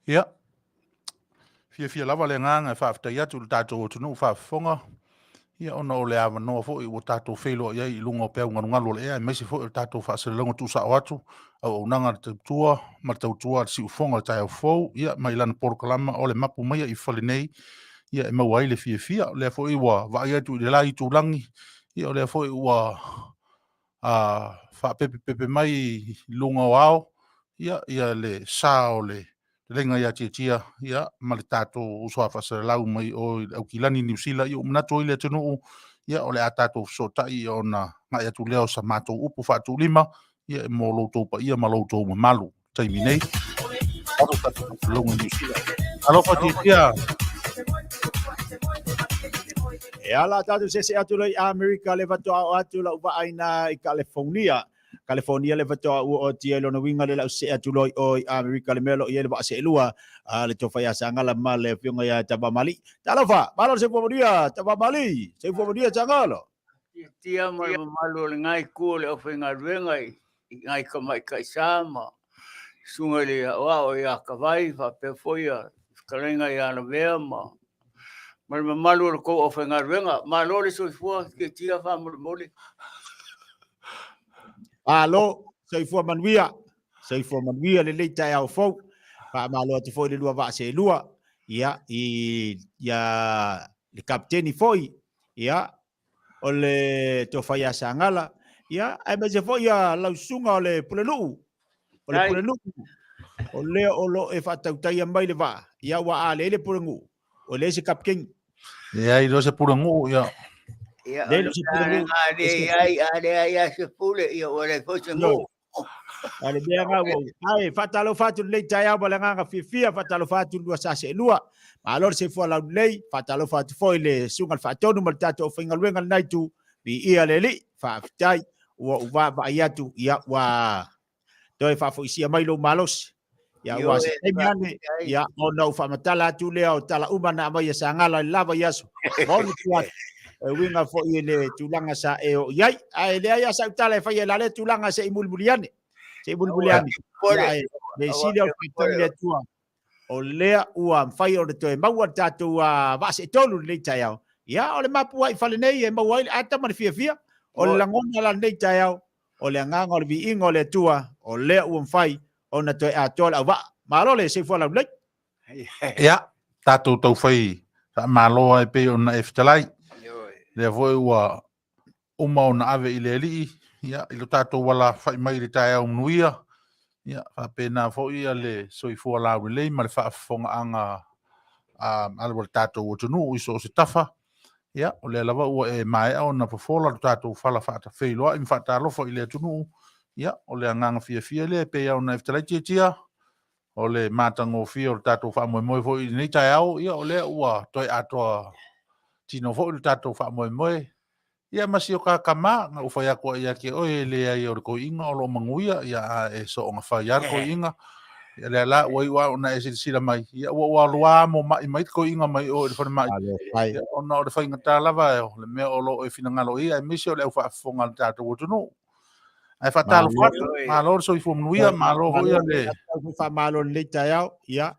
Ia, fiafia lava le agaga e faafetai atu i le tatou atunuu faafofoga, ia ona o le avanoa foi ua tatou feiloai ai i luga o peau galugalu o le ea, aemaise foi o le tatou faasalalauga tuusao atu, auaunaga a le tautua ma le tautua a le siufofoga o le taeao fou, ia mai lana polokalama o le Mapu Maia i Fale Nei, ia e maua ai le fiafia. O lea foi ua vaai atu i le la itulagi, ia o lea foi ua faapepepepe mai i luga o ao ia le sa o le fetalaiga ia Tiatia ma le tatou uso a faasalalau mai o i Aukilani Niu Sila. Ia ua manatu ai le atunuu, ia o le a tatou fesootai ona agai atu lea o sa matou upu faatuulima mo lo outou paia ma lo outou mamalu i le taimi nei. Alofa Tiatia. E ala tatou sese atu loi Amerika le faatoa oo atu lau vaai na i California. California le faatoa ua o tia i lona uiga le lau sese atu loi o i Amerika le mea lo i ai le vaa seelua a le tofa ia Sangala ma le afioga ia Tavamali. Talofa, malo le soifua manuia Tavamali, soifua manuia Sangala. Tia ma le mamalu o lengai itu o le aufaigaluega i nai tamaitai sa ma susuga i le aoao ia Tavai faapea foi ia fetalaiga ia Lavea ma le mamalu o le tou aufaigaluega. Malo le soifua, tiatia faamolemole. Malo, soifua manuia, soifua manuia lelei taeao fou. Faamalo atu foi le lua vaa seelua, ia, i, ia, le kapiteni foi, ia, o le tofa ia Sagala, ia, aemaise foi ia lau susuga o le Pulenuu, o le Pulenuu, o lea o lo e faatautaia mai le vaa, ia, ua a leai le Pulenuu, ua leai se kapiteni. Leai loa se Pulenuu, ia. Ia, o le leai, a leai a se pule, ia, ua leai foi se nuu. A le mea nga ua ai faatalofa atu lenei taeao ma le agaga fiafia, faatalofa atu lua sa seelua. Malo le soifua laulelei, faatalofa atu foi le susuga i le Faatonu ma le tatou aufaigaluega i lena itu, viia le Alii, faafetai ua ou vaavaai atu, ia ua toe faafoisia mai lou malosi. Ia ua se taimi ane, ia ona ou faamatala atu lea o tala uma na aumai e Sagala i le la vaiaso. Ma ona atu atu, e uiga foi i le tulaga sa e oo i ai. Ae leai lava sau tala e faia i la lea tulaga se i mulimuli ane. Se i mulimuli ane. Ia, ae le sili o le faafetai i le Atua, o lea ua mafai ona toe maua le tatou vaa seetolu i lenei taeao. Ia, o le mapu ai i fale nei e maua ai le ata ma le fiafia. O le lagona la lenei taeao, o le agaga o le viiga o le Atua, o lea ua mafai ona toe atoa le auvaa. Malo le soifua laulelei. Ia, tatou taufai faamalo ai pei ona e fetalai. Lea foi ua uma ona ave i le Alii, ia, i lo tatou alafai mai i le taeao manuia, ia, faapena foi ia le soifua laulelei ma le faafofogaaga a le tatou atunuu i so o se tafa. Ia, o lea lava ua e maea ona fofola lo tatou fala faafeiloai ma faatalofa i le atunuu. Ia, o le agaga fiafia lea e pei ona e fetalai Tiatia, o le matagofie o le tatou faamoemoe foi i lenei taeao, ia o lea ua toe atoa tino foi lo tatou faamoemoe. Ia ma si o ta tama, na ou fai atu ai ia te oe, e leai o le toeaina o lo o manuia, ia a e soona fai lava le toeaina. Ia lea la ua iu lava ona e silasila mai, ia ua ua alu lava amo mai mai le toeaina mai o i le falemai. Ia, ona o le faigata lava o le mea o lo o e finagalo i ai, aemaise o le au faafofoga a le tatou atunuu. Ae faatalofa atu, malo le soifua manuia, malo foi le faamalo i lenei taeao. Ia,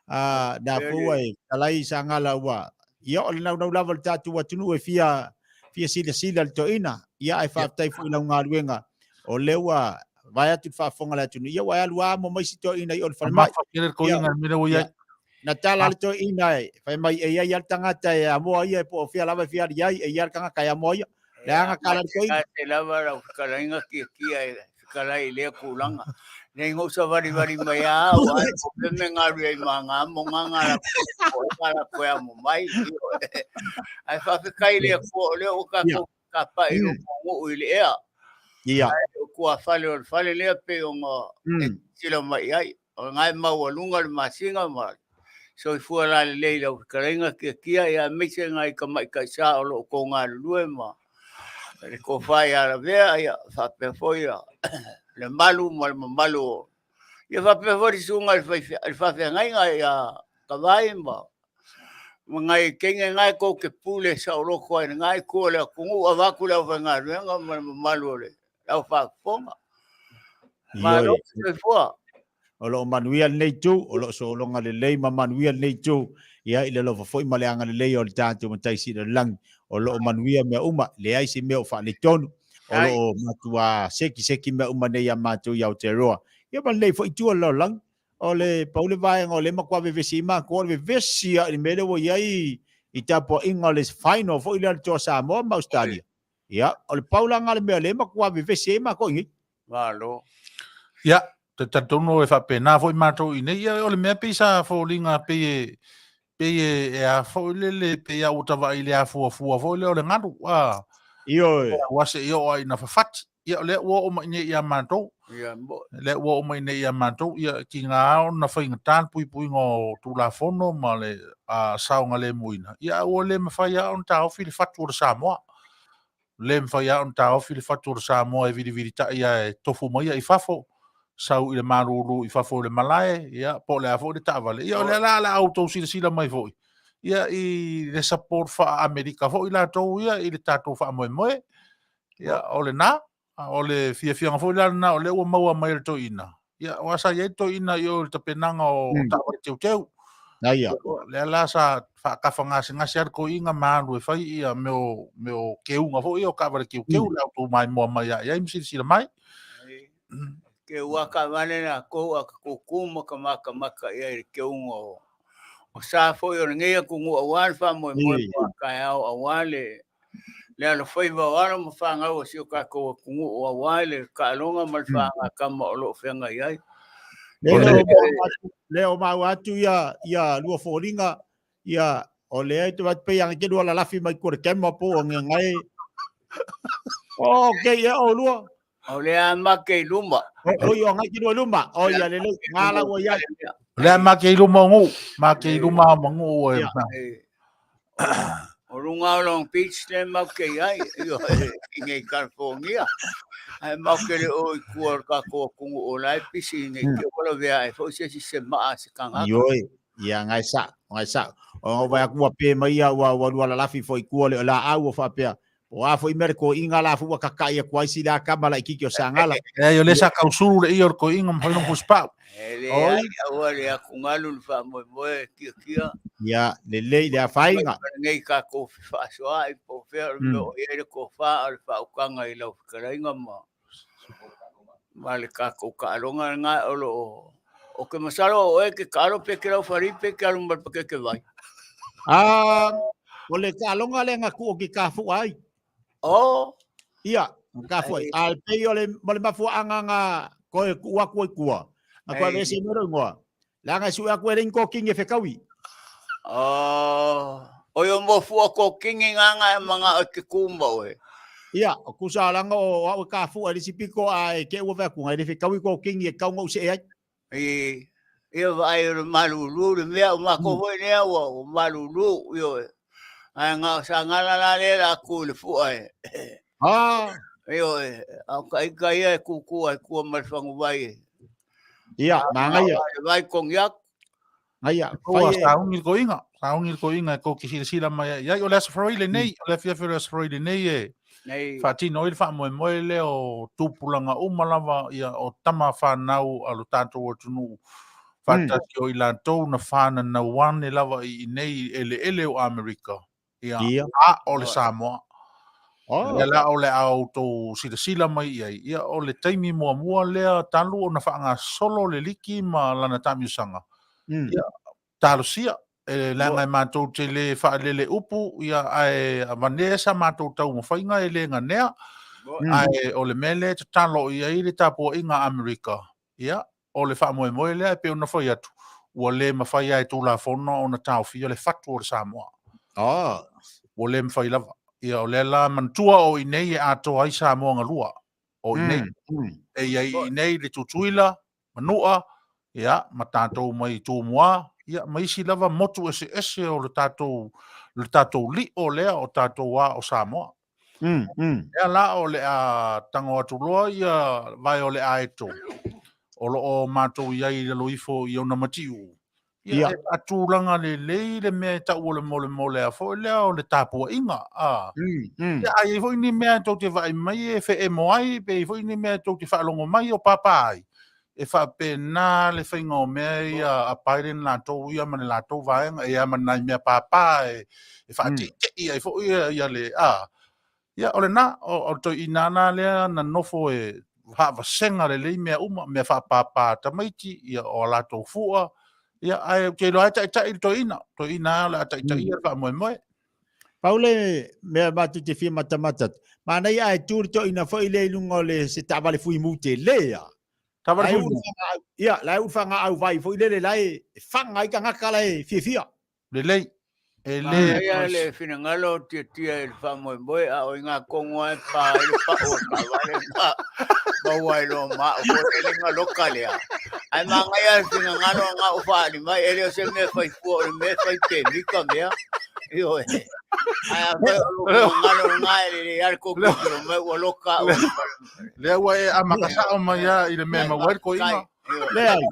na fua e talai Sagala ua, ia o le naunau lava o le tatou atunuu e fia fia silasila i le toeaina. Ia ae faafetai foi i lau galuega, o lea ua vae atu le faafofoga a le atunuu, ia ua e alu amo mai si toeaina i o le falemai. Na tala le toeaina e fai mai e i ai lava le tagata e amoa ia po o fea lava e fia ali ai, e i ai le tagata e amoa ia. Leaga tala le toeaina. Se lava lau fetalaiga tiatia e fetalai i lea tulaga. Nei no savalivali mai a au ai o pe me ngalu ai ma ngā mo ngā ngā la ko e ngā la koe amo mai. Ai faafetai le Atua o lea ua tatou tapa'i i lou nuu i le ea. Ia. Ai o tuafale o le fale lea pei ona e silasila mai ai. O lena e maualuga le masina ma soifua lalelei i lau fetalaiga Tiatia, ia aemaise nai tamaitai sa o lo o tou galulue ma le tofa ia Lavea, ia faapea foi le malu ma le mamalu o ia faapea foi le susuga i le faafeagaiga ia Tavai ma nai teine na e tou te pule saoloto ai i lena itu o le atunuu, avatu le aufaigaluega ma le mamalu o le au faafofoga. Malo le soifua. O lo o manuia lenei itu, o lo o sologa lelei ma manuia lenei itu, ia i le alofa foi ma le agalelei o le tatou Matai Sili o le Lagi. O lo o manuia mea uma, leai se mea o faaletonu, o lo o matuā sekiseki mea uma nei iā matou i Aotearoa. Ia ma lenei foi itu o le lalolagi, o le pau le vaega o lea e matua vevesi ai matou, o le vevesi lava i le mea lea ua i ai i tapuaiga o le final foi lea a le Toa Samoa ma Ausetalia. Ia, o le pau la lena o le mea o lea e matua vevesi ai matou i nei. Malo. Ia, te talitonu e faapena foi matou i nei. Ia, o le mea pei sa foliga pei e pei e, e a foi lele, pei a ua tavaai i le afuafua foi lea o le galu, a. Ioe. Ua se i oo ai ina fafati. Ia, o lea ua oo mai nei ia matou. Ia, mo. Lea ua oo mai nei ia matou, ia, tiga ona faigata le puipuiga o Tulafono ma le saogalemuina. Ia, a ua le mafai lava ona taofi le fatu o le Samoa. Le mafai lava ona taofi le fatu o le Samoa e vilivilitai lava e tofu mai i fafo, sau i le malulu i fafo i le malae, ia, po o le a foi le taavale. Ia, o lea la o le a outou silasila mai foi, ia, i le support faa-Amerika foi latou ia i le tatou faamoemoe. Ia, o lena, o le fiafiaga foi la lena o lea ua maua mai e le toeaina. Ia, aua sa i ai le toeaina i o i le tapenaga o taavale teuteu. Aia. Lea la sa faatafa gasegase lava le toeaina ma alu e fai ia mea o, mea o keuga foi ia o taavale teuteu, le a outou maimoa mai lava i ai ma silasila mai. Keu a taavale latou a ka kūkū ma ka makamaka i ai i le keuga o o sa foi o lenei atunuu aua le faamoemoe mo a taeao aua le le alofaiva o alo ma fanau a si o tatou atunuu aua le taaloga ma le faagatama o lo o feagai ai. Lea o maua atu ia ia lua foliga ia o lea e te vaai pei anga ke lua lalafi mai kua le kema po o ngai. Okay, ia o lua. O lea make i luma. O i o ngai ki lua luma. O ia lelei ngā la ua iai. O lea make i luma o ngū. Make i luma o mangū e. O lunga o Long Beach le mau ke i ai, i nei California. Ae mau ke le o i kua o le tatou atunuu o la e pisi nei te ua lavea ai foi se isi se maa a se tagata. Ioe, ia ngai sa, ngai sa. O vai aku ua pe mai ia ua ua lua lalafi foi kua le o la au ua faapea. O a foi mea le koiga la fu ua kaka'i aku ai si la kama laitiiti o Sagala. Leai, o lea sa tausulu le ia o le koiga ma fai lona fusipau. E leai, aua le atugalu le faamoemoe kiakia. Ia, lelei le afaina. Lenei tatou fefaasoaai po o fea o le mea o i ai le tofa a o le faautaga i lau fetalaiga ma ma le tatou taaloga lena o lo o Ou te masalo o oe e te taalo pe te laufali pe te alu ma le pakeke vai. Ah, o le taaloga lea na tuu ki kafu'a ai. Oh. Ia, na kafu'a ai. A pei o le, mo le mafua'aga na koe tuu atu ai tua. Na koe aveese mai lou igoa. Leaga e sue atu e leai ni kokini e fekaui. Oh. Oi o mo fua kokini nganga e manga o te kuma oe. Ia, o kusa leaga o au e kafu'a i le isi piko a e ke ua fai atu, e le fekaui kokini e kau na ou see ai. I, ia vaai o le malulu le mea o matou foi lea ua ua malulu, ioe. Ae na o Sagala la lea la tu i le fua e. Ah! Ioe, a o ka ika ia e kūkū ai tua ma le faguvai e. Ia, manaia. Le vai kongiaku. Ngaia, Ua fai e. sauni le toeaina, sauni le toeaina e tou te silasila mai ai i ai. O le Aso Faraile lenei, o le afiafi o le Aso Faraile nei e Nei. faatino ai le faamoemoe lea o tupulaga uma lava ia o tama fanau a lo tatou atunuu faatasi o i latou na fananau ane lava i inei i eleele o Amerika. Ia, Ia. a o le Samoa. Oh. Lea la o le a outou silasila mai i ai, ia o le taimi muamua lea talu ona faagasolo le liki ma lana taamilosaga. Ia, talosia, e leaga e matou te le faalele upu, ia, ae avanea sa matou taumafaiga e le ganea, ae o le mea lea e tatalo i ai le tapuaiga a Amerika, ia, o le faamoemoe lea e pei ona fai atu, ua le mafai lava e Tulafono ona taofia le fatu o le Samoa. Ua le mafai lava. Ia, o lea la manatua o i inei e atoa ai Samoa galua. O i inei. E i ai i inei le Tutuila, Manua, ia, ma tatou mai Tumua, ia, ma isi lava motu eseese o le tatou, le tatou lio lea o tatou a o Samoa. Lea la o le a tago atu loa ia vae o le aeto o lo o matou i ai i lalo ifo i ona matiu. Ia, e faatulaga lelei le mea e tau o le molemole a foi lea o le tapuaiga. A. Ia, a i ai foi ni mea tou te vaai mai e feemo ai, pe i ai foi ni mea tou te faalogo mai o pāpā ai. e faapena le faiga o mea ia a Biden latou ia ma le latou vaega ia ma nai mea pāpā e faatietie ai foi ia le a ia o lena o le toeaina na lea na nofo e faavasega lelei mea uma, mea faapāpā a tamaiti ia o a latou fua ia, ae ou te iloa e taitai le toeaina, toeaina o le a taitaia le faamoemoe. Pau le mea matou te fia matamata atu, manaia ae tu le toeaina foi lea i luga o le se taavale fuimu tele a. Taavale fuimu. Ia, la e ulu fagaau vai foi lele la e faga ai tagata la e fiafia. Lelei. E le Manaia le finagalo o Tiatia i le faamoemoe, a o i ngā kongo e pā ai le pao o taavale ma maua ai loa ma au foi le lenga loka lea. Ae manaia le finagalo o ngā o whaali mai, e le o se mea whai fua, o le mea whai pemika mea. Ioe. Ae a whai o lo finagalo o ngā e le le ale kōkō kilo mai ua loka au. Lea ua e amata sao mai a i le mea maua ai le koiga. Leai.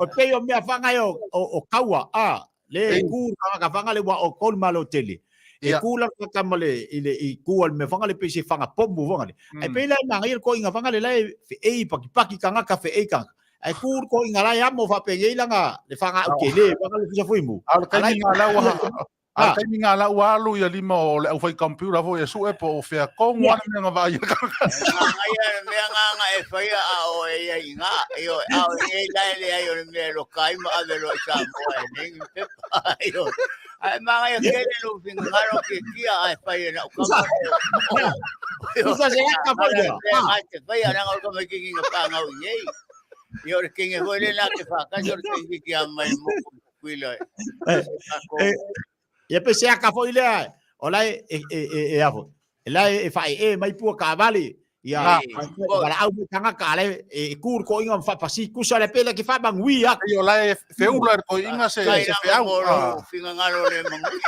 O pei o mea whangai o kaua, a, le ku ka whanga le wa o kolu malo tele. E ku la ka ma le i le i ku al me whanga le pei se whanga pomu whanga le. Ai pei la manga i ko inga whanga le lai fe ei paki paki kanga ka fe ei kanga. Ai ku ko inga lai amo fa pe ei langa le whanga au ke le whanga le fusa fuimu. A o le taimi ngā lau A le taimi ngā lau alu ia lima o le auwhai computer foi e sue po o whea kongu ana mea nga vaai a kaka. Manaia le mea nganga e whaia a o e ia i ngā, io, a o e ia lai le ai o le mea lo kai ma ave lo i Samoa e nengi pepa, io. Ai manaia kele lo finagalo ke kia ai whaia na ukama. Usa se aka foi lea. Mea te whaia nanga o kama kingi nga whangau i nei. Io le kingi foi le na te whakasi o le kingi ki a mai moko. Kuila. Ia pe se aka foi lea, o la e e e e afo. E la e fa e mai pua kaavale. Ia wala au me tanga ka le e ku ko inga fa pasi kusa le pele ki fa mangui a. Io la e feula ko inga se se feau. Finga ngalo le mangui.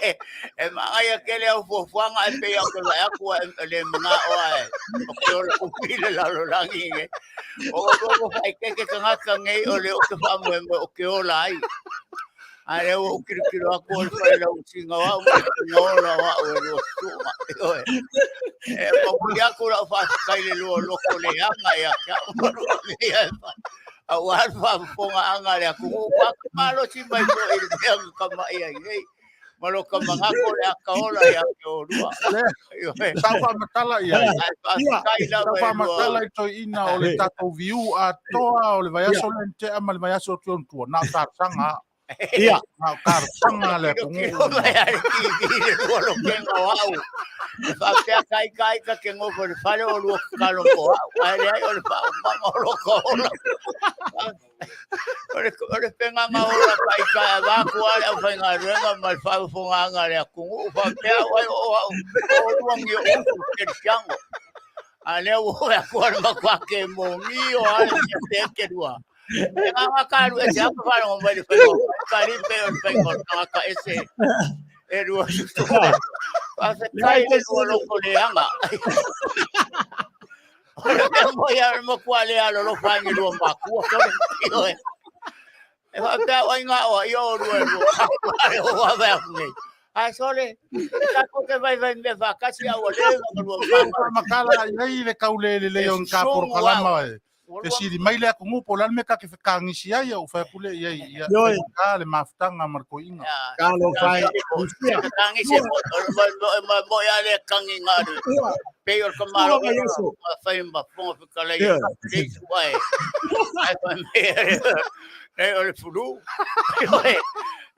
E mangai a kele au fuafuaga e pei au ke vaai atu e le mana'o ae o ke ola umi le lalolagi e. O o faaeteete tagata nei o le o ke faamoemoe o ke ola ai. A lea ua ou kilokilo atu o le failausiga o au ma le tino ola o au e lua susuga. Ioe. E momoli atu lau faafetai i le lua loko leaga ia te au ma lua mea e fai. Aua le faafofogaaga a le atunuu, ua malosi mai foi i le mea na kama'i ai nei. Ma lo ka manatu o le aka ola ia te olua. Sa ou faamatala i ai. Sa ou faamatala i toeaina o le tatou viu atoa o le vaiaso lea na tea ma le vaiaso atu i ona tua. Na o talosaga. Ia. Na o talosaga a le atunuu. Kilo mai a le TV le lua lokenga o au. E faapea kai kai ka ke ngofo le fale o lua tatalo mo au. Ae leai o le faaumaga o lo ka ola. O le, o le pengaga ola ka i ka avaku a le aufaigaluega ma le faafofogaaga a le atunuu faapea au ai o au o lua ni o usu kerisiano. A lea ua oe atu a le matua ke moni o a le mea te ke lua. E ngā ka alu ese atu wharongo mai le whainga o ka ripe o le whainga o tangata ese e lua susu. Whawhetai le lua loko le anga. O le mea moi a le matua le alolofa ai ni lua makua sole. Ioe. E faapea au ai ngā oa, i o lua e lua makua le o ave aku nei. Ae sole, e tatou te vaivai mea faatasi a ua leva na lua mama. Makala i ai le kaulele lelei o ka porokalama e. Fesili mai le atunuu po o le a le mea ta te fekagisi ai, ou fai atu lea i ai, ia, faigata le mafutaga ma le toeaina. Talofa e. Fekagisi e moi a le kagi ngā le. Pei o le kamalo ma fai ma fonga fetalai e le sua e. Ai fai mai e o le fulu.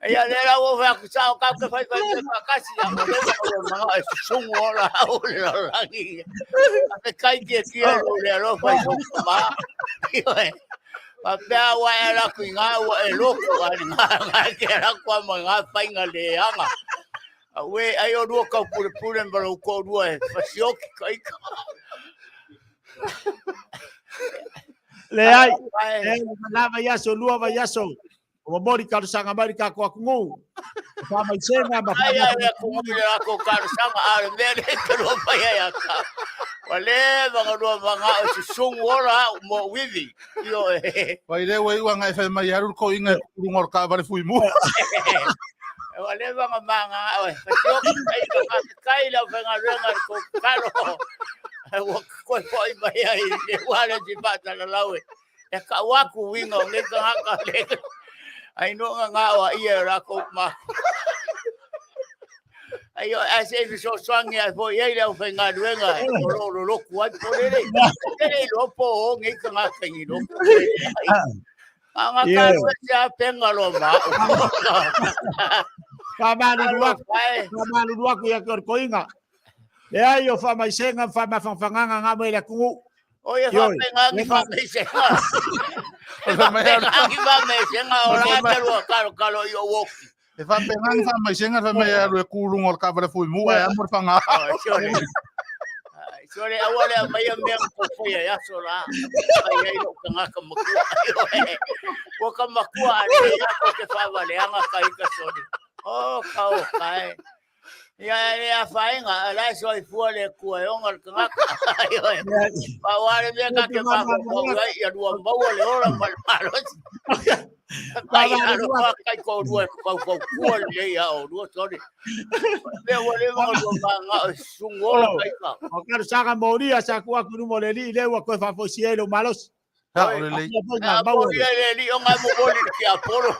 Ia le la ua fai atu sao kau ke fai fai te whakasi a o le o le manga e susungu o la o le lalolagi. A te kai kia kia o le alofa i soku ma. Ioe. Faapea ua e ala atu i ngā ua e loku a ngā ngā ke ala kua ma ngā whainga le anga. A ue ai o lua kau pure pure ma lou ko lua e fasioki ka ika. Leai, leai, la vaiaso, lua vaiaso. O momoli talosaga mai le tatou atunuu. O faamaisega ma Ai ai le atunuu i le latou talosaga, a o le mea lea e te lua mai ai ia te au. Ua leva ona lua manao e susugu ola au mo ou ivi. Ioe. Vai lea ua iu aga e fai mai e alu le toeaina e tutu luga o le taavale fuimu. Ua leva ona manao e fasioki ai ka faafetai i le aufaigaluega i le tou tatalo. Ua koe foʻi mai ai le ua le si faatalalau e e kau aku uiga o nei tagata le ai no nga nga o ia o lakou ma ai o ai se fesoasoani ai foi ai le aufaigaluega o lo o lolotu ai po lele e le iloa po o nei tagata i lotu a nga ka se a penga lo ma Faamalulu atu, faamalulu atu ia te koinga. Leai o faamaisega ma faamafangafagaga nga mai le atunuu. O ia faapegagi faamaisega. E faapegagi faamaisega o la te lua kalo kalo i o woki. E faapegagi faamaisega fai mai alu e ku luga o le taavale fuimu ae amo le faga. Sole aua le aumaia mea ma kou faia i aso la. Fai ai lou tagata matua. Ua ka matua a le ia ko te faavaleaga ka ika sole. O ka o kae. Ia e le afaina, la e soifua le Atua e oga le tagata. Ioe. Pau lava le mea ta te mafaufau ai, ia lua maua le ola ma le malosi. Mai alo kai ko lua e faufautua lelei ia oulua sole. Mea ua leva ona lua magao e susugu ola kai ka. O talosaga molia sa tuu atu i luma o le Alii lea ua toe faafoisia ai lou malosi. Sao lelei. A molia le Alii o ngai momoli le tiapolo.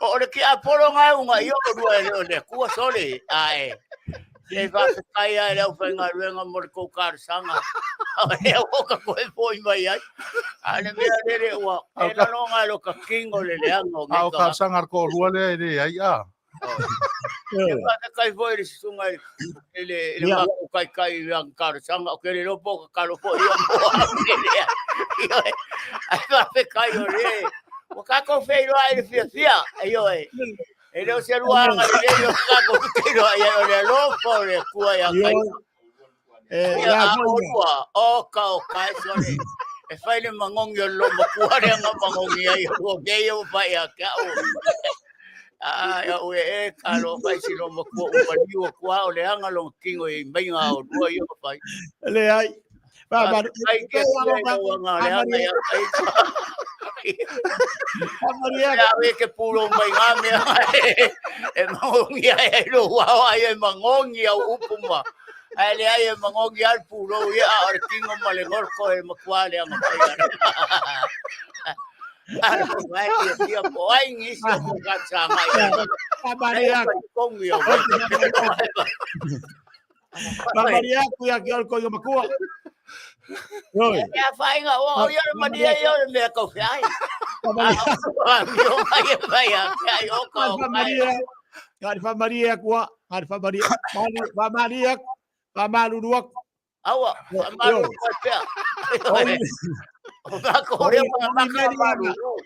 O le tiapolo ngai unga i o lua e le o le Atua sole. Ae se faafetai lava i le aufaigaluega mo le tou talosaga. O lea ua ka toe foi mai ai. A le mea lele ua e laloga e lo ka kingo le leaga o nei. A o talosaga a le toalua lea e leai a. E faafetai foi i le susuga i le i le matou taitai i lana talosaga, ou te le iloa po o tatalo foi ia mo au le lea. Ioe, ae faafetai o lea ua tatou feiloai i le fiafia, ioe. E le o se lua agalelei o tatou feiloai ai, o le alofa o le Atua ia kai. Ia a olua, o ka o ka e sole. E fai le magogi o le loomatua lea na magogi ai o lua mea ia ua fai ia te au. A ia ue e ka lo fai si loomatua ua maliu atu a o le aga lona tino i maiga o lua ia ua fai. Leai. Faafetai ke Atua i lou aga leaga ia kai. Ia e ke pulou mai ngā mea e magogi ai ai lou ao ai e magogi au upu ma ae leai e magogi lava le pulou ia a o le tino ma le golo e matua leaga fai Alo mai ia tia po ai nisi o ko ka sanga ia. Kongi o. Mamalia aku ia ki ol ko yo makua. Oi. Ia whainga o o ia mania ia o mea kau whiai. Mamalia. O mai e whai a kia i o ka o mai. Ngari whamaria kua, ngari whamaria, whamaria, whamaluru aku. Aua, whamaluru koe pea. O ngā kore whamaka whamaluru.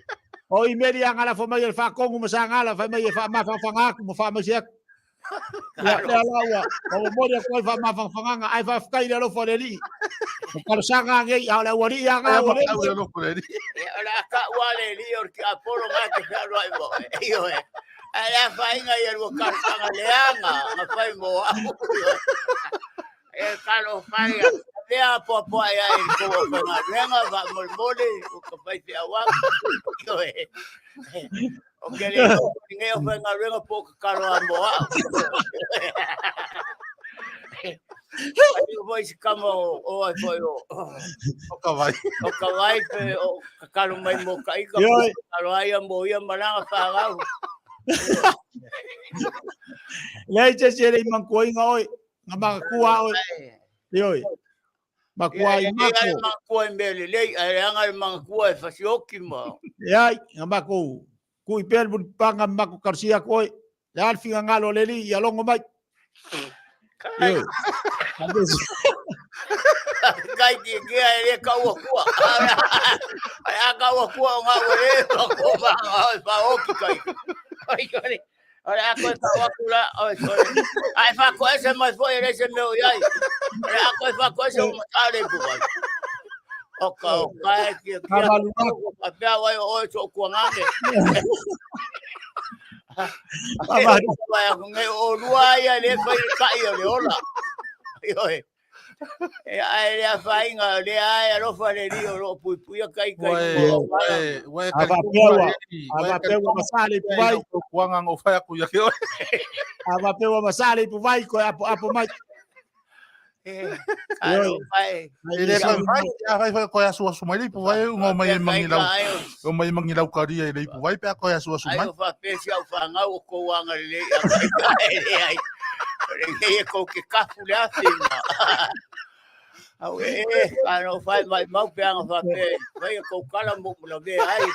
O i meri a ngala whamai o le whakongu ma sa ngala whai mai e whamawhawhanga aku ma whamasi aku. Ia, lea la ua, ua momoli atu ai faamafangafagaga, ae faafetai i le alofa o le Alii. O talosaga nei, a o le aualii lava na ua le alofa o le Alii. Ia, o le a ta'u a le Alii o le tiapolo na e te fealuai ma oe. Ioe. Ae le afaina ia lua talosaga leaga na fai mo au. Ioe. E talofa ia. Avea apoapoai ai i le tou aufaigaluega, faamolemole, ua ka faifeau atu. Ioe. O ke le o nei aufaigaluega po o tatalo a mo au. Ai o foi se kama o o ai foi o O ka vai. O ka vai pe o tatalo mai mo ka ika po tatalo ai a mo ia malanga whāngau. Leai se se le i mankuainga oe, nga makakua oe. Ioi. Makua i mako. Ia makua i mea lelei, ae leaga le makua e fasioki ma. Leai, nga makou kui pea le mulipanga ma mako karusia atu oe. Le a le fingagalo o le Alii ia logo mai. Ioi. Kai ki kia e le kaua kua. Ai a kaua kua o ngā ua le ko ma ngā oi whaoki kai. Ai kore. O le a koe kau atu la, oi sole. Ai whakoese mai foi e le se mea o iai. O le a koe whakoese o matā le ipu vai. O ka o kae kia kia. A pea wai o oe so kua ngane. Vai aku ngai o lua ia le whai kai o le ola. Ioe. E ai le afainga le ai alofa le Alii o lo o puipuia kai kai Ua e A faapea ua, a faapea ua masaa le ipuvai. Kuanga ngo fai aku ia ke oe. A faapea ua masaa le ipuvai koe apo apo mai. Talofa e. E le toe mafai, a fai foi koe asuasu mai le ipuvai e uga mai e magilau, o mai e magilau karia i le ipuvai pe a koe asuasu mai. Ai o faapea si au fanau o kou agalelei a mai ka e leai. O lenei e kou ke kafu le afi ma. Au e e, talofa e maimau pe aga faapea e fai e kou kala mo mo lavea ai.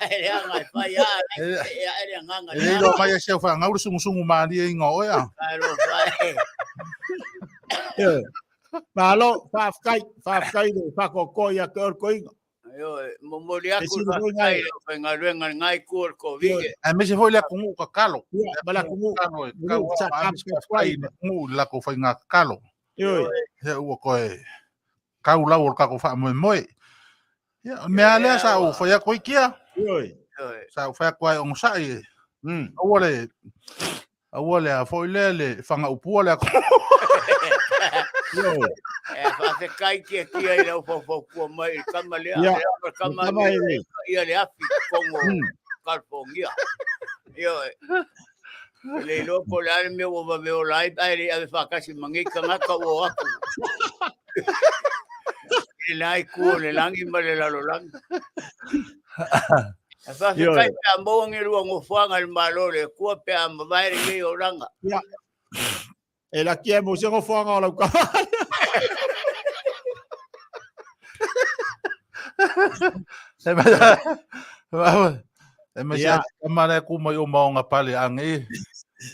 Ae leaga e fai a, e ae le agaga. E le iloa mai e si au fanau le sungusungu malie inga o oe a. Talofa e. Malo, faafetai, faafetai le faakoakoa ia te oe le toeaina. Ioe, momoli atu le faafetai i le aufaigaluega i lena itu o le Koviti. Aemaise foi le atunuu tatalo. Ia, ma le atunuu. Tatalo e tatau ona ave se faafetai i le atunuu i le latou faiga tatalo. Ioe. Ia ua toe tau lau o le tatou faamoemoe. Ia, o le mea lava lea sa ou fai atu ai kia. Ioe. Sa ou fai atu ai onosai e. Aua le aua le a foi lea le fagaupua le atunuu. Ioe. E faafetai Tiatia i lau faufautua mai i le tama lea. Ia, O le tama tama lea e. ia le afi i totonu o California. Ioe. E le iloa po o le a le mea ua vave ola ai, ae le i ave faatasi ma nei tagata ua o atu. I le la itu o le lagi ma le lalolagi. E faafetai pe a maua ni lua nofoaga i le Malo o le Atua pe a mavae lenei olaga. Ia. E laki e mo se nofoaga o lau tama. E mai se tama lea ku mai o maonga pale ange.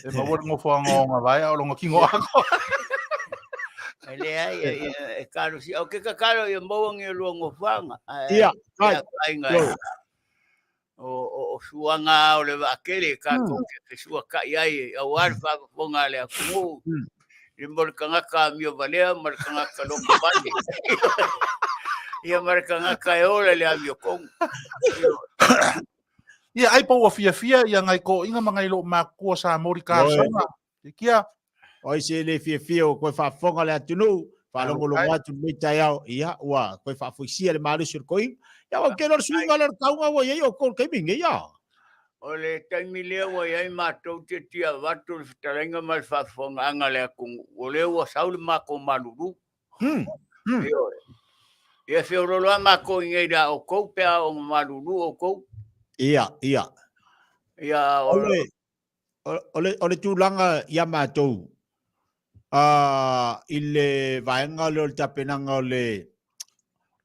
E maua le nofoaga o nga vaea o longa kingo ako. E leai, e kalosi. O ke tatalo ia maua ni lua nofoaga. Ia, ai. Aiga. O suaga o le vaatele tatou te fesuata'i ai aua le faafofoga a le atunuu i mo le tagata amio valea ma le tagata loto vale. Ia ma le tagata e ola i le amiotonu. Ia, ai pa ua fiafia ia ngai toeaiina ma ngai loomatutua sa moli talosaga. Kia. O ai se le fiafia ua toe faafofoga le atunuu, faalogologo atu lenei taeao, ia, ua toe faafoisia le malosi o le toeaina. Ia, ou te iloa le suiga lea o le tauga ua i ai outou i le taimi lenei, a? O le taimi lea ua i ai matou te tia avatu le fetalaiga ma le faafofogaaga a le atunuu, o lea ua sau le matou malulu. Ioe. Ia feoloolo lava matou i nei ia outou pe a oo ina malulu outou. Ia, ia. Ia, o le, o le tulaga ia matou i le vaega lea o le tapenaga o le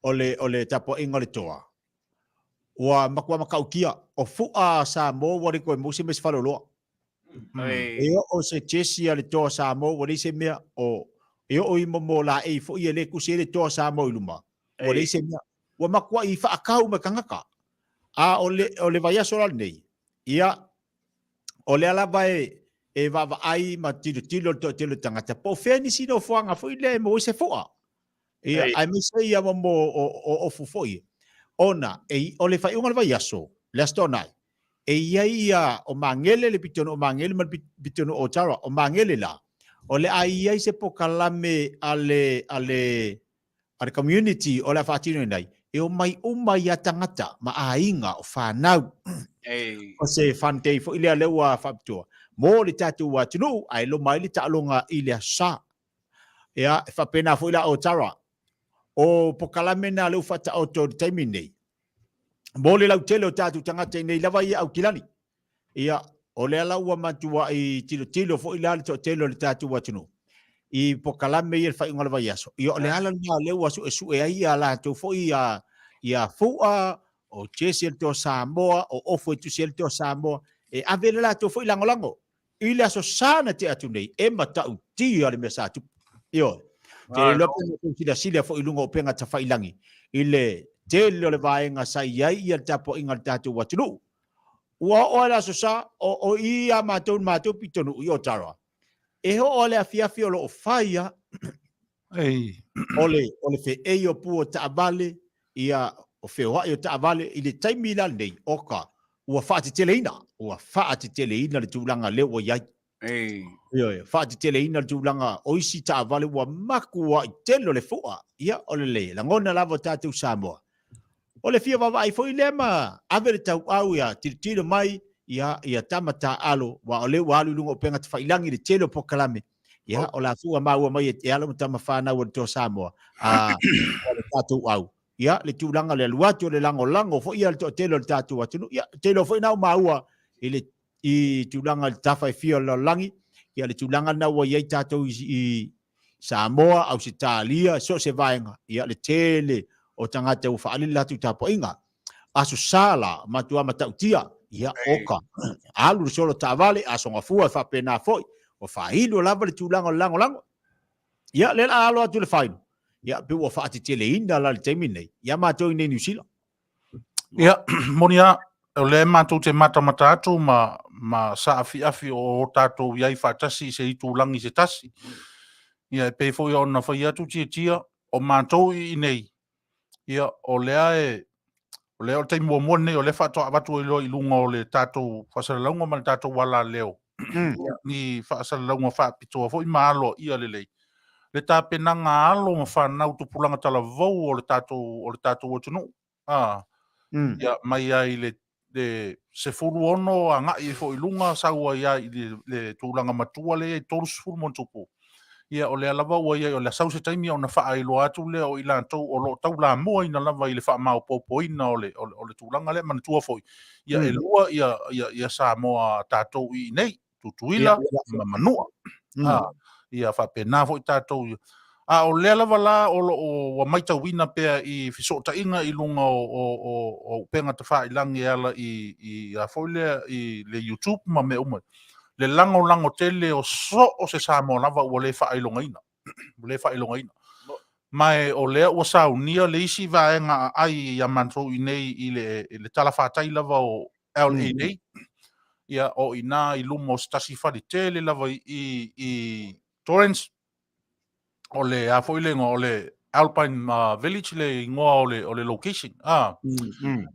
o le o le tapuaiga o le toa, ua matua matautia o fu'a Samoa ua le toe maua se mea i se faleoloa. E oo se jersey a le toa Samoa ua leai se mea, o e oo i momo laei foi e le tusi ai le toa Samoa i luma, ua leai se mea. Ua matuai faatau mai tagata. A o le o le vaiaso la lenei, ia o lea lava e, e vaavaai ma tilotilo le toatele o tagata, po o fea nisi nofoaga foi lea e maua ai se fu'a. Ia, aemaise ia mo o, o ofu foi. Ona, e, o le faaiuga o le vaiaso, le Aso Toonai, e i ai ia o Magele, le pitonuu o Magele ma le pitonuu o Tara. O Magele la, o le a i ai se pokalame a le, a le, a le community o le a faatinoina ai, e omai uma ia tagata ma aiga o fanau. O se fun day foi lea lea ua faapitoa mo le tatou atunuu ae loma ai le taaloga i le Aso Sa. Ia, e faapena foi la o Tara. O pokalame na lea ua faataoto i le taimi nei, mo le lautele o tatou tagata i nei lava ia Aukilani. Ia, o lea la ua matuai tilotilo foi la le toatele o le tatou atunuu i pokalame ia i le faaiuga o le vaiaso. Ia, o le ala lena o lea ua suesue ai ia latou foi ia, ia Fu'a, o Jesse le toa Samoa, o Ofu e tusi ai le toa Samoa, e ave le latou foi lagolago i le Aso Sa na tea atu nei, e matautia le mea sa tupu. Ioe. Te le iloa pe na tou silasila foi i luga o upega tafailangi i le tele o le vaega sa i ai ia le tapuaiga a le tatou atunuu. Ua oo lava i le Aso Sa, o, o i a matou i le matou pitonuu i Ottawa, e oo lava i le afiafi o lo o fai lava o le, o le feei o pu o taavale, ia, o feoai o taavale, i le taimi la lenei, oka, ua faateteleina, ua faateteleina le tulaga lea ua i ai. Ioe, faateteleina le tulaga o isi taavale ua matuai tele o le fu'a. Ia, o le le lagona lava o tatou Samoa. O le fia vaavaai foi lea ma ave le tauau ia tilotilo mai ia, ia tama taaalo, aua o lea ua alu i luga o upega tafailangi le tele o polokalame. Ia, o le a foi ua maua mai e alo ma tama fanau a le Toa Samoa, a o le tatou au. Ia, le tulaga o le alu atu o le lagolago foi ia le toatele o le tatou atunuu. Ia, ou te iloa foi na ua maua i le i tulaga i le tafa e fia o le lalolagi, ia le tulaga lena ua i ai tatou i, i Samoa, Ausetalia, so o se vaega, ia le tele o tagata ua faaali le latou tapuaiga. Aso Sa la, matua matautia, ia oka, alu le solo taavale, Aso Gafua e faapena foi, ua faailo lava le tulaga o le lagolago. Ia, lea o le a alo atu le failo, ia pe ua faateteleina la le taimi lenei, ia matou i nei Niu Sila. Ia, moni a, o lea matou te matamata atu ma, ma saafiafi o o tatou i ai faatasi i se itulagi se tasi. Ia, e pei foi ona fai atu Tiatia, o matou i inei, ia, o lea e, o lea o le taimi muamua lenei o lea faatoa avatu ai loa i luga o le tatou faasalalauga ma le tatou alaleo ni faasalalauga faapitoa foi ma aloaia lelei le tapenaga a alo ma fanau tupulaga talavou o le tatou o le tatou atunuu. A, ia mai ai le le 16 agai ai foi i luga sau ai lava i le, le tulaga matua lea i ai 30 ma ona tupu. Ia o lea lava ua i ai, o le a sau se taimi ona faailoa atu lea o i latou o lo o taulamuaina lava i le faamaopoopoina o le, o le, o le tulaga lea. Manatua foi, ia e lua ia, ia, ia Samoa tatou i inei, Tutuila ma Manua. Ia faapena foi tatou. A o lea lava la o lo o ua matauina pea i fesootaiga i luga o, o, o, o upega tafailagi e ala i, i a foi lea i le YouTube ma mea uma. Le lagolago tele o so o se Samoa lava ua le faailogaina. Ua le faailogaina. Ma e o lea ua saunia le isi vaega aai ia matou i nei i le, i le talafatai lava o LA nei. Ia, o i ina i luma o se tasi fale tele lava i, i, i Torrance. O le, a foi le igoa, o le Alpine Village le igoa o le, o le location. Ah,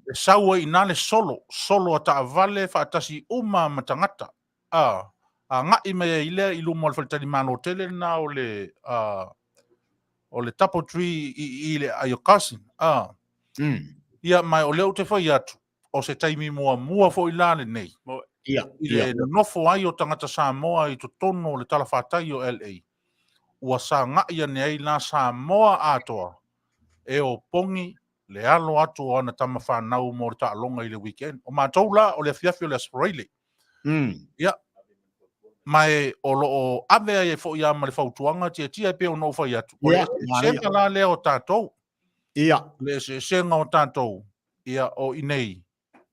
E sau ai i ina le solo, solo a taavale faatasi uma ma tagata. Ah, agai mai ai lea i luma o le faletalimalo tele lena o le, o le Doubletree i, i le aai o Carson. Ah. Ia, ma o lea ou te fai atu, o se taimi muamua foi la lenei. Ia, I le nonofo ai o tagata Samoa i totonu o le talafatai o LA, ua sagai ane ai la Samoa atoa e opogi le alo atu o ana tama fanau mo le taaloga i le weekend. O matou la, o le afiafi o le Aso Faraile. Ia, ma e o lo o ave ai foi lava ma le fautuaga Tiatia e pei ona ou fai atu, o le eseesega la lea o tatou. Le eseesega o tatou, ia, o inei,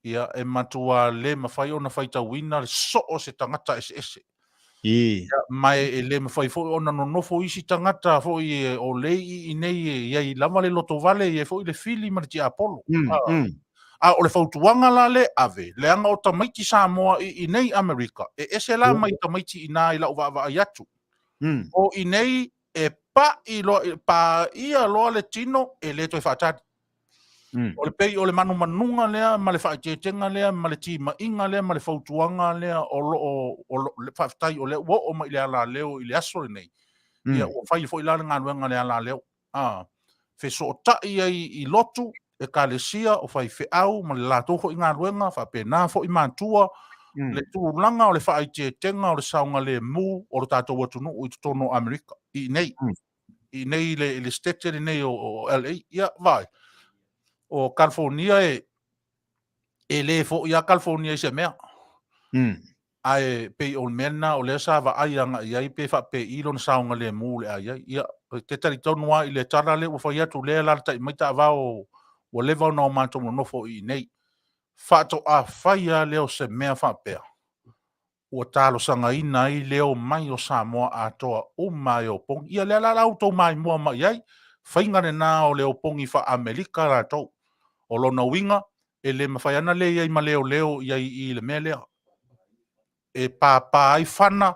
ia, e matua le mafai ona faitauina le soo o se tagata eseese. Ia, ma e le mafai foi ona nonofo isi tagata foi e, o le i inei e i ai lava le lotovale, e i ai foi le fili ma le tiapolo. A o le fautuaga la le ave, leaga o tamaiti Samoa i inei Amerika, e ese la mai tamaiti ina i lau vaavaai atu. O inei e pai loa, paia loa le tino e le toe faatali. O le pei o le manumanuga lea ma le faaeteetega lea ma le timaiga lea ma le fautuaga lea o lo o, faafetai o lea ua oo mai i le alaleo i le aso lenei. Ia ua fai foi la le galuega a le alaleo. A, fesootai ai i lotu, ekalesia, o faifeau ma le latou foi galuega, faapena foi matua, le tulaga o le faaeteetega o le saogalemu o le tatou atunuu i totonu o Amerika, i inei. I inei i le state lenei o LA. Ia, vaai, o California e, e le foi lava California i se mea. Ae pei o le mea lena o lea sa vaai agai i ai pe faapei lona saogalemu o le a i ai. Ia, ou te talitonu lava i le tala lea ua fai atu, lea e alaalatai mai taavao ua leva ona o matou nonofo i inei. Faatoa fai lava lea o se mea faapea, ua talosagaina ai le omai o Samoa atoa uma e opogi. Ia lea la la outou maimoa mai i ai, faiga lena o le opogi faa-Amerika latou. O lona uiga, e le mafai ana le i ai ma leoleo i ai i le mea lea. E pāpā ai fana,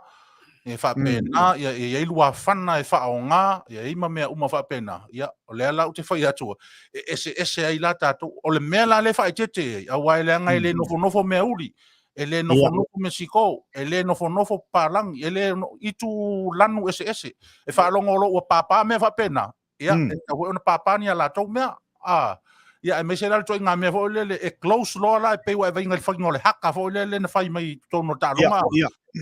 e faapena, ia e i ai luafana e faaaoga, ia e i ai ma mea uma faapena. Ia, o lea la ou te fai atu, e eseese ai la tatou. O le mea la lea e faaeteete ai, aua e leaga e le nofonofo meauli, e le nofonofo Mesiko, e le nofonofo papalagi, e le itu lanu eseese. E faalogo loa ua pāpā mea faapena, ia, e tatau foi ona pāpā ni a latou mea. A, ia, aemaise la le ituaiga mea foi lele, e close loa la, e pei ua e vaaiga i le faiga o le haka foi lele na fai mai i totonu o le taaloga.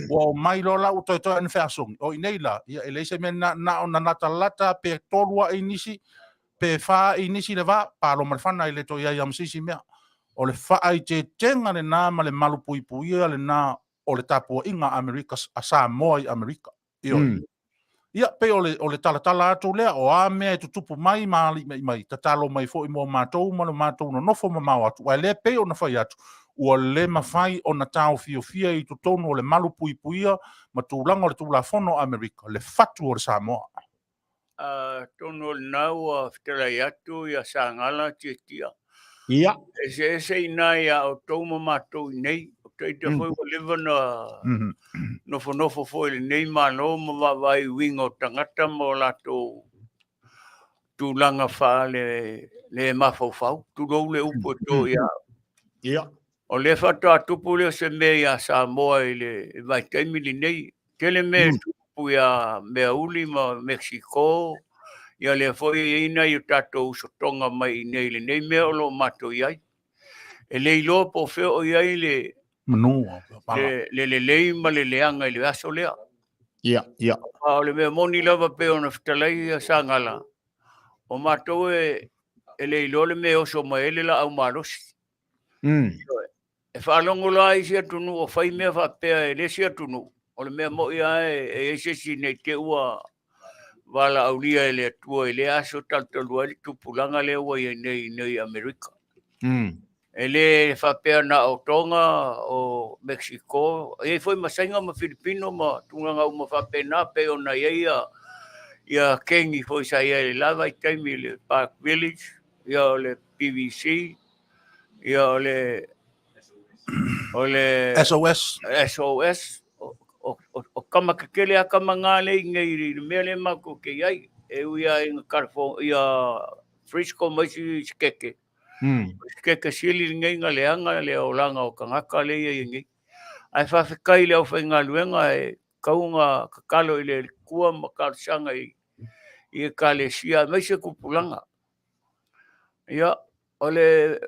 Ua omai loa la ua toetoe ona feasogi. O i inei la, ia e leai se mea na, na ona latalata pe tolu ae i nisi, pe fa ae i nisi le va, palo ma le fana e le toe i ai lava ma se isi mea. O le faaeteetega lena ma le malupuipuia lena o le tapuaiga a Amerika, a Samoa i Amerika. Ioe. Ia, pei o le, o le talatala atu lea, o a mea e tutupu mai ma aliima'i mai, tatalo mai foi mo matou ma lo matou nonofo mamao atu, ae lea pei ona fai atu, ua le mafai ona taofiofia i totonu o le malu puipuia ma tulaga o le Tulafono a Amerika le fatu o le Samoa. Atonu o lena ua fetalai atu ia Sagala Tiatia. Ia. Eseese i ina ia outou ma matou i inei. O taita foi ua leva na nofonofo foi i lenei Malo ma vaavaai i uiga o tagata ma o latou tulaga faale le mafaufau, tulou le upu e to ia au. Ia. O lea faatoa tupu lea o se mea ia Samoa i le vaitaimi lenei. Tele mea e tupu ia Meauli ma Mexico, ia lea foi e i ai nai o tatou usotoga mai i inei i lenei mea o lo o matou i ai. E le iloa po o fea o i ai le Manu, le lelei ma le leaga i le aso lea. Ia, ia. A o le mea moni lava pei ona fetalai ia Sagala, o matou e le iloa le mea e oso mai ai le laau malosi. E faalogo la isi atunuu o fai mea faapea e le isi atunuu, o le mea moi lava e i ai se isi nei te ua valaaulia e le Atua i lea aso talutalu ai le tupulaga lea ua i ai nei i Amerika. E le faapea na o Tonga, o Mexico, e i ai foi ma Saina ma Filipino ma tulaga uma faapena pei ona i ai ia kengi foi sa i ai i le la vaitaimi i le Park Village, ia o le PVC, ia o le o le SOS. SOS o tama tetele a tama na le i nei i le mea lea matou te i ai e ui lava ina California ia Frisco ma isi sikeke. Sikeke sili lenei na leaga le olaga o tagata lea e i ai nei. Ae faafetai i le aufaigaluega e tatau ona tatalo i le Atua ma talosaga i Ekalesia aemaise tupulaga. Ia, o le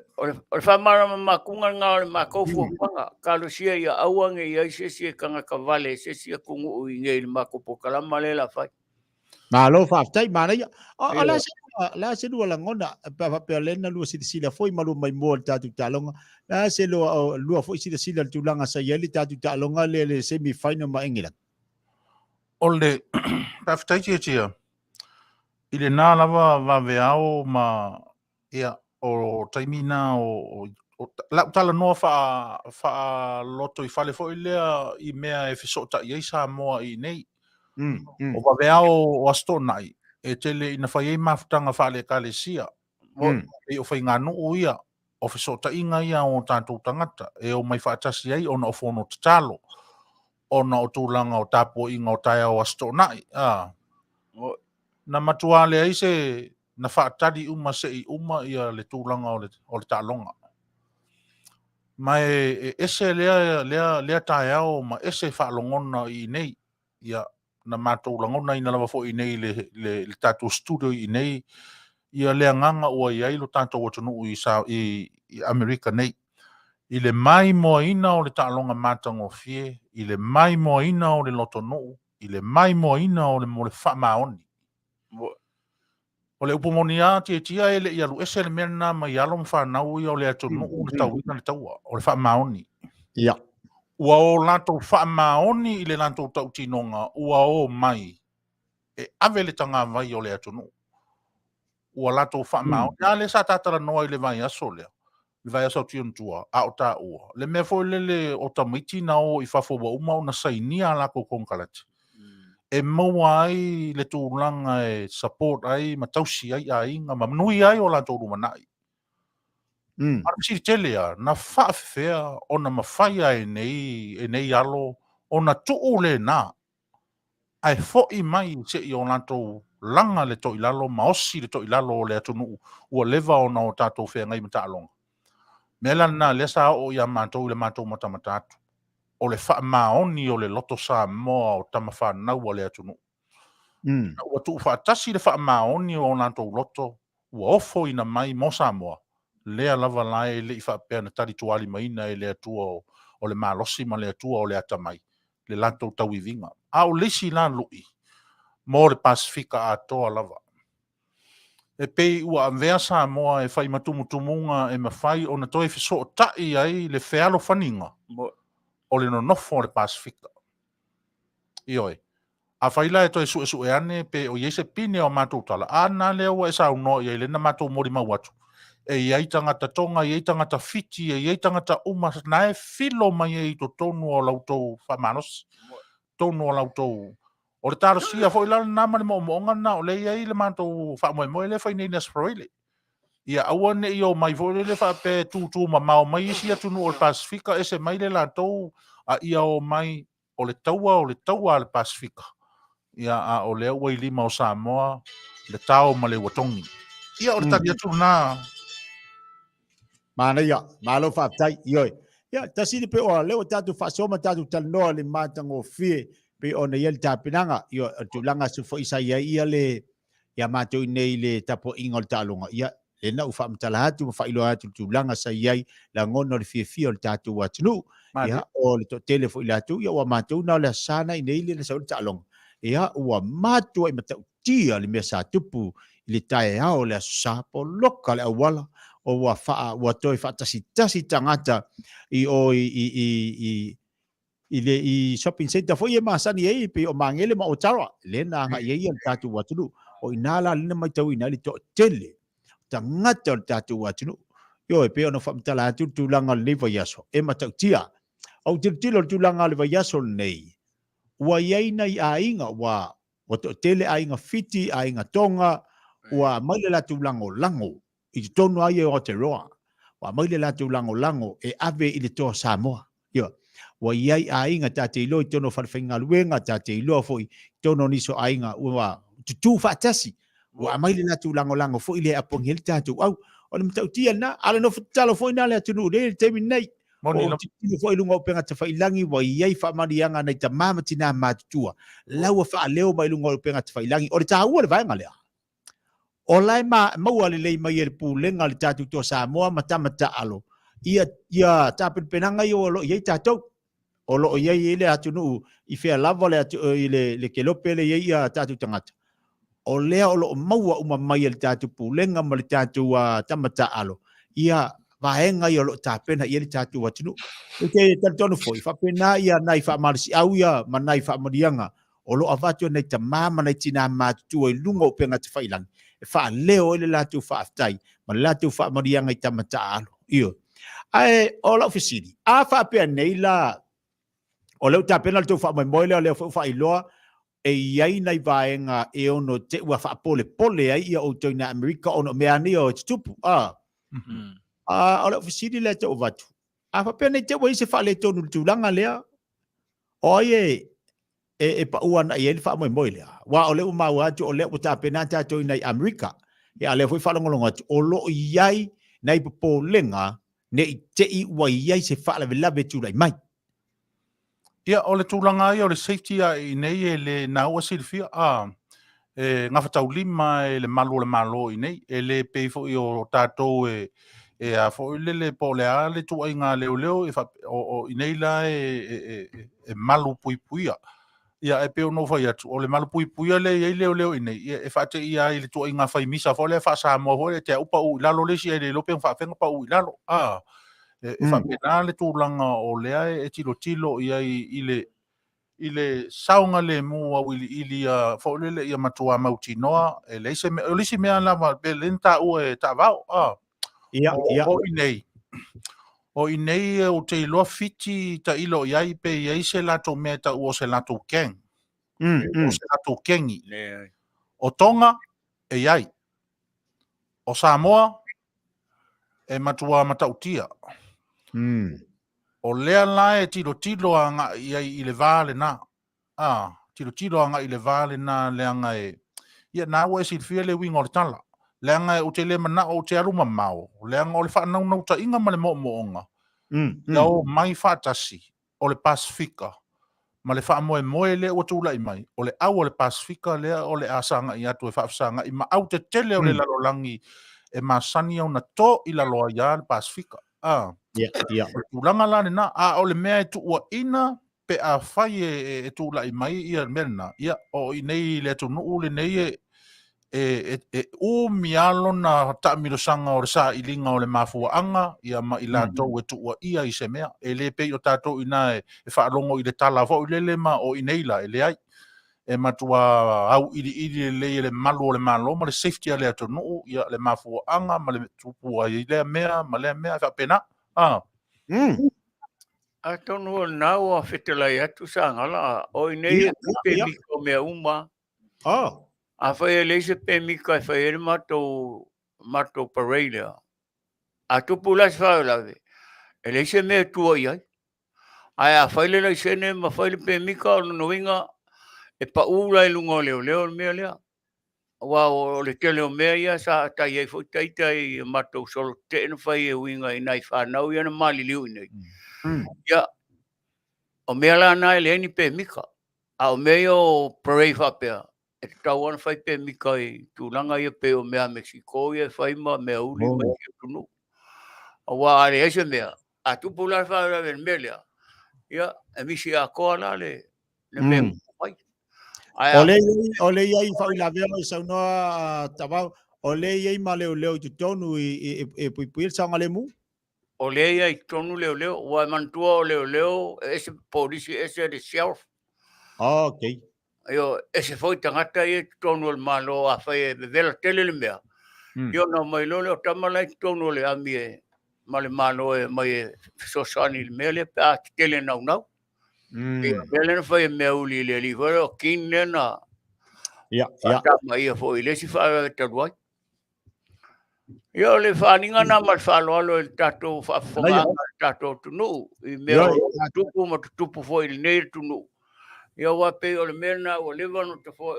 faamalamalamaga lena o le matou fuafuaga, talosia ia aua ne i i ai se isi e tagata vale e se isi atunuu i inei i le matou polokalama lea o le a fai. Malo faafetai, manaia. O le a se lua lagona, pe a faapea o lea na lua silasila foi ma lua maimoa i le tatou taaloga, le a se lua foi silasila i le tulaga sa i ai le tatou taaloga lea i le semi final ma England? O le faafetai Tiatia, i lena lava vaveao ma ia o taimi na o lau talanoa faaloto i fale foi lea i mea e fesootai ai Samoa i inei. O vaveao o Aso Toonai e tele ina fai ai mafutaga faale-ekalesia. Pei o faiganuu ia, o fesootaiga ia o tatou tagata e omai faatasi ai ona o fono tatalo, ona o tulaga o tapuaiga o taeao o Aso Toonai. Na matua leai se na faatali uma se i uma ia le tulaga o le, o le taaloga. Ma e ese lea, lea, lea taeao ma ese faalogona i inei. Ia, na matou lagonaina lava foi i inei i le, le, le tatou studio i inei, ia le agaga ua i ai lo tatou atunuu i, i, i Amerika nei. I le maimoaina o le taaloga matagofie, i le maimoaina o le lotonuu, i le maimoaina o le, mo le faamaoni. O le upu moni lava, Tiatia, e le i alu ese le mea lena mai alo ma fanau ia o le atunuu na tauina le taua, o le faamaoni. Ia. Ua o latou faamaoni i le latou tautinoga, ua o mai e ave le tagavai o le atunuu. Ua latou faamaoni. A lea sa ta talanoa i le vaiaso lea, le vaiaso atu i ona tua, a o taua, le mea foi lele o tamaiti na o i fafo ua uma ona sainia a latou konekarate, e maua ai le tulaga e support ai ma tausi ai aiga ma manuia ai o latou lumanai. A o le fesili tele lava, na faafefea ona mafai lava e nei, e nei alo ona tuu lena ae foi mai se i o latou laga le toilalo ma osi le toilalo o le atunuu ua leva ona o tatou feagai ma taaloga. Mea la lena lea sa oo ia matou i le matou matamata atu, o le faamaoni o le loto Samoa o tama fanau a le atunuu. Ina ua tuufaatasi le faamaoni o latou loto ua ofoina mai mo Samoa, lea lava la e le i faapea na talitualimaina e le Atua o le malosi ma le Atua o le atamai. le latou tauiviga. A o le isi la lu'i mo le Pasefika atoa lava. E pei ua avea Samoa e fai ma tumutumuga e mafai ona toe fesootai ai le fealofaniga o le nonofo o le Pasefika. Ioe. Afai la e toe suesue ane pe o i ai se pine o a matou tala, a na lea ua e saunoa i ai lea na matou molimau atu, e i ai tagata Toga, e i ai tagata Fiti, e i ai tagata uma na e filo mai ai i totonu o la outou faamalosi, totonu o la outou. O le talosia foi la lena ma le moomooga lena o lea e i ai le matou faamoemoe lea e fai nei i le Aso Faraile. Ia aua ne i omai foi lele faapea e tutu mamao mai isi atunuu o le Pasefika ese mai le latou, a ia omai o le taua o le taua a le Pasefika, ia a o lea ua i lima o Samoa le tao ma le uatogi. Ia o le tali atu lena. Manaia, malo faafetai. Ioe. Ia, tasi le pe o lea ua tatou faasoa ma tatou talanoa i le matagofie pei ona i ai le tapenaga. Ioe, o le tulaga se foi sa i ai ia le ia matou i nei le tapuaiga o le taaloga. Ia, lena ua faamatala atu ma faailoa atu le tulaga sa i ai lagona o le fiafia o le tatou atunuu. Ia, o le toatele foi latou, ia ua matou na o le Aso Sa na i nei le na sau le taaloga. Ia, ua matuai matautia le mea sa tupu i le taeao o le Aso Sa, poloka le auala, o ua faa, ua toe faatasitasi tagata i o i, i, i, i, i le i shopping centre foi e masani ai pei o Magele ma Otara, lea na agai ai le tatou atunuu. O i ina la lea na matauina ai le toatele o tagata o le tatou atunuu. Ioe, pei ona faamatala atu le tulaga o lenei vaiaso, e matautia. Ou tilotilo i le tulaga o le vaiaso lenei, ua i ai nai aiga ua ua toatele aiga Fiti, aiga Tonga, ua aumai le latou lagolago i totonu lava ia o Aotearoa, ua aumai le latou lagolago e ave i le Toa Samoa. Ioe. Ua i ai aiga ta te iloa i totonu o falefaigaluega, ta te iloa foi i totonu o nisi o aiga ua tutū faatasi, ua aumai le latou lagolago foi lea e apogi ai le tatou au. O le matautia lena, a o le nofo tatalo foi lena a le atunuu nei i le taimi lenei. Moni Ua tilotilo foi i luga o upega tafailangi ua i ai faamanuiaga a nai tama ma tinā matutua, la ua faaleo mai luga o upega tafailangi. O le taua o le vaega lea, o la e maua lelei mai e le pulega o le tatou Toa Samoa ma tama taalo ia, ia tapenapenaga ia o lo o i ai tatou. O lo o i ai le atunuu i fea lava le, atu, i le, le kelope le i ai ia tatou tagata. O lea o lo o maua uma mai e le tatou pulega ma le tatou tama taaalo ia vaega ia o lo o tapena i ai le tatou atunuu. Ou te talitonu foi, faapena ia nai faamalosiau ia ma nai faamanuiaga o lo o avatu e nai tama ma nai tinā matutua i luga o upega tafailangi e faaleo ai le latou faafetai ma le latou faamanuiaga i tama taaalo. Ioe. Ae o lau fesili, a faapea nei la, o lea ua tapena le tou faamoemoe lea, o lea foi ua faailoa e i ai nai vaega e ono te ua faapolepole ai ia outou i nai Amerika ona o mea nei o e tutupu. A, a o lau fesili lea te avatu, a faapea nei te ua i ai se faaletonu i le tulaga lea, o ai e, e, e pau ana i ai le faamoemoe lea? Aua o lea ua maua atu o lea ua tapena tatou i nai Amerika. Ia, a lea foi faalogologo atu, o lo o i ai nai popolega ne i te i ua i ai se faalavelave e tulai mai. Ia, o le tulaga ia o le safety a i nei e le na ua silafia, a, e gafataulima e le malu o le Malo i nei, e le pei foi o tatou e, e a foi lele po o le a le tuuaiga leoleo e faapea, o, o i nei la e, e, e, e malu puipuia. Ia, e pei ona ou fai atu, o le malu puipuia lea e i ai leoleo i nei, ia, e faateia ai i le tuuaiga fai misa foi lea faa-Samoa foi lea, te au pau i lalo le isi ae le iloa pe na faafefea ona pau i lalo. A, e, e faapena le tulaga o lea e tilotilo i ai i le, i le saogalemu auiliili ia foi lele ia matua mautinoa, e leai se mea, o le isi mea lava, pe le na taua e taavao, a, Ia, ia. O i nei, o i nei ou te iloa Fiti tailo i ai pe i ai se latou mea e taua o se latou gang. O se latou kengi. O Tonga, e i ai. O Samoa, e matua matautia. O lea la e tilotilo agai i ai i le va lena. A, tilotilo agai i le va lena leaga e, ia na ua e silafia le uiga o le tala. Leaga ou te le manao ou te alu mamao, leaga o le faanaunautaiga ma le moomooga, ia omai faatasi o le Pasefika ma le faamoemoe lea ua tulai mai, o le au a le Pasefika lea o le a sagai atu e faafesagai ma au tetele o le lalolagi e masani ona to i lalo ai lava le Pasefika. A, Ia, ia. O le tulaga la lena, a o le mea e tuuaina pe afai e tulai mai ia le mea lena, ia, o i nei i le atunuu lenei e, e, e, e umi lava lona taamilosaga o le sailiga o le mafuaaga ia ma i latou e tuuaia i se mea. E le pei o tatou i ina e faalogo i le tala foi lele ma o i nei la, e leai. E matua auiliili lelei e le malu o le Malo ma le safety a le atunuu ia le mafuaaga ma le tupu ai i lea mea ma lea mea e faapena. Ah. Atonu o lena ua fetalai atu Sagala, o i nei e pemita o mea uma. Oh. Afai e leai se pemita e fai ai le matou parade lea, a tupu la se faalavelave, e leai se mea e tua i ai. Ae a fai le laisene ma fai le pemita, o lona uiga e pau la i luga o leoleo le mea lea. Aua o le tele o mea ia sa tai ai foi taita i a matou solo tetee na fai e uiga i nai fanau ia na maliliu i inei. Ia, o mea la na e leai ni pemita. A o mea ia o parade faapea, e tatau lava ona fai pemita i tulaga ia pei o mea a Mexico ia e fai ma mea uli ma isi atunuu. Aua a leai se mea, a tupu la le faalavelave i le mea lea, ia, e misi atoa la le mea e tupu mai. Ae a. O le i ai faauilavea o saunoa Tavau, o le i ai ma leoleo i totonu e puipuia le saogalemu? O lea e i ai i totonu leoleo, ua e manatua o leoleo e ese polisi ese le sheriff. Oh, okay. Ioe, ese foi tagata ia i totonu o le Malo afai e vevela tele le mea, ia ona omai loa lea o tama la i totonu o le ami e ma le Malo e omai e fesoasoani i le mea lea pe a tetele naunau. Ia, o le mea lea na fai e Meauli i le alii foi lea o King lea na faatamaia foi i le isi faalavelave talu ai. Ia, o le faaaliga lena ma le faaaloalo i le tatou faafofogaaga a le tatou atunuu i mea o lo o tutupu ma tutupu foi i lenei atunuu. Ia, aua pei o le mea lena ua leva ona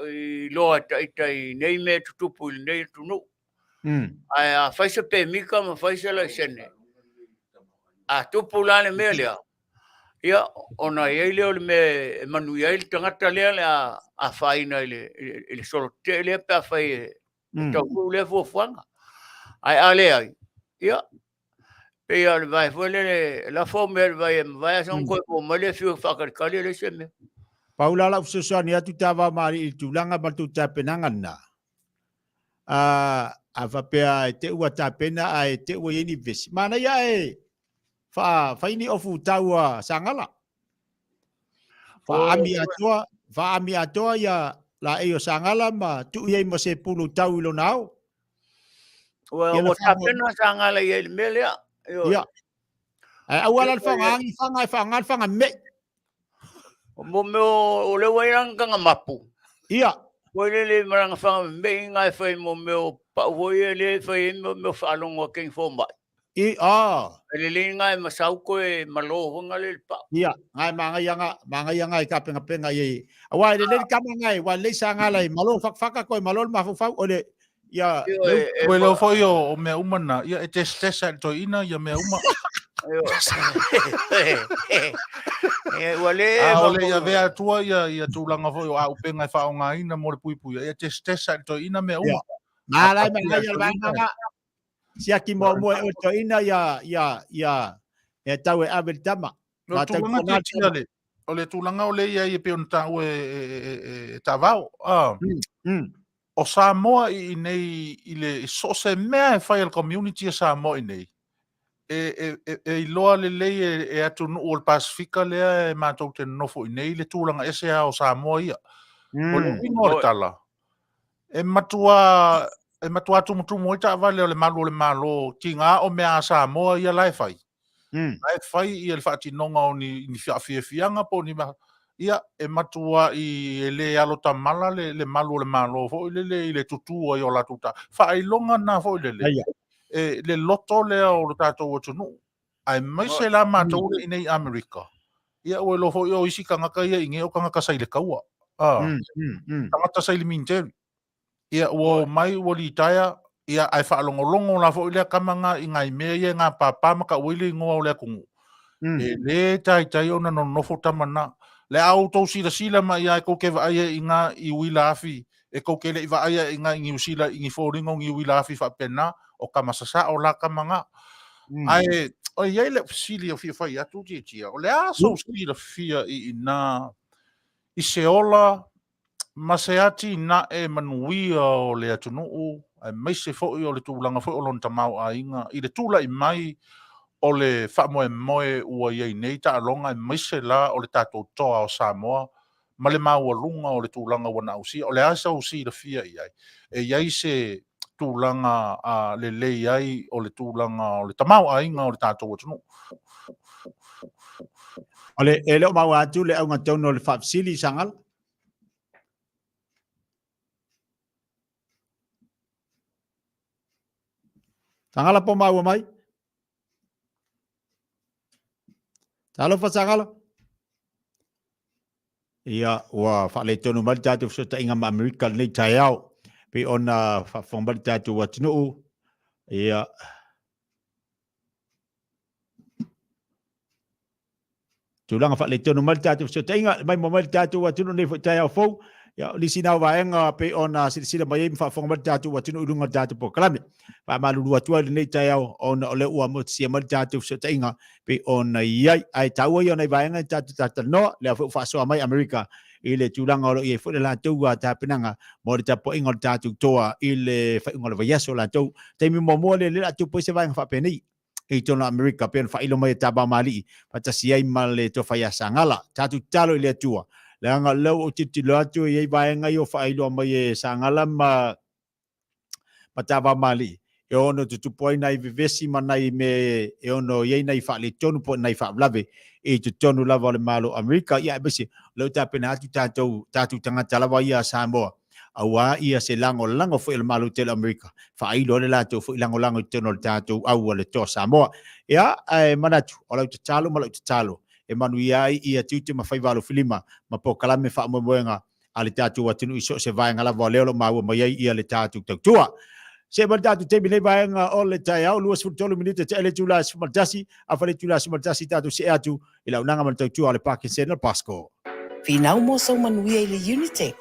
iloa e taita i nei mea e tutupu i lenei atunuu. Ae a fai se pemita ma fai se laisene, a tupu la le mea lea, ia, ona i ai lea o le mea e manuia ai le tagata lea o le a afaina i le solo tetee lea pe afai e taunuu lea fuafuaga. Ae a leai, ia, pei lava o le vae foi lele, e lafo mea i le vai e mavae aso ona toe po mai le fiu e faatalitali e leai se mea. Pau la lau fesoasoani atu Tavao ma Alii i le tulaga ma le tou tapenaga lena. A faapea e te ua tapena ae te ua i ai ni vesi, manaia ae fai ni ofu taua Sagala. Faaami atoa, faaami atoa ia laei o Sagala ma tuu i ai ma se pulu tau i lona ao. Ua tapena Sagala i ai i le mea lea. Ia. Ae aua la le faaaogaina faga e faaaoga le faga mei. Mo mea o lea ua i ai lana taga mapu. Ia. Foi lele ma lana faga mei na e fai mo mea o pau foi ia lea e fai ai mo mea o faalogo a teine fomai. I, oh. E lelei na e masau koe malo foi na le le pau. Ia, na e magaia nga, magaia nga e kapengapenga i ai. Aua e lelei le kama nga e, ua lelei Sagala e malo fakafaka koe malo le mafaufau o le ia Ua iloa foi o mea uma na, ia e testesa e le toeaina ia mea uma. Ua le A o le i avea atua ia tulaga foi o auupega e faaaogaina mo le puipuia, ia testesa e le toeaina mea uma. Nga la e magaia le vaega nga. Siaki muamua e oe toeaina ia ia ia e tau e ave le tama. O le tulaga tiatia le, o le tulaga o lea i ai e pei ona taua e Tavao. O Samoa i inei i le so o se mea e fai a le community a Samoa i inei, e iloa lelei e atunuu o le Pasefika lea e matou te nonofo i inei le tulaga ese lava o Samoa ia. O le uiga o le tala, e matua e matua tumutumu ai taavale o le malu o le Malo, tiga o mea a Samoa ia la e fai. La e fai ia le faatinoga o ni faafiafiaga po o ni ia e matuai e le alo tamala le malu o le Malo foi lele i le tutū ai o latou faailoga na foi lele. E, le loto lea o le tatou atunuu. Aemaise la matou le i nei Amerika. Ia ua iloa foi o isi tagata ia i nei o tagata sa i le taua. Tagata sa i le military. Ia ua omai ua litaea, ia ae faalogologo la foi lea tama na i nai mea ia e gapapa ma tau ai le igoa o le atunuu. E le taitai ona nonofo tama na. Le a outou silasila mai ia e tou te vaai ai i na i uila afi, e tou te le i vaai ai i na i Niu Sila i ni foliga o ni uila afi faapena, o tama sasao la tama na. Ae o i ai lau fesili o fia fai atu Tietia, o le a sou silafia i ina i se ola ma se atinae manuia o le atunuu, aemaise foi o le tulaga foi o lona tamaoaiga i le tulai mai o le faamoemoe ua i ai nei taaloga, aemaise la o le tatou Toa o Samoa ma le maualuga o le tulaga ua na ausia. O le a sou silafia i ai? E i ai se tulaga lelei ai o le tulaga o le tamaoaiga o le tatou atunuu? O le, e le o maua atu le auga tonu o le faafesili, Sagala. Sagala po maua mai? Talofa Sagala. Ia, ua faaletonu mai le tatou fesootaiga ma Amerika lenei taeao. Pei ona faafofoga mai le tatou atunuu. Ia, tulaga faaletonu mai le tatou fesootaiga, mai mo mai le tatou atunuu nei foi taeao fou. Ia, o nisi na o vaega pei ona silasila mai ai ma faafofoga mai le tatou atunuu i luga o le tatou polokalame. Faamalulu atu ai lenei taeao ona o lea ua motusia mai le tatou fesootaiga pei ona i ai. Ae taua ia o nai vaega i tatou talatalanoa, lea foi ua faasoa mai Amerika i le tulaga o lo o i ai foi le latou tapenaga mo le tapuaiga o le tatou toa i le faaiuga o le vaiaso latou. Taimi muamua lea, lea o le a tupu ai se vaega faapenei i totonu o Amerika, pei ona faailo mai e Tavamalii faatasi ai ma le tofa ia Sagala. Tatou tatalo i le Atua, leaga o lea ua ou tilotilo atu e i ai vaega ia ua faailoa mai e Sagala ma Tavamalii, e ono tutupu ai nai vevesi ma nai mea e ono i ai nai faaletonu po o nai faalavelave i totonu lava o le Malo o Amerika. Ia, aemaise o lea ua tapena atu tatou, tatou tagata lava ia a Samoa, auā ia se lagolago foi o le Malo tele o Amerika, faailo ai le latou foi lagolago i totonu o le tatou au a le Toa Samoa. Ia, ae manatu, o lau tatalo ma lau tatalo, e manuia ai ia tiute ma faiva alofilima ma polokalame faamoemoega a le tatou atunuu i so o se vaega lava o lea o lo o maua mai ai ia le tatou tautua. Se mai le tatou taimi nei vaega o le taeao, 23 minute te le itula 11, afa le itula 11 tatou see atu i le auaunaga ma le tautua a le Parkinson o le Pasco. Finau mo sou manuia i le Unitec.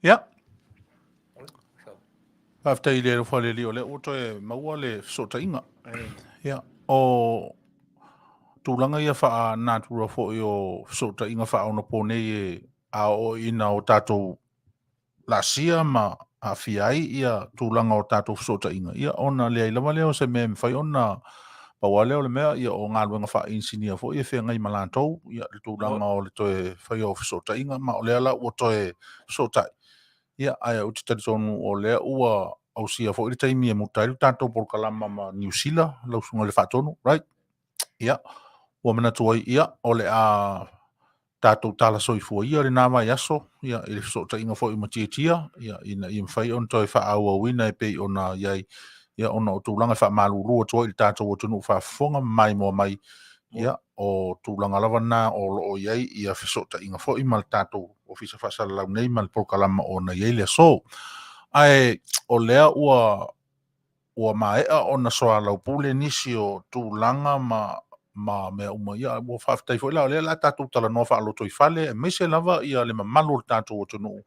Ia. Faafetai i le alofa o le Alii o lea ua toe maua le fesootaiga. Ia, o tulaga ia faa-natura foi o fesootaiga faaonaponei e a oo ina o tatou laasia ma aafia ai ia tulaga o tatou fesootaiga, ia ona leai lava lea o se mea e mafai ona pau lava lea o le mea, ia o galuega faainisinia foi e feagai ma latou, ia le tulaga o le toe faia o fesootaiga, ma o lea la ua toe fesootai, ia ae ou te talitonu o lea ua ausia foi le taimi e muta ai le tatou polokalama ma Niu Sila, lau Susuga i le Faatonu, right? Ia, ua manatu ai, ia, o le a tatou tala soifua ia lena vaiaso ia, i le fesootaiga foi ma Tiatia ia, ina ia mafai ona toe faaauauina e pei ona i ai ia, ona o tulaga e faamalulu atu ai i le tatou atunuu faafofoga ma maimoa mai ia, o tulaga lava na o lo o i ai ia fesootaiga foi ma le tatou Ofisa Faasalalau nei ma le polokalama o ona i ai le aso. Ae o lea ua ua maea ona soalaupule nisi o tulaga ma ma mea uma, ia ua faafetai foi la o lea o le a tatou talanoa faalotoifale, aemaise lava ia le mamalu o le tatou atunuu,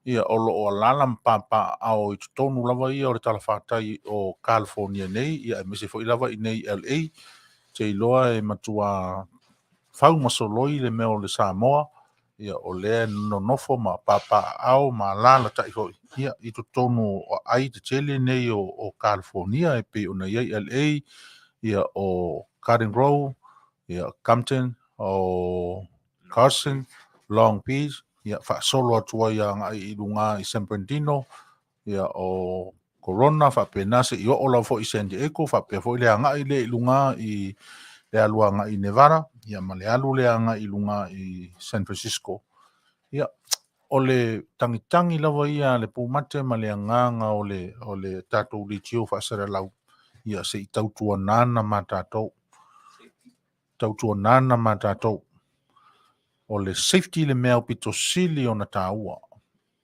ia o lo o alaala ma papaaao i totonu lava ia o le talafatai o California nei, ia aemaise foi lava i inei i LA. Ou te iloa e matua fau ma soloi le mea o le Samoa, ia o lea e nonofo ma papaaao ma alaalatai foi ia i totonu o aai tetele nei o California e pei ona i ai LA, ia o Garden Grove, ia Compton, o Carson, Long Beach, ia faasolo atu ai agai i luga i San Bernardino, ia o Corona faapena se i oo lava foi i San Diego, faapea foi le agai lea i luga i le alu agai i Nevada, ia ma le alu lea agai i luga i San Francisco. Ia, o le tagitagi lava ia a le pumate ma le agaga o le, o le tatou leitio faasalalau, ia se i tautuanana ma tatou. Tautuanana ma tatou. O le safety le mea aupito sili ona taua.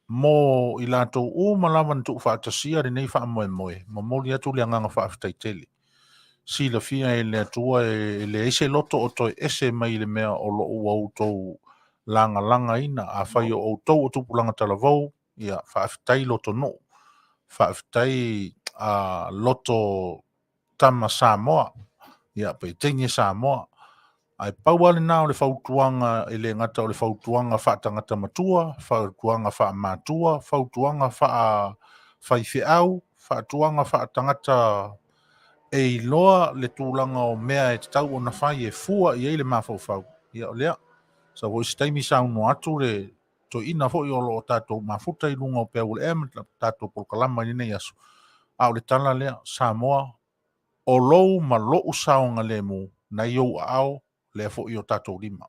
Mo i latou uma lava na tuufaatasia lenei faamoemoe, momoli atu le agaga faafetai tele. Silafia e le Atua e leai se loto o toe ese mai le mea o lo o ua outou lagalagaina. Afai o outou o tupulaga talavou, ia faafetai lotonuu, faafetai loto tama Samoa, ia pe teine Samoa. Ae pau lava lena o le fautuaga, e le gata o le fautuaga faatagata matua, fautuaga faamatua, fautuaga faafaifeau, fautuaga faatagata e iloa le tulaga o mea e tatau ona fai e fua i ai le mafaufau. Ia o lea, sau foi se taimi saunoa atu le toeaina foi o lo o tatou mafuta i luga o peau o le ea ma tatou polokalama i lenei aso. A o le tala lea, Samoa, o lou ma lou saogalemu nai ou aao, lea foi i o tatou lima.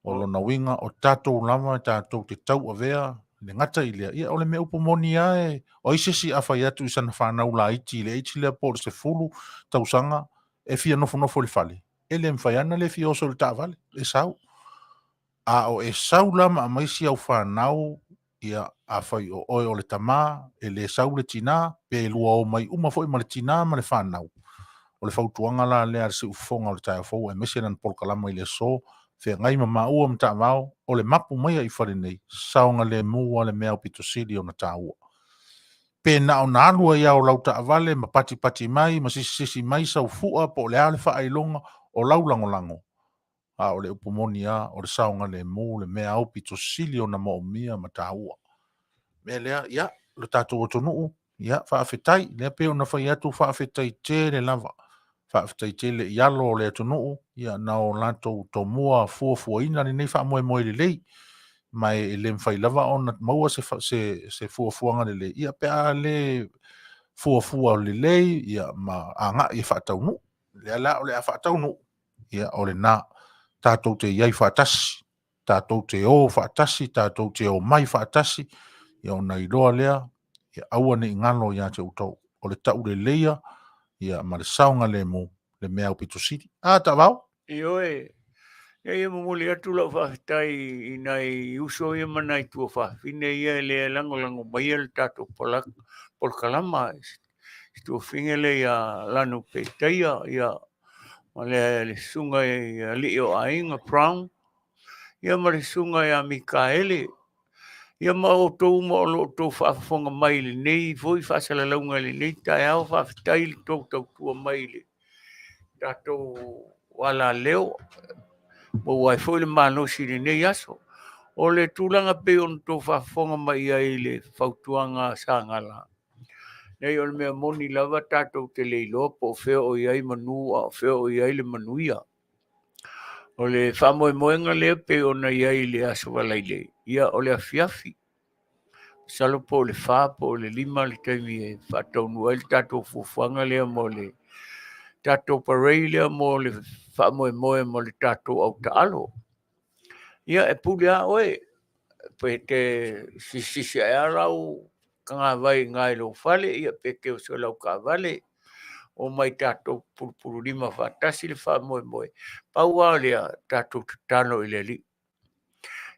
O lona uiga, o tatou lava tatou te tauavea le gata i lea, ia o le mea upu moni lava e, o ai se isi a fai atu i sana fanau laiti i le age lea po o le 10 tausaga e fia nofonofo i le fale, e le mafai lava ona le fia oso i le taavale, e sau. A o e sau la ma aumai si au fanau, ia, afai o oe o le tama, e le sau le tina, pe lua omai uma foi ma le tina ma le fanau. O le fautuaga la lea a le siufofoga o le taeao fou aemaise lana polokalama i le aso, feagai ma maua ma taavao, o le mapu maia i fale nei, saogalemu lava le mea aupito sili ona taua. Pe na ona alu ai lava o lau taavale ma patipati mai ma sisisisi mai sau fua po o le a le faailoga o lau lagolago, a o le upu moni lava, o le saogalemu le mea aupito sili ona moomia ma taua. O le mea lea, ia, lo tatou atunuu, ia, faafetai. Lea pei ona fai atu, faafetai tele lava. Faafetai tele i alo o le atunuu, ia, na o latou tomua fuafuaina lenei faamoemoe lelei. Ma e le mafai lava ona maua se, se, se fuafuaga lelei, ia, pe a le fuafua lelei, ia, ma agai e faataunuu. Lea la o le a faataunuu, ia o lena tatou te i ai faatasi, tatou te o faatasi, tatou te omai faatasi, ia ona iloa lea, ia aua ne i galo ia te outou. O le tauleleia ia ma le saogalemu le mea aupito sili. A, Taavao? Ioe, e momoli atu lau faafetai i nai uso ia ma nai tuafafine ia e le lagolago maia le tatou polokalama. Si tuafafine lea ia Lanu Peitaia, ia, ma le susuga i alii o aiga Brown, ia ma le susuga ia Mikaele. Ia ma outou uma o lo o outou faafofoga mai i lenei foi faasalalauga i lenei taeao, faafetai i le tou tautua mai i le tatou alaleo, maua ai foi le malosi i lenei aso. O le tulaga e pei ona outou faafofoga mai i ai i le fautuaga a Sagala, leai o le mea moni lava tatou te le iloa po o fea o i ai manu a o fea o i ai le manuia. O le faamoemoega lea e pei ona i ai i le Aso Faraile, ia o le afiafi, masalo po o le 4 po o le 5 le taimi e faataunuu ai le tatou fuafuaga lea mo le tatou parade lea mo le faamoemoe mo le tatou autaalo. Ia e pule lava oe, pe te sisisi ae lava lau tagavai i ina i lou fale, ia pe te oso i lau taavale, omai tatou pulupululima faatasi le faamoemoe. Pau lava o lea, tatou tatalo i le Alii.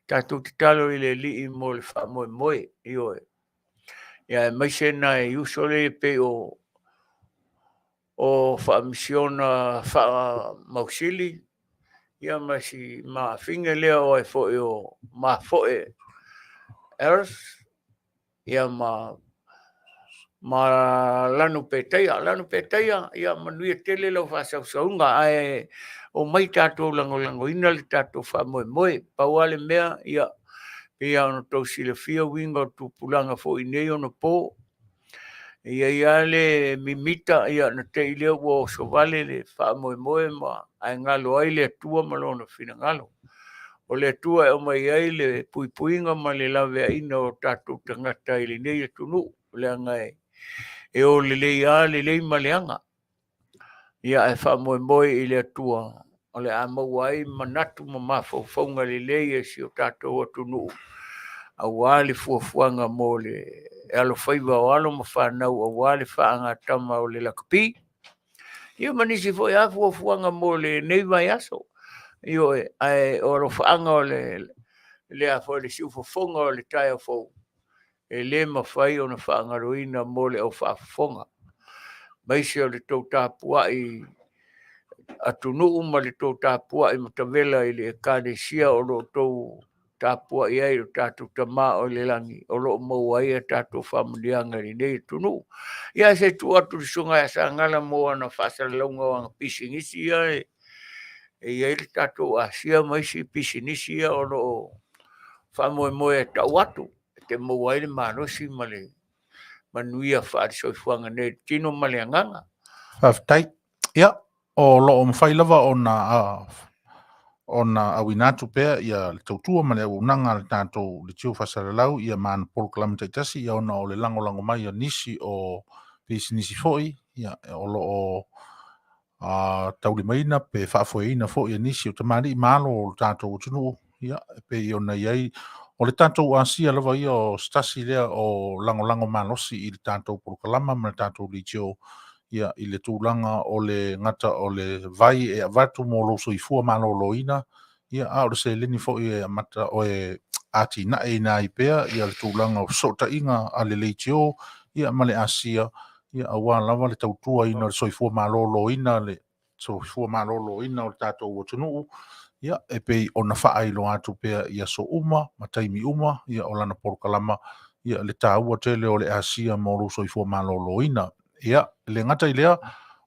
Tatou tatalo i le Alii mo le faamoemoe, ioe. Ia aemaise nai uso lea e pei o faamisiona faamausili, ia ma si mafine lea o ai foi o Mafoe Eris, ia ma Lanu Petaia. Lanu Petaia, ia manuia tele lau faasausauga, ae omai tatou lagolagoina le tatou faamoemoe. Pau lava le mea, ia, pei lava ona outou silafia uiga o le tupulaga foi i nei ona po, e i ai lava le mimita, ia ona te i lea ua oso vale le faamoemoe ma ae galo ai le Atua ma Lona finagalo. O le Atua e aumai ai le puipuiga ma le laveaiina o tatou tagata i lenei atunuu, leaga e o lelei lava lelei ma leaga. Ia ae faamoemoe i le Atua o le a maua ai manatu ma mafaufauga lelei e si o tatou atunuu aua le fuafuaga mo le alofaiva o alo ma fanau aua le faagatama o le lakapi. Ia ma nisi foi lava fuafuaga mo lenei vaiaso. Ioe, ae o alofaaga o le foi le siufofoga o le taeao fou, e le mafai ona faagaloina mo le au faafofoga. Aemaise o le tou tapuai atunuu ma le tou tapuai matavela i le Ekalesia o lo o tou tapuai ai i lo tatou Tama o i le lagi, o lo o maua ai a tatou faamanuiaga i lenei atunuu. Ia, se i tuu atu i le Susuga ia Sagala mo ana faasalalauga o ana pisinisi ia e i ai le tatou Asia ma isi pisinisi ia o lo o faamoemoe e tau atu e te maua ai le malosi ma le manuia faale-soifuaga nei i le tino ma le agaga. Faafetai. Ia, o lo o mafai lava ona ona auina atu pea ia le tautua ma le auaunaga a le tatou Leitio Faasalalau ia ma ana polokalame taitasi ia ona o le lagolago mai a nisi o pisinisi foi ia o lo o taulimaina pe faafoeina foi e nisi o tamalii ma alo o le tatou atunuu ia e pei ona i ai o le tatou Asia lava ia o se tasi lea o lagolago malosi i le tatou polokalama ma le tatou leitio ia i le tulaga o le gata o le vai e avatu mo lou soifua maloloina ia a o le seleni foi e amata o e atinaeina ai pea ia le tulaga o fesootaiga a le leitio ia ma le Asia ia aua lava le tautuaina o le soifua maloloina le soifua maloloina o le tatou atunuu ia e pei ona faailoa atu pea i aso uma ma taimi uma ia o lana polokalama ia le taua tele o le Asia mo lou soifua maloloina. Ia, e le gata i lea,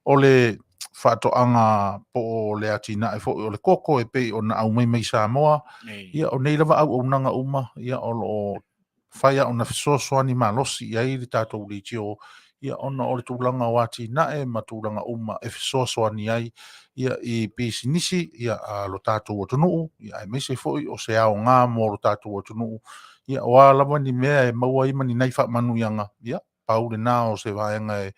o le faatoaga po o le atinae foi o le koko e pei ona aumai mai Samoa, ia o nei lava auaunaga uma ia o lo o fai lava ona fesoasoani malosi i ai le tatou leitio ia ona o le tulaga o atinae ma tulaga uma e fesoasoani ai ia i pisinisi ia a lo tatou atunuu ia aemaise foi o se aoga mo lo tatou atunuu ia o a lava ni mea e maua ai ma ni nai faamanuiaga ia pau lena o se vaega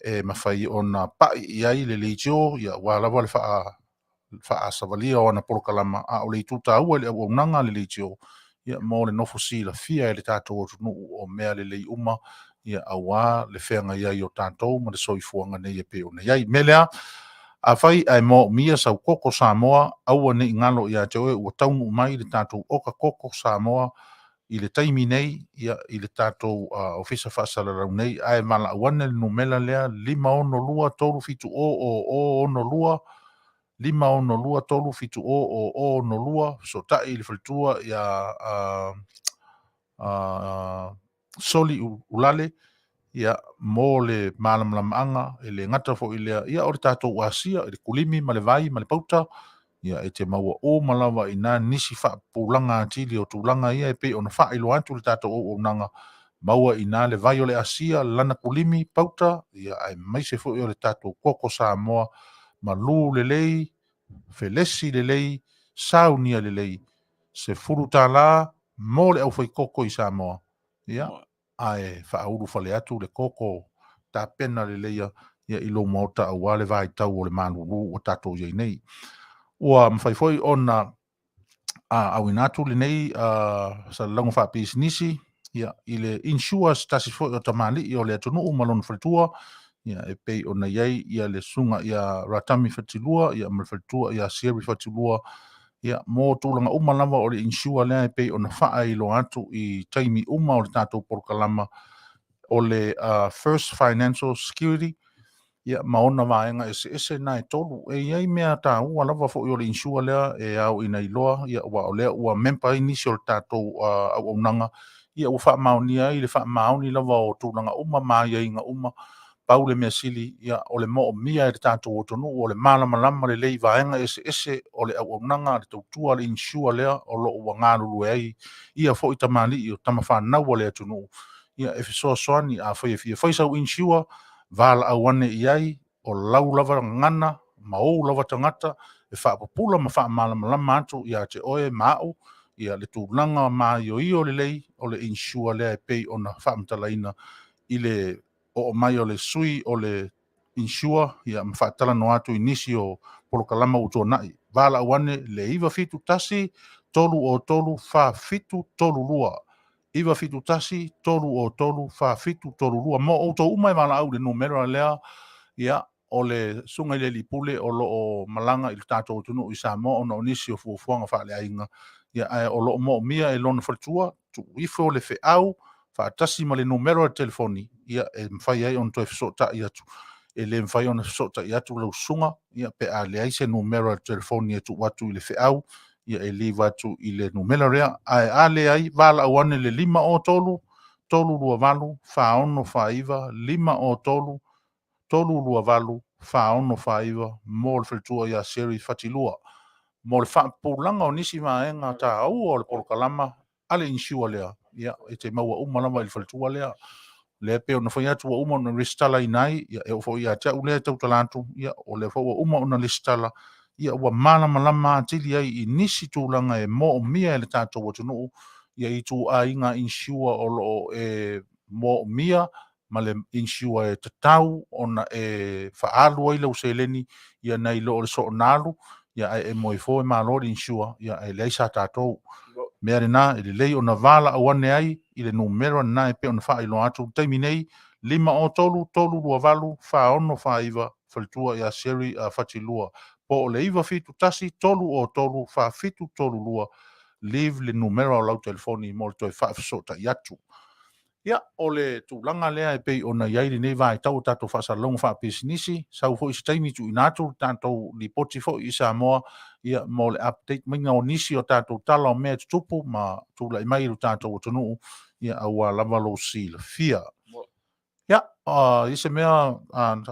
e mafai ona pai i ai le leitio ia aua lava le faasavalia o ana polokalama a o le itu taua i le auaunaga a le leitio ia mo le nofo silafia e le tatou atunuu o mea lelei uma ia aua le feagai ai o tatou ma le soifuaga nei e pei ona i ai. O le mea lea, afai ae moomia sau koko Samoa, aua ne i galo ia te oe ua taunuu mai le tatou oka koko Samoa i le taimi nei ia i le tatou ofisa faasalalau nei, ae valaau ane le numera lea 562 370 0062 562 370 0062 fesootai i le faletua ia Soli Ulale, ia, mo le malamalamaaga, e le gata foi i lea, ia, o le tatou asia i le kulimi ma le vai ma le pauta, ia, e te maua uma lava i ina nisi faapupulaga atili o tulaga ia e pei ona faailoa atu i le tatou auaunaga, maua i ina le vai o le asia, lana kulimi, pauta, ia, aemaise foi o le tatou koko Samoa, malu lelei, felesi lelei, saunia lelei, $10 mo le aufaikoko i Samoa, ia, ae faaulufale atu le koko tapena leleia ia i lou maota aua le vaitau o le malulu ua tatou i ai nei. Ua mafai foi ona auina atu lenei salalauga faapisinisi ia, i le insure se tasi foi o tamalii o le atunuu ma lona faletua, ia, e pei ona i ai ia le susuga ia Ratami Fatilua ia, ma le faletua ia Sieri Fatilua, ia, mo tulaga uma lava o le insure lea e pei ona faailoa atu i taimi uma o le tatou polokalama o le First Financial Security, ia, ma ona vaega eseese na e tolu. E i ai mea taua lava foi o le insure lea e ao ina iloa, ia, aua o lea ua member ai nisi o le tatou auaunaga, ia, ua faamaonia ai le faamaoni lava o tulaga uma ma aiaiga uma. Pau le mea sili, ia, o le moomia e le tatou atunuu o le malamalama lelei i vaega eseese o le auaunaga a le tautua a le insure lea o lo o ua galulue ai ia foi tamalii o tamafanau a le atunuu, ia, e fesoasoani. Afai e fia fai sau insure, valaau ane i ai, o lau lava gagana ma ou lava tagata e faapupula ma faamalamalama atu ia te oe ma au ia le tulaga maioio lelei o le insure lea e pei ona faamatalaina i le oo mai o le sui o le insure, ia, ma faatalanoa atu i nisi o polokalama ua tuanai. Valaau ane le 971 303 4732, 971 303 4732. Mo outou uma e valaau i le numera lea, ia, o le susuga i le alii pule o lo o malaga i le tatou atunuu i Samoa ona o nisi o fuafuaga faaleaiga, ia, ae o lo o moomia e lona faletua, tuu ifo le feau faatasi ma le numera o le telefoni, ia, e mafai ai ona toe fesootai atu. E le mafai ona fesootai atu lau susuga, ia, pe a leai se numera o le telefoni e tuu atu i le feau, ia, e leave atu i le numera lea. Ae a leai, valaau ane le 503 328 4649, 503 328 4649 mo le faletua ia Sherry Fatilua. Mo le faapupulaga o nisi vaega taua o le polokalama a le insure lea, ia, e te maua uma lava i le faletua lea. Lea e pei ona fai atu ua uma ona resitalaina ai, ia, e oo foi ia te au lea e tautala atu, ia, o lea foi ua uma ona resitala, ia, ua malamalama atili ai i nisi tulaga e moomia e le tatou atunuu, ia, ituaiga insure o lo o e moomia ma le insure e tatau ona e faaalu ai lau seleni, ia, nai lo o le soona alu, ia, ae e moe fo e malo le insure, ia, ae leai sa tatou. Mea lena e lelei ona valaau ane ai i le numera lena e pei ona faailoa atu i le taimi nei, 503 328 4649, faletua ia Sherry Fatilua, po o le 971 303 4732. Leave le numera o lau telefoni mo le toe faafesootai atu. Ia, o le tulaga lea e pei ona i ai lenei vaitau o tatou faasalalauga faapisinisi, sau foi se taimi tuuina atu le tatou lipoti foi i Samoa, ia, mo le update maiga o nisi o tatou tala o mea e tutupu ma tulai mai i lo tatou atunuu, ia, aua lava lou silafia. Ia, i se mea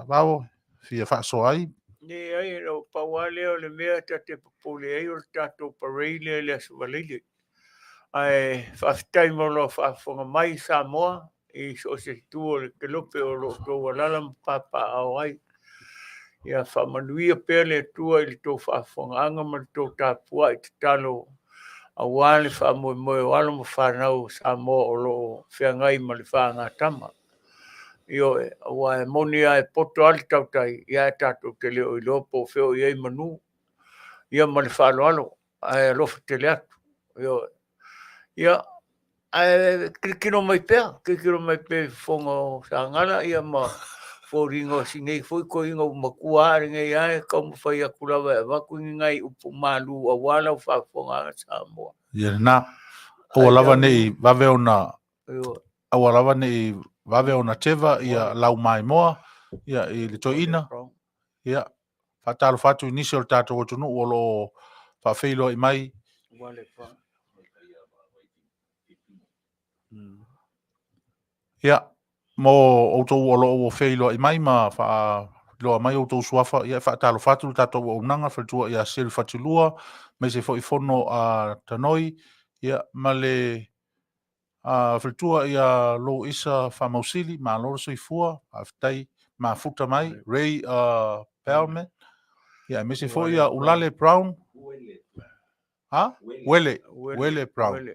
Vao fia faasoa ai? Leai, na pau lava lea o le mea ta te popole ai o le tatou parade lea i le Aso Faraile. Ae faafetai mo lau faafofoga mai Samoa i so o se itu o le kelope o lo o outou alaala ma papaaao ai. Ia faamanuia pea le Atua i le tou faafofogaaga ma le tou tapuai tatalo aua le faamoemoe o alo ma fanau o Samoa o lo o feagai ma le fagatama. Ioe, aua e moni lava e poto lava le tautai, ia ae tatou te le o iloa po o fea o i ai manu. Ia ma le faaaloalo, ae alofa tele atu. Ioe. Ia, ae tilotilo mai pea, tilotilo mai pea i fofoga o Sagala ia ma foliga o si nei foi toeaina ua matua lava lenei lava e taumafai atu lava e avatu ni nai upu malu aua lau faafofogaaga Samoa. Ia lena. Aua lava ne i vave ona aua lava ne i vave ona teva ia lau maimoa ia i le toeaina. Ia, faatalofa atu i nisi o le tatou atunuu o lo o faafeiloai mai. Ia, mo outou o lo o ua feiloai mai ma faailoa mai outou suafa, ia e faatalofa atu le tatou auaunaga faletua ia Selu Fatilua, aemaise foi fono a Tanoi, ia ma le faletua ia Louisa Faamausili, malo le soifua, faafetai mafuta mai, Ray Bellman, ia aemaise foi ia Ulale Brown, ha? Wele, Wele Brown.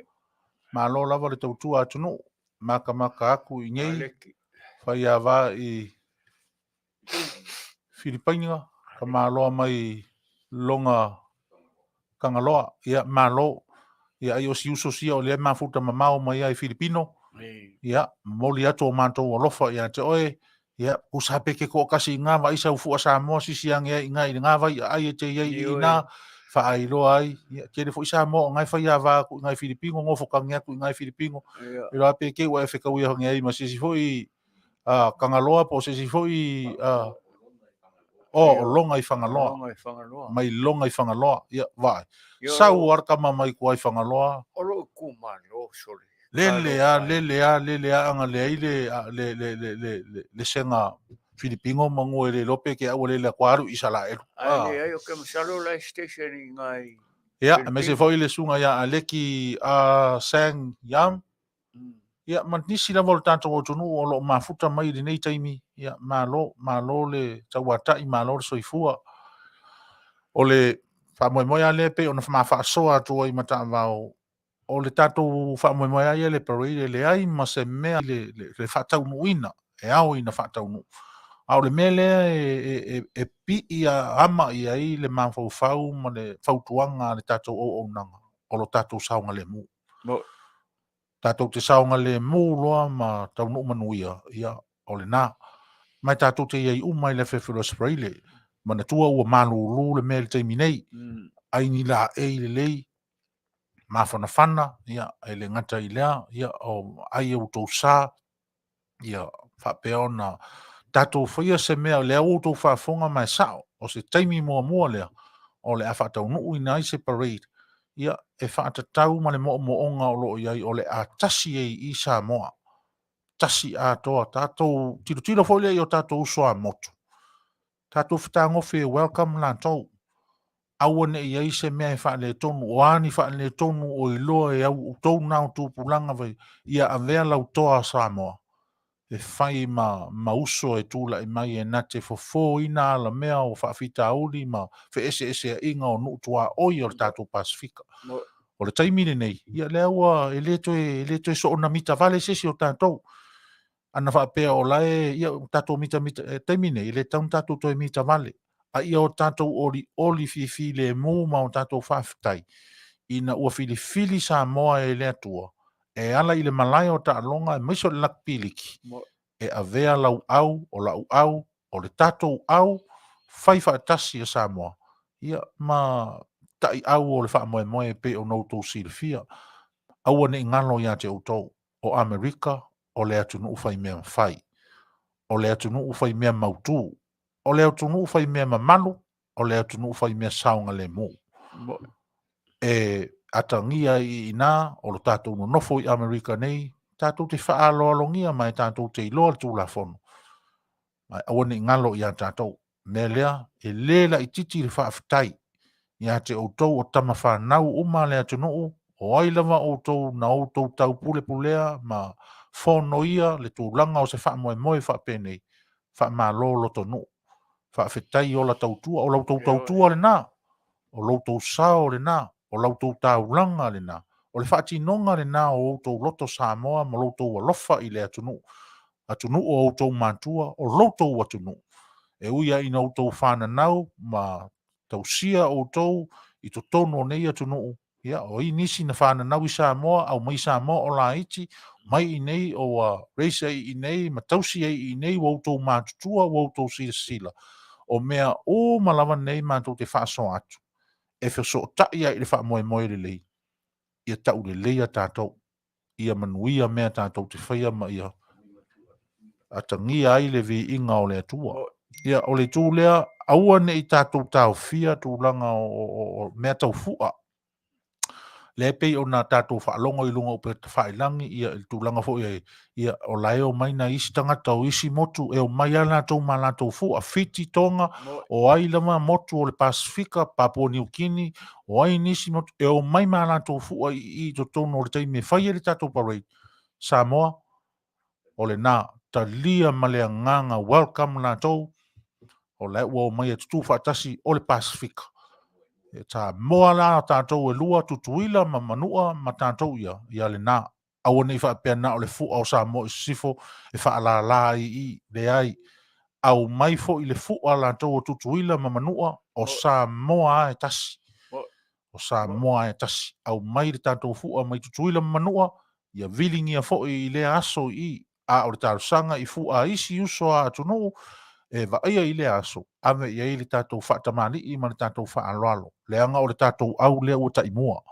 Malo lava le tautua atunuu, makamaka atu i nei, faiava i Filipaina, tamaloa mai loga Tagaloa, ia malo. Ia ai o si uso sia o lea mafuta mamao mai ai Filipino. Ia, momoli atu o matou alofa ia te oe. Ia, tusa pe ke toatasi i ngā vai sau fua Samoa sisi ange ai i ngā i ngā vai a ai e te iai i nā whaailoa ai. Ia, tele foi Samoa o ngai whai a vā aku i ngai Filipino, ngofo kange atu i ngai Filipino. E loa pe ke ua e whekau ia hange ai ma sisi foi Kangaloa po o se isi foi o o Longa i Fagaloa. Longa i Fagaloa. Mai Longa i Fagaloa. Ia, vaai. Sau ar kama mai kua i Fagaloa. O lou itumalo sole. Lele a, lele a, lele a anga leai le, le, le, le, le, le, le sega Filipino ma ngua e le iloa pe ke aua lele a kua alu i Isalaelu. Ai leai o ke masalo la e station i ngai Ia, aemaise foi le susuga ia Aleki a Sang Yam, Ia, ma nisi lava o le tatou atunuu o lo o mafuta mai i lenei taimi, ia, malo, malo le tauatai, malo le soifua. O le faamoemoe lava lea e pei ona ma faasoa atu ai Matavao, o le tatou faamoemoe lava ia le parade e leai ma se mea le, le, le faataunuuina e ao ina faataunuu. A o le mea lea e, e, e, e pii ama i ai le mafaufau ma le fautuaga a le tatou auaunaga, o lo tatou saogalemu. Tatou te saogalemu loa ma taunuu manuia, ia, o lena. Ma e tatou te i ai uma i le afiafi o le Aso Faraile. Manatua ua malulu le mea i le taimi nei. Ai ni laei lelei, mafanafana, ia, e le gata i lea, ia, o ai outou sa, ia faapea ona tatou faia se mea o lea ua outou faafofoga ma e sao, o se taimi muamua lea o le a faataunuuina ai se parade, ia e faatatau ma le moomooga o lo o i ai o le a tasi ai i Samoa, tasi atoa. Tatou tilotilo foi lea i o tatou uso a motu, tatou fetagofi e welcome latou, aua ne i ai se mea e faaletonu, o a ni faaletonu o iloa e au outou na o tupulaga vai, ia avea lau toa a Samoa e fai ma, ma uso e tulai mai e na te fofoina alamea o faafitauli ma feeseeseaiga o nuu tuaoi o le tatou Pasefika. O le taimi lenei, ia lea ua e le toe, e le toe soona mita vale se isi o tatou. Ana faapea o la e, ia, tatou mitamita, e taimi nei, e le tatau ona tatou toe mita vale, a ia o tatou olioli fifilemu ma o tatou faafetai, ina ua filifili Samoa e le Atua, e ala i le malae o taaloga aemaise o le Lakapi Liki, e avea lau au, o la'u au, o le tatou au, fai faatasi a Samoa, ia, ma ta'iau o le faamoemoe e pei ona outou silafia. Aua ne i galo ia te outou, o Amerika o le atunuu faimea mafai, o le atunuu faimea mautu, o le atunuu faimea mamalu, o le atunuu faimea saogalemu. E atagia ai i inā o lo tatou nonofo i Amerika nei, tatou te faaaloalogia ma e tatou te iloa le Tulafono. Ae aua ne i galo ia tatou. Mea lea, e le laitiiti le faafetai ia te outou o tama fanau uma a le atunuu, o ai lava outou na outou taupulepulea ma fonoia le tulaga o se faamoemoe faapenei, faamalo lotonuu. Faafetai ola tautua, o la outou tautua lena, o lo outou sao lena, o la outou taulaga lena, o le faatinoga lena o outou loto Samoa ma lo outou alofa i le atunuu, atunuu o outou matua, o lo outou atunuu. E ui lava ina outou fananau ma tausia outou i totonu o nei atunuu, ia, o ai nisi na fananau i Samoa, aumai Samoa o laiti, mai i inei o ua raise ai i inei ma tausi ai i inei, ua outou matutua, ua outou silasila. O mea uma lava nei matou te faasoa atu, e fesootai ai i le faamoemoe lelei, ia tauleleia tatou, ia manuia mea tatou te faia ma ia atagia ai le viiga o le Atua. Ia, o le itu lea, aua ne i tatou taofia tulaga o mea tau fua. Lea e pei ona tatou faalogo i luga o upega tafailagi, ia, i le tulaga foi e, ia, o la e omai nai isi tagata o isi motu, e omai lava latou ma latou fua, Fiti, Tonga, o ai lava motu o le Pasefika, Papua Niu Kini, o ai nisi motu, e omai ma latou fua i i i totonu o le taimi e fai ai le tatou parade. Samoa, o lena, talia ma le agaga welcome latou, o la ua omai e tutū faatasi o le Pasefika. E Samoa la tatou e lua, Tutuila ma Manua ma tatou ia, ia lena. Aua ne i faapea na o le fua o Samoa i sisifo e faalala ai i i, leai. Aumai foi le fua latou o Tutuila ma Manua, o Samoa lava e tasi. O Samoa lava e tasi. Aumai le tatou fua mai Tutuila ma Manua, ia viligia foi i lea aso i i. A o le talosaga i fua a isi uso a atunuu e vaaia i lea aso, ave i ai le tatou faatamalii ma le tatou faaaloalo, leaga o le tatou au lea ua taimua.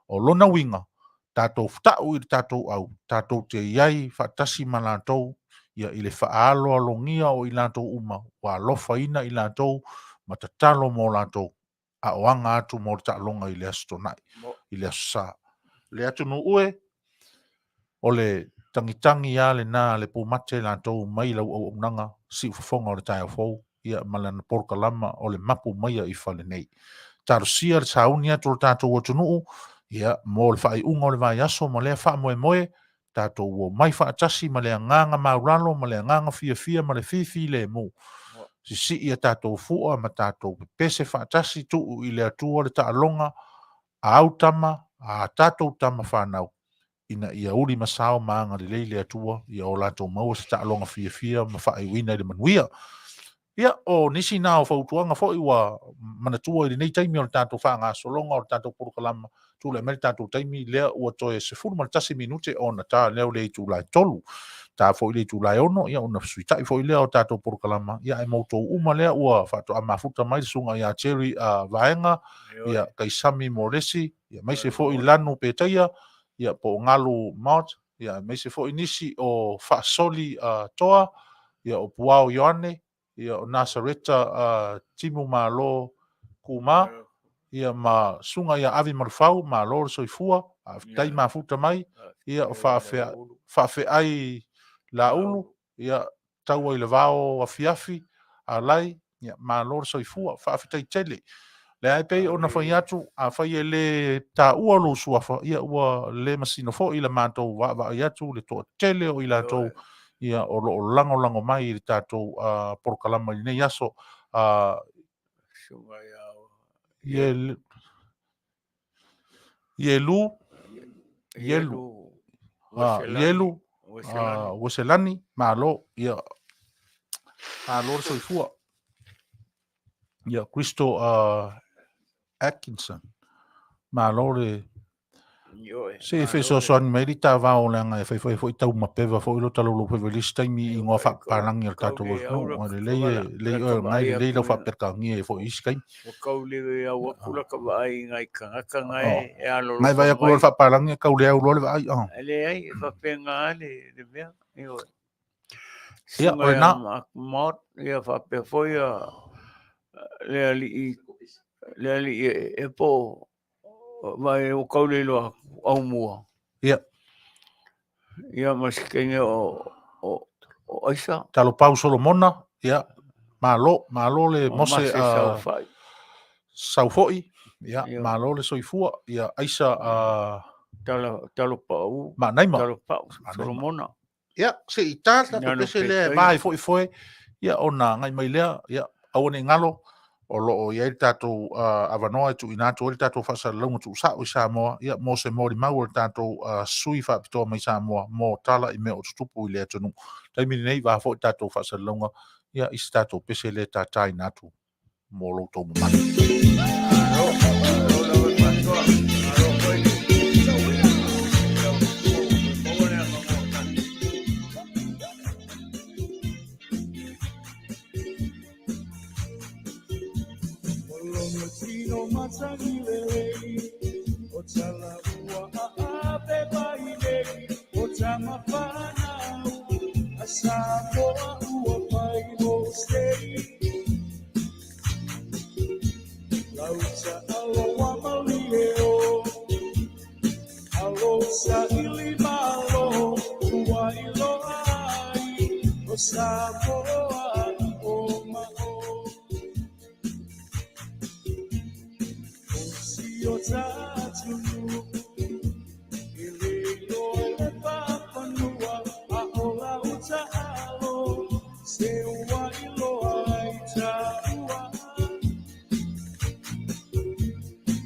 O lona uiga, tatou ta'u i le tatou au, tatou te i ai faatasi ma latou, ia i le faaaloalogia o i latou uma ua alofaina i latou ma tatalo mo latou, a o aga atu mo le taaloga i le Aso Toonai, i le Aso Sa. Le atunuu e, o le tagitagi lava lena a le pumate latou mai lau auaunaga siufofoga o le taeao fou, ia ma lana polokalama o le mapu maia i fale nei. Talosia le sauni atu o le tatou atunuu, ia, mo le faaiuga o le vaiaso ma lea faamoemoe, tatou omai faatasi ma le agaga maulalo ma le agaga fiafia ma le fifilemu. Sisii a tatou fua ma tatou pepese faatasi, tuu i le Atua le taaloga a au tama, a tatou tama fanau, ina ia uli ma sao ma agalelei le Atua ia o latou maua se taaloga fiafia ma faaiuina i le manuia. Ia, o nisi na o fautuaga foi ua manatua i lenei taimi o le tatou faagasologa o le tatou polokalama, tulai mai le tatou taimi lea ua toe 11 minute ona ta lea o le itula e 3. Ta foi le itula e 6, ia ona fesuita'i foi lea o tatou polokalama, ia ae mo outou uma lea ua faatoa mafuta mai le susuga ia Jerry Vaega, ia Kaisami Moresi, ia aemaise foi Lanu Petaia, ia po o Galu Mott, ia aemaise foi nisi o Faasoli Toa, ia o Puao Ioane, ia o Nasareta Timu Malo Kuma, ia ma Susuga ia Avi Malufau, malo le soifua, faafetai mafuta mai, ia o Faafeai Laulu, ia taua i le vao afiafi, alai, ia malo le soifua, faafetai tele. Lea e pei ona fai atu, afai e le taua lou suafa, ia ua le masino foi le matou vaavaai atu le toatele o i latou ia o lo o lagolago mai i le tatou polokalama i lenei aso. Ielu, Ielu, Ielu, Ueselani, malo, ia, malo le soifua. Ia, Crystal Atkinson, malo le Se i fesoasoani mai li tavao leaga e faifai foi tau mapeva foi lo talolo faiva i le isi taimi i ingoa faapapalangi o le tatou atunuu. Ai lelei e lelei oe ngai lelei lau faaperekania e foi i isi taimi. Ua kau le au atu la ka vaai i ngai tagata ngai e alolofa Ngai vaai atu loa le faapapalangi e kau le au loa le vaai. E leai, e faapena le mea. Ioe. Ia, o lena. Maot, ia faapea foi le alii, le alii e po Vai o kau le iloa au mua. Ia. Ia ma se kenge o, o, o Aisa. Talo Pau Solomona, ia. Malo, malo le Mose Saufoi. Ia, malo le soifua. Ia, Aisa Talo, talo Pau. Manaima. Talo Pau Solomona. Ia, se i tā tatou pese lea e va ai foi foe, ia ona agai mai lea, ia, aua ne i galo, o lo o i ai le tatou avanoa e tuuina atu ai le tatou faasalalauga tuusao i Samoa, ia, mo se molimau a le tatou sui faapitoa mai Samoa mo tala i mea o tutupu i le atunuu. Taimi lenei, va foi le tatou faasalalauga, ia, i se tatou pese lea e tataina atu mo lo outou mamalu. Samoa o mao O si o tātunu E le iloa le papanua A o lau taalo Se ua iloa i tāua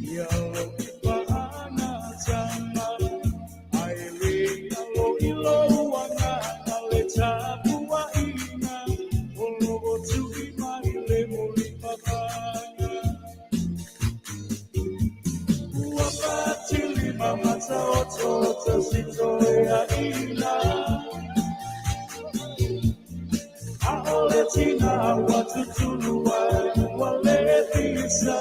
Ia lo i paana tama Ai le alo i lou agaga le tapuaiga O lo o tui mai le mulipapanga Ua patilima mataoto sitoeaina A'ole tina ua tutulu ai ua le pisa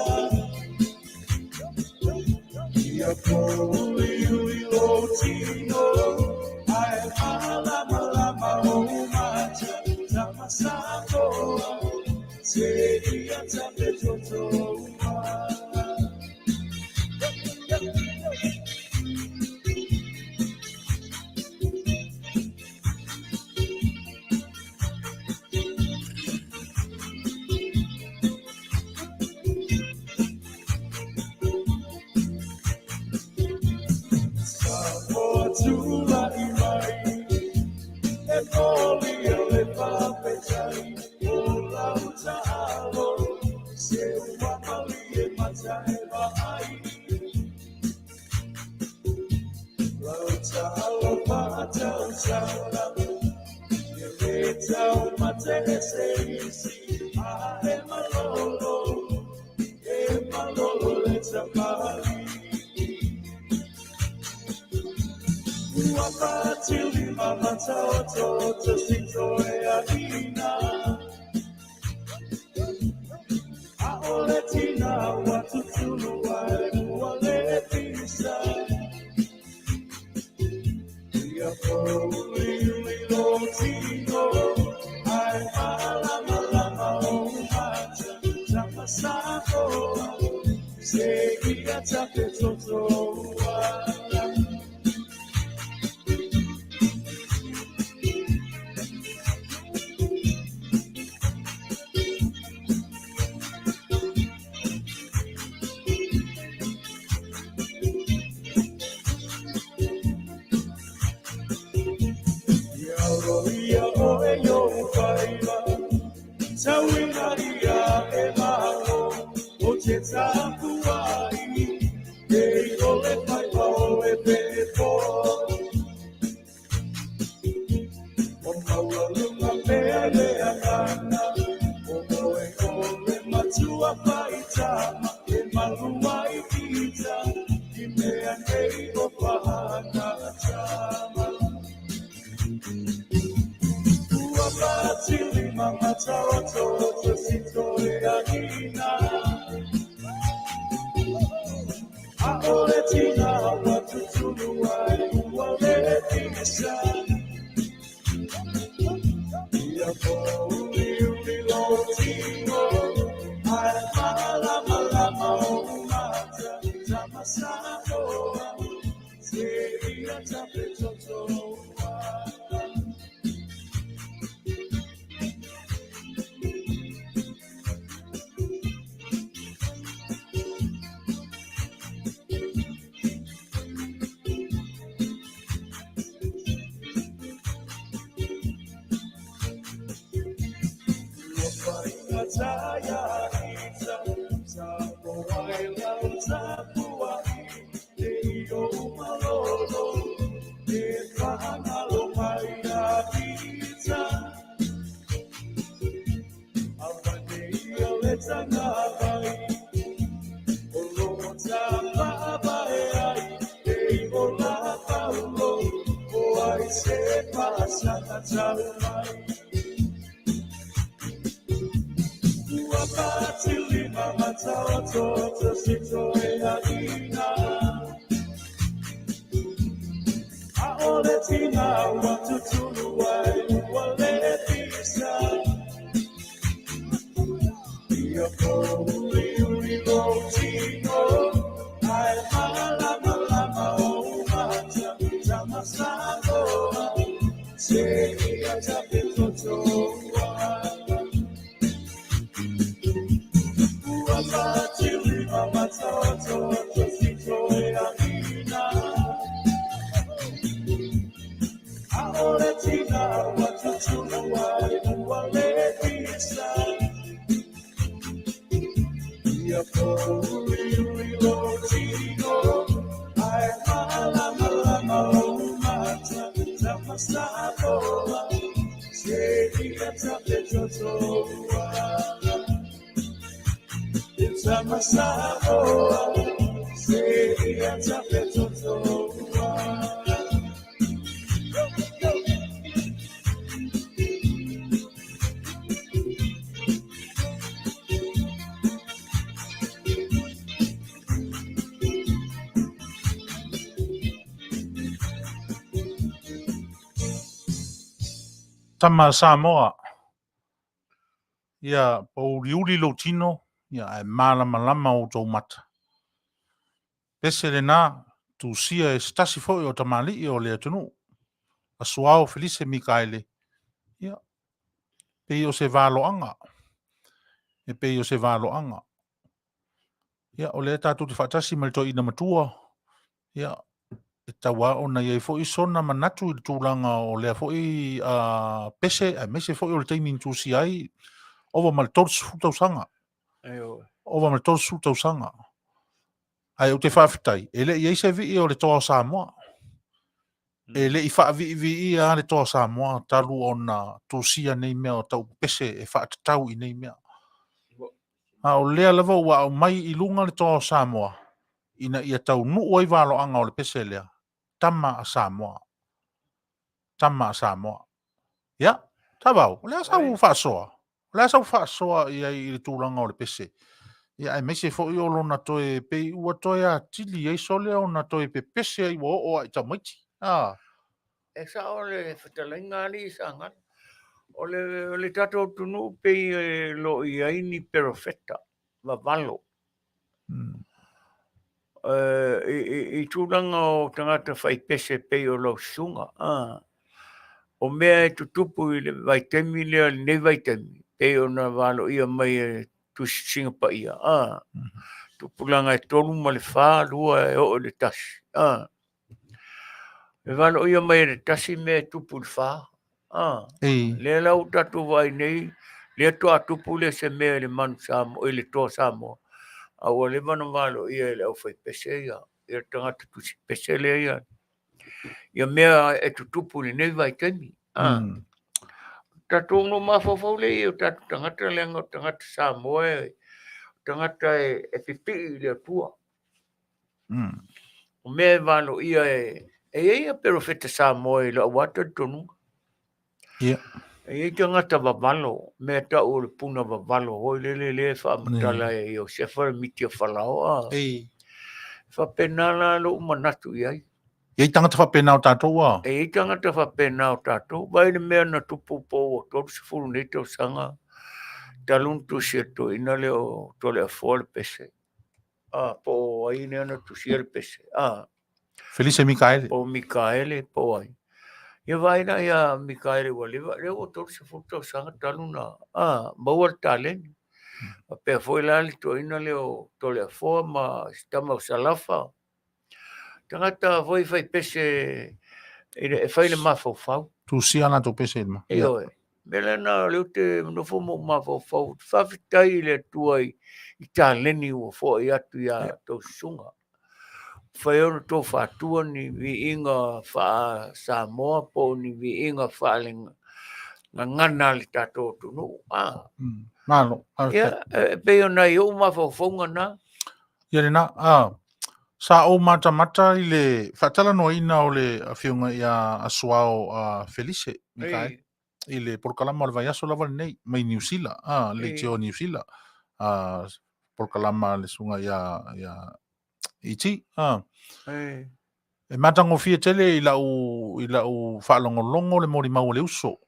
Ia pōuliuli lou tino Ae malamalama ou mata Tama Samoa Seia tapetoto uala. Samoa tulai mai e moli e le faafetai o lau taalo se ua malie mata e vaai lau taalo faatausala e le taumate e se isi a e malolo e malolo le tamalii. Ua patilima mataoto sitoeaina A'ole tina ua tutulu ai ua le pisa Ia pōuliuli lou tino Ae malamalama ou mata Tama Samoa Seia tapetoto uala. Ia aloaia oe i ou faiva, tauina ia e malo, o te tapuai, e i o le faiva o le pepo. O maualuga pea le agaga, o oe o le matua faitama, e malu ai ita, i mea nei o pahana tama. Ua patilima mataoto sitoeaina A'ole tina ua tutulu ai ua le pisa Ia pōuliuli lou tino Ae malamalama ou mata Tama Samoa Seia tapetoto uala. Ua faigata ia ita, Samoa e lau tapuai, e i ou malolo, e faagalo mai ia ita. Awaneia le tagavai, o lo o tapaavae ai, e i ola paulo, o ai se pasaga tau mai. Ua patilima mataoto sitoeaina A'ole tina ua tutulu ai ua le pisa Ia pōuliuli lou tino Ae malamalama ou mata Tama Samoa Seia tapetoto. Sama Samoa, seia tafetotoa. Go, go! Tama Samoa. Ia pouliuli lou tino, ia ae malamalama outou mata. Pese lena, tusia e se tasi foi o tamalii o le atunuu, a Suao Felise Mikaele, ia, pei o se valoaga, e pei o se valoaga. Ia, o lea tatou te faatasi ma le toeaina matua, ia, e tatau lava ona i ai foi sona manatu i le tulaga o lea foi pese, aemaise foi o le taimi na tusia ai, ova ma le 30 tausaga. Ova ma le 30 tausaga. Ae ou te faafetai, e le i ai se vii o le Toa o Samoa. E le i faaviiviia lava le Toa o Samoa talu ona tusia nei mea o tau pese e faatatau i nei mea. A o lea lava ua aumai i luga le Toa o Samoa, ina ia taunuu ai valoaga o le pese lea, tama a Samoa. Tama a Samoa. Ia, Tavao, o le a sau faasoa? O le a sau faasoa i ai i le tulaga o le pese? Ia, aemaise foi o lona toe, pei ua toe atili ai sole ona toe pepese ai ua oo lava i tamaiti. A. E sao le fetalaiga alii Saga. O le, o le tatou atunuu pei e lo o i ai ni perofeta vavalo. I tulaga o tagata faipese pei o lau susuga, o mea e tutupu i le vaitaimi lea, lenei vaitaimi, pei ona valoia mai e Tusi Paia, tupulaga e 3 ma le 4, 2 e oo i le 1. E valoia mai e le 1 mea e tupu i le 4. Lea la ua tatou vaai nei, lea toa tupu lea se mea i le manu Samoa, i le toa Samoa, a ua leva ona valoia e le aufaipese ia, ia le tagata tusipese lea ia, ia mea e tutupu i lenei vaitaimi. Tatou no mafaufau lea i o tatou tagata, leaga o tagata Samoa e, o tagata e pipii i le Atua. O mea e valoia e i ai a perofeta Samoa i lau lava talitonuga. E i ai tagata vavalo, mea tau o le puna vavalo foi lele lea e faamatala e Iosefa le miti a Falaoa. E faapena la lou manatu i ai. E i ai tagata faapena o tatou a? E i ai tagata faapena o tatou. Vaai le mea na tupu po ua 30 nei tausaga talu ona tusi e le toeaina lea o Toleafoa le pese. Po o ai lea na tusia le pese. Felise Mikaele. Po o Mikaele, po o ai. Ia vaai la ia Mikaele ua leva, lea ua 30 tausaga talu na maua le taleni. Faapea foi la le toeaina lea o Toleafoa ma si tama o Salafa. Tagata foi fai pese e fai le mafaufau. Tusia latou pese i le ma. Ioe. Mea lena o lea ou te nofo ma ou mafaufau. Ou te faafetai i le Atua i taleni ua foai atu ia tou susuga. Fai ona tou faatua ni viiga faa-Samoa po o ni viiga faale-gagana a le tatou atunuu. Malo. Ia, e pei ona i ou mafaufauga na. Ia lena, sa ou matamata i le faatalanoaina o le afioga ia Asuao Felise Mikaele i le polokalama o le vaiaso lava lenei mai Niu Sila, le leitioa Niu Sila, polokalama a le susuga ia E.T. E matagofie tele i lau faalogologo le molimau a le uso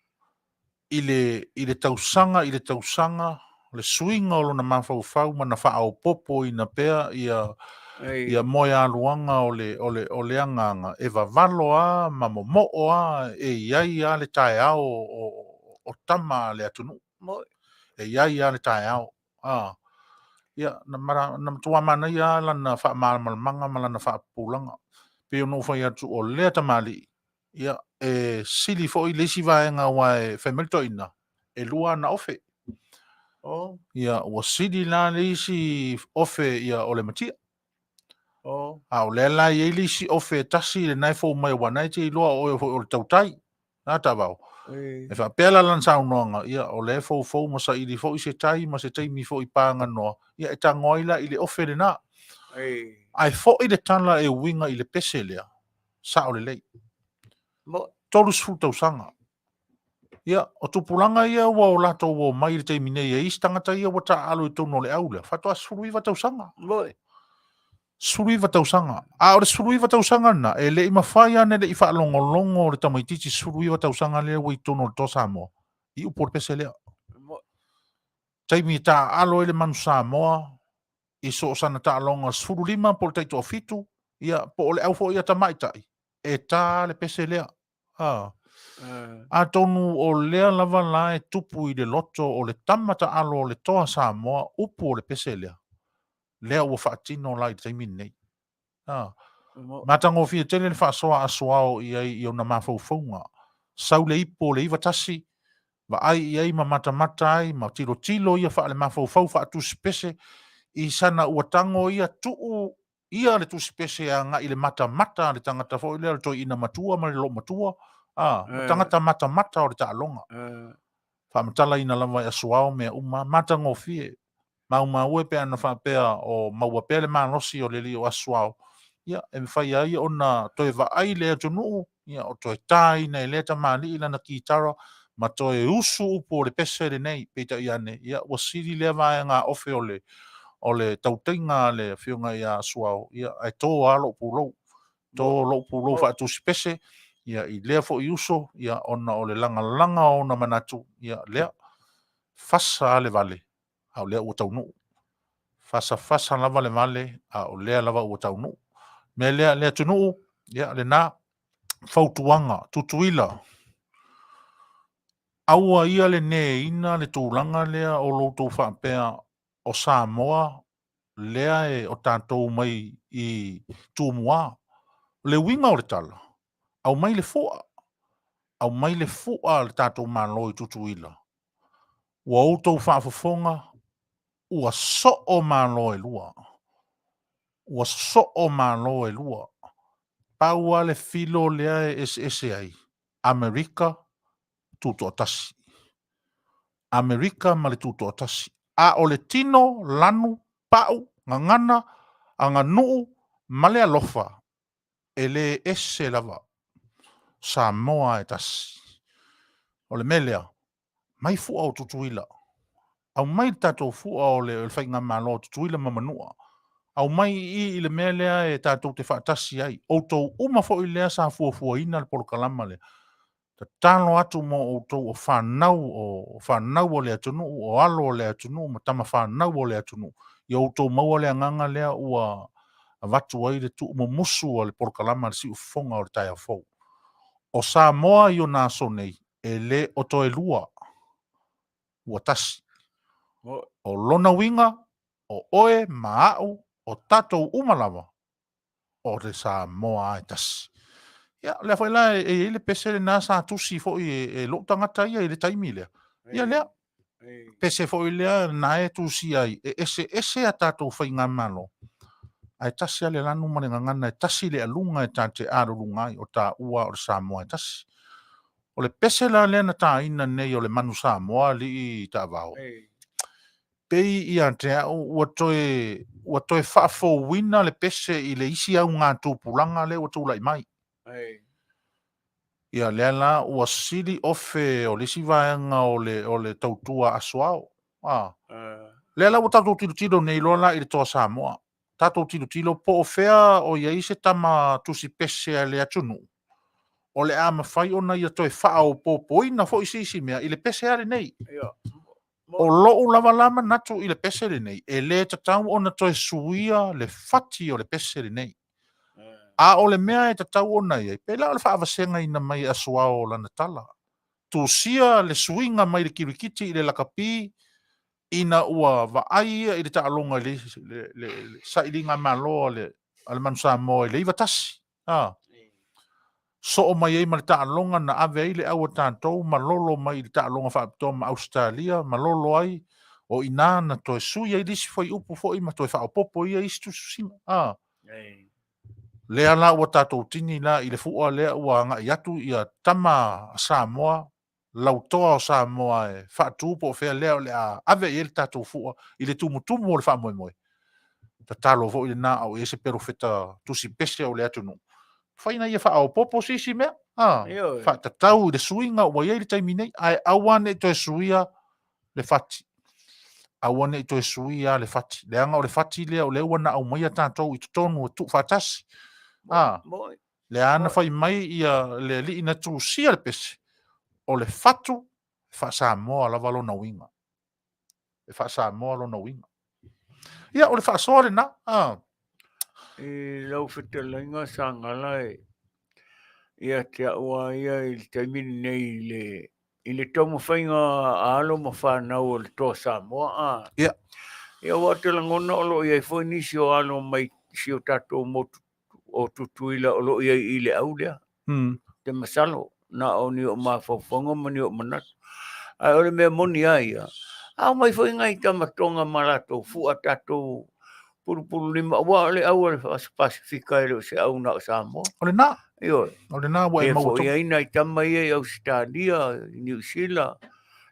i le tausaga i le tausaga, le suiga o lona mafaufau ma na faaopoopoina pea ia moealuaga o le agaga e vavalo lava ma momoo lava e i ai lava le taeao o tama a le atunuu. E i ai lava le taeao. Ia, na matua manaia lava lana faamalamalamaga ma lana faapupulaga. Pei ona ou fai atu o lea tamalii, ia, e sili foi le isi vaega aua e fai mai le toeaina, e 2 ana ofe. Ia, ua sili la le isi ofe ia o le matia. A o lea la e i ai le isi ofe e tasi lena e fou mai aua na e te iloa o oe foi o le tautai. A Tavao. E faapea la lana saunoaga, ia, o lea e foufou ma saili foi se tai ma se taimi foi paganoa, ia, e tago ai la i le ofe lena. Ae foi le tala e uiga i le pese lea, sao lelei. 30 tausaga. Ia, o tupulaga ia ua o latou omai i le taimi nei, e i ai isi tagata ia ua taaalo i totonu o le au lea, faatoa 19 tausaga. 19 tausaga. A o le 19 tausaga lena, e le i mafai lava ona le i faalogologo le tamaitiiti 19 tausaga lea ua i totonu o le Toa Samoa i upu o le pese lea. Taimi e taaalo ai le Manu Samoa i so o sana taaloga 15 po o le taitoafitu, ia, po o le au foi a tamaitai, e ta le pese lea. A. Atonu o lea lava la e tupu i le loto o le tama taalo o le Toa Samoa upu o le pese lea, lea ua faatino la i le taimi lenei. A. Matagofie tele le faasoa a Suao i ai i ona mafaufauga. Sau le ipu o le 91, vaai i ai ma matamata ai ma tilotilo ia faalemafaufau faatusipese i sana ua tago ia tuu ia le tusipese e agai i le matamata a le tagata foi lea, o le toeaina matua ma le loomatua, a, o tagata matamata o le taaloga. Faamatalaina lava e Asuao mea uma, matagofie. Maumaue pe ana faapea o maua pea le malosi o le alii o Asuao, ia, e mafai ai ona toe vaai le atunuu, ia, o toe taina e lea tamalii lana kitara ma toe usu upu o le pese lenei, peitai ane, ia, ua sili lea vaega ofe o le o le tautaiga a le afioga ia Suao, ia, ae to lava lou pulou, to lou pulou faatusipese, ia, i lea foi uso, ia, ona o le lagalaga o ona manatu, ia, lea, fasa lava le vale, a o lea ua taunuu. Fasafasa lava le vale, a o lea lava ua taunuu. Mea lea, le atunuu, ia, lena fautuaga, Tutuila, aua ia le neeina le tulaga lea o lo outou faapea o Samoa lea e o tatou mai i Tumua. O le uiga o le tala, aumai le fua, aumai le fua a le tatou Malo i Tutuila. Ua outou faafofoga, ua soo Malo e lua. Ua soo Malo e lua. Pau lava le filo lea e eseese ai, Amerika Tutoatasi. Amerika ma le Tutoatasi. A o le tino, lanu, pau, gagana, aganuu ma le alofa, e le ese lava. Samoa e tasi. O le mea lea, mai fua o Tutuila. Aumai le tatou fua o le faigamalo o Tutuila ma Manua. Aumai i i i le mea lea e tatou te faatasi ai. Outou uma foi lea sa fuafuaina le polokalama lea. Tatalo atu mo outou o fanau o fanau o le atunuu, o alo o le atunuu ma tama fanau o le atunuu, ia outou maua le agaga lea ua avatu ai le tuumumusu a le polokalama a le Siufofoga o le Taeao Fou. O Samoa i ona aso nei, e le o toe lua, ua tasi. O lona uiga, o oe ma au, o tatou uma lava, o le Samoa lava e tasi. Ia, o lea foi la e i ai le pese lena sa tusi foi e lou tagata ia i le taimi lea. Ia lea, pese foi lea na e tusia ai, e eseese a tatou faigamalo, ae tasi lava le lanu ma le gagana, e tasi le aluga e ta te aluluga ai, o taua o le Samoa e tasi. O le pese la lea na taina nei o le manu Samoa alii taavao, pei ia te au ua toe, ua toe faafouina le pese i le isi augatupulaga lea ua tulai mai. Ia lea la ua sili ofe o le isi vaega o le, o le tautua aso ao. A. Lea la ua tatou tilotilo nei loa la i le Toa Samoa. Tatou tilotilo po o fea o i ai se tama tusipese a le atunuu o le a mafai ona ia toe faaopoopoina foi se isi mea i le pese lava lenei. O lou lava la manatu i le pese lenei, e le tatau ona toe suia le fati o le pese lenei. A o le mea e tatau ona i ai, pei la o le faavasegaina mai e Asuao o lana tala, tusia le suiga mai le kirikiti i le lakapi ina ua vaai ia i le taaloga i le sailigamalo a le Manu Samoa i le 91, a, soo mai ai ma le taaloga na ave ai le au a tatou ma lolo mai i le taaloga faapitoa ma Ausetalia ma lolo ai, o i ina na toe sui ai le isi fuaiupu foi ma toe faaopoopo ia isi tusitusiga. A, lea la ua tatou tini la i le fua lea ua agai atu ia tama a Samoa. lautoa o Samoa e faatu po o fea lea o le a ave i ai le tatou fua i le tumutumu o le faamoemoe. Tatalo foi lena a o i ai se perofeta tusi pese o le atunuu, mafai ona ia faaopoopo se isi mea, a, Ioe. faatatau i le suiga ua i ai i le taimi nei, ae aua ne i toe suia le fati. Aua ne i toe suia le fati, leaga o le fati lea o lea ua na aumaia tatou i totonu e tuufaatasi. A, Moi. lea na fai mai ia le alii na tusia le pese, o le fatu e faa-Samoa lava lona uiga. E faa-Samoa lona uiga. Ia, o le faasoa lena. A. I lau fetalaiga Sagala e ia te au lava ia i le taimi lenei i le i le taumafaiga a alo ma fanau o le Toa Samoa a. Ia. Ia aua ou te lagona o lo o i ai foi nisi o alo mai si o tatou motu o Tutuila o lo o i ai i le au lea. Te masalo, na o ni ou mafaufauga ma ni ou manatu. Ae o le mea moni lava ia, a omai foi nai tama Toga ma latou fua tatou pulupululima, aua o le au a le Pasifika e le o se au na o Samoa. O lena. Ioe. O lena ua e Lea maua foi tonu. ai nai tama ia i Ausetalia, i Niu Sila,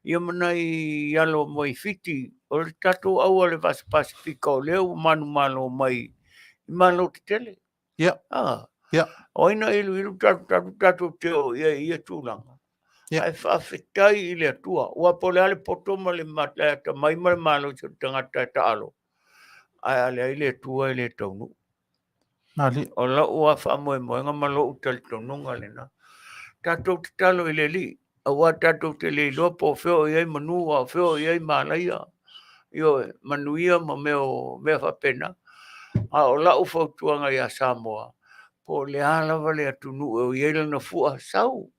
ia ma nai alo mai Fiti. O le tatou au a le Pasifika o lea ua manumalo mai i Malo tetele. Ia. Ah. Ia. O ai na iluilu tatou tatou tatou te oo i ai i ia tulaga. Ia. Ae faafetai i le Atua. Aua po o le a le poto ma le le atamai ma le malosi o le tagata e taalo, ae a leai le Atua e le taunuu. Malie. O lau lava faamoemoega ma lou talitonuga lena. Tatou tatalo i le Alii, aua tatou te le iloa po o fea o i ai manu, a o fea o i ai malaia, ioe, manuia ma mea o mea faapena. A o lau fautuaga ia Samoa, po o le a lava le atunuu e o i ai lana fua, sau,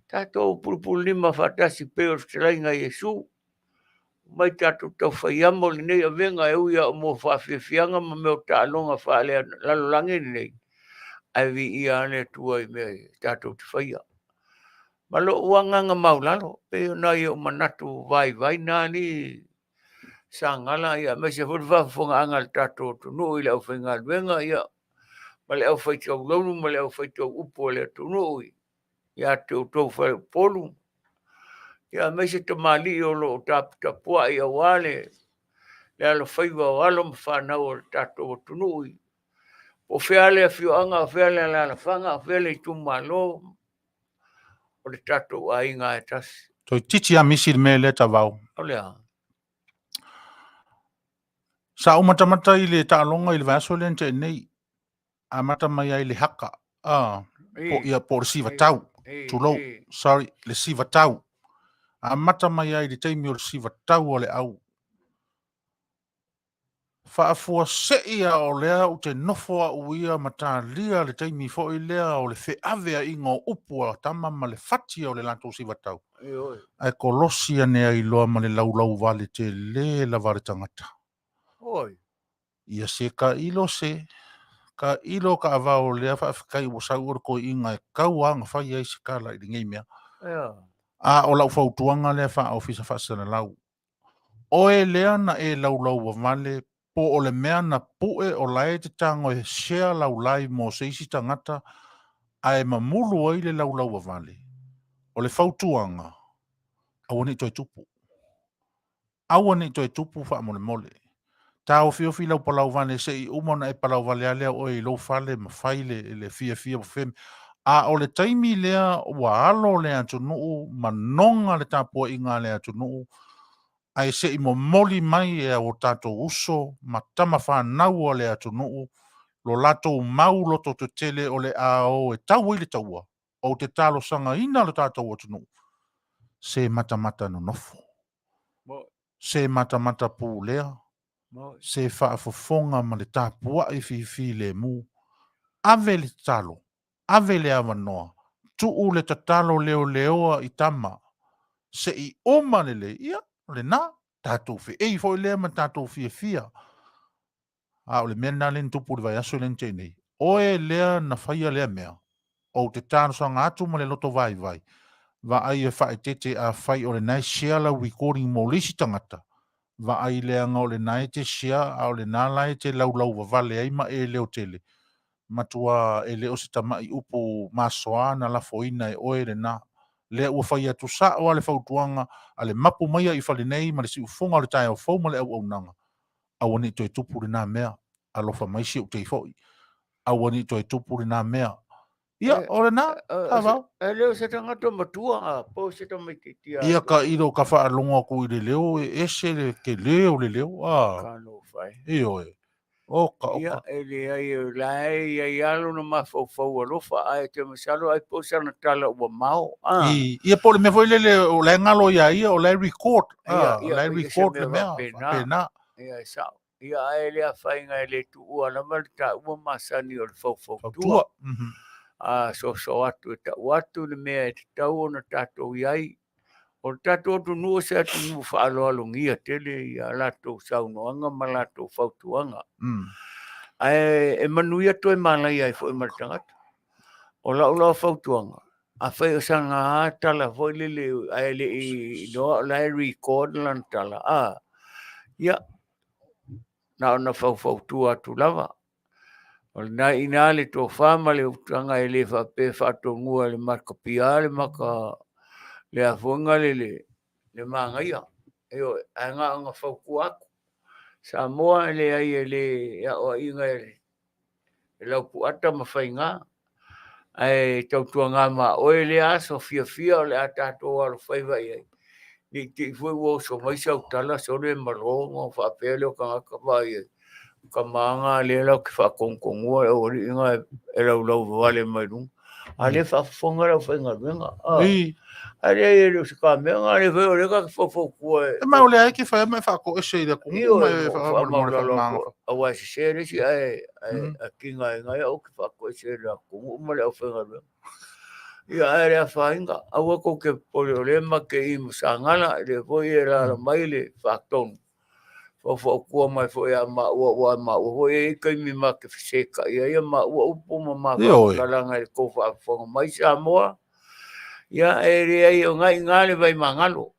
tatou pulupululima faatasi pei o le fetalaiga a Iesu. Mai tatou taufaiamo lenei avega e ui lava mo faafiafiaga ma mea o taaloga faalelalolagi lenei, ae viia lava le Atua i mea tatou te faia. Ma lou agaga maualalo, pei o nai ou manatu vaivai na alii Sagala, ia aemaise foi le faafofogaaga a le tatou atunuu i le aufaigaluega, ia, ma le aufaitaulaulu ma le aufaitauupu a le atunuu ia te outou faleupolu, ia aemaise tamalii o lo o taputapuai aua le alofaiva o alo ma fanau o le tatou atunuu. Po o fea le afioaga, o fea le alaalafaga, o fea le itumalo, o le tatou aiga e tasi. Toeitiiti lava misi le mea lea Tavao. O le a? Sa ou matamata i le taaloga i le vaiaso lea na tea nei, amata mai ai le haka, a, po, ia, po o le sivatau, tulou, sorry, le sivatau. Amata mai ai i le taimi o le sivatau a le au. Faafuasei a o lea ou te nofo au ia ma talia le taimi foi lea o le feaveaiga o upu a tama ma le fati o le latou sivatau. Ae kolosi ane ai loa ma le laulauvale tele lava a le tagata. Ia se tailo se tailo taavao lea faafetai ua sau o le toeaina e tau lava ona fai ai se tala i lenei mea. A o lau fautuaga lea faa-Ofisa Faasalalau, oe lea na e laulauavale po o le mea na pue o la e te tago e share lau live mo se isi tagata ae mamulu ai le laulauavale, o le fautuaga, aua ne i toe tupu. Aua ne i toe tupu faamolemole. Taofiofi lau palauvale se i uma ona e palauvale lava lea oe i lou fale ma fai le, le fiafia ma feme. A o le taimi lea ua alo le atunuu ma noga le tapuaiga a le atunuu, ae se i momoli mai e o tatou uso ma tama fanau a le atunuu lo latou mau lototetele o le a o e tau ai le taua, ou te talosagaina lo tatou atunuu, se matamata nonofo. Se matamata pulea, se faafofoga ma le tapuai fifilemu. Ave le tatalo, ave le avanoa, tuu le tatalo leoleoa i tama, se i uma lelei, ia, o lena, tatou feei foi lea ma tatou fiafia. A o le mea lena lea na tupu i le vaiaso lea na tea nei. Oe lea na faia lea mea, ou te talosaga atu ma le loto vaivai, vaai e faaeteete afai o lena e share lau recording mo le isi tagata, vaai leaga o lena e te share a o lena la e te laulauvavale ai ma e leotele, matua e le o se tamai upu masoa na lafoina e oe lena. Lea ua fai atu sa'o a le fautuaga a le mapu maia i fale nei ma le siufofoga o le taeao fou ma le auaunaga, aua ne i toe tupu lena mea. Alofa mai si ou tei foi. Aua ne i toe tupu lena mea. Ia, o lena, Tavao. E le o se tagata matua, po o se tamaitiiti a. Ia ka ilo ka faalogo atu i le leo e ese le tele o le leo. Ah. Talofa e. Ioe. Oka, oka. Ia, e leai, o la e i ai lava lona mafaufau alofa, ae ou te masalo ai po o sana tala ua mao. Ah. I, ia po o le mea foi lele, o la e galo iā ia, o la e record. Ah, o la e record le mea. Faapena. Ia, e sao. Ia, ae le afaina e le tuua lava le taua masani o le faufautua. Fautua. Mm -hmm. A soso atu e tau atu le mea e tatau ona tatou i ai. O le tatou atunuu o se atunuu faaaloalogia tele i a latou saunoaga ma latou fautuaga. Ae e manuia toe malaia ai foi ma le tagata. O lau lava fautuaga, afai o sana lava tala foi lele ae le i iloa o la e record lana tala, a, ia, na ona faufautua atu lava. O lena i ina le tofa ma le utaga e le faapea e faatonua e le matapia le mata le afuaga le le le manaia. Ioe, ae na ona fautua atu. Samoa e leai e le aoaiga e laupuata ma faiga, ae tautuana ma oe lea aso fiafia o le a tatou alofaiva i ai. Ne i te i foi ua oso mai sau tala sole malo ona faapea lea o tagata vaai ai. Tama lea latou te faatonutonua le aualii na e laulau vale mai luga. A lea faafofoga le aufaigaluega. A leai e le o se kamea na lea foi o lea ta te faufautua e. Ma o lea e ke whaia mai whaako ese i le atunuu ma e whaamaramara. Aua e sese le isi ae a kinga e ngai au ke whaako ese i le atunuu ma le aufaigaluega. Ia ae le afaina, aua kou te popole o lea ma te i ma Sagala, lea foi e alaala mai le faatonu. Faufautua mai foi ia maua, aua maua foi e i ai taimi ma te fesetai ai a maua upu ma ma faamatalaga i le tou faafofoga mai Samoa. Ia e leai o na i ina le vaimagalo.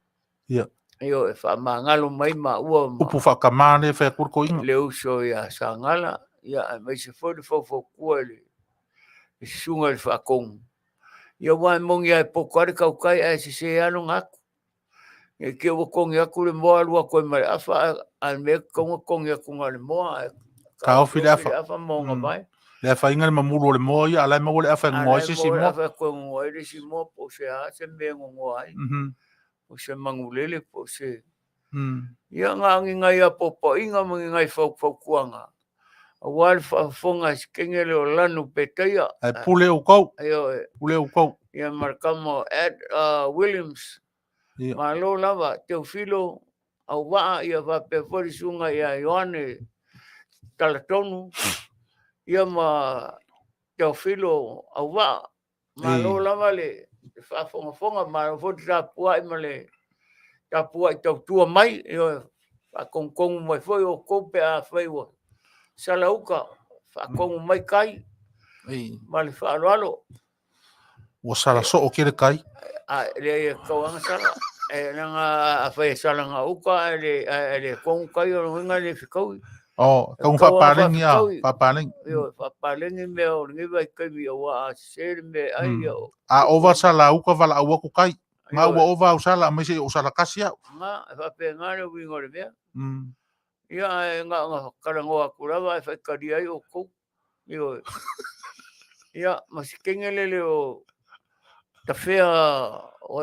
Ia. Ioe, faamagalo mai maua ma Upu faakamā lea e fai atu le toeaina. Le uso ia Sagala, ia aemaise foi le faufautua i le susuga i le Faatonu. Ia aua e moni lava e poto lava le tautai ae sese lava lona atu. Ne i te i ua togi atu le moa alu atu ai ma le afa, a o le mea e tatau ona togi atu na o le moa ae taofi le afa. Le afa ma ona vae. Le afaina le mamulu o le moa ia, a o la e maua le afa e gogoa ai se isi moa. A o la e maua le afa e toe gogoa ai le isi moa po o se a se mea e gogoa ai. Po o se manulele po o se... Ia, na o ni nai apoapoaiga ma ni nai faufautuaga aua le faafofoga a se kegele o Lanu Petaia. Ae pule outou. Ioe. Pule outou. Ia ma le tama o Ed Williams. Ia. Malo lava, Teofilo Auvaa, ia faapea foi le susuga ia Ioane Talatonu, ia ma Teofilo Auvaa. Malo lava le faafogafoga, malo foi le tapuai ma le tapuai tautua mai, ioe, faatonutonu mai foi outou pe afai ua sala uta, faatonu mai tai ma le faaaloalo. Ua sala soo tele tai. A, leai e tatau lava ona sala. E leaga afai e sala gauta ae le, ae le tonu tai, o lona uiga e le fetaui. Oh, tau faapaleni a, faapaleni. Ioe, faapaleni mea o lenei vaitaimi aua a sese le mea e ai, ia. A ova sala uka valaau atu tai. Ma ua ova au sala aemaise i ou sala kasi au. Nga, e faapena le uiga o le mea. Ia, ae na ona talanoa atu lava ae faitalia ai outou. Ioe. Ia, ma si kengelele o Tafea...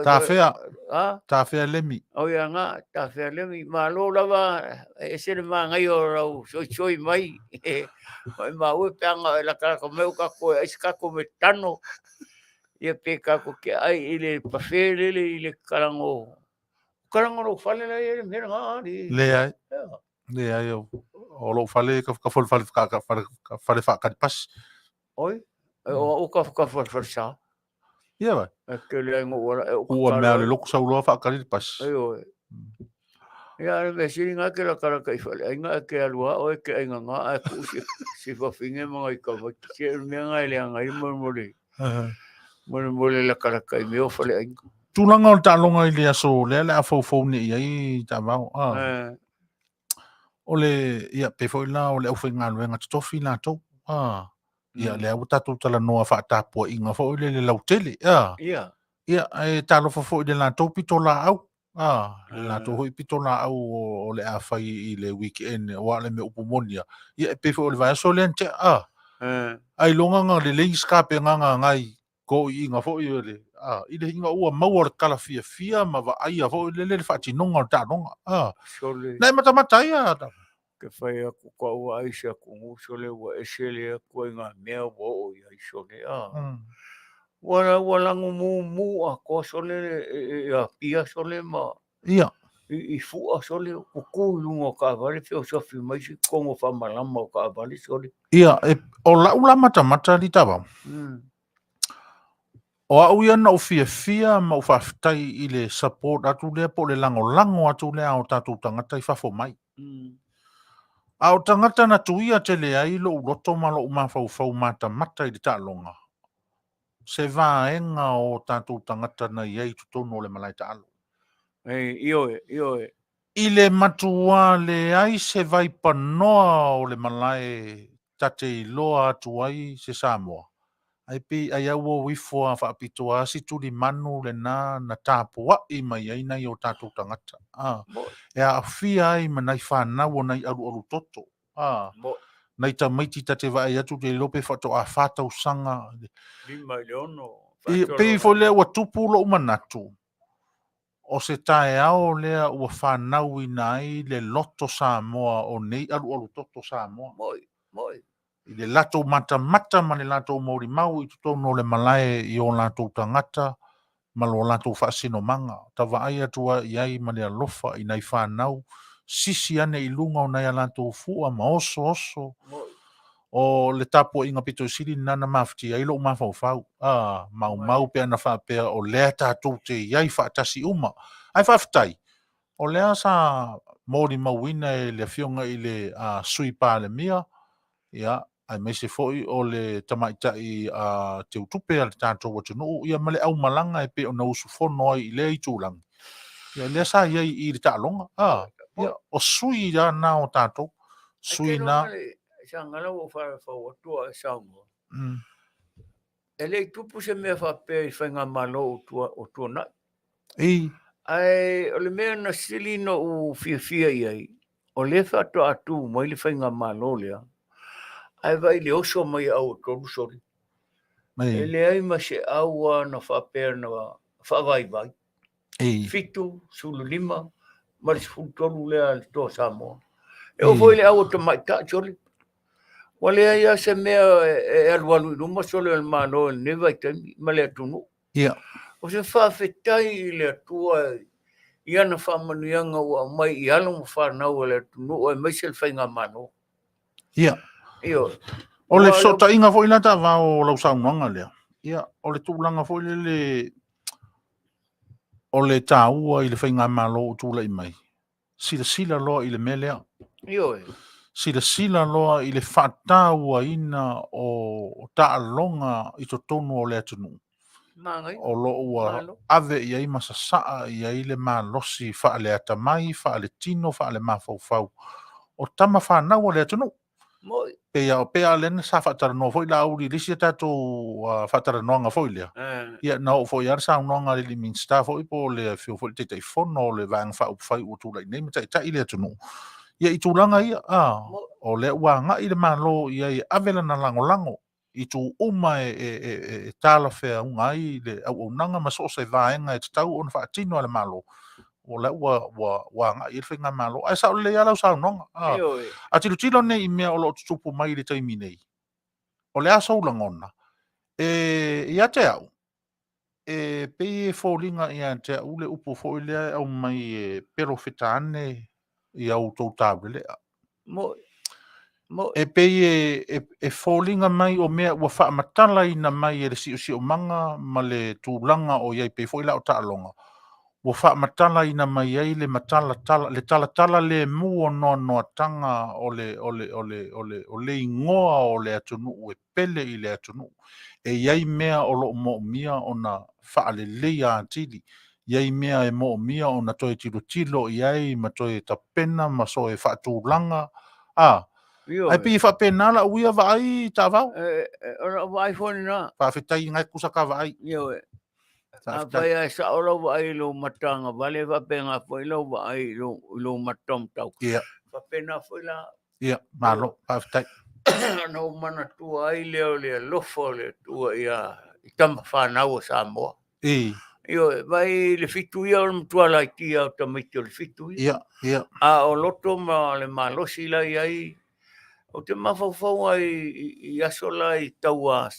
Tafea. Ha? Tafea Lemi. O ia nga, Tafea Lemi. Malo lava, e ese le manaia o lau soisoi mai. Mai maua pe ana e lakalaka mai o kako e ai se kako me tano. Ia pe kako ke ai i le pafe lele i le kalango. Kalango lou fale la ia le mea nga ali. Leai. Leai, o lou fale ka ka fale fale ka fale ka fale whaakari pasi. Oi, e o au ka ka fale fale sa. Ia vai. E ke le ngo wala e o Ua mea le loku sauloa whaakari pasi. Oi oi. Ia le me siri nga ke la kara ka i fale ai nga ke alua o e ke ai nga nga a ku si si fa finge ma ngai ka vai ki e mea nga le anga i mo mo le. Mo mo le la kara ka i me o fale ai. Tulaga o le taaloga i le aso lea le a foufou nei i ai Tavao. Ah. O le, ia, pei foi la o le aufaigaluega totofi latou. Ah. Ia, lea ua tatou talanoa faatapuaiga foi le le lautele. Ah. Ia. Ia, e talofa foi i le latou pitolaau, a, le latou foi pitolaau o le a fai i le weekend, aua o le mea upu moni lava, ia e pei foi o le vaiaso lea na tea, a, ailoga na lelei se tapenaga a nai toeaiina foi o le, a, i le ina ua maua le tala fiafia ma vaaia foi lele le faatinoga o le taaloga, a. Sole. Na e matamata ai a? Ke fai atu kau vaai i se atunuu sole ua ese lea ituaiga mea ua oo i ai sole a. Ua ua lanumumu atoa sole i Apia sole ma Ia. I Fua sole tutu i luga o taavale feosofi mai isi totonu o faamalama o taavale sole. Ia, e, o lau la matamata alii Tavao. O au ia na ou fiafia ma ou faafetai i le support atu lea po o le lagolago atu lea a o tatou tagata i fafo mai. A o tagata na tuia tele ai lou loto ma lou mafaufau matamata i le taaloga, se vaega o tatou tagata na i ai i totonu o le malae taalo. Ioe, ioe. I le matua leai se vaipanoa o le malae ta te iloa atu ai se Samoa, ae pei ai a ua o ifo a faapitoa si tulimanu lena na tapuai mai ai nai o tatou tagata, a, e aafia ai ma nai fanau o nai alualu toto, a, nai tamaiti ta te vaai atu te iloa pe faatoa fa tausaga. 5 i le 6. I, pei foi lea ua tupu lou manatu, o se taeao lea ua fanauina ai le loto Samoa o nei alualu toto Samoa. Moi, moi. I le latou matamata ma le latou molimau i totonu o le malae i o latou tagata ma lo latou faasinomaga. Ta vaai atu ai i ai ma le alofa i nai fanau, sisi ane i luga o nai a latou fua ma osooso. O le tapuaiga pito i sili lena na mafatia ai lou mafaufau, a, maumau pe ana faapea o lea tatou te i ai faatasi uma. Ae faafetai, o lea sa molimauina e le Afioga i le Sui Palemia, ia, aemaise foi o le Tamaitai Teutupe a le tatou atunuu, ia ma le aumalaga e pei ona usufono ai i lea itulagi, ia lea sa i ai i le taaloga, a, ia, o sui lava na o tatou, sui na. Sagala ua ou faafau atu a e saunoa. E le i tupu se mea faapea i faigamalo o tuanai. I. Ae o le mea na sili na ou fiafia i ai, o lea faatoa tu mai le faigamalo lea, ae vaai i le oso mai a au e tolu soli. E leai ma se au lava na faapea na faavaivai. 7, 15 ma le 13 lea a le Toa Samoa. E oo foi i le au o tamaitai soli. Ua leai lava se mea e alualu i luma soli o le Malo i lenei vaitaimi ma le atunuu. O se faafetai i le Atua i ana faamanuiaga ua aumai i alo ma fanau a le atunuu aemaise le faigamalo. Ia. Ioe. O le fesootaiga foi la Taavao o lau saunoaga lea, ia, o le tulaga foi lele o le taua i le faigamalo o tulai mai, silasila loa i le mea lea. Ioe. Silasila loa i le faatauaina o taaloga i totonu o le atunuu. Manaia. O lo o ua Malo. ave i ai ma sasaa i ai le malosi faaleatamai, faaletino, faalemafaufau o tama fanau a le atunuu. Moi. Pei a, pei a lea na sa faatalanoa foi Laauli i le isi a tatou faatalanoaga foi lea. Ia, na oo foi lava le saunoaga a le alii Minisita foi po o le afio foi le Taitaifono o le Vaega Faaupufai ua tulai nei ma taitai le atunuu. Ia, i tulaga ia, o lea ua agai le Malo i ai e ave lana lagolago i itu uma e talafeauga ai le auaunaga ma so o se vaega e tatau ona faatino e le Malo, o la ua ua agai i ai le faigamalo. Ae sao lelei lava lau saunoaga. A tilotilo nei i mea o lo o tutupu mai i le taimi nei, o le a sou lagona? E ia te au, e pei e foliga ia te au le upu foi lea e aumai e perofeta ane i a outou taulelea. Moi. Moi. E pei e foliga mai o mea ua faamatalaina mai e le siosiomaga ma le tulaga o i ai, pei foi la o taaloga, ua faamatalaina mai ai le matalatala, le talatala lemu o noanoataga o le, o le, o le, o le, o le igoa o le atunuu e pele i le atunuu. E i ai mea o lo o moomia ona faaleleia atili, i ai mea e moomia ona toe tilotilo i ai ma toe tapena ma soe faatulaga, a. Ae pei e faapena lau ia vaai, Taavao. O lau vaai foi lena. Faafetai na e tusa ta vaai. Ioe. Afai lava e sao lau vaai i lou matagavale, e faapena foi lau vaai i lou mataumatau. Ia. Faapena foi la. Ia, malo, faafetai. Ona ou manatua ai lea o le alofa o le Atua ia i tama fanau a Samoa. I. Ioe, vaai i le fitu ia o le matua laiti lava o tamaiti o le fitu ia. Ia, ia. A o loto ma le malosi la i ai, ou te mafaufau lava i aso la i tau a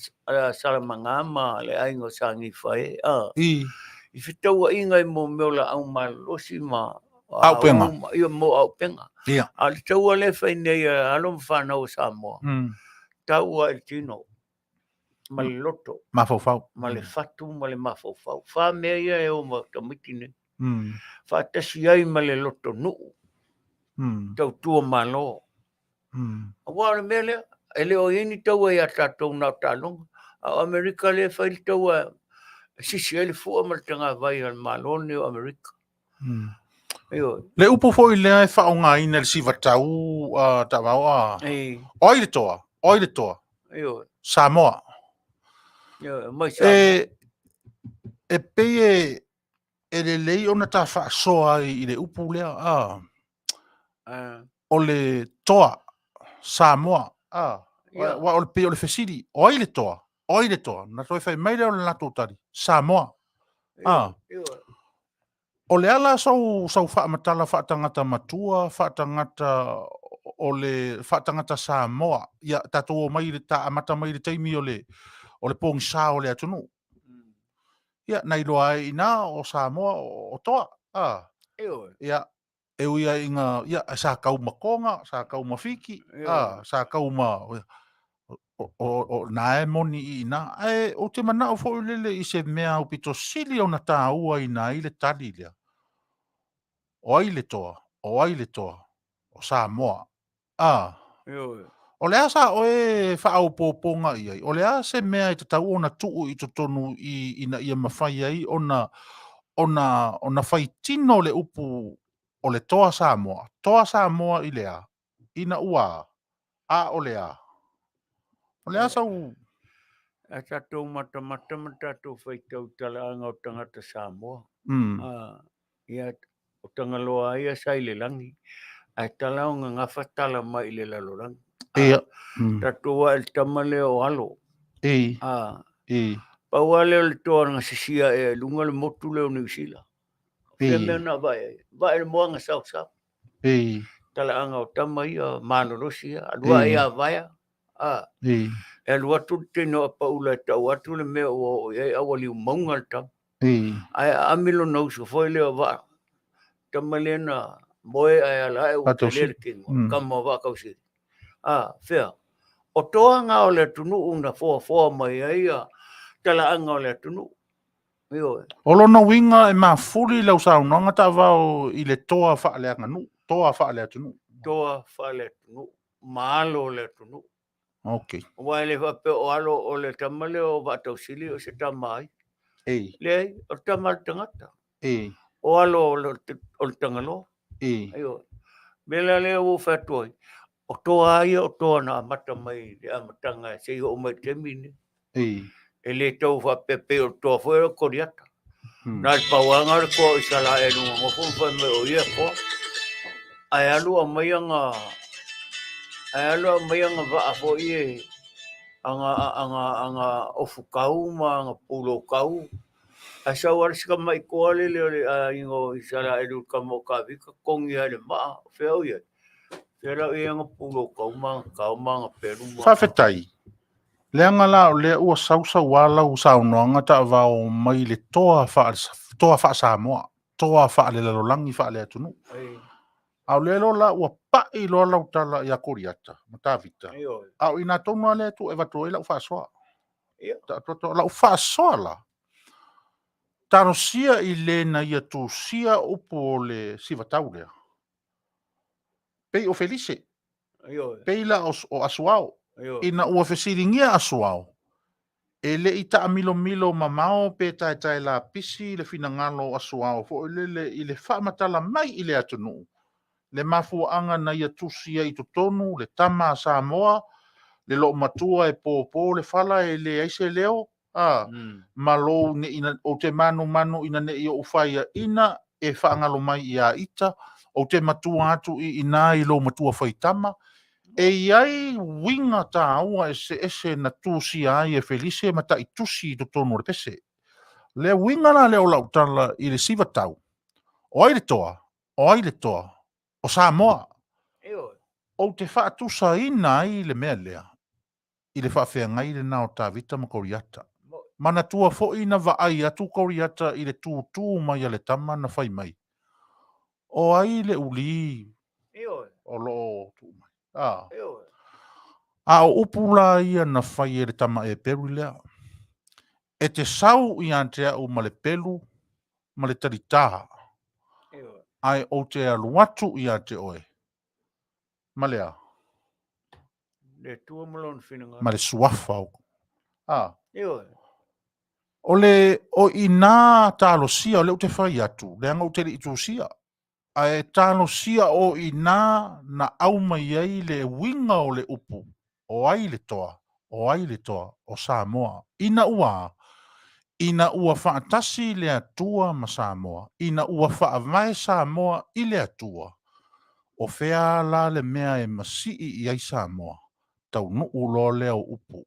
Salamaga ma le aiga o Sa Gifae, a. I. I fetauaiga i mo mea o laau malolosi ma Auupega. Ia, mo auupega. Ia. A o le taua lea e fai nei a alo ma fanau a Samoa, tau lava i le tino ma le loto. Mafaufau. Ma le fatu ma le mafaufau. Fa mea ia e o ma tamaiti nei. Faatasi ai ma le lotonuu. Tautua Malo. Aua o le mea lea, e le o i ai ni taua ia tatou na o taaloga. A o Amerika lea e fai le taua e sisi ai le fua ma le tagavai a le Malo lenei o Amerika. Ioe. Le upu foi lea e faaaogaina i le sivatau a Taavao a. O ai le toa? O ai le toa? Ioe. Samoa. Ioe, mai Samoa. E pei e lelei ona ta faasoa ai i le upu lea, a. O le toa, Samoa, a. Aua o le pei o le fesili, o ai le toa? O ai le toa? Na toe fai mai lea o le latou tali, Samoa. A. O le a la sou, sau faamatala faatagata matua, faatagata o le, faatagata Samoa? Ia, tatou omai i le, ta amata mai i le taimi o le, o le pogisa o le atunuu. Ia, na iloa ai i ina o Samoa o toa. A. Ia, e ui ai ina, ia, sa kau ma Toga, sa kau ma Fiti, a, sa kau ma, o na e moni i ina. Ae ou te manao foi lele i se mea aupito sili ona taua ina ai le tali lea. O ai le toa? O ai le toa? O Samoa. A. Ioe. O le a sa oe faaopoopoga i ai? O le a se mea e tatau ona tuu i totonu i ina ia mafai ai ona ona ona fai tino le upu o le toa Samoa? Toa Samoa i le a? Ina ua a? A o le a? O le a sau... A tatou matamata ma tatou faitau i talaaga o tagata Samoa. Ia, o Tagaloa ia sa i le lagi, ae tala o gagafa tala mai i le lalolagi. Ia. Tatou ae le tama lea o Alo. Ei. Ei. Pau lava lea o le toa na sisia ea i luga le motu lea o Niu Sila. Ei. Fea mea na vae ai? Vae le moana saosao. Ei. Talaaga o tama ia, malolosi ia. Alu ae ia Vaea. Ei. E alu atu le tino a Paula e tau atu le mea ua oo i ai, a ua liu mauga le tama. Ae aami lona uso foi lea o Vaa. Tama lea na moe ae ala ae ua tele le tino, tama o Vaakausili. A, fea? O toaga o le atunuu na foafoa mai ai a talaaga o le atunuu. Ioe. O lona uiga e mafuli lau saunoaga Taavao i le toa faaleaganuu, toa faaleatunuu. Toa faaleatunuu, ma alo o le atunuu. Okay. Aua e le faapea o alo o le tama lea o Vaatausili o se tama ai. Ei. Leai, o le tama a le tagata. Ei. O alo o le Tagaloa. Ei. Ioe. Mea la lea ua ou fai atu ai, o toa lava ia o toa na amata mai i le amataga seia oo mai i le taimi lenei. Ei. E le tau faapea pei o le toa foi o Koliata. Na o le pau lava lena o le toa o Isaraelu na nofo ma fai mai o ia e toa. Ae alu aumai ana ae alu aumai ana vaa foi e ana ana ana ofutau ma ana pulou Ae sau lava le isi tamai toa lele o le aiga o Isaraelu le tama o Tavita togi lava i le maa. O fea o i ai? Fea la o i ai ana pulou ma ana tao ma ana pelu ma Faafetai. Leaga la o lea ua sausauā lau saunoaga taavao mai le toa toa faa-Samoa, toa faalelalolagi faaleatunuu. A o lea loa la ua pai loa lau tala ia Koliata ma Tavita, a o i ina tonu lava lea e tuu e avatu ai lau faasoa. Lau faasoa la, talosia i le na ia tusia upu o le sivatau lea. Pei o Felise, pei la o Asuao. Ina ua fesiligia Asuao, e le i taamilomilo mamao pe taetae lapisi le finagalo o Asuao foi lele i le faamatala mai i le atunuu le mafuaaga na ia tusi ai i totonu le tama a Samoa, le loomatua e pōpō le fala e leai se leo, A, ma lou ne ina, ou te manumanu ina ne i ou faiaina e faagalo mai ia ita, ou te matua atu i ina i lou matua faitama, e i ai uiga taua eseese na tusia ai e Felise ma taitusi i totonu o le pese. Le uiga la lea o lau tala i le siva tau, o ai le toa? O ai le toa? O Samoa. Ou te faatusaina ai le mea lea i le faafeagai lena o Tavita ma Koriata. Manatua foi na vaai atu Koriata i le tūtū mai a le tama na fai mai, O ai le ulī o lo o tuu mai? A. A o upu la ia na fai e le tama Eperu lea, E te sau ia te au ma le pelu ma le talitā, ae ou te alu atu ia te oe ma le a? Le Atua ma lona finagalo. Ma le suafa o... A. Ioe. O le, o inā talosia, o lea ou te fai atu, leaga ou te le i tusia, ae talosia o inā na aumai ai le uiga o le upu, o ai le toa, o ai le toa, o Samoa. Ina ua a? Ina ua faatasi le Atua ma Samoa, ina ua faavae Samoa i le Atua, o fea la le mea e masii i ai Samoa? Taunuu loa lea o upu.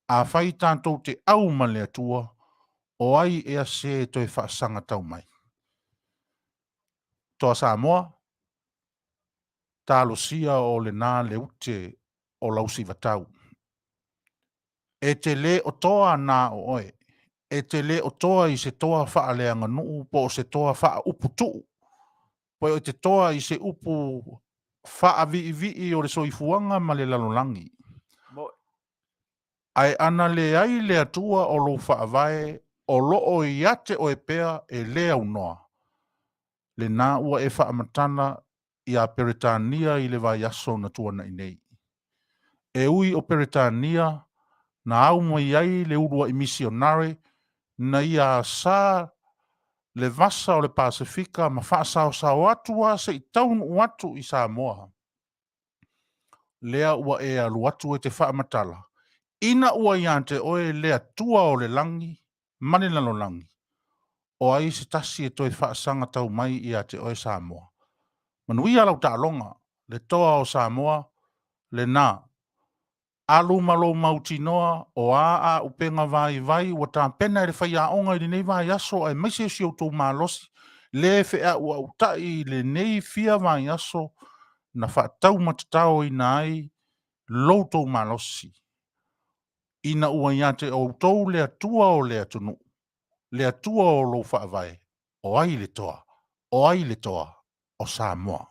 Afai tatou te au ma le Atua, o ai ea se e toe faasaga tau mai? Toa Samoa, talosia o lena le ute o lau sivatau. E te lē o toa na o oe. E te lē o toa i se toa faaleaganuu po o se toa faauputuu, po e te toa i se upu faaviivii o le soifuaga ma le lalolagi. Ae ana leai le Atua o lou faavae o lo o ia te oe pea e lē aunoa, lena ua e faamatala iā Peretania i le vaiaso na tuanaʻi nei. E ui o Peretania na au mai ai le uluaʻi misionare na ia asā le vasa o le Pasefika ma faasaosao atu a se i taunuu atu i Samoa. Lea ua e alu atu e te faamatala, ina ua ia te oe le Atua o le lagi ma le lalolagi, o ai se tasi e toe faasaga tau mai ia te oe Samoa? Manuia lau taaloga, le toa o Samoa, lena. Alu ma lou mautinoa o a aupega vaivai ua tapena e le faiaoga i lenei vaiaso aemaise o si outou malosi le feauautaʻi i lenei fia vaiaso na faataumatataoina ai lo outou malosi. Ina ua ia te outou le Atua o le atunuu, le Atua o lou faavae, o ai le toa, o ai le toa, o Samoa.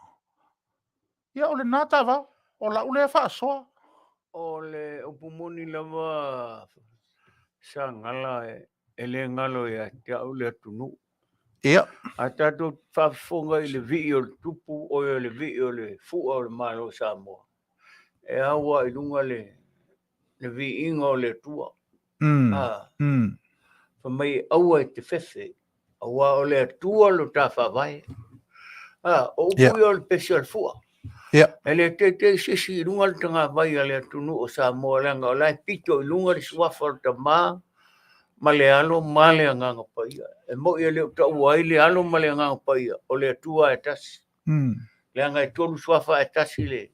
Ia, o lena tavao, o lau lea faasoa. O le upu moni lava sa gala e le galo ia te au le atunuu. Ia. A tatou faafofoga i le vii o le tupu, oi o le vii o le fua o le Malo o Samoa, e au lava i luga le le viiga o le Atua. Fai mai aua e te fefe, auā o le Atua lo ta faavae. O upu ia o le pese o le fua. E le teitei se isi i luga le tagavai a le atunuu o Samoa, leaga o la e pito i luga le suafa o le Tama ma le Alo ma le Agaga Paia. E moi e le o taua ai le Alo ma le Agaga Paia, o le Atua e tasi. Leaga e tolu suafa ae tasi le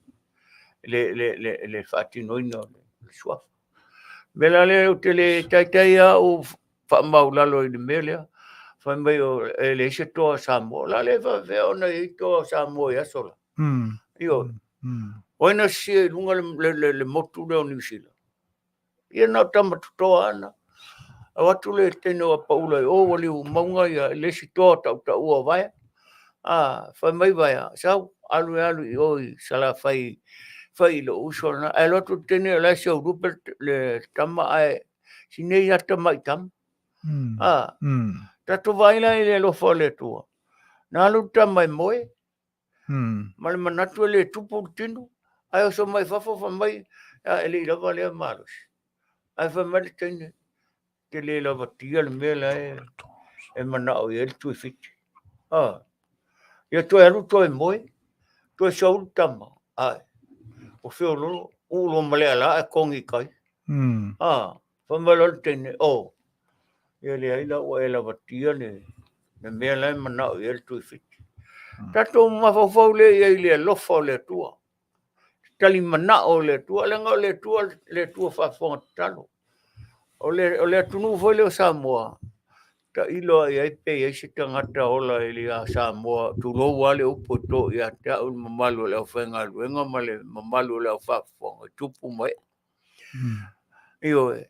le faatinoina o le suafa. O le mea la lea ou te le taitai lava ou faamaulalo i le mea lea, fai mai e leai se toa o Samoa. O le a le faapefea ona i ai toa o Samoa i aso la? Ioe. O ai na sisia i luga le motu lea o Niu Sila? Ia na o tama totoa ana. Au atu le teine o Apaula i o, ua liu mauga ia le isi toa tautaua o Vaea. A, fai mai Vaea, sau, alu e alu i o i Salafai, fai i lou uso lena. Ae alu atu le teine o la e seurupe le tama, ae sinei lava tamai tama. A, tatou vaai la i le alofa o le Atua. Na alu le tama e moe, ma le manatu e le tupu le tino, ae oso mai fafo fai mai, e le i lava lea malosi. Ae fai mai le teine, te le lavatia le mea la e manao i ai le Tuifiti. Ah. Ia toe alu toe moe, toe sau le tama, ae o feololo, uu loa ma le ala ae kogi i kai. Ah. Fai mai loa le teine, Oh, ia leai la ua e lavatia le mea la e manao i ai le Tuifiti. Tatou mafaufau lea i ai i le alofa o le Atua, tali manao o le Atua, leaga o le Atua le Atua faafofoga tatalo. O le atunuu foi lea o Samoa, tailo lava i ai pe i ai se tagata ola i le Samoa, tulou lava le upu e to ia te au le mamalu o le aufaigaluega ma le mamalu o le aufaafofoga i tupu ma ee. Ioe.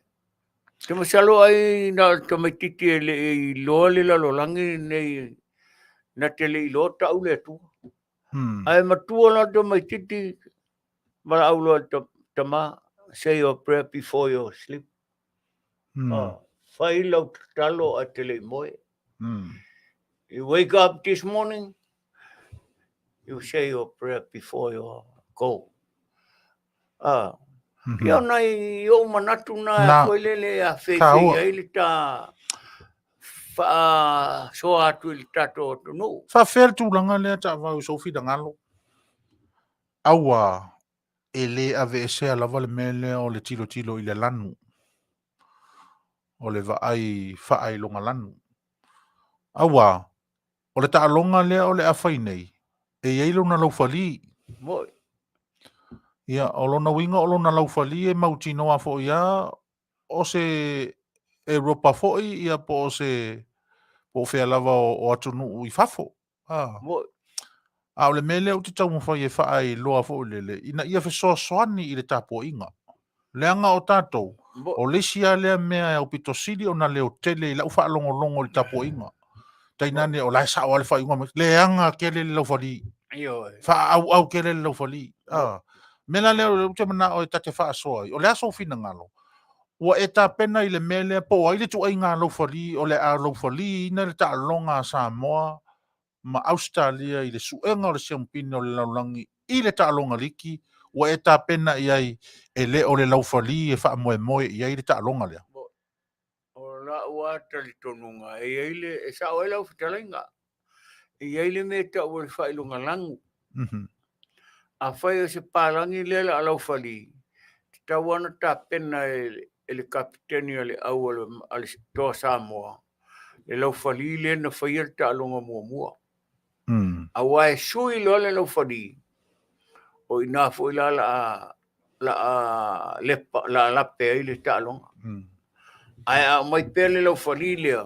Ou te masalo ai na o le tamaitiiti e le i iloa le lalolagi lenei na te le i iloa tau le Atua. Ae matua la le tamaitiiti valaau loa i le tama, say your prayer before you sleep. Fai lau tatalo ae te le i moe. You wake up this morning, you say your prayer before you go. Ia o nai ou manatu na foi lele a feifei ai le ta faasoa atu i le tatou atunuu. Faafefea le tulaga lea taavao i sou finagalo? Aua e le aveesea lava le mea lea o le tilotilo i le lanu, o le vaai faailoga lanu. Aua o le taaloga lea o le a fai nei, e i ai lona laufali. Moi. Ia, o lona uiga o lona laufali e mautinoa foi lava o se Europa foi ia po o se po o fea lava o atunuu i fafo. A. Moi. A o le mea lea ou te taumafai e faailoa foi lele, ina ia fesoasoani i le tapuaiga. Leaga o tatou, o le isi lava lea mea e aupito sili ona leotele i lau faalogologo i le tapuaiga. Tainane o la e sao lava le faaiuga mai, leaga tele le laufali. Ioe. Faaauau tele le laufali. A. Mea la lea ou te manao e ta te faasoa ai, o le a sou finagalo? Ua e tapena i le mea lea po o ai le ituaiga laufali o le a laufaliina le taaloga a Samoa ma Ausetalia i le suega o le siamupini o le lalolagi i le taaloga liki, ua e tapena i ai e le o le laufali e faamoemoe i ai le taaloga lea? O la'u lava talitonuga, e i ai le, e sa'o ai lau fetalaiga, e i ai le mea e ta'u o le faailoga lanu. Afai o se palagi lea o le a laufali, e tatau lava ona tapena e le kapeteni a le au a le Toa Samoa le laufali lea na faia le taaloga muamua. Aua e sui loa le laufali, o i ina foi la la a lape ai le taaloga. Ae a aumai pea le laufali lea,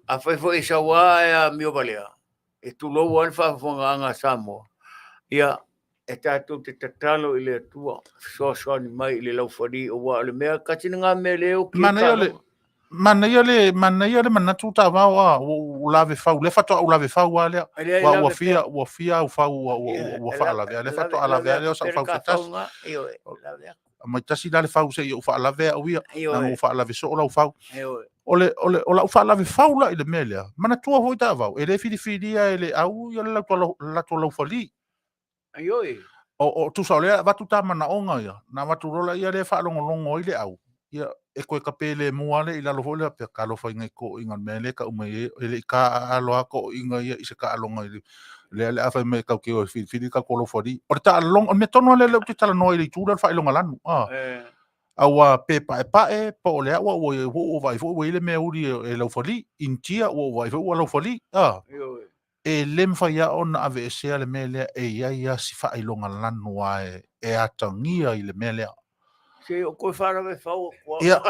afai foi e sau lava ae amio valea, e tulou lava le faafofogaaga a Samoa, ia, e tatou te tatalo i le Atua, fesoasoani mai i le laufali, aua o le mea, tasi lena mea lea e oki ai taaloga. Manaia le, manaia le manatu taavao a, ua ou lave fau, lea faatoa ou lave fau lava lea. Ua, ua fia, ua fia au fau ua, ua, ua faalave, a lea faatoa lave lava lea o sau fau se tasi. Aumai tasi la le fau se i ou faalave au ia, leaga ua faalave soo lau fau. O le, o le, o lau faalave fau la i le mea lea, manatua foi taavao, e le filifilia e le au ia le latou laufali. Ioe. O tusa o lea avatu ta manaoga ia, na avatu loa laia lea e faalogologo ai le au, ia e toe tapelemu lava lea i lalo foi lea faapea, talofa i nai toeaiina i le mea lea e tau mai ai, e le i taaalo lava toeaiina ia i se taaloga i le lea o le a fai mai tatou te o e filifili le tatou laufali. O le taaloga, o le mea tonu lava lea ou te talanoa ai i le itu lea o le faailoga lanu, a. Aua pe paepae po o le a, ua ou vaai foi ua i ai le mea uli e laufali, Initia ua ou vaai foi ua laufali, a. E le mafai lava ona aveesea le mea lea e i ai lava si faailoga lanu lava e atagia i le mea lea. Se o koe whaarawe whau kua. Ia.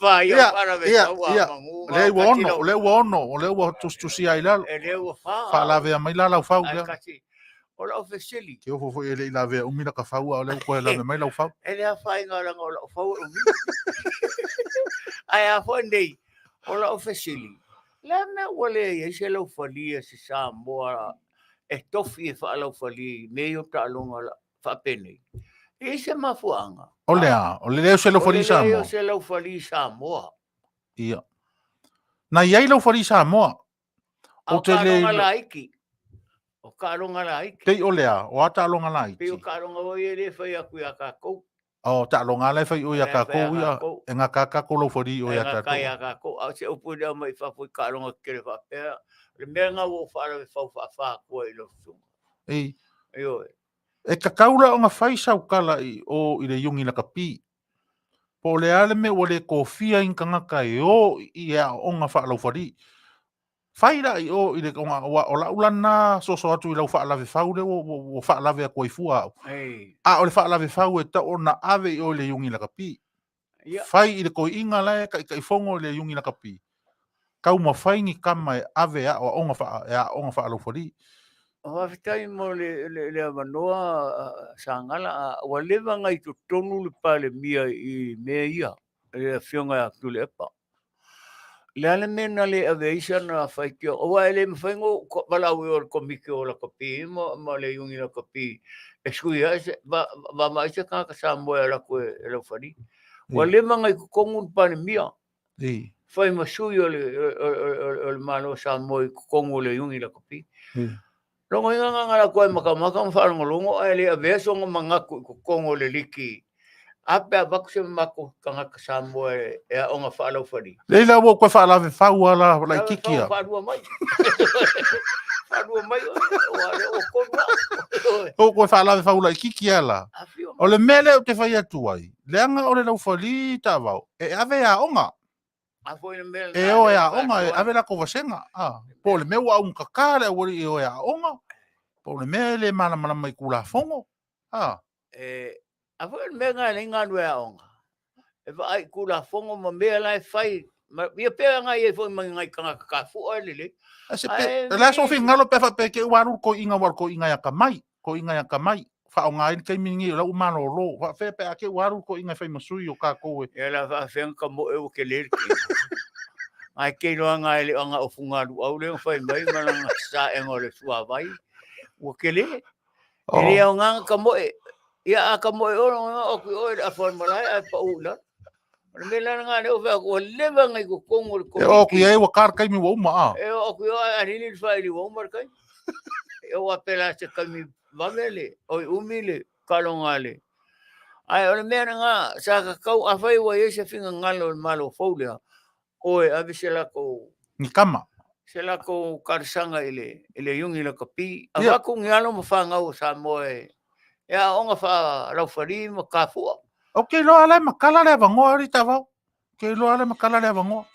Wha ia whaarawe whau a Ia. mangu. O lea ua ono, o lea ua ono, o lea ua tusitusia ai lalo. E lea ua wha. Faalavea mai la lau fau Ai lea. kasi. O lau fesili. Ke ofo foi e le i lavea umi laka fau, a o lea ua toe lave mai lau fau. E le afaina leaga o lau fau e umi. Ae a foi nei, o lau fesili, le a mea ua leai ai se laufali a se Samoa e tofi e faalaufalia i mea ia o taaloga faapenei? E i ai se mafuaaga? O le a? O le leai o se laufali Samoa? O le Samoa? leai o se laufali Samoa. Ia. Na i ai laufali Samoa. A o taaloga laiti. O taaloga laiti. Pei o le a? O a taaloga laiti? Pei o taaloga foi ia lea e fai atu ia tatou. O taaloga la e fai i o ia tatou ia, e gata lava tatou laufali i o ia tatou. E gata ia tatou. A o se upu lea mai fafo i taaloga tetele faapea, o le mea lena ua ou faalavelave fau faafa atu ai i lau susuga. Ei. Ioe. E tatau la ona fai sau tala i o i le Iuni Lakapi. Po o le a le mea ua le tofia ai ni tagata e o i aoaoga faalaufalii. Fai la i o i le ona aua o lau la lena soso atu i lau faalavefau lea ua, ua, ua faalave atu ai fua au. A o le faalavefau e tatau ona ave i o i le Iuni Lakapi. Fai i le toeaina la e taitaifono i le Iuni Lakapi, taumafai ni tama e ave e aoaoga faa, e aoaoga faalaufalii. Faafetai mo le, le, le avanoa Sagala. Ua leva ona i totonu le Palemia i mea ia, le Afioga ia Tuilaepa. Le a le mea na le ave ai sana faitioga, aua e le mafai ona ou valaau i o i le Komiti o Lakapi ma, ma le Iuni Lakapi e sui ai se, va, vaavaai se tagata Samoa e alu atu e, e laufali. Ua leva ona i totonu le Palemia, fai ma sui o le, o, o, o le Malo o Samoa i totonu o le Iuni Lakapi. Lona uiga na ona alu atu lava e matamata ma faalogologo ae le avea sona manatu i totonu o le liki. A pe a avatu se matou tagata Samoa e aoga faalaufali. Leai la ua ou toe faalavefau lava la laitiiti a. Faalua mai. Faalua mai oe, aua o lea ua tonu au. Ua ou toe faalavefau laitiiti lava la. O le mea lea ou te fai atu ai, leaga o le laufali taavao, e ave e aoga. E o e aoga, e ave latou vasega. A, po o le mea ua augata le aualii e o e aoga, po o le mea e le malamalama i Tulafono. A. E, a foi o le mea lena e leai galue aoga, e vaai i Tulafono ma mea la e fai, ma, ia pei ona i ai foi ma nai tagata kafua e lelei. A se pe, o le a sou finagalo pe a faapea te i ua alu le toeaina aua o le toeaina e atamai, toeaina e atamai, faaaoga ai le taimi lenei o la ua malolo. Faapefea pe a te i ua alu le toeaina e fai ma sui o tatou e. Ia la faafefea ona tamoe ua tele le tino. Ae te iloa na e le o ana o Fugaluau lea na fai mai ma lana saega o le suavai. Ua tele. E le aoga ona tamoe. Ia a tamoe oe, ona oo atu i oe i le afa o le malae ae pau i lalo. O le mea la lena lea ua fai atu, ua leva ona i totonu o le E oo atu i ai ua ta le taimi ua uma a. E oo atu i o ae alili le faili ua uma le taimi. E oo a pela se taimi vave le, oi umi le kaloga a le. Ae o le mea lena, sa tatau, afai ua i ai se finagalo o le Malo fou lea, o e ave se latou Ni tama. Se latou talosaga i le i le Iuni Lakapi. Avatu ni alo ma fanau o Samoa e e aooga faalaufali ma kafua. Ou te iloa la e matala le avanoa alii taavao. Ou te iloa la e matala le avanoa.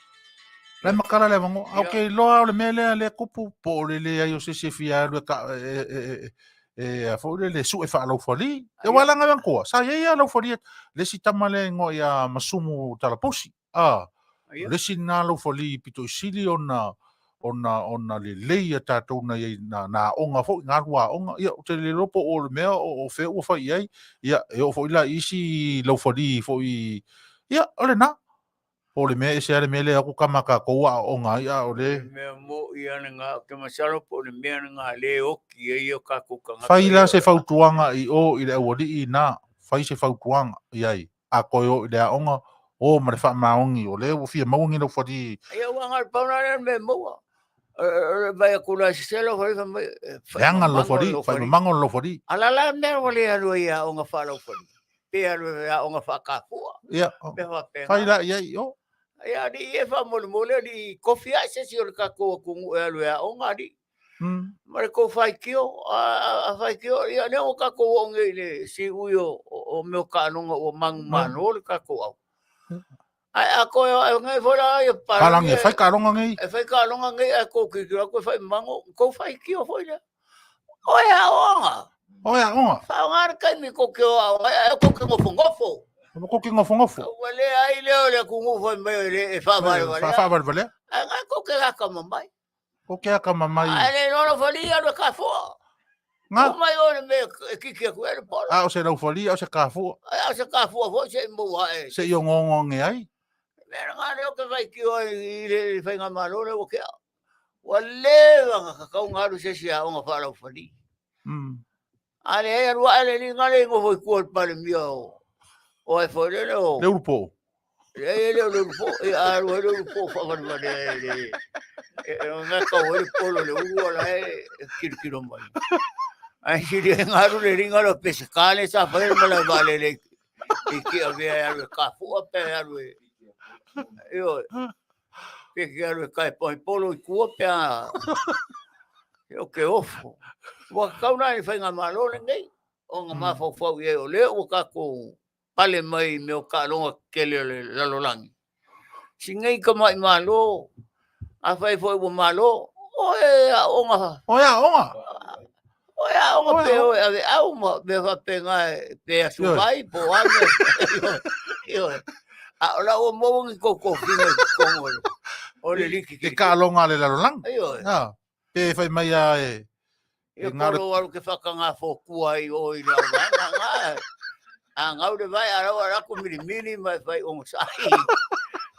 La e matala le avanoa. Ou te iloa o le mea lea lea tupu po o le leai o se isi e fia alu e ka e e e a foi lele e sue faalaufali. Aua leaga manatua sa i ai lava laufali le isi tama lea e igoa ia Masumu Talapusi. A, o le isi lena laufali pito i sili ona ona ona lelei ia tatou na i ai na, na aoga foi, na alu aoga. Ia, ou te le iloa po o le mea o, o fea ua fai i ai. Ia, e oo foi la i isi laufali foi, ia, o lena. Po o le mea e ese lava le mea lea e o atu tama a tatou aoaoga ai, a o le... mea moi lava lena, ou te masalo po o le mea lena lea e oti ai o tatou tagata. Fai la se fautuaga i o i le aualii na, fai se fautuaga i ai. A toe o i le aoga, o ma le faamaoni, o lea ua fia maua ni laufali. Ia, ua na o le pau la lea o le mea e maua. O le vaai atu loa e sese laufali, fai mai, Leaga le laufali, fai mamago le laufali. A la la mea ua le alu ai i aoga faalaufali, pe alu i aoga faakafua. Ia, mea faapena. Fai la i ai, o. Ia, alii e faamolemole, alii, kofi ae se isi o le tatou atunuu e alu e aoga, alii. Ma le tou faitio, a faitio, ia lea ua tatou oo nei i le siui o mea o taaloga ua manumalo le tatou au. Ae a toe o ae nei foi la ia papalagi e fai taaloga nei. E fai taaloga nei ae tou tilotilo atu e fai mago, tou faitio foi lea. O e aoga. O e aoga. Faaaoga le taimi tou te o aoga ai ae tou te nofonofo. Tou te nofonofo. Ua leai lea o le atunuu fai mai e faavalevalea. Faavalevalea. Ae na tou te akamamai. Ko ke akamamai. Ae le iloa laufali alu e kafua. Nga. Tuu mai oe le mea e kiki atu ai le pola. A o se laufali, a o se kafua. A o se kafua foi se i maua ae. Se i ongaonga ane ai. Mea lena lea ou te faitio ai i le faigamalo lea ua tea. Ua leva ona tatau ona alu se isi aoga faalaufali. A leai alu ae le alii lea e nofo i tua o le Palemia o o ai foi lele o Le Ulupo. Leai e le o le Ulupo, e a alu ai le Ulupo faavalevale ai le e ona tau ai le polo le ulu ala e kilokilo mai. Ae sili ai ona alu le alii le Peseta lea sa fai le malae vaalele i Tiavea e alu e kafua pe alu e ioe. Pe ke alu e kai polo i tua pe a o ke ofo. Ua tatau la i le faigamalo lenei ona mafaufau i ai o lea ua tatou pale mai i mea o taaloga tetele o le lalolagi. Sinei tamai Malo, afai foi ua malo, o e aoga. O e aoga. O e aoga pe o e aveau ma mea faapena pe asuvai po o a mea. Ioe. A o la ua maua ni tou tofiga i totonu o le liki. I taaloga a le lalolagi. Ioe. Pe fai mai a e Ia ko lou alu ke whakangā fōkua i o i le au vaega ngā. A ngau le vai a rau a raku milimili mai fai o ngosai.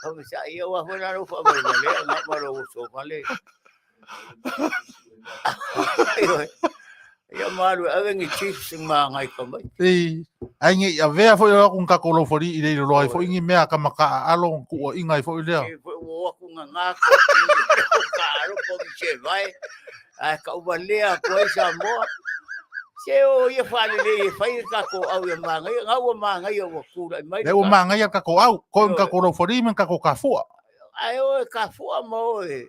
O ngosai ia ua foi la rau whaawalewale a ngā maro o so vale. Ia malu ave ngi chips ma ngai ka mai. I ai nge i avea foi o aku ngā lau fari i leilo loa ai foi ngi mea ka maka a alo ku o inga ai foi lea. E foi o aku ngā ngā ko ka alo ko ki se vai. Ai ka uva lea ko ai Samoa. Se o ia whalele e whai ka ko au ia māngai, ngā ua māngai ua kūrai mai. Le ua māngai a ka ko au, ko ka ko lau fari me ka ko ka fua. Ai o e ka fua ma o e.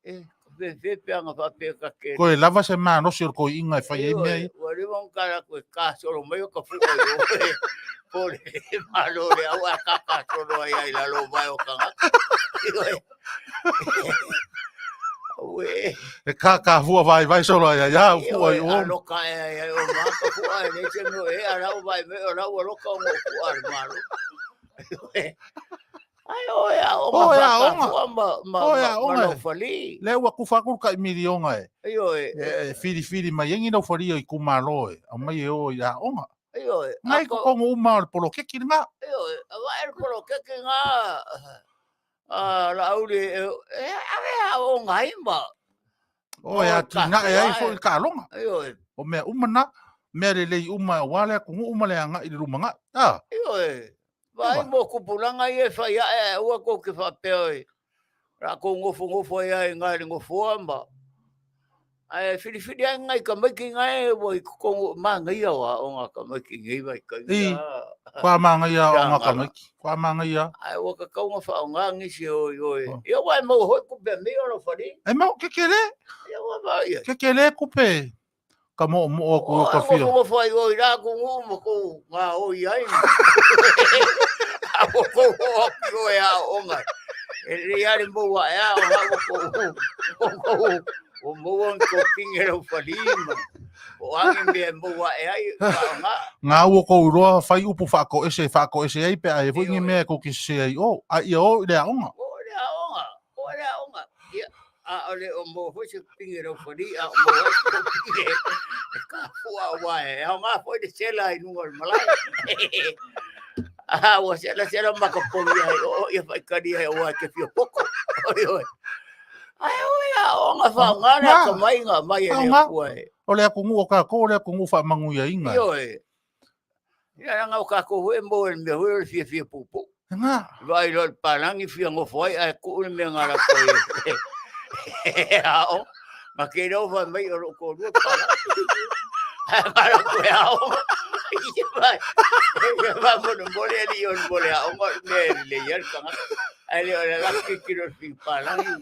E, fe fe pe anga wha pe ka ke. Ko e lava se malosi o ko inga e whai ai mea ia. Ua rewa un kara ko e ka solo mai o ka fua i o e. Po le malo le au a ka ka solo ai ai lalo vai o kangaka. Ue. E ka ka fua vai vai solo ai ai au fua i o. Aloka e ai ai o ma ka fua e le se no e ara o vai me o la o loka o fua le malo. Ai o e a o ma fua ma ma ma lau fali. Le ua kufa aku ka milionga e. Ai o e. E whiri whiri mai engi lau fali o i kumalo e. Au mai e o i a onga. Ai o e. Ngai ko kongo uma o le polokeki ngā. Ai o e. A vai le polokeki ngā. A la auli e ave a o ngai ma. O e a tina e ai foi ka longa. Ai o e. O mea uma na, mea le lei uma o wale aku ngu uma le anga i le ruma ngā. Ah. Ai o e. Vai mo kupulanga i e whai a e ua ko ke whapea e. Ra ko ngofo ngofo e ai ngai le ngofoa ma. Ai whiriwhiri ai ngai ka maiki ngai e ua i kongo mā ngai au a o ngā ka maiki ngai vai ka I, kua mā ngai a o ngā ka maiki. Kua mā ngai a. Ai ua ka kaunga wha o ngā ngisi o i oi. Ia ua e mau hoi kupe a mei o lau whare. E mau kekele. Ia ua mau ia. Kekele kupe. Ka mo mo o ku ka fia. O ngofo ai oi rā ku ngu ma ku ngā oi ai. A ko ko o ki o e a o ngai. E re are mo wa e a o ngā o ko o ko o mo o ko pinge rau whalima. O angi mea mo wa e ai ka o ngā. Ngā ua ko uroa whai upu whaako ese, whaako ese ai pe ai foi ngi mea ko ki se ai o. A ia o i le aonga. O le aonga. O le aonga. Ia. A o le o mo foi se pinge rau whari, a o mo ai se pinge e ka fua o wae. E hao ngā foi le sela i nunga o le malae. A ua sela sela makapogi ai o ia whai kari ai o wae ke fia poko. Oi oi. Ai o ia o ngā whaongā ka mai ngā mai e le akua e. O le aku ngu o ka ko, o le aku ngu wha mangu ia inga. Ioe. Ia ranga o ka ko hue mo e mea hue o le fia fia pupu. Ngā. Vai loa le palangi fia ngofo ai, ae kuu le mea ngā rako e. Ao. Ma ke rau whai mai o loko rua palangi. Ae ngā rako e ao. Ia vai. Ia vai mo no mole ali o mole ao ngā mea e le ia le kanga. Ae le o le laki ki ro fi palangi.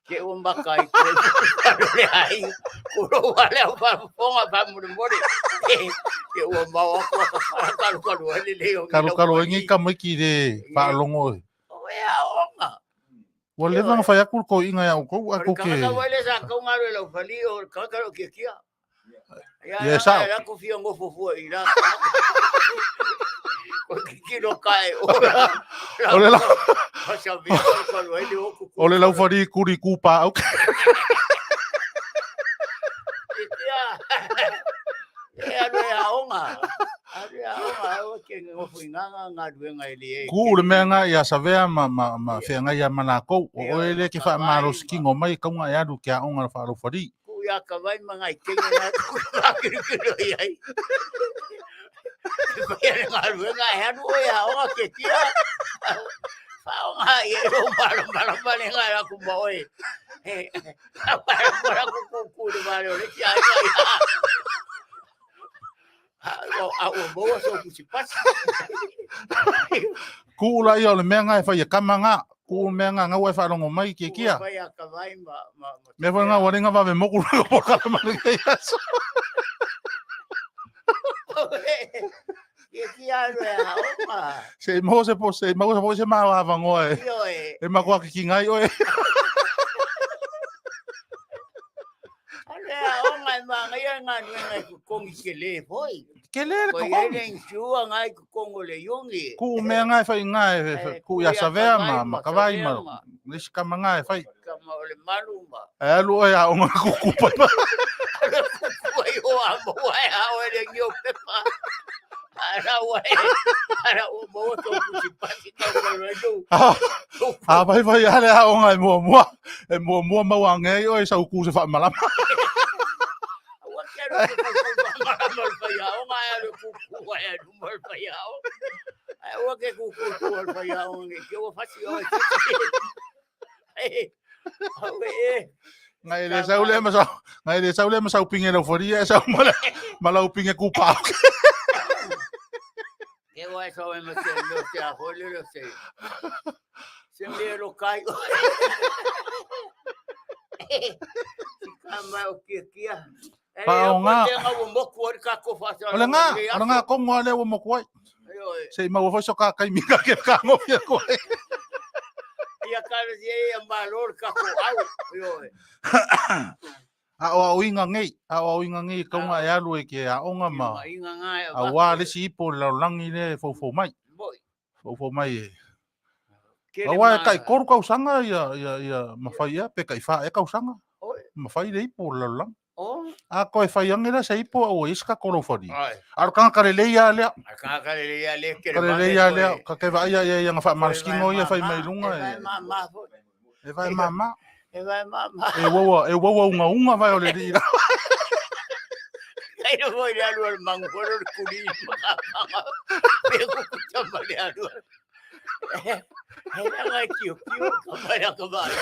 Ke ua maka i koe le ai. Kuro wale au whafonga wha mole mole. Ke ua mau aku a karu karu ai le leo. Karu karu ai ngi ka maiki le whaalongo e. O e aonga. Ua leva nga whai aku ko inga ia o kou aku ke. Kaka wale sa kau ngaro e lau whali o kaka ro kia kia. Ia Ia sao. Ia ku fia ngofo fua i la. Ko kikiro kai ora. O le lau. Sa vi karu karu ai le oku. O le lau whari kuri kupa au. Ia. E alu e aonga. Alu e aonga au ke ngofo i ngā ngā ruenga e le e. Ku le mea ngā ia savea ma ma ma whea ngai ia mana kou. O oe le ke wha maro skingo mai kaunga e alu ke aonga la wha whari. Ku ia ka vai ma ngai kenge ngā ku ngā kirikiro i ai. Whai ane ngā ruenga e alu o e aonga ke tia. Whaonga i e o mara mara mara ngā raku ma oe. He, mara mara ku ku ku le mare o le tia ai ai. A ua maua so ku si pasi. Ku ula ia o le mea ngā e whai e kama ngā. Ku o mea ngā ngau e whaarongo mai ki kia. Whai a ka vai ma... Mea whai ngā warenga wawe moku ranga po kala mara kei aso. Kia kia alu e aoga. Se i maua se po, se i maua se se maua avangoa e. Ioe. E makoa kikinga ai oe. Alu e aoga e maangaia le galuega e totogi tele foi. Tele le Ko iai totogi. le insure ngai totogi o le iogi. Kuu mea ngai fai ngai, Eh, kuu ia Savea ma, ma Kavai ma ma le isi kama ngai fai. Kama o le malu ma. Ae alu oe aoga kuku paipa. Alu kuku ai o a maua e a oe le ngio pepa. Ara ua e, ara ua maua tō pusi pasi tau mai mai tō. A vai vai a le aoga e muamua, e muamua maua ange ai oe i sau ku se faamalama. Aua ke alu ke whakauwhakamalama o le whaiaoga, ai alu kuku ai alu mo le whaiaoga. Ai ua ke kuku tu o le whaiaoga nge ke ua whasi oe. Au e. Ngai le sau le ma sau, ngai le sau le ma sau pinge lau faria e sau ma le, ma lau pinge ku pao. Ke wai sau e ma se leo se a hoi le leo se. Se me ro kai. Si ka mai o kia kia. E Paonga. O te ngau o moku ori ka ko whasa. O le ngā, o le ngā kongo a lea ua moku ai. Se i maua foi so ka kai mika ke ka ngofia koe. Ia ka le ia ia malo ka ko au. Ioe. A o au inga ngei, a o au inga ngei kaunga e alu e ke aonga ma. Inga ngā e A wā le si ipo le lalolagi le e foufou mai. Moi. Foufou mai e. Aua e kai koru kausaga ia, ia, ia mawhai ea, pe kai wha e kausaga. Mawhai le ipo o le lalolagi. A koe whai ange la se ipo au e iska kolo whari. Aro kanga kare lei a lea. Kanga kare lei a lea. Kare lei a lea. Ka ke vaai ia ia nga whaamaraskino ia whai mai lunga. E vai mama foi. E vai mama. E vai mama. E wawa, e wawa unga unga vai o le ri. Kai no foi le alu al mangu foi le kuri maka. Pe ku kuta ma le alu. He ranga kio kio ka mai ka mai.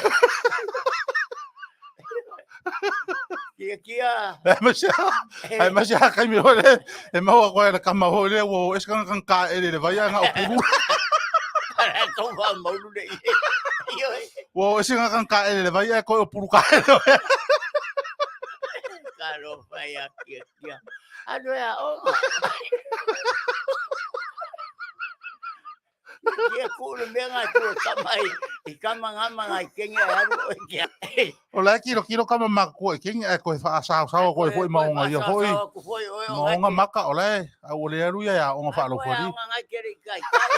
Kia kia. E ma se e ma se kai mi hole e maua koe le kama hole wo es kanga kanga ka ele le vai anga o puru. Ara ka wa maulu le i. Wo es kanga kanga ka ele le vai e koe o puru ka ele. Ka ro whai a kia kia. Ano e a o. Kia kūru mea ngā tua kama i, i kama ngā manga i kengi a aru o i kia. O la kiro kiro kama ma koe kengi e koe wha sao sao koe foi ma onga ia foi. Ma onga maka o la a o le aru ia onga wha alo fori. Onga ngai kere i kai kai.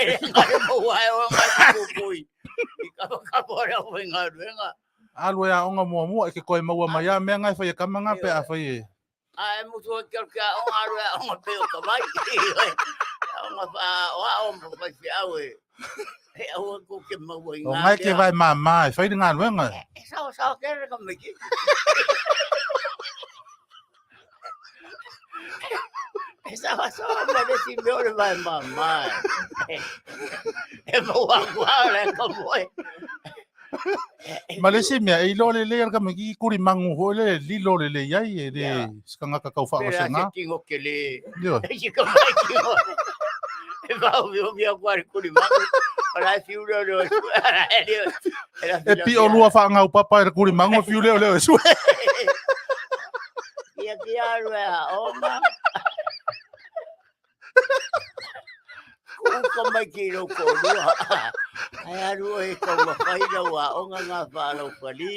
E ngai mo wai o ngai kukui. I kama kama ora o ngā ruenga. Alu e aoga muamua e ke koe maua mai a mea ngai whai e kama ngā pe a whai e. A e mutu o ke ke aoga alu e aoga pe o ka mai. Aoga wha o ao mo whai whia au e. He au ko ke maua i O ngā ngai ke vai māmā e whai ngā luenga. E sao sao ke re ka miki. E sao sao ma le si me ore vai māmā. E maua kua le ka moe. Ma le isi mea, e iloa lelei ala ka miki kuri mangu hoi le lilo lelei ai e le sikangaka kau Pera whaawasega. se tingo ke le. Ioe. E si ka mai tingo. E vau vi o mia kuari kuri mangu. Ora e fiu leo leo e sue. Ara e leo. Era E fila pi o lua whaangau papa e kuri mangu e fiu leo leo e sue. Kia kia aru e a oma. Kuka mai ki rau ko rua. Ai aru e ka ua whai rau a onga ngā whālau whali.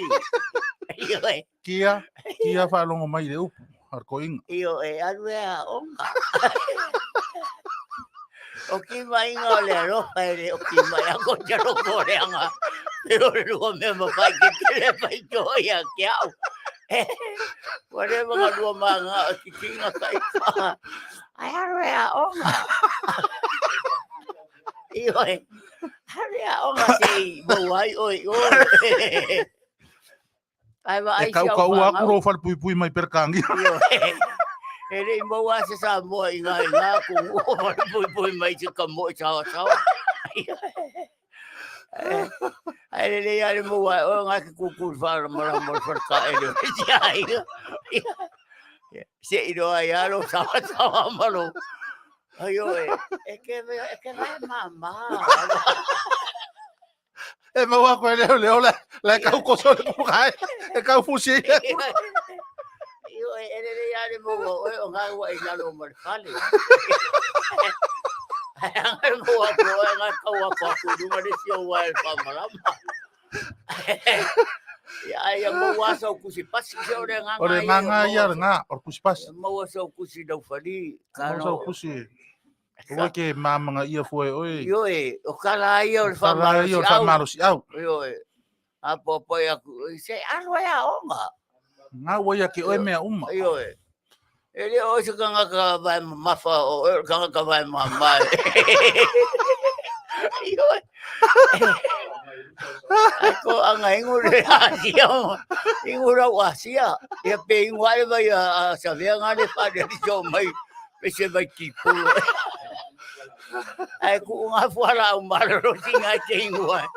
Io e. Kia, kia whaalongo mai le upu, ar ko inga. Io e aru e a onga. O ki mai inga o le aroha e le o ki mai a ko te roko o le anga. Pe o le lua mea mawhai ke te le whai toi a ke au. Kua rewa ngā lua mā ngā o te tinga kai ka. Ai aru e a onga. Io e. Aru e a onga te i mau ai oi oi. Ai wa E ai si au kau kau aku whangau. rō whalepuipui mai Perekangi. Io e. E rei mau a se Samoa i ngā i ngā ko ngō whalepuipui mai te ka moe sawa sawa. Io e. Ai le ia le mau ai o ngā ke kukuru whara mara mara whara ka e le o te ai. Se i roa i aro sawa sawa maro. Ai o e, e ke e ke vai mama. E mau aku e leo leo le, le kau koso le pukai, e kau fusi. Io e e le ia le le maua oe o ngā ua i lalo ma le fale. Ai anga le maua atu oe ngā tau aku aku i lunga le si o ua e whamalama. Ia ai ia maua sau kusi pasi se o le ngā O le ngā ngā ia le ngā, o le kusi pasi. Maua sau kusi laufali. Maua sau kusi. Oe ke māmanga ia fua e oe. Ioe, o kala ia o le Kala ia o le whamalosiau. Ioe, apoapoai aku, se alu ai aoga. Ngā ua ia ke oe mea uma. Ioe. E le o se kangaka vae mamafa o oe o le kangaka vae mama. Ioe. Ai ko anga ingu le asia. Ingu rau asia. Ia pe ingu ale vai a savea ngā le whare li tō mai. Pe se vai ki pulu. Ai ku ngā fuala au maroro si ngā te ingu ai.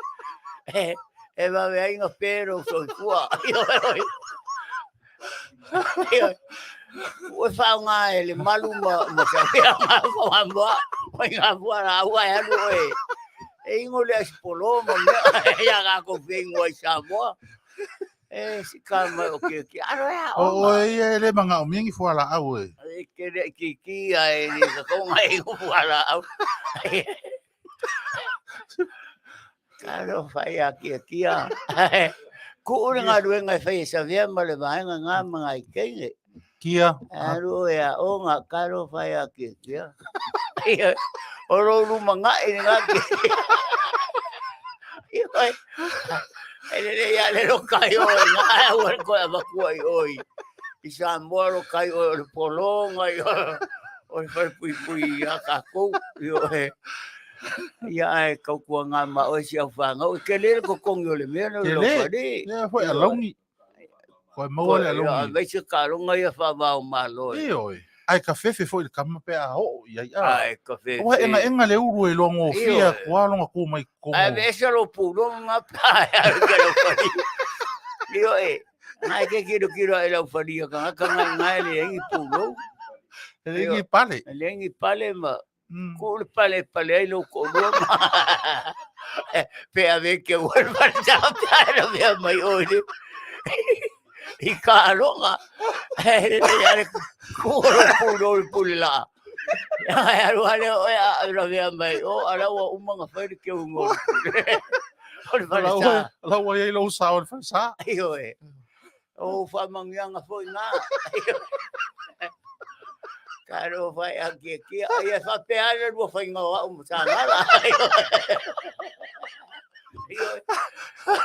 E, e wawe ai ngā pēro soifua. Ioe. Ioe. Ua whaonga e le malu ma, ma savea ngā whaamua. Mai ngā fuala au ai alu oe. E ingo le aspolo ma mea. Ia ngā kou whenua i Samoa. E si ka mai o ke ki aro e O oe ia e le manga o miangi fua la au e. E ke le ki ki a e ni ka konga e ku fua la au. Karo whai a kia kia. Ku ure ngā ruenga e whai e sawea ma le vaenga ngā mga i keinge. Kia. Aru e a o ngā karo whai a kia kia. O rō ruma ngā i ngā kia. Ioi. E lele ia le ro kai oi, ngā ae ua koe a makua i oi. I Samoa ro kai oi o le polonga i o le whare pui pui i a kākou. Ioi. Ia ae kaukua ngā ma oi si au whāngau. E ke lele ko kongi o le mea no le whare. Ia foi a laungi. Koe maua le alauni. Mai se karonga ia whawao malo. E oi. Ai ka fefe foi le kama pe a ho i ai a. Ai ka fefe. Ua enga enga le uru e loa ngofia kua longa ku mai kongo. Ai me ese lo pulo nga pa ai ke lo fali. Io e. Ngai ke kiro kiro ai lau fali ka ka ngai ngai le engi pulo. Le engi pale. Le engi pale ma Ku le pale pale ai lou koʻolua ma pe ave ke ua le pale sa pe ai la mea mai oi le i ka aloga e ale ku ro pu ro le pule la ai alu ale o a la mea mai o ala ua uma nga fai le ke ungo o le pale sa La ua iai lou sa o le fale sa. Ioe. O whamangianga foi ngā. Ka ro whai a kia kia. Ai e whape ana rua whai ngā au mo tāngara.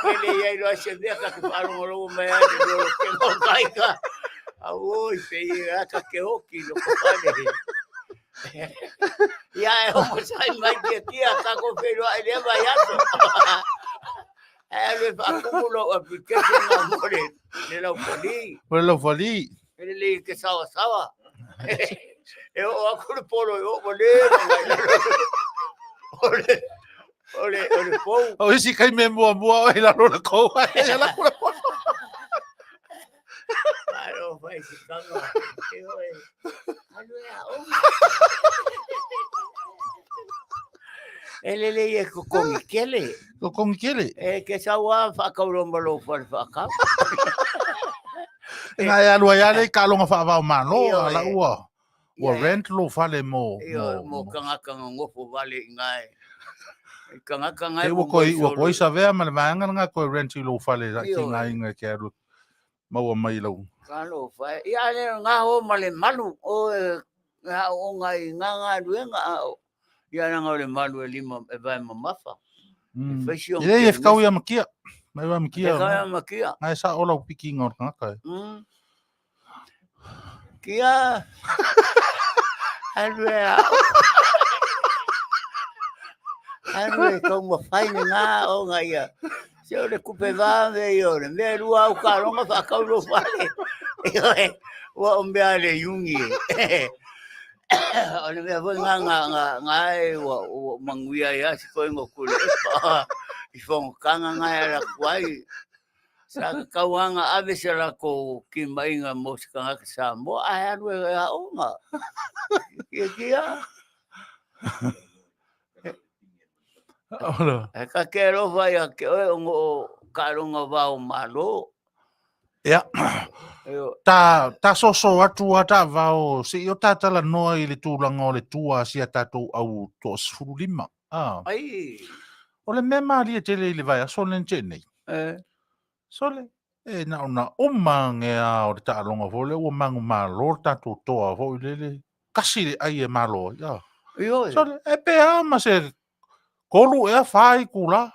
Ke le iai roa se mea ka te whaarongo mai ai le rolo ke ngau kaika. Au oi, pe i a ka ke hoki lo ko whare. Ia e homo sai mai kia kia ka ko whenua e lea mai aso. E alu e whaakumu lou application ngā mo le, le lau whali. Mo le lau whali. E le le ke sawa sawa. E o aku le polo e o mo le ngai lalo. O le, o le, o le pou. O isi kai me mua mua o i lalo le kou. E la kula polo. Alo whai si kanga. E oe. Alu e a oma. E lele ia ko kongi kele. Ko kongi kele. E ke saua whakauro ma lou whare whakau. E ngā e alua ia le ka longa whaavao malo, a la ua. Ua rent lo whale mo. Io, mo kangaka ngofo wale i ngā e. I kangaka ngā e ua koi, ua koi sawea ma le vaenga ngā koi rent i lo whale ki ngā inga ke alu maua mai lau. Ka lo whai. Ia le ngā ho ma le malu o e ngā o ngā i ngā ngā luenga a o. Ia nanga o le malu e lima e vai mamafa. E whaisi o. E e whakau ia makia. Mai wa makia. E whakau ia makia. Ngai sa o lau piki ngā o ngaka e. Kia. Alu e ao. Alu e kau mawhai ni ngā o ngā ia. Se o le kupe vā me i o le mea rua au ka ronga whakau lo whare. Io e, ua o mea le iungi e. O le mea foi ngā ngā ngā ngā e ua ua manguia ia si koe ngō kule epa. I whongokanga ngā e ala kuai. Sa ka kauanga ave se lako ki mainga mo se kangaka Samoa, ae alu e aonga. Kia kia. Ora. E ka ke alofa ia ke oe o ngo o karonga wao malo. Ia, ta, ta soso atu a ta vao, se i o ta tala noa i le tulaga o le tua a sia tatou au toa 15. Ah. Ai. O le mea malie tele i le vai aso le nche nei. Eh. Sole, e na ona uma nge a o le taaloga foi lea ua manumalo le tatou toa foi lele. Kasi le ai e malo ai. Ah. Ioe. Sole, e pe a ma se tolu ea fa itula.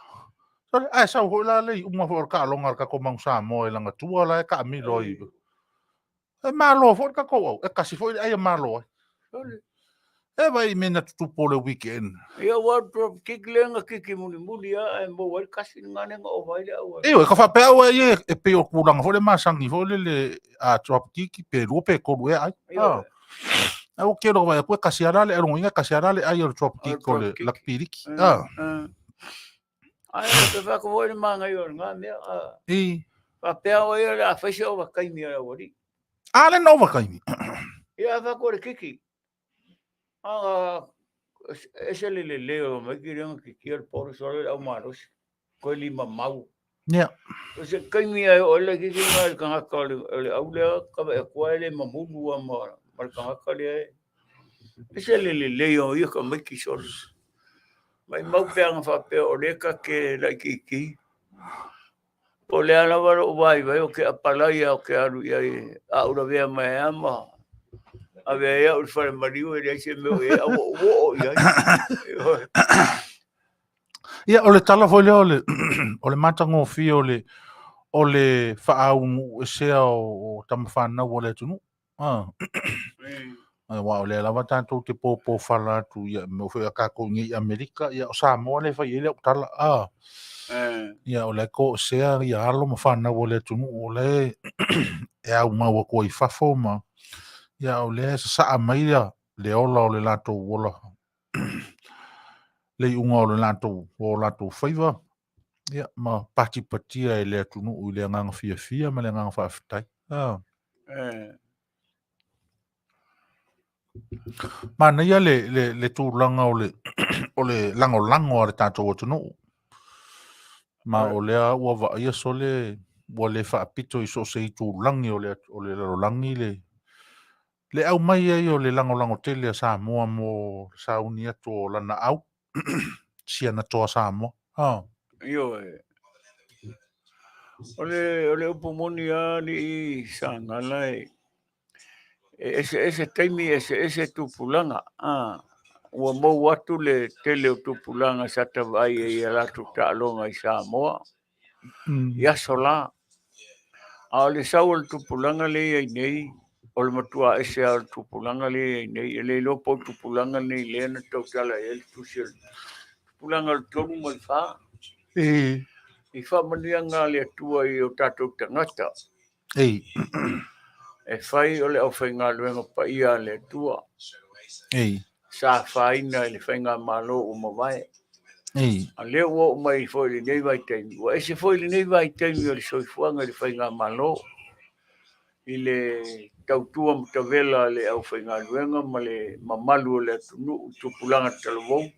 Sole, ae sau foi la le iuga foi o le taaloga a le tatou Manu Samoa i lana tua la e taamilo ai. E malo foi le tatou au, e kasi foi le ai e malo ai. Sole. E vaai i mea na tutupu o le weekend. Ia ua drop kick lea na kiki mulimuli lava ae maua ai le kasi lena lea na ova ai le auala. Ioe, ka faapea au e e pei o tulaga foi le masani foi lele a drop kick pe lua pe tolu ea ai. Ioe. Ae ua tele o vaai atu e kasi lava la le lona uiga e kasi lava la le ai o le drop kick o le rugby league. Ae o te fai atu foi le manaia o lena mea. I. Faapea o ia o le a fai se ovataimi a le aualii. A le na ovataimi. Ia a fai atu o le kiki. A ese le lelei o tamaiti lea na kikia le polo solo le au malosi. Koe lima mau. Ia. O se taimi a e oo ai le laitiiti lena i le tagata o le au lea ka vaai atu e le mamulu lava ma le tagata lea e ese le lelei o ia tamaiti solo. Maimau pe ana faapea o lea ta te laitiiti. Po o le a lava lou vaivai ou te apalai lava ou te alu i ai a ou lavea mai ai lava ma ave ai au i le fale maliu e leai se mea o i ai a ua ou oo i ai. Ia, o le tala foi lea o le, o le matagofie o le, o le faaaunuuesea o tama fanau a le atunuu. Ah. Aua o lea lava tatou te pōpōfala atu ia mea foi a tatou i nei i Amerika, ia o Samoa lea e fai ai lau tala. Ah. Ia o lea e toesea ia alo ma fanau a le atunuu o lea e aumau atu ai i fafo ma ia o lea e sasaa mai ia le ola o le latou ola le iuga o le latou o latou faiva ia ma patipatia e le atunuu i le agaga fiafia ma le agaga faafetai. Ah. Manaia le, le, le tulaga o le, o le lagolago a le tatou atunuu. Ma o lea ua vaaia sole ua le faapito i so o se itulagi o le, o le lalolagi le, le aumai ai o le lagolago tele a Samoa mo le sauni atu o lana au, siana toa Samoa. Oh. Ioe. O le, o le upu moni lava alii Sagala e, e eseese taimi, eseese tupulaga. A, ua maua atu le tele o tupulaga sa ta vaai ai i a latou taaloga i Samoa i aso la. A o le sau o le tupulaga lea e i ai nei, o le matua ese lava o le tupulaga lea e i ai nei. E le iloa po o le tupulaga lenei lea na tautala i ai le tusi o le tupulaga o le 3 ma le 4. I faamanuiaga a le Atua i o tatou tagata. Ei. E fai o le aufaigaluega paia a le Atua. Ei. Sa afaina i le faigamalo ua mavae. Ei. A lea ua oo mai foi i lenei vaitaimi, ua ese foi lenei vaitaimi o le soifuaga i le faigamalo, i le tautua matavela a le aufaigaluega ma le mamalu o le atunuu i tupulaga talavou,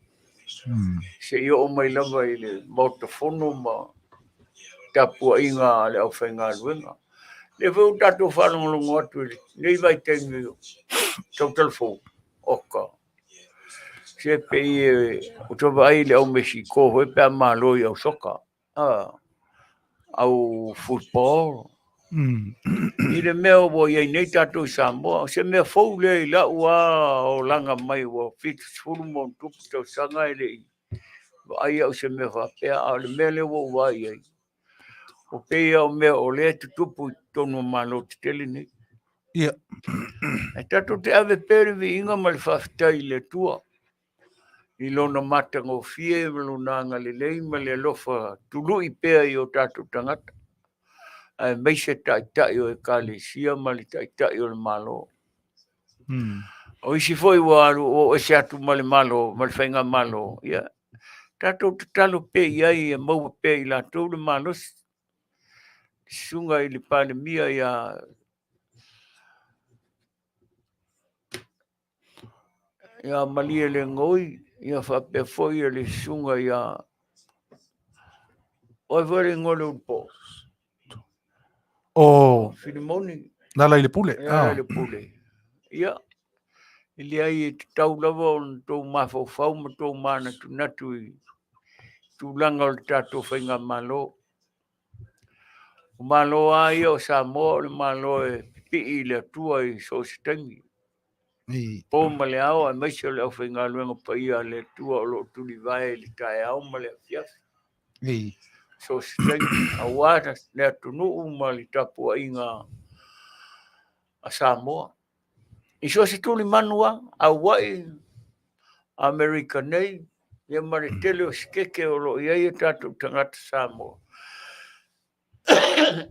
seia oo mai lava i le Maota Fono ma tapuaiga a le aufaigaluega. Lea foi ua tatou faalogologo atu i lenei vaitaimi o tautala fou, oka, se pei ua ta vaai i le au Mesiko foi pe a malo i au soka, au football, i le mea ua i ai nei tatou i Samoa. O se mea fou lea i lau lava olaga mai ua 70+ tausaga e le i vaai au i se mea faapea, a o le mea lea ua ou vaai i ai, ua pei lava o mea o lea e tutupu i totonu o Malo tetele nei. Ia. E tatou te ave pea le viiga ma le faafetai i le Atua i Lona matagofie ma Lona agalelei ma le alofa tului pea i o tatou tagata, aemaise Taitai o Ekalesia ma le Taitai o le Malo. O isi foi ua alu ua oo ese atu ma le Malo, ma le Faigamalo, ia, tatou tatalo pea i ai ia maua pea e i latou le malosi. Le susuga i le Palemia ia ia Malielegaoi, ia faapea foi le susuga ia o ai foi le igoa o le ulupo? O Filimoni. Lala i le Pule. Lala i le Pule. Ia, e leai e tatau lava ona tou mafaufau ma tou manatunatu i tulaga o le tatou faigamalo. O Malo lava ia o Samoa o le Malo e pipii i le Atua i so o se taimi. Po ma le ao aemaise o le aufaigaluega paia a le Atua o lo o tulivae i le taeao ma le afiafi. So o se taimi, aua le atunuu ma le tapuaiga a Samoa. I so o se tulimanu lava, Aua'i, Amerika nei, ia ma le tele o sikeke o lo o i ai o tatou tagata Samoa.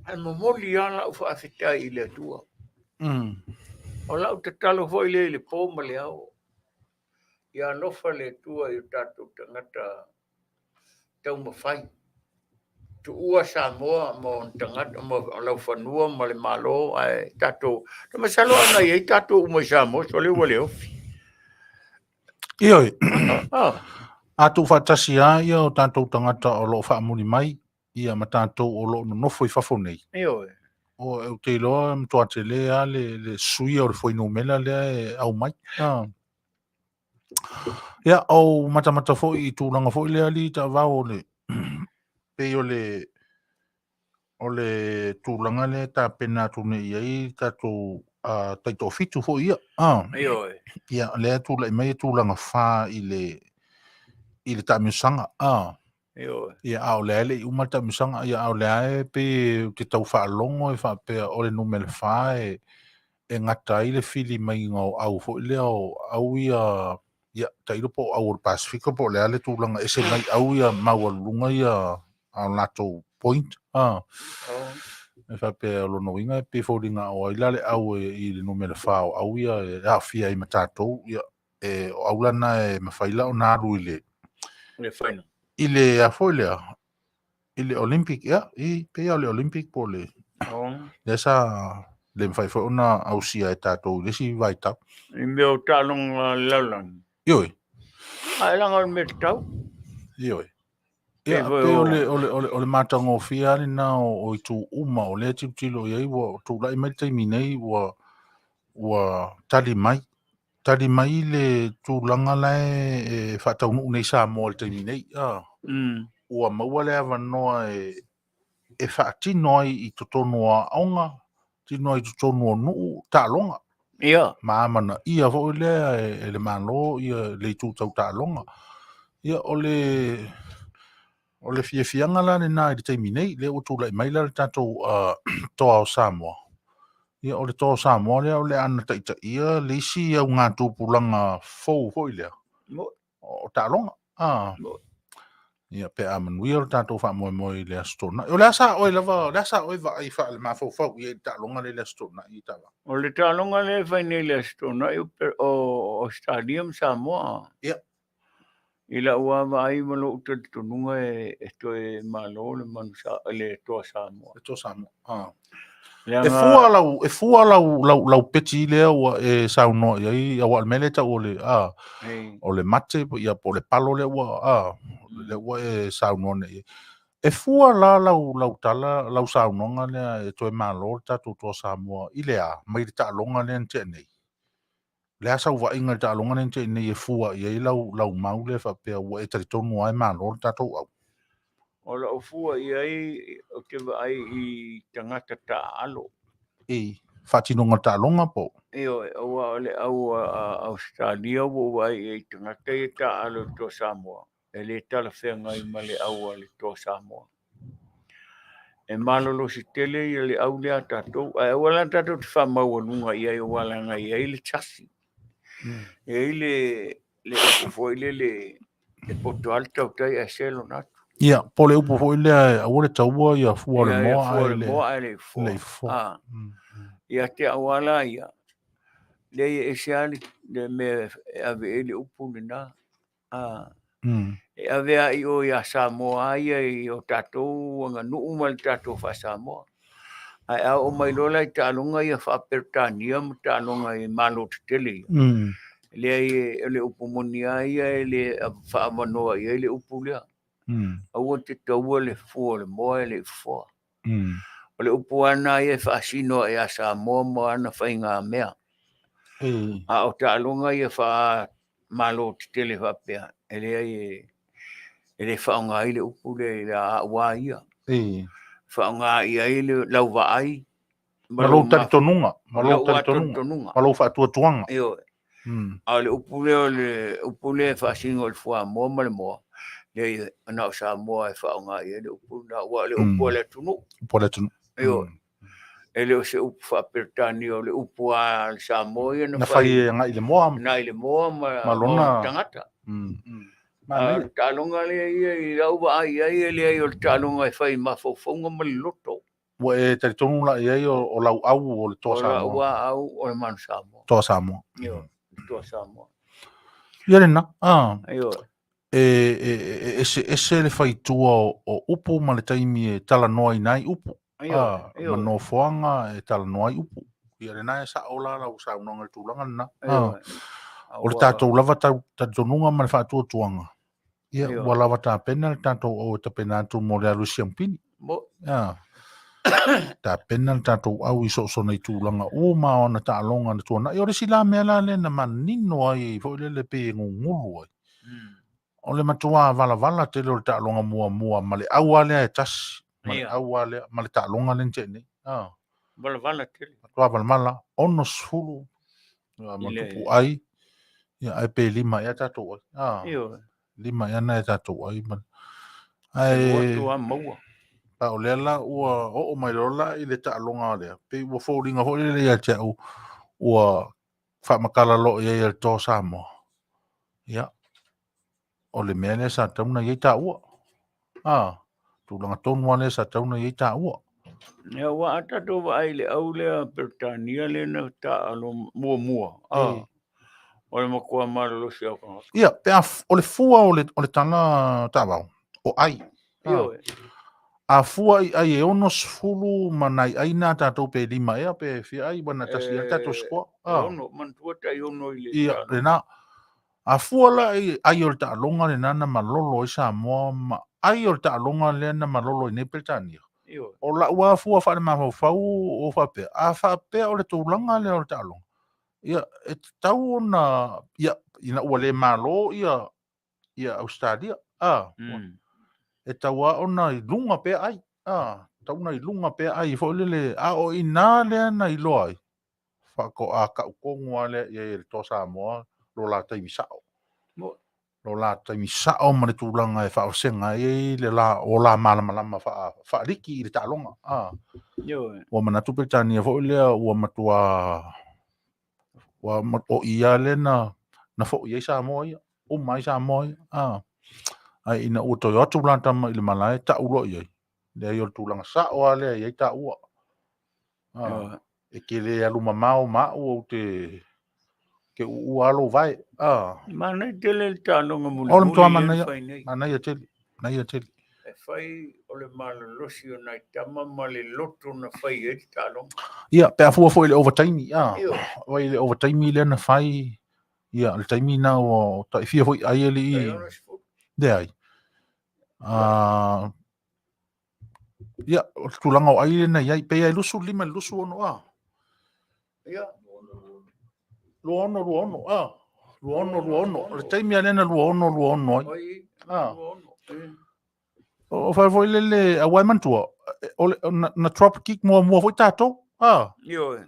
Ae momoli lava lau faafetai i le Atua. O lau tatalo foi lea i le po ma le ao, ia alofa le Atua i o tatou tagata taumafai. Tuua Samoa ma ona tagata ma laufanua ma le Malo ae tatou, masalo ana i ai tatou uma i Samoa, sole ua le ofi. Ioe. A tuufaatasi lava ia o tatou tagata o lo o faamuli mai ia ma tatou o lo o nonofo i fafo nei. Ioe. O, ou te iloa e matua tele lava le suia o le fuainumera lea e aumai. Ah. Ia, ou matamata foi i tulaga foi lea alii taavao o le pei o le tulaga lea e tapena atu nei i ai tatou taitoafitu foi ia. Ah. Ioe. Ia, lea e tulai mai e tulaga fa i le taamilosaga. Ah. Ioe. Ia, a o lea e le i uma le taamilosaga, ia, a o lea e pei ou te tau faalogo e faapea o le numera fa e gata ai le fili maiga o au foi lea o au ia, ia, tailo po o au o le Pasefika po o le a le tulaga ese mai au ia maualuluga ia a o latou point. Ah. Oh. E faapea o lona uiga e pei e foliga o ai la le au e, i le numera fa o au ia e aafia ai ma tatou, ia, e, o au la na e mafai la ona alu i le Le final. I le a foi lea, i le Olympic, ia, i pei o le Olympic po o le Oh. lea sa le mafai foi ona ausia e tatou i le isi vaitau. I mea o taaloga a le lalolagi. Ioe. A e leaga o le mea tatau. Ioe. Pei Ia, foi pei o o le, o le, o le, o le matagofie lava lena o itu uma o lea tilotilo i ai ua tulai mai le taimi nei ua, ua tali mai. Tali mai le tulaga la e faataunuu nei Samoa i le taimi nei. Ah. Ua maua le avanoa e faatino ai i totonu o aoga, tino ai i totonu o nuu, taaloga. Ia. Ma amanaia foi lea e le Malo ia le itu tau taaloga. Ia, o le fiafiaga la lena i le taimi nei, lea ua tulai mai la le tatou toa o Samoa. Ia, o le toa o Samoa lea o le a na taitaia le isi augatupulaga fou foi lea o taaloga. Ah. Ia, pe a manuia lo tatou faamoemoe i le Aso Toonai. O le a sa oe lava, o le a sa oe vaai faale-mafaufau i ai i le taaloga lea i le Aso Toonai, Tava? O le taaloga lea e fai nei i le Aso Toonai o Ausetalia ma Samoa. Ia. I lau lava vaai ma lou talitonuga e toe malo le manu sa, le toa Samoa. Le toa Samoa. Ah. Leaga E fua lau, e fua lau, lau, lau peti lea ua e saunoa i ai, aua o le mea lea e tau o le, ah, Ei. o le mate, ia, po o le palo lea ua, ah, lea ua e saunoa nei i ai. E fua la lau, lau tala, lau saunoaga lea e toe malo le tatou toa Samoa i le a, mai le taaloga lea na tea nei? Le a sau vaaiga i le taaloga lea na tea nei e fua i ai lau, lau mau lea faapea ua e talitonu lava e malo le tatou au? O lau fua i ai, ou te vaai i tagata taaalo. I faatinoga o le taaloga po o? Ioe, aua o le au a Ausetalia ua ou vaai i ai i tagata ia taaalo i le toa Samoa, e le talafeagai ma le au a le toa Samoa. E malolosi tele ia le au lea a tatou, ae aua la tatou te faamaualuga i ai aua leaga e i ai le chassis. E i ai le, le upu foi lele e poto lava le tautai ae se lona atu. Ia, po o le upu foi lea e aua le taua ia fua o le Ia, ia moa fua o ae le le moa ae le i fofoa. le i fofoa. Ah. Ia te au lava la ia, leai e ese lava le, le mea e ave i ai le upu lena. Ah. E ave lava i o ia Samoa ia i o tatou aganuu ma le tatou faa-Samoa. Ae a oo mai loa la i taaloga ia faa-Peretania ma taaloga i Malo tetele ia, leai o le upu moni lava ia e le faaavanoa i ai le upu lea. Aua te taua le fua o le moa e le i fofoa. O O le upu lava lena ia e faasino ae ia Samoa ma ana faigamea. A o taaloga ia faa-Malo tetele faapea, e leai e le faaaoga ai le upu lea i au lava ia. E faaaoga i ai lau vaai ma lou talitonuga, ma lou talitonuga, ma lou faatuatuaga. Ioe. A o le upu lea o le upu lea e faasino i le fuamoa ma le moa, leai, na o Samoa e faaaoga i ai le upu lena, aua o le upu a le atunuu. Upu a le atunuu. Ioe. E le o se upu faa-Peretania, o le upu a le Samoa ia na fai e agai i le moa. Agai i le moa ma lona tagata. A o le taaloga lea ia i lau vaai i ai, e leai o le taaloga e fai i mafaufauga ma le loto. Ua e talitonu la i ai o lau au o le Toa Samoa? O lau au o le Manu Samoa. Toa Samoa. Ioe, le Toa Samoa. Ia lena, a. Ioe. E eseese le faitua o upu ma le taimi e talanoaina ai upu. Ioe, Ma nofoaga e talanoa ai upu. Ia lena e sao la lau saunoaga i le tulaga lena. Ioe. O le tatou lava talitonuga ma le faatuatuaga, Ia, ua lava tapena le tatou au e tapena atu mo le alu i Siamupini. Ia, tapena le tatou au i soosona i tulaga uma o ana taaloga na tuanai. O le isi la mea la lea na manino ai foi lele pei e gugulu ai. O le matua valavala tele o le taaloga muamua ma le au lava lea e tasi. Ma le au lava lea, ma le taaloga lea na tea nei. Valavala tele. Matua valavala, 60 ma tupu ai, ia, ae pe lima ea tatou ai. Ioe. Lima ea nai a tatou ai. Ae, atu lava maua. A o lea la ua oo mai loa la i le taaloga lea, pei ua foliga foi lele ia te au ua faamatala loa i ai e le Toa Samoa. Ia, o le mea lea sa tatau ona i ai taua. A, tulaga tonu lava lea sa tatau ona i ai taua. Ia, aua a tatou vaai i le au lea Peretania lea na taaalo muamua, a, o le matua malolosi lava o tagata. Ia, pe a, o le fua o le, o le tala taavao, o ai. Ioe. A fua i ai e 60 ma nai ai na tatou pe lima ea pe fia ai, ua na tasi ai le tatou score. E ono, manatua tai ono i le Ia, lena. A fua la i ai o le taaloga lena na malolo ai Samoa ma ai o le taaloga lea na malolo ai nei Peretania. O lau lava fua faalemafaufau o faapea, a faapea o le tulaga lea o le taaloga, ia, e tatau ona, ia, ina ua le malo ia, ia Ausetalia, a, e tatau lava ona i luga pea ai, a, tatau ona i luga pea ai foi lele, a o i ina lea na iloa ai, faatoa tau tonu lava lea i ai e le Toa Samoa lo la taimi sao. Lo la taimi sao ma le tulaga e faavasega ai le la, o la malamalama faaliki i le taaloga. A. Ua manatu Peretania foi lea ua matua, ua o i lava lea na, na foi ai Samoa ia, uma ai Samoa ia. A. Ae ina ua toe o atu la tama i le malae, tau loa i ai, leai o le tulaga sao lava lea e i ai taua. Ah, e te le alu mamao ma au ou te te uua lou vae. Ah. Manaia tele le taaloga mulimuli. O le matua manaia. Manaia tele. Manaia tele. E fai o le malolosi o nai tama ma le loto na fai ai le taaloga. Ia, pe a fua foi i le ovataimi. Ah. Vai le ovataimi lea na fai. Ia, le taimi na ua taifia foi ai e le i. Leai. Ah, Ia, o le tulaga o ai lena i ai, pei e 25 i le 26 a. Ia. 26, 26, a. 26, 26. O le taimi lava lea na 26, 26 ai. A. O fai foi lele, aua e manatua, o le, na, na drop kick muamua foi tatou. A. Ioe.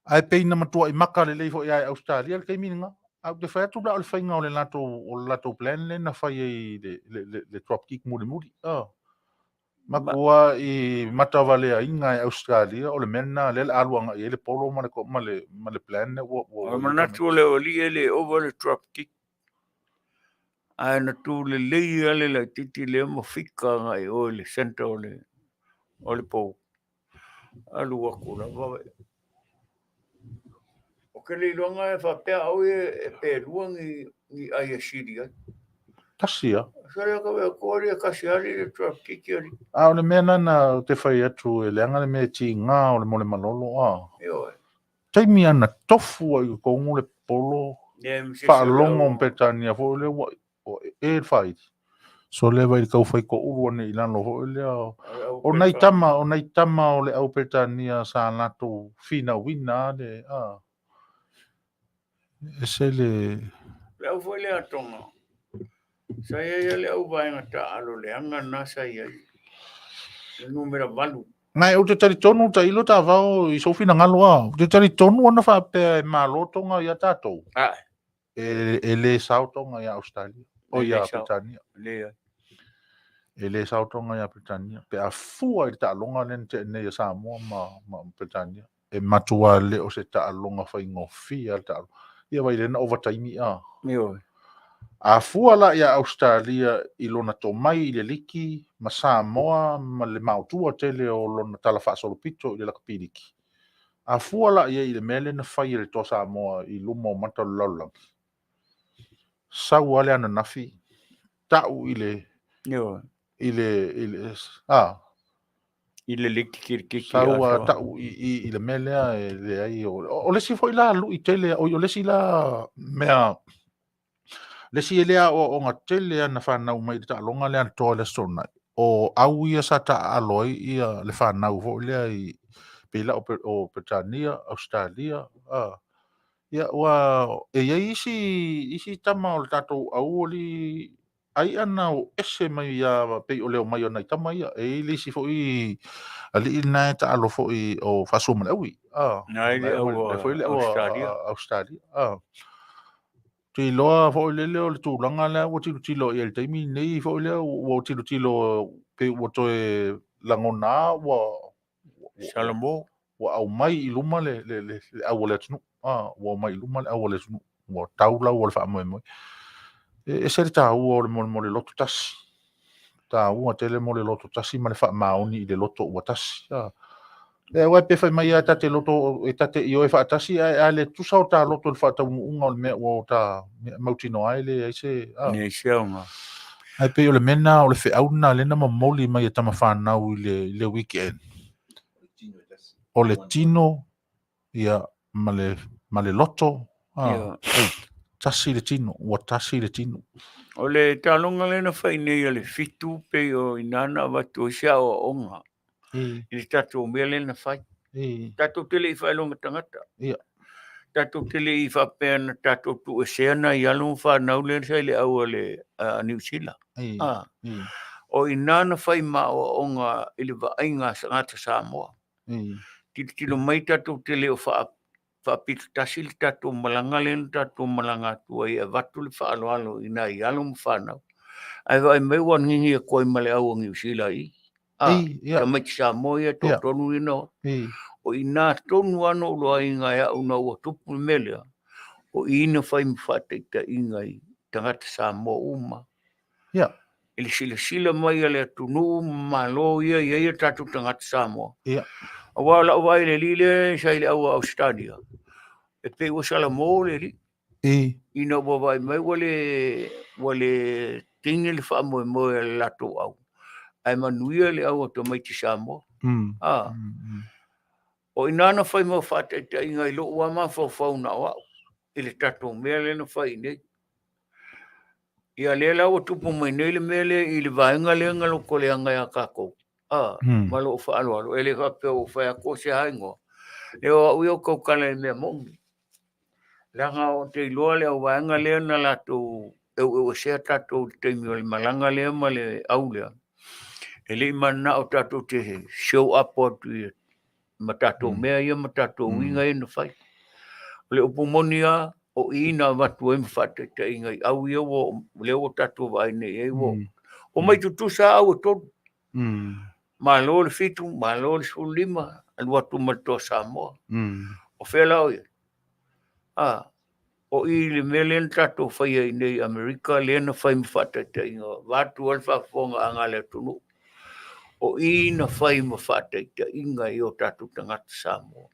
Ae pei na matuai maka lelei foi ia e Australia le taimi lena. Ae ou te fai atu la o le faiga o le latou, o le latou plan lea na fai ai le, le, le, le drop kick mulimuli. Ah. Matua i matavaleaina e Australia o le mea lena lea o le a alu agai ai le polo ma le, ma le, ma le plan lea ua, ua, ua manatu o le aualii e le ova le drop kick. Ae na tu lelei lava le laitiiti lea ma fika agai i o i le centre o le, o le pou. Alu atu lava. Ou te le iloa e faapea au e pe lua ni, ni ai e sili ai. Tasi a. Sole ka we ko le kasi ali le drop kick ali. A o le mea lana ou te fai atu e leaga le mea e tiga o le mole malolo a. Ioe. Taimi ana tofu ai i totonu le polo. Faalogo ma Peretania foi lea ua e le whaiti. So lea vai i le tau whai ko uru ane i lalo foi lea. O nai tama, o nai tama o le au Peretania sa latou finauina le, a, ese le... Le au foi lea Tonga, sa i ai le au vaega taaalo leaga na sa i ai, le numera 8. Nai, ou te talitonu tailo tavao i sou finagalo a, ou te talitonu ana faapea e malo Tonga ia tatou. Ae. E le sao Tonga ia Australia, o ia Peretania. Leai. E le sao Tonga ia Peretania. Pe a fua i le taaloga lea na tea nei a Samoa ma Peretania, e matua le o se taaloga faigofie a le taaloga. Ia vai lea na ovataimi a. Ioe. A fua la ia Australia i lona tomai i le liki ma Samoa ma le maotua tele o lona tala faasolopito i le lakapi liki. A fua la i ai i le mea lea na fai e le Toa Samoa i luma o mata o le lalolagi, sau lava le ananafi, tau i le, Ioe. i le, i le, a, I le liki kirikiti sau lava tau i le mea lea e leai. O le isi foi la lui tele, o le isi la mea, le isi e le aoaoga tele ana fanau mai i le taaloga lea a le Toa i le Aso Toonai, o au ia sa taaalo ai ia le fanau foi lea i pei la o Peretania, Ausetalia, a. Ia, ua e i ai isi tama o le tatou au alii ai ana o ese mai ia pei o le omai o nai tama ia. E i ai le isi foi alii lena e taalo foi o Faasua ma le Aui. A, Nai le au foi le au Australia. Australia. A. Te iloa foi lele o le tulaga lea ua tilotilo i ai i le taimi nei foi lea ua tilotilo pe ua toe lagona ua Salamo ua aumai i luma le au o le atunuu. Ua aumai i luma le au o le atunuu. Ua tau lau o le faamoemoe. E ese le taua o le mo le loto tasi. Taua tele mo le loto tasi ma le faamaoni i le loto ua tasi. E aua pe fai mai ia tate loto e tate i oe faatasi ae a le tusa o ta loto i le faataunuuga o le mea ua o ta mautinoa ai le ai se Nei se aoga. Ae pei o le mea lena o le feau lena lea na momoli mai e tama fanau i le weekend. O le tino ia ma le loto tasi le tino, ua tasi le tino. O le taaloga lea na fai nei a le 7 pei o ina na avatu ai se aoaoga i le tatou mea lea na fai. Tatou te le i faailoga tagata. Tatou te le i faapea na tatou tuuesea nai alo ma fanau lea sa i le au a le Niu Sila. O ina na fai ma aoaoga i le vaaiga a tagata Samoa. Tilotilo mai tatou te le o faapito tasi le tatou malaga lea na tatou malaga atu ai e avatu le faaaloalo i nai alo ma fanau. Ae vaai mai ua gigi atu ai ma le au a Niu Sila i tamaiti Samoa ia toatolu ia na o. O ina tonu lava na ou iloaina e au ina ua tupu le mea lea, o i na fai ma faataitaiga i tagata Samoa uma. I le silasila mai a le atunuu ma Malo ia i ai a tatou tagata Samoa. Aua o lau vaai i le alii lea sa i le au a Ausetalia, e pei ua salamo le alii. Ina ua vaai mai ua le tini le faamoemoe a le latou au, ae manuia le au a tamaiti Samoa. O ina na fai ma faataitaiga i lou lava mafaufau na o au i le tatou mea lea na fai nei. Ia lea la ua tupu mai nei le mea lea i le vaega lea na lotoleaga ia tatou. Ma lou faaaloalo, e le faapea ua fai atu o se aigoa. E o au ia o tautala i mea moni. Leaga ou te iloa le auvaega lea na latou eueuesea tatou i le taimi o le malaga lea ma le au lea. E le i mananao tatou te show up atu i ma tatou mea ia ma tatou uiga ia na fai. O le upu moni lava, o i na avatu ai ma faataitaiga i au ia ua, lea ua tatou vaai nei i ai ua omai tutusa au e tolu. Malo le 7, malo le 15, alu atu ma le Toa Samoa. O fea la o i ai? O i le mea lea na tatou faia i nei Amerika, lea na fai ma faataitaiga, vaeatu ai le faafofogaaga a le atunuu. O i na fai ma faataitaiga i o tatou tagata Samoa.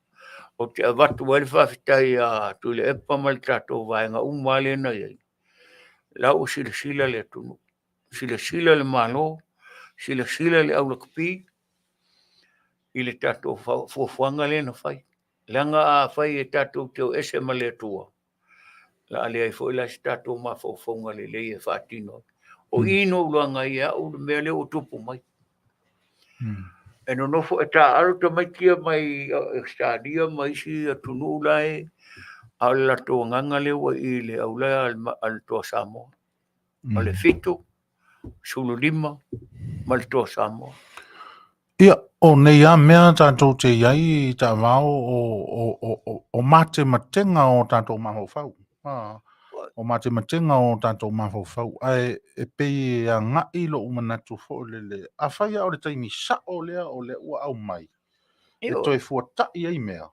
Ou te avatu ai le faafetai a Tuilaepa ma le tatou vaega uma lea na i ai. La ua silasila le atunuu, silasila le Malo, silasila le au lakapi i le tatou fuafuaga lea na fai. Leaga a fai e tatou te o ese ma le Atua, la a leai foi la se tatou mafaufauga lelei e faatino ai. O i na ou iloaga ai e au le mea lea ua tupu mai. E nonofo e taaalo tamaiti ia mai Ausetalia ma isi atunuu la e, a o le latou agaga lea ua i i le aulaea a le Toa Samoa. O le 7, 15 ma le Toa Samoa. Ia, o nei lava mea tatou te i ai taavao o matematega o tatou mafaufau. O matematega o tatou mafaufau. Ae e pei e agai lou manatu foi lele, afai lava o le taimi sao lea o lea ua aumai, e toe fuatai ai mea,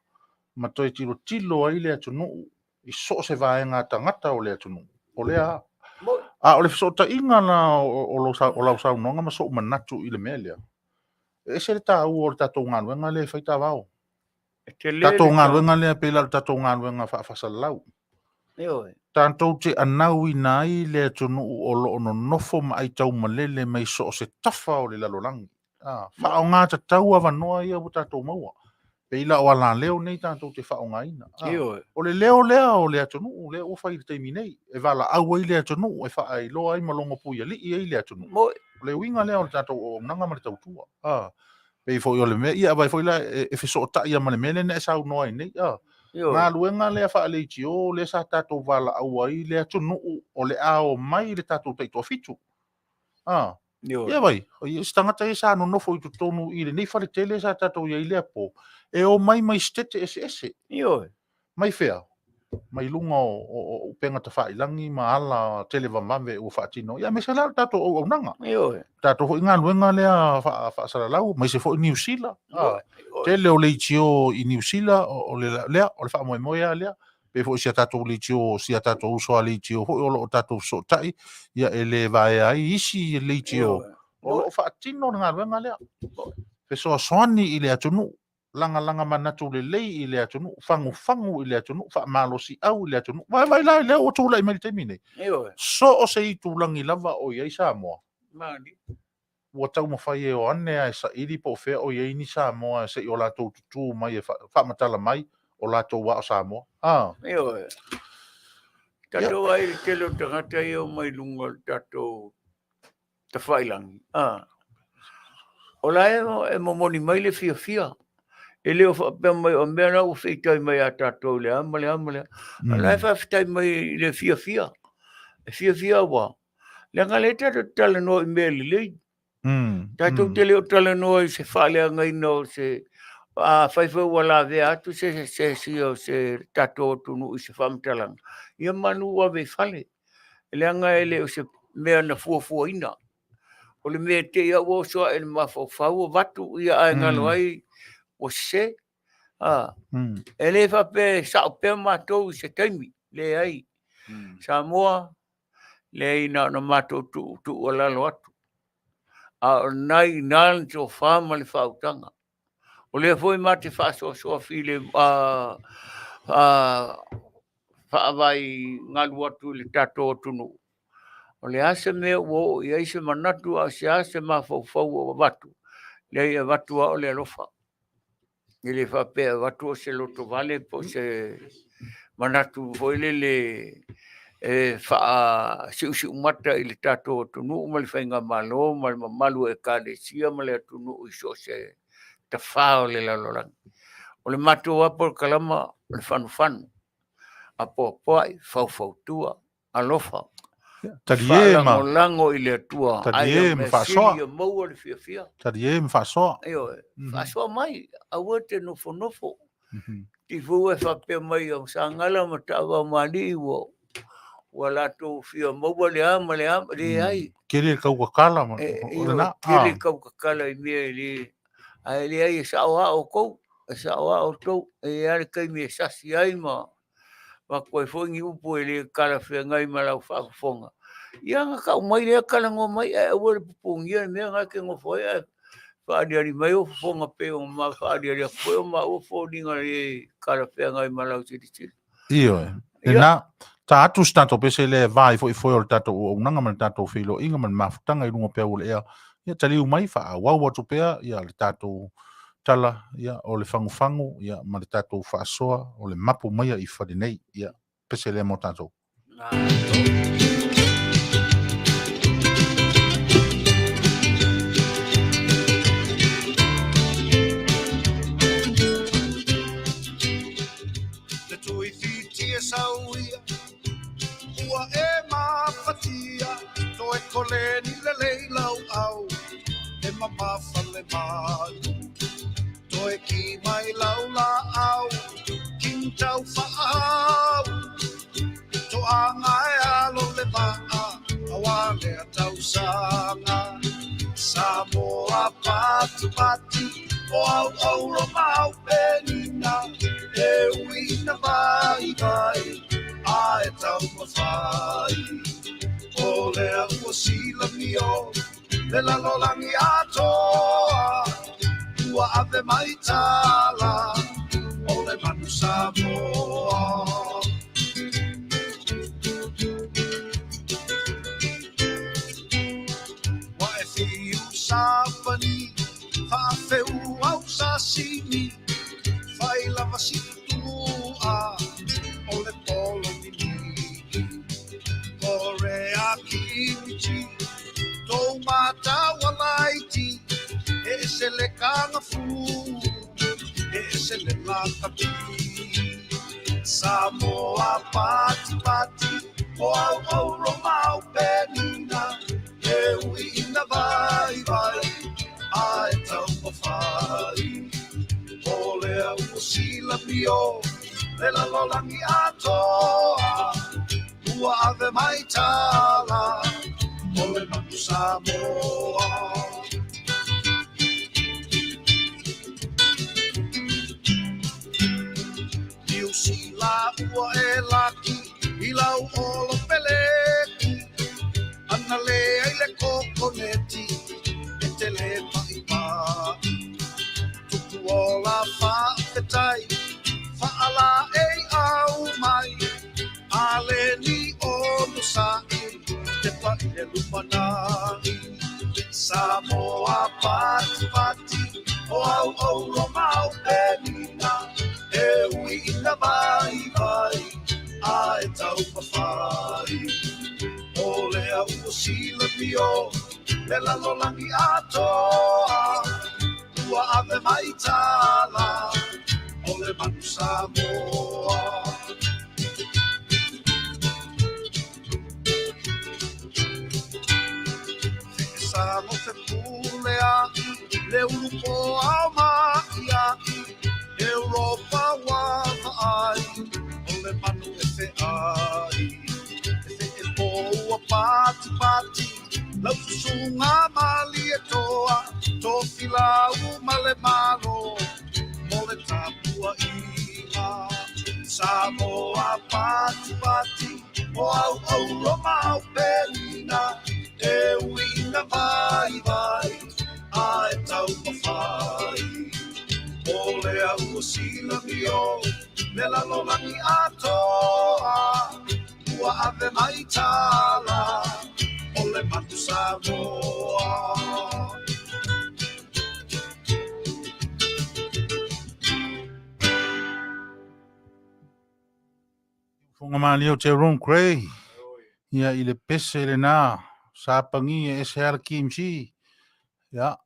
ma toe tilotilo ai le atunuu i so o se vaega tagata o le atunuu, o lea a o le fesootaiga la o lau saunoaga ma sou manatu i le mea lea, e ese le taua o le tatou galuega lea e fai taavao. Tatou galuega lea pei la o le tatou galuega faafasalalau. Tatou te anauina ai le atunuu o lo o nonofo ma aitaumalele mai so o se tafa o le lalolagi. Faaaoga tatau avanoa ia ua tatou maua. Pei la o alaleo nei tatou te faaaogaina. O le leo lea o le atunuu lea ua fai i le taimi nei, e valaau ai le atunuu, e faailoa ai ma logopuialii ai le atunuu. O le uiga lea o le tatou auaunaga ma le tautua. Pei foi o le mea, ia vaai foi la, e fesootai lava ma le mea lea na e saunoa ai nei. Galuega lea faaleitio lea sa tatou valaau ai le atunuu o le a omai le tatou taitoafitu. Ia vai, se tagata ia sa nonofo i totonu i lenei faletele sa tatou i ai i lea po, e omai mai setete eseese. Mai fea? Mai luga o upega tafailagi ma ala televavave ua faatino. Ia aemaise la o le tatou auaunaga. Tatou foi galuega lea faasalalau, aemaise foi Niu Sila. Tele o leitio i Niu Sila, o lea, o le faamoemoe lava lea. Pei foi o si a tatou leitio, si a tatou uso a leitio foi o lo o tatou fesootai, ia e le vaea ai isi leitio o lo o faatino le galuega lea. Fesoasoani i le atunuu, lagalaga manatu lelei i le atunuu, fagufagu i le atunuu, faamalosiau i le atunuu. Vaai la i lea ua tulai mai i le taimi nei. So o se itulagi lava o i ai Samoa, ua taumafai e o ane lava e saili po o fea o i ai ni Samoa se i o latou tutū mai e faamatala mai o latou lava o Samoa. Ioe. Tatou vaai i le tele o tagata ia e omai i luga o le tatou tafailagi, o la e momoli mai le fiafia. E le o faapea mai o mea la ua feitai mai ia tatou i le a ma le a ma le a. O la e faafetai mai i le fiafia. E fiafia ua, leaga lea tatou te talanoa i mea lelei. Tatou te le o talanoa i se faaleagaina o se, afai foi ua lavea atu se isi o se tatou atunuu i se faamatalaga, ia manu ave i fale. Leaga e le o se mea na fuafuaina. O le mea e te i lava ua oso ae i le mafaufau avatu, ia ae galo ai ua sese. E le faapea e sao pea matou i se taimi, leai. Samoa, leai na ona matou tuualalo atu, a o lena e i ina le tofa ma le faautaga. O lea foi ma te faasoasoa file faavae galu atu i le tatou atunuu. O le a se mea ua oo i ai se manatu a o se a se mafaufau ua avatu, leai e avatu lava o le alofa. E le faapea e avatu o se lotovale po o se manatu foi lele e faasiusiumata i le tatou atunuu ma le faigamalo ma le mamalu o Ekalesia ma le atunuu i so o se tafa o le lalolagi. O le matou lava polokalama o le fanufanu, apoapoai, faufautua, alofa, Talie ma faalagolago i le Atua, Talie ma faasoa. Ia maua le fiafia. Talie ma faasoa. Ioe, faasoa mai, aua te nofonofo. Te fua e faapea mai o Sagala ma Taavao-ma-alii ua latou fia maua le a ma le a, leai. Tele le taukakala ma o lena. Tele le taukakala i mea e le, ae leai e sao lava outou, e sao lava outou, e i ai lava le taimi e sasi ai ma avatu ai foi ni upu e le talafeagai ma lau faafofoga. Ia ona tau mai lea talanoa mai, ae aua le pupugia le mea lena e te nofo ai ae faaaliali mai ou fofoga pei ona ma faaaliali atu foi o maua foliga le talafeagai ma lau silasila. Ioe. Lena, ta atu se tatou pese lea e va ai foi foe o le tatou auaunaga ma le tatou feiloaiga ma le mafutaga i luga o peau o le ea. Ia taliu mai, faaauau atu pea ia le tatou tala ia, o le fagufagu ia, ma le tatou faasoa o le mapu maia i fale nei. Ia, pese lea mo tatou. e mamafa le malu. Toe ki mai lau laau, king tau faau. Toaga e alo le vaa, aua lea tausaga. Samoa patipati, o au auro ma au penina, e ui ina vaivai, a e taumafai. O lea ua silamio, le lalolagi atoa, ua ave mai tala, o le manu Samoa. Ua e fiu sapani, faafeu au sasimi, fai lava si tutua, o le polo mimii. Korea kimchi, tou mataua laiti, e ese le kagafu, e ese le lakapi. Samoa patipati, o au auro ma au penina, e ui ina vaivai, a e taumafai. O lea ua silamio, le lalolagi atoa, ua ave mai tala, o le manu Samoa. Niu Sila ua e laki i lau olo peleki, ana le ai le kokoneti e te le pa'ipa'i. Tupu ola faafetai, faalaei au mai, a le ni ono sa'i, te pa'i le lumana'i. Samoa patipati, o au auro ma au penina, e ui ina vaivai, a e taumafai. O lea ua silamio, le lalolagi atoa, ua ave mai tala, o le manu Samoa. Feesago fepulea'i, le ulu poao ma'ia'i, Europa ua vaai, o le manu e fe'ai. E fe'epo ua patipati, lau susuga Malietoa, Tofilau ma le Malo, mo le tapua'iga. Samoa patipati, o au auro ma au penina, e ui ina vaivai, a e taumafai. O lea ua silamio, le lalolagi atoa, ua ave mai tala, o le manu Samoa. Fofoga malie o Jerome Gray, ia i le pese lena, sa pagi e ese lava le kimchi, ia,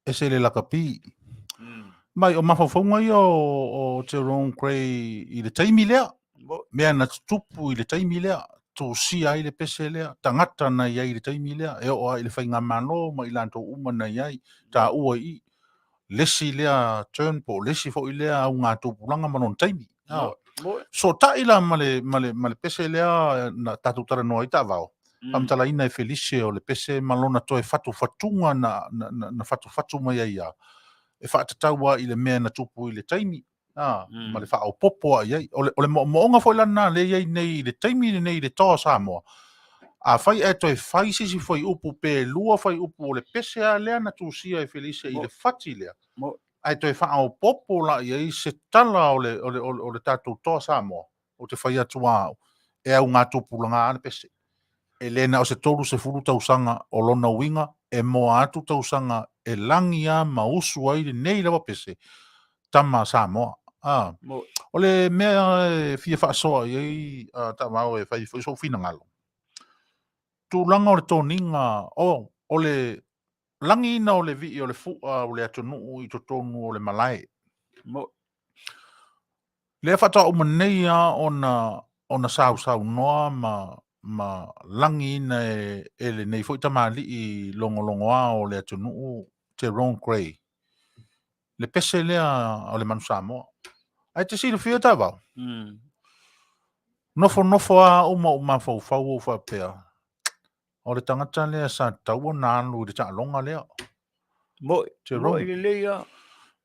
ese le lakapi. Mai o mafaufauga ia o Jerome Gray i le taimi lea, mea na tutupu i le taimi lea, tusia ai le pese lea, tagata na i ai i le taimi lea, e oo lava i le faigamalo ma i latou uma na i ai, taua i i. Le isi lea turn po o le isi foi lea augatupulaga ma lona taimi. Sootai la ma le, ma le, ma le pese lea na tatou talanoa ai taavao, faamatalaina e Felice o le pese ma lona toe fatufatuga na, na, na, na fatufatu mai ai ia, e faatatau lava i le mea na tupu i le taimi, a, ma le faaopoopo lava i ai. O le, o le moomooga foi la lena lea e i ai nei i le taimi lenei i le Toa o Samoa, afai ae toe fai se isi fuaiupu pe lua fuaiupu o le pese lava lea na tusia e Felice i le fati lea, ae toe faaopoopo la i ai se tala o le, o le, o le tatou Toa Samoa, ou te fai atu lava au, e augatupulaga lava le pese. E le na o se 30 tausaga o lona uiga, e moa atu tausaga e lagi lava ma usu ai lenei lava pese, tama a Samoa. A, o le mea e fia faasoa i ai a, Taavao e fai foi sou finagalo, tulaga o le toniga, o, o le lagiina o le vii o le fua o le atunuu i totonu o le malae. Lea faatoa uma nei lava ona ona sausaunoa ma ma lagiina e e lenei foi tamalii logologoa o le atunuu. Jerome Gray, le pese lea o le Manu Samoa. Ae te silafia Taavao? Nofonofo lava au ma ou mafaufau ou faapea, o le tagata lea sa tatau ona alu i le taaloga lea. Moi, Jerome. moi lelei lava.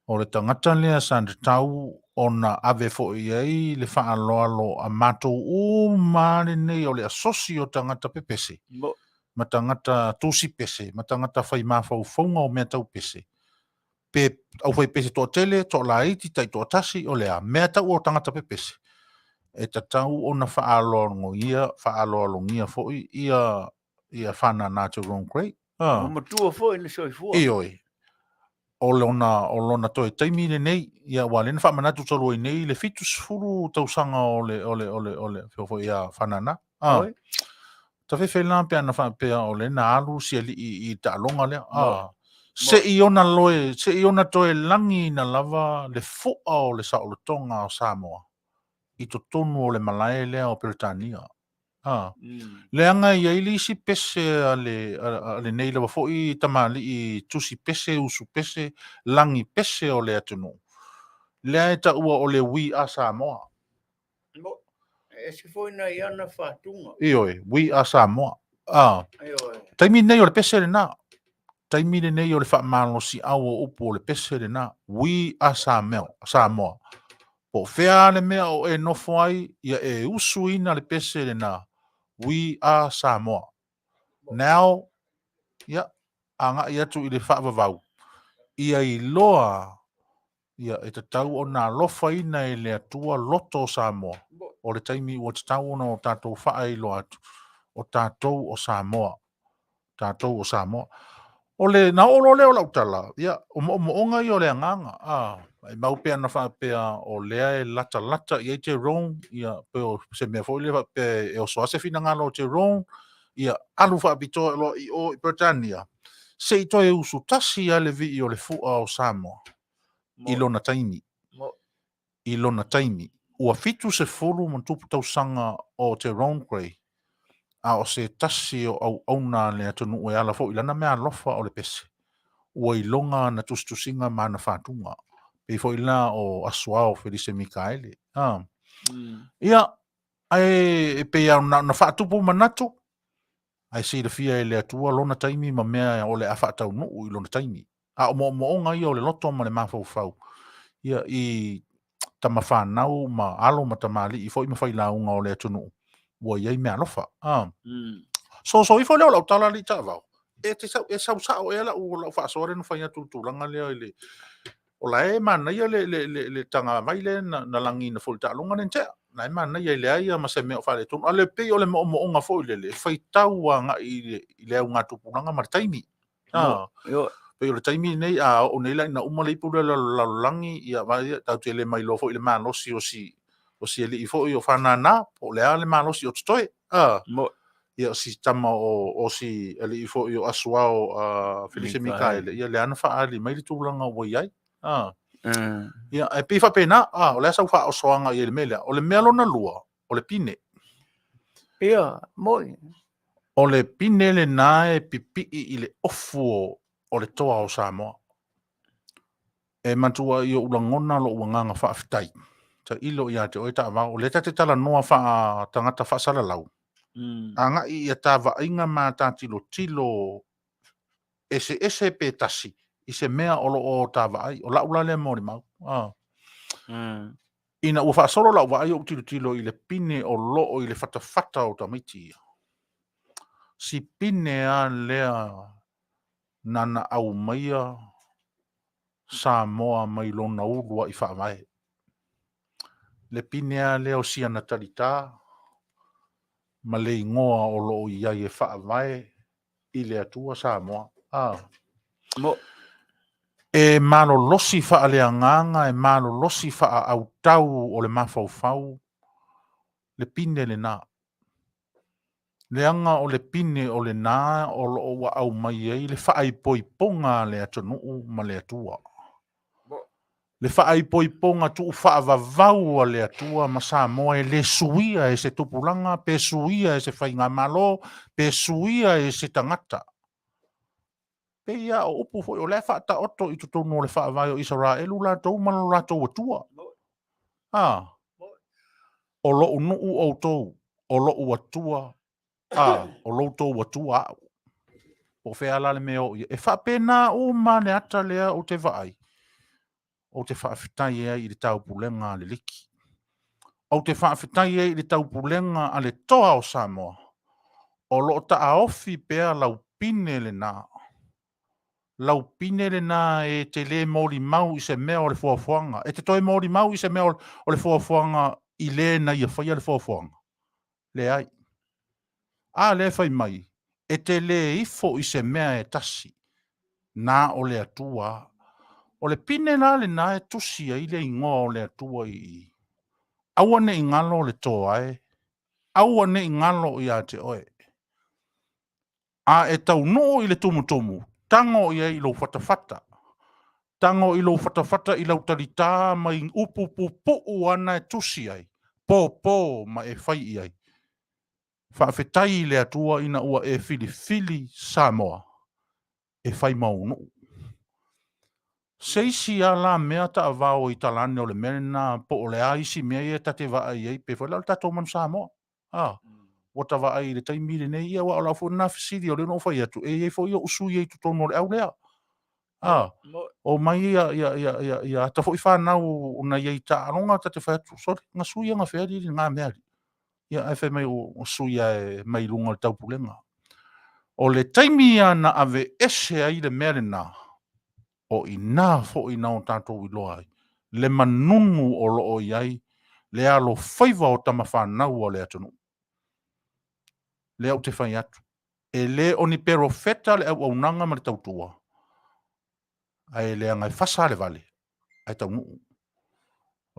O le tagata lea sa tatau ona ave foi i ai le faaaloalo a matou uma lava lenei o le asosi o tagata pepese Moi. ma tagata tusi pese ma tagata fai mafaufauga o mea tau pese. Pe aufaipese toatele, toalaiti, taitoatasi, o le a? Mea tau o tagata pepese e tatau ona faaaloalogia, faaaloalogia foi ia ia Fanana Jerome Gray. Ua matua foi na soifua. Ioe. O lona, o lona toe taimi lenei, ia aua lea na faamanatu talu ai nei le 70 tausaga o le, o le, o le, o le, fea foi ia Fanana. Oi. Tafefe la pe ana faapea o lea na alu si alii i taaloga lea. Mo. Se i ona loe, se i ona toe lagiina lava le fua o le saolotoga o Samoa i totonu o le malae lea o Peretania. Leaga e i ai le isi pese a le, a lenei lava foi tamalii tusi pese, usu pese, lagi pese o le atunuu, lea e taua o le We Are Samoa. Mo, e ese foi nai ana faatuga. Ioe, We Are Samoa. Ioe. Taimi lenei o le pese lena. Taimi lenei o le faamalosiau o upu o le pese lena. We Are Samoa. Po o fea le mea o e nofo ai, ia e usuina le pese lena. We Are Samoa. Now, ia, agai atu i le faavavau, ia iloa ia e tatau ona alofaina e le Atua loto o Samoa, o le taimi ua tatau ona o tatou faailoa atu, o tatou o Samoa. Tatou o Samoa. O le, na oo loa lea o lau tala, ia, o moomooga ia o le agaga, a, maimau pe ana faapea o lea e latalata i ai Jerome, ia, pe o se mea foi lea faapea e oso lava se finagalo o Jerome, ia, alu faapitoa loa i o i Peretania, se i toe usu tasi lava le vii o le fua o Samoa i lona taimi. I lona taimi. Ua 70 ma tupu tausaga o Jerome Gray, a o se tasi o auauna a le atunuu e ala foi i lana meaalofa o le pese, ua iloga ana tusitusiga ma ana fatuga, pei foi la o Asuao Felise Mikaele. Ia, ae e pei lava ona faatupu manatu, ae silafia e le Atua lona taimi ma mea o le a faataunuu i lona taimi. A o moomooga ia o le loto ma le mafaufau, ia, i tama fanau ma alo ma tamalii foi ma failauga o le atunuu, ua i ai meaalofa. Soso ifo lea o lau tala alii taavao, e te sau, e sau sao ea lau, lau faasoa lea na fai atu i le tulaga lea i le, o la e manaia le, le, le, le tagavai lea na, na lagiina foi i le taaloga lea na tea. Na e manaia e leai lava ma se mea o faaletonu. A o le pei o le moomooga foi lele, e faitau agai i le, i le augatupulaga ma le taimi. Pei o le taimi lenei, a oo nei la ina uma le ipu lea o le lalolagi, ia vaai, tatou te le mailoa foi i le malosi o si, o si alii foi o Fanana, po o le a le malosi o totoe. Ia, o si tama o, o si alii foi o Asuao Felise Mikaele, ia lea na faaali mai le tulaga ua i ai. Ia, ae pei faapena, o le a sau faaosoaga i ai i le mea lea. O le mea lona lua, o le pine. Ia, moi. O le pine lena e pipii i le ofu o le toa o Samoa. E matua i ou lagona lou agaga faafetai. Tailo ia te oe taavao, o lea ta te talanoa faa-tagata faasalalau, agai i ata vaaiga ma ata tilotilo eseese pe tasi i se mea o lo o ta vaai. O lau la lea molimau. Ina ua faasolo lau vaai ou tilotilo i le pine o lo o i le fatafata o tamaiti ia. Si pine lava lea nana aumaia Samoa mai lona uluai faavae. Le pine lava lea o siana talita ma le igoa o lo o i ai e faavae i le Atua Samoa. E malolosi faaleagaga, e malolosi faaautau o le mafaufau le pine lena. Leaga o le pine o lena o lo o ua aumai ai le faaipoipoga a le atunuu ma le Atua. Le faaipoipoga tuufaavavau a le Atua ma Samoa e le suia e se tupulaga, pe suia e se faigamalo, pe suia e se tagata. Pei lava o upu foi o la e faataoto i totonu o le Faavae o Isaraelu latou ma lo latou Atua. A, o lo'u nuu outou, o lo'u Atua, a, o lo outou Atua a'u. Po o fea la le mea o i ai. E faapena uma le ata lea ou te vaai, ou te faafetai ai i le taupulega a le liki. Ou te faafetai ai i le taupulega a le Toa o Samoa, o lo o taaofi pea lau pine lena. Lau pine lena e te le molimau i se mea o le foafoaga. E te toe molimau i se mea o le foafoaga i le na ia faia le foafoaga? Leai. A lea e fai mai, e te le ifo i se mea e tasi, na o le Atua a. O le pine la lena e tusi ai le igoa o le Atua i i. Aua ne i galo le Toa e, aua ne i galo ia te oe. A e taunuu i le tumutumu, tago i ai i lou fatafata. Tago i lou fatafata i lau talitā ma i upu pupuu ana e tusi ai, pōpō ma e fai i ai. Faafetai i le Atua ina ua e filifili Samoa e fai ma ou nuu. Se isi a la mea taavao i talane o le mea lena po o le a isi mea ia ta te vaai i ai pe foi la o le tatou manu Samoa. A, ua ta vaai i le taimi lenei, ia aua o lau foi lena fesili o lea na ou fai atu, e i ai foi ou sui i totonu o le au lea. A, omai ia, ia, ia, ia, ia ata foi fanau na i ai taaloga ta te fai atu, sole, na sui ana fea li ngā mea li. Ia, ae fai mai o sui ae mai luga o le taupulega. O le taimi ia na ave ese ai le mea lena, o i ina foi na o tatou iloa ai le manunu o lo o i ai le alofaiva o tamafanau a le atunuu. Lea ou te fai atu, e le o ni perofeta le auaunaga ma le tautua, ae leaga e fasa le vale ae taunuu.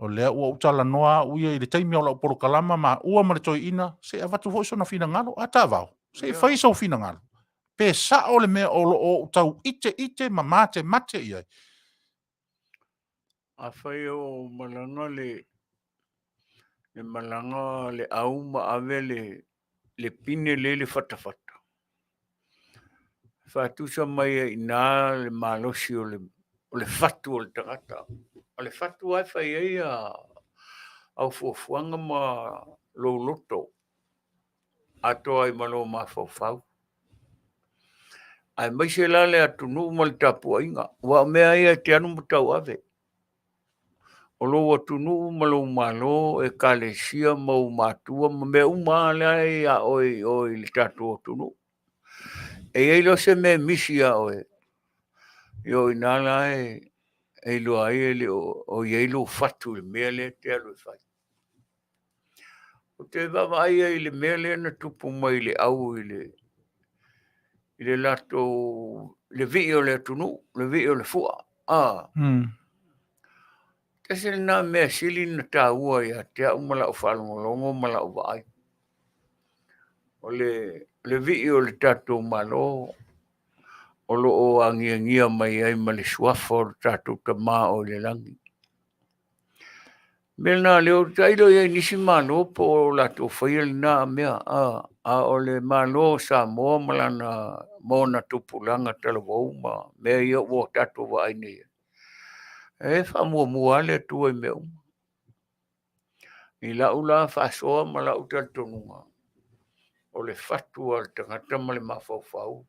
O lea ua ou talanoa au ia i le taimi o lau polokalama maua ma le toeaina, se i avatu foi sona finagalo. A taavao, se i fai sou finagalo, pe sao le mea o lo o ou tau iteite ma matemate i ai. Afai o malaga le le malaga le au ma ave le le pine lea i le fatafata, faatusa mai ai i ina le malosi o le o le fatu o le tagata. O le fatu lava e fai ai au fuafuaga ma lou loto atoa ai ma lou mafaufau. Aemaise la le atunuu ma le tapuaiga, aua o mea ia e te alu ma tauave. O lou atunuu ma lou Malo, Ekalesia ma ou matua ma mea uma lava la e ia oe i o i le tatou atunuu. E i ai loa se mea e misi ia oe, ia o i ina la e iloa ai e le o i ai lou fatu i le mea lea e te alu e fai. Ou te vaavaai ai i le mea lea na tupu mai i le au i le i le latou le vii o le atunuu, le vii o le fua. A. Tasi lena mea sili ona taua ia te au ma lau faalogologo ma lau vaai. O le, le vii o le tatou Malo o lo o agiagia mai ai ma le suafa o le tatou Tama o i le lagi. Mea lena lea ou tailo i ai i nisi Malo po o latou faia lena mea, a o le Malo o Samoa ma lana ma ona tupulaga talavou ma mea ia ua tatou vaai nei i ai, e faamuamua lava le Atua i mea uma. I lau la faasoa ma lau talitonuga, o le fatu lava o le tagata ma le mafaufau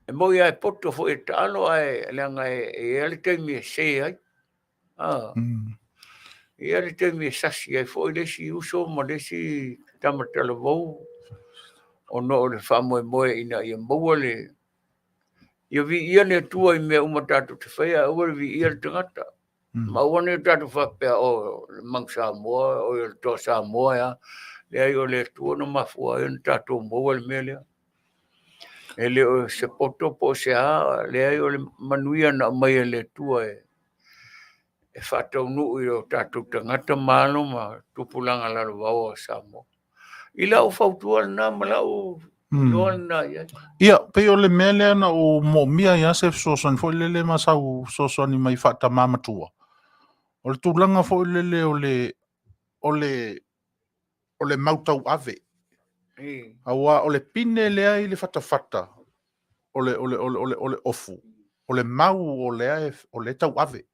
E moni lava e poto foi e taalo ae leaga e i ai lava le taimi e se ai. A. E i ai le taimi e sasi ai foi le isi uso ma le isi tama talavou ona o le faamoemoe ina ia maua le ia viia le Atua i mea uma tatou te faia ae aua le viia le tagata. Ma aua ne i tatou faapea, o le Manu Samoa, o le Toa Samoa e a. Leai, o le Atua na mafua ai ona tatou maua le mea lea. E le o se poto po o se a, leai o le manuia na aumai e le Atua e faataunuu i o tatou tagata ma alo ma tupulaga lalovaoa o Samoa. I lau fautua lena ma lau iloa lena i ai. Ia, pei o le mea lea na ou moomia ai lava se fesoasoani foi lele ma sau fesoasoani mai faatamā matua. O le tulaga foi lele o le, o le, o le mau tauave. Aua o le pine lea i le fatafata, o le, o le, o le, o le, o le ofu, o le mau o lea e, o lea e tauave,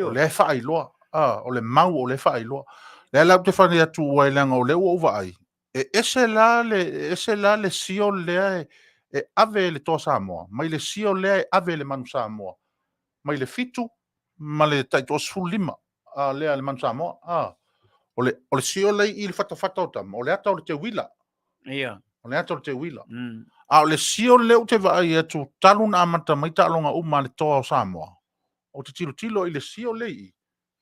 o lea e faailoa, a, o le mau o lea e faailoa. Lea la ou te fai atu ai leaga o lea ua ou vaai, e ese la le, e ese la le sio lea e, e ave e le Toa Samoa, mai le sio lea e ave e le Manu Samoa, mai le 7 ma le tai 25 a lea le Manu Samoa. A, o le, o le sio lea i le fatafata o tama, o le ata o le teuila. Ia. O le ata o le teuila. A o le sio lea ou te vaai atu talu na amata mai taaloga uma a le Toa o Samoa, ou te tilotilo i le sio lea i i,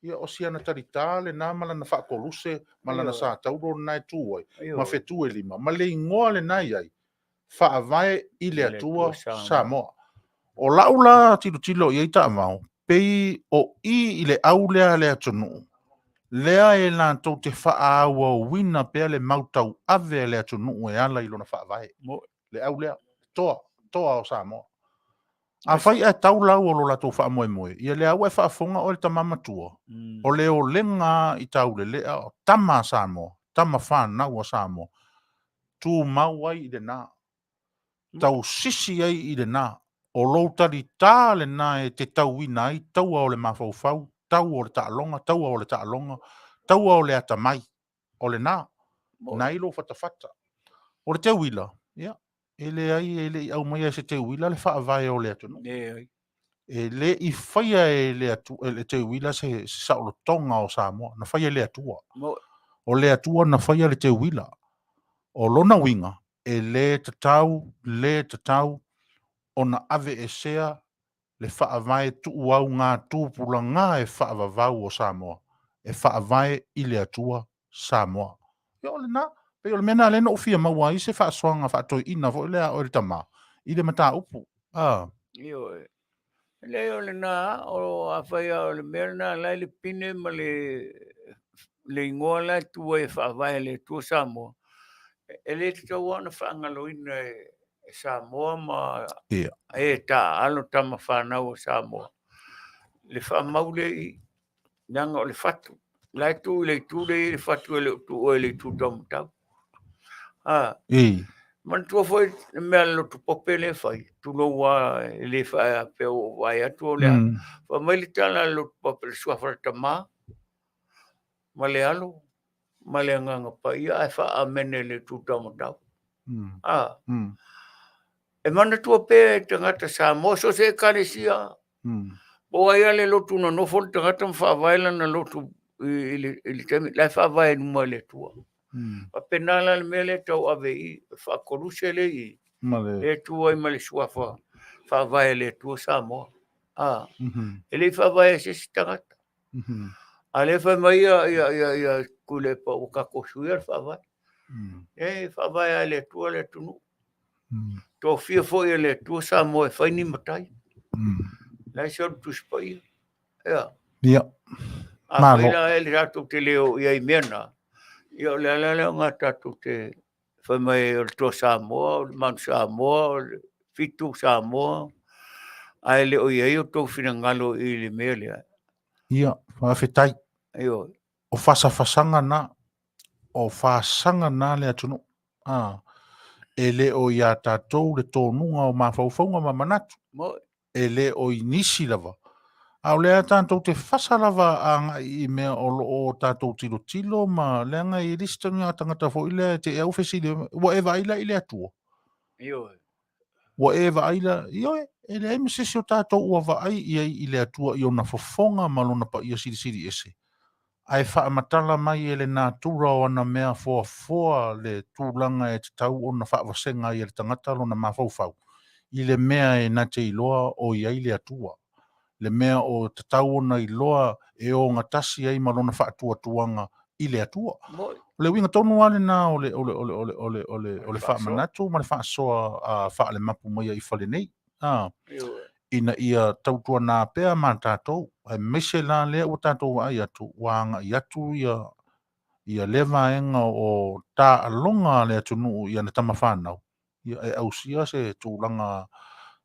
ia o siana talitā lena ma lana faakoluse ma lana satauro lena e tu ai, ma fetu e lima, ma le igoa lena e i ai, Faavae i le Atua Samoa. O lau la tilotilo i ai taavao, pei o i i le au lea a le atunuu, lea e latou te faaauauina pea le mau tauave a le atunuu e ala i lona faavae. Le au lea, toa, toa o Samoa. Afai ae tau lau o lo latou faamoemoe, ia lea ua e faafofoga oe le tama matua, o le olega i taulelea o tama a Samoa, tama fanau a Samoa, tumau ai i lena, tausisi ai i lena, o lou talitā lena e te tauina ai taua o le mafaufau, tau o le taaloga, taua o le taaloga, taua o le atamai, o lena, na i lou fatafata. O le teuila, ia, e leai e le i aumaia e se teuila le faavae o le atunuu. Leai. E le i faia e le, atu, e le teuila se, se saolotoga o Samoa, na faia e le Atua. O le Atua na faia le teuila. O lona uiga, e le tatau, le tatau ona aveesea le faavae tuuauga tupulaga e faavavau o Samoa, e faavae i le Atua Samoa. Ia o lena, pei o le mea lena lea na ou fia maua ai se faasoaga faatoeaina foi lea a oe le tama i le mataupu. Ah. Ioe. Leai o lena, o afai lava o le mea lena la e le pine ma le le igoa la e tu ai e faavae e le Atua Samoa, e le tatau lava ona faagaloina e Samoa ma Ia. e taaalo tama fanau a Samoa le faamau lea i i, leaga o le fatu. La e tu i le itu lea e i ai le fatu e le o tuua i le itu taumatau. A, I. manatua foi le mea a le lotu pope lea e fai, tulou lava e le faapea ua ou vaai atu o le a. Fai mai le tala a le lotu pope, le suafa o le Tama ma le Alo ma le Agaga Paia ae faa-amene i le itu taumatau. A, e manatua pea e tagata Samoa, so o se ekalesia, po o ai lava le lotu na nofo le tagata ma faavae lana lotu i le, i le taimi, la e faavae i luma i le Atua. Faapena la le mea lea e tau ave i i, faakoluse lea i i, Ma le... lea e tu ai ma le suafa faavae e le Atua Samoa. A, e le i faavae e se isi tagata. A lea fai mai ia, ia, ia, ia Tuilaepa ua tatou suia le faavae. E faavae lava e le Atua le atunuu. Tofia foi e le Atua Samoa e fai ni matai. La e sau le Tusi Paia. Ia. Ia. Afai la e le tatou te le o i ai i mea na, ia o le ala lea ona tatou te fai mai o le Toa Samoa, o le Manu Samoa, o le Fitu Samoa, ae le o i ai o tou finagalo i le mea lea. Ia, faafetai. Ioe. O fasafasaga na, o fasaga na le atunuu. A, e le o iā tatou le tonuga o mafaufauga ma manatu. Moi. E le o i nisi lava. A o lea tatou te fasa lava agai i mea o lo o tatou tilotilo ma leaga e i ai le isi tagata foi lea e te i au fesili, ua e vaai la i le Atua? Ioe. Ua e vaai la, ioe, e leai ma se isi o tatou ua vaai i ai i le Atua i ona fofoga ma lona paia silisili ese, ae faamatala mai e le natura o ana mea foafoa le tulaga e tatau ona faavasega ai e le tagata lona mafaufau i le mea e na te iloa o i ai le Atua, le mea o tatau ona iloa e ogatasi ai ma lona faatuatuaga i le Atua. O le uiga tonu lava lena o le, o le, o le, o le, o le, o le, o le faamanatu ma le faasoa faalemapu mai ai i fale nei, a, ina ia tautuana pea ma tatou, aemaise la lea ua tatou vaai atu, ua agai atu ia, ia lea vaega o taaloga a le atunuu i ana tama fanau, ia e ausia se tulaga,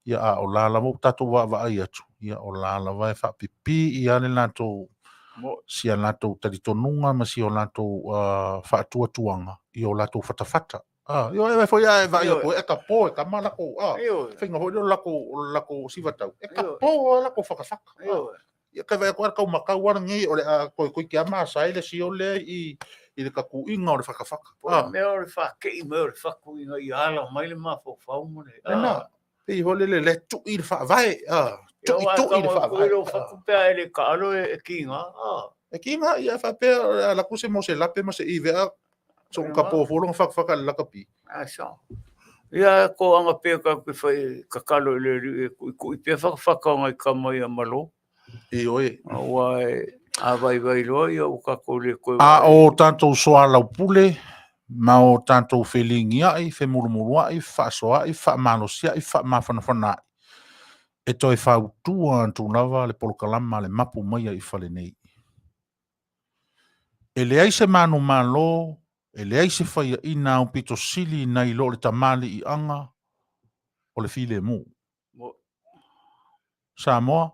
ia a o la lava ua tatou vaavaai atu, ia o la lava e faapipii lava le latou, si a latou talitonuga ma si o latou faatuatuaga i o latou fatafata. Ah, ioe e foi a e vaai atu e kapo e kama lako ah. Faiga foi lea o lako o lako sivatau. E kapo a lako whakawhaka. Ah. Ia kai vai atu kau makau ara nei o le a koi koi kia masa i le sio lea i i le kakuinga o le whakawhaka. Ah. Mea o le whakei me o le whakuinga i ala mai le mafaufau mo le. Ah. Pei hole le le tui le whaavae. Ah. Tui tui le whaavae. Ko whaku pea e le kaalo e kinga. Ah. E kinga ia whapea la kuse mo se lape ma se iwe a So ka pōwhoro nga whakawhaka le lakapi. A so. Ia ko anga pea ka koe whai kakalo i le ri e kui kui pea whakawhaka ngai kama ia malo. I oe. Aua e a vai vai loa ia o kako le koe. A o tātou soalaupule ma o tātou felingia'i, femurumurua'i, faasoa'i, faamalosia'i, faamafanafana'i e toe fautua atu lava le polokalama a le mapu maia i fale nei. E leai se manumalo, e leai se faiaina aupito sili nai lo le tamaliiaga o le filemu. Samoa,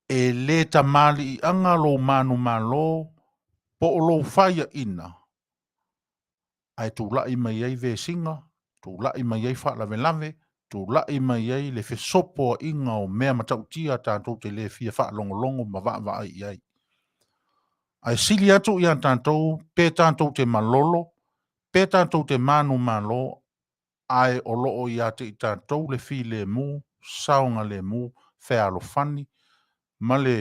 e le tamaliiaga lou manumalo po o lou faiaina ae tulai mai ai vesiga, tulai mai ai faalavelave, tulai mai ai le fesopoaiga o mea matautia tatou te le fia faalogologo ma vaavaai i ai. Ae sili atu iā tatou pe tatou te malolo, pe tatou te manumalo, ae o lo o ia te i tatou le filemu, saogalemu, fealofani, ma le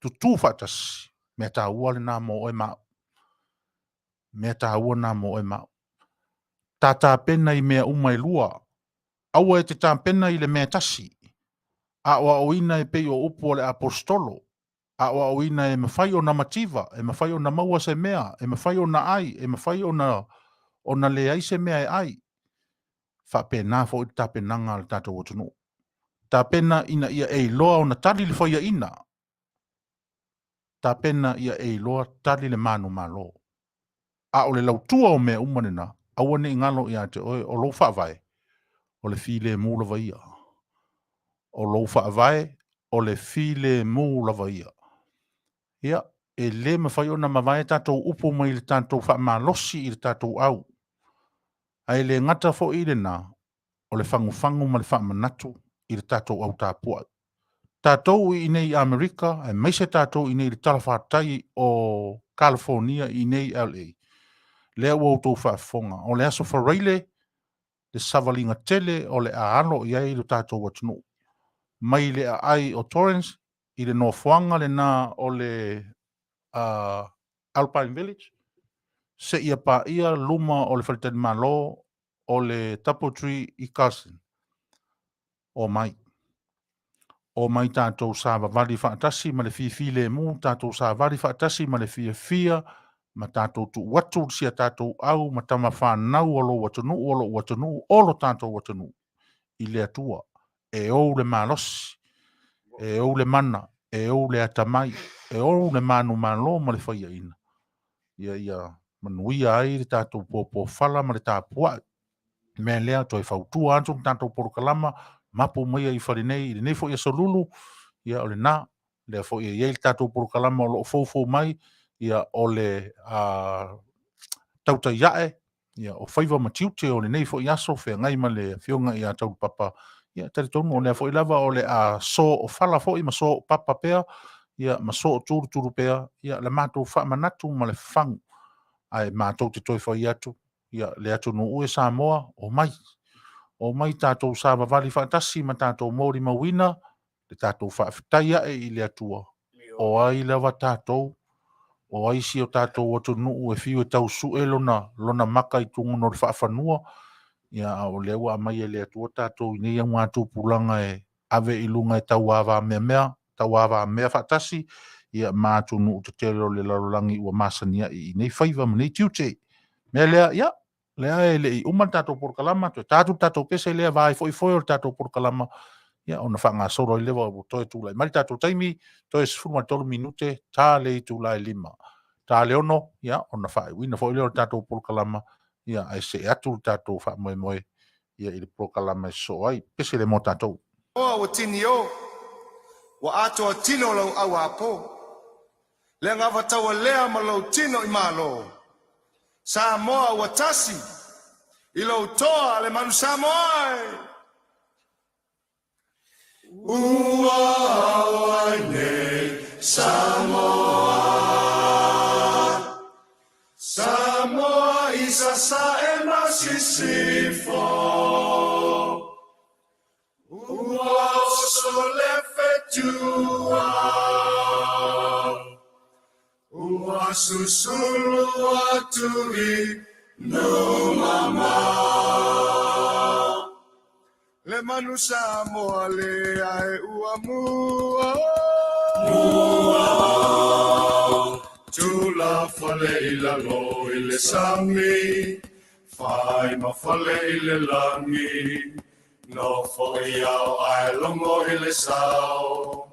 tutū faatasi, mea taua lena mo oe ma au. Mea taua na mo oe ma au. Ta tapena i mea uma e lua. Aua e te tapena i le mea e tasi. Aoaoina e pei o upu a le aposetolo. Aoaoina e mafai ona mativa, e mafai ona maua se mea, e mafai ona ai, e mafai ona ona leai se mea e ai. Faapena foi le tapenaga a le tatou atunuu. Tapena ina ia e iloa ona tali le faiaina. Tapena ia e iloa tali le manumalo. A o le lautua o mea uma lena, aua ne i galo ia te oe, o lou faavae, o le filemu lava ia. O lou faavae, o le filemu lava ia. Ia, e le mafai ona mavae tatou upu mai le tatou faamalosi i le tatou au. Ae le gata foi i lena, o le fagufagu ma le faamanatu i le tatou au tapuai. Tatou i inei i Amerika, aemaise tatou i inei i le talafatai o California i inei i LA, lea ua outou faafofoga, o le aso Faraile le savaliga tele o le a alo i ai lo tatou atunuu. Mai le aai o Torrance i le nofoaga lena o le Alpine Village, seia paia luma o le faletalimalo o le Doubletree i Carson. Omai. Omai tatou savavali faatasi ma le fifilemu, tatou savali faatasi ma le fiafia, ma tatou tuu atu si a tatou au ma tama fanau o lou atunuu, o lou atunuu, o lo tatou atunuu i le Atua, e ou le malosi, e ou le mana, e ou le atamai, e ou le manumalo ma le faiaina, ia ia manuia ai le tatou puapuafala ma le tapuai. Mea lea, toe fautua atu le tatou polokalama, mapu maia i fale nei, i lenei foi aso Lulu, ia o lena, lea foi e i ai le tatou polokalama o lo o foufou mai, ia o le tautai ae, ia o faiva ma tiute o lenei foi aso, feagai ma le afioga ia Taulupapa, ia talitonu o lea foi lava o le a soofala foi ma soopapa pea, ia ma sootulutulu pea, ia le matou faamanatu ma le fagu, ae matou te toe fai atu, ia le atunuu e Samoa, omai, omai tatou savavali faatasi ma tatou molimauina le tatou faafetai ae i le Atua, o ai lava tatou, o ai si o tatou atunuu e fiu e tau sue lona, lona maka i tuguna o le faafanua, ia a o lea ua aumai e le Atua tatou i nei augatupulaga e ave i luga e tauavameamea, tauavamea faatasi, ia ma atunuu tetele o le lalolagi ua masani ai i nei faiva ma nei tiute. Mea lea, ia, lea e le i uma le tatou polokalama, toe ta atu le tatou pese lea vae foi foe o le tatou polokalama, ia ona faagasolo ai lea ua toe tulai mai le tatou taimi, toe 13 minute, ta le itula e 5. Ta le 6, ia ona faaiuina foi lea o le tatou polokalama, ia ae see atu le tatou faamoemoe ia i le polokalama e sosoo ai. Pese le mo tatou. Oa ua tini o, ua atoa tino lou auapo. Le agavataua lea ma lou tino i Malo. Samoa ua tasi, I lou toa le manu Samoa e! Ua ao ai nei Samoa Samoa i Sasae ma Sisifo Ua oso le fetua Ua susulu atu i Numamao. Le manu Samoa lea e ua mua. Mua. Tula fale i lalo i le sami, Fai ma fale i le lagi, Nofo i ao ae logo i le sao,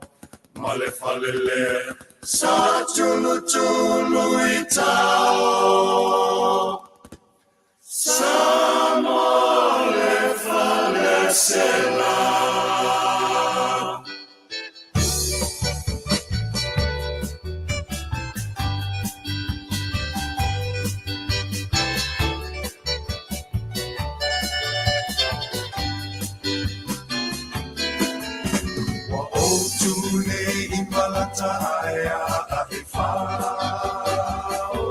Ma le fale le sa tulutulu i tao. Samoa le fale sela. Ua ou tu nei i Malata ae a i whao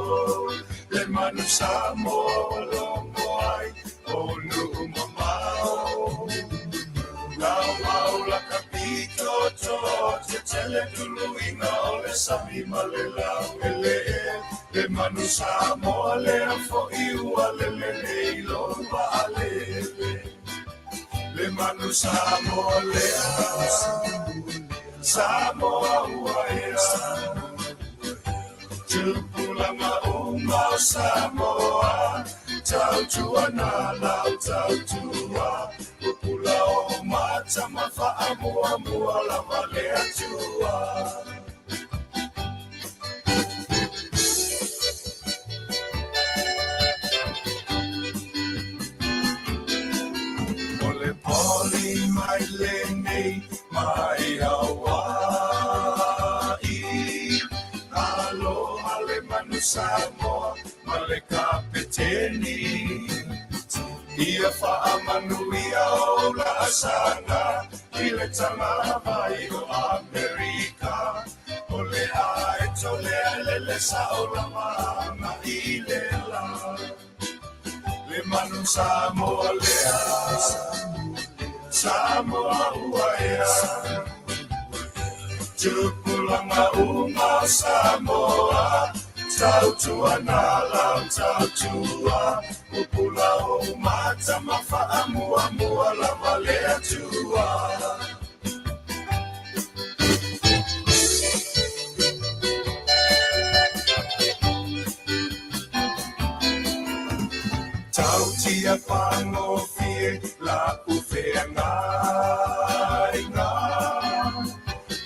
Le manu Samoa ua logo ai o nuu mamao Lau au la ka pito toa te tele tuluiga o le sami ma le lau elee Le manu Samoa lea fo'i ua lele nei lou vaalele Le manu Samoa lea Samoa ua ea Tupulaga uma o Samoa Tautua nā lau tautua Pupula o mata ma faamuamua lava le Atua. O le poli mai lenei mai Hawaii Aloha le manu Samoa ma le kapeteni Ia faamanuia o laasaga i le tagavai o Amerika O le aeto lea lele sao lava aga i le la Le manu Samoa lea Samoa ua ea Tupulaga uma o Samoa Tautua nā lau tautua Pupula o mata ma faamuamua lava le Atua. Tautia pāgofie la u feagaiga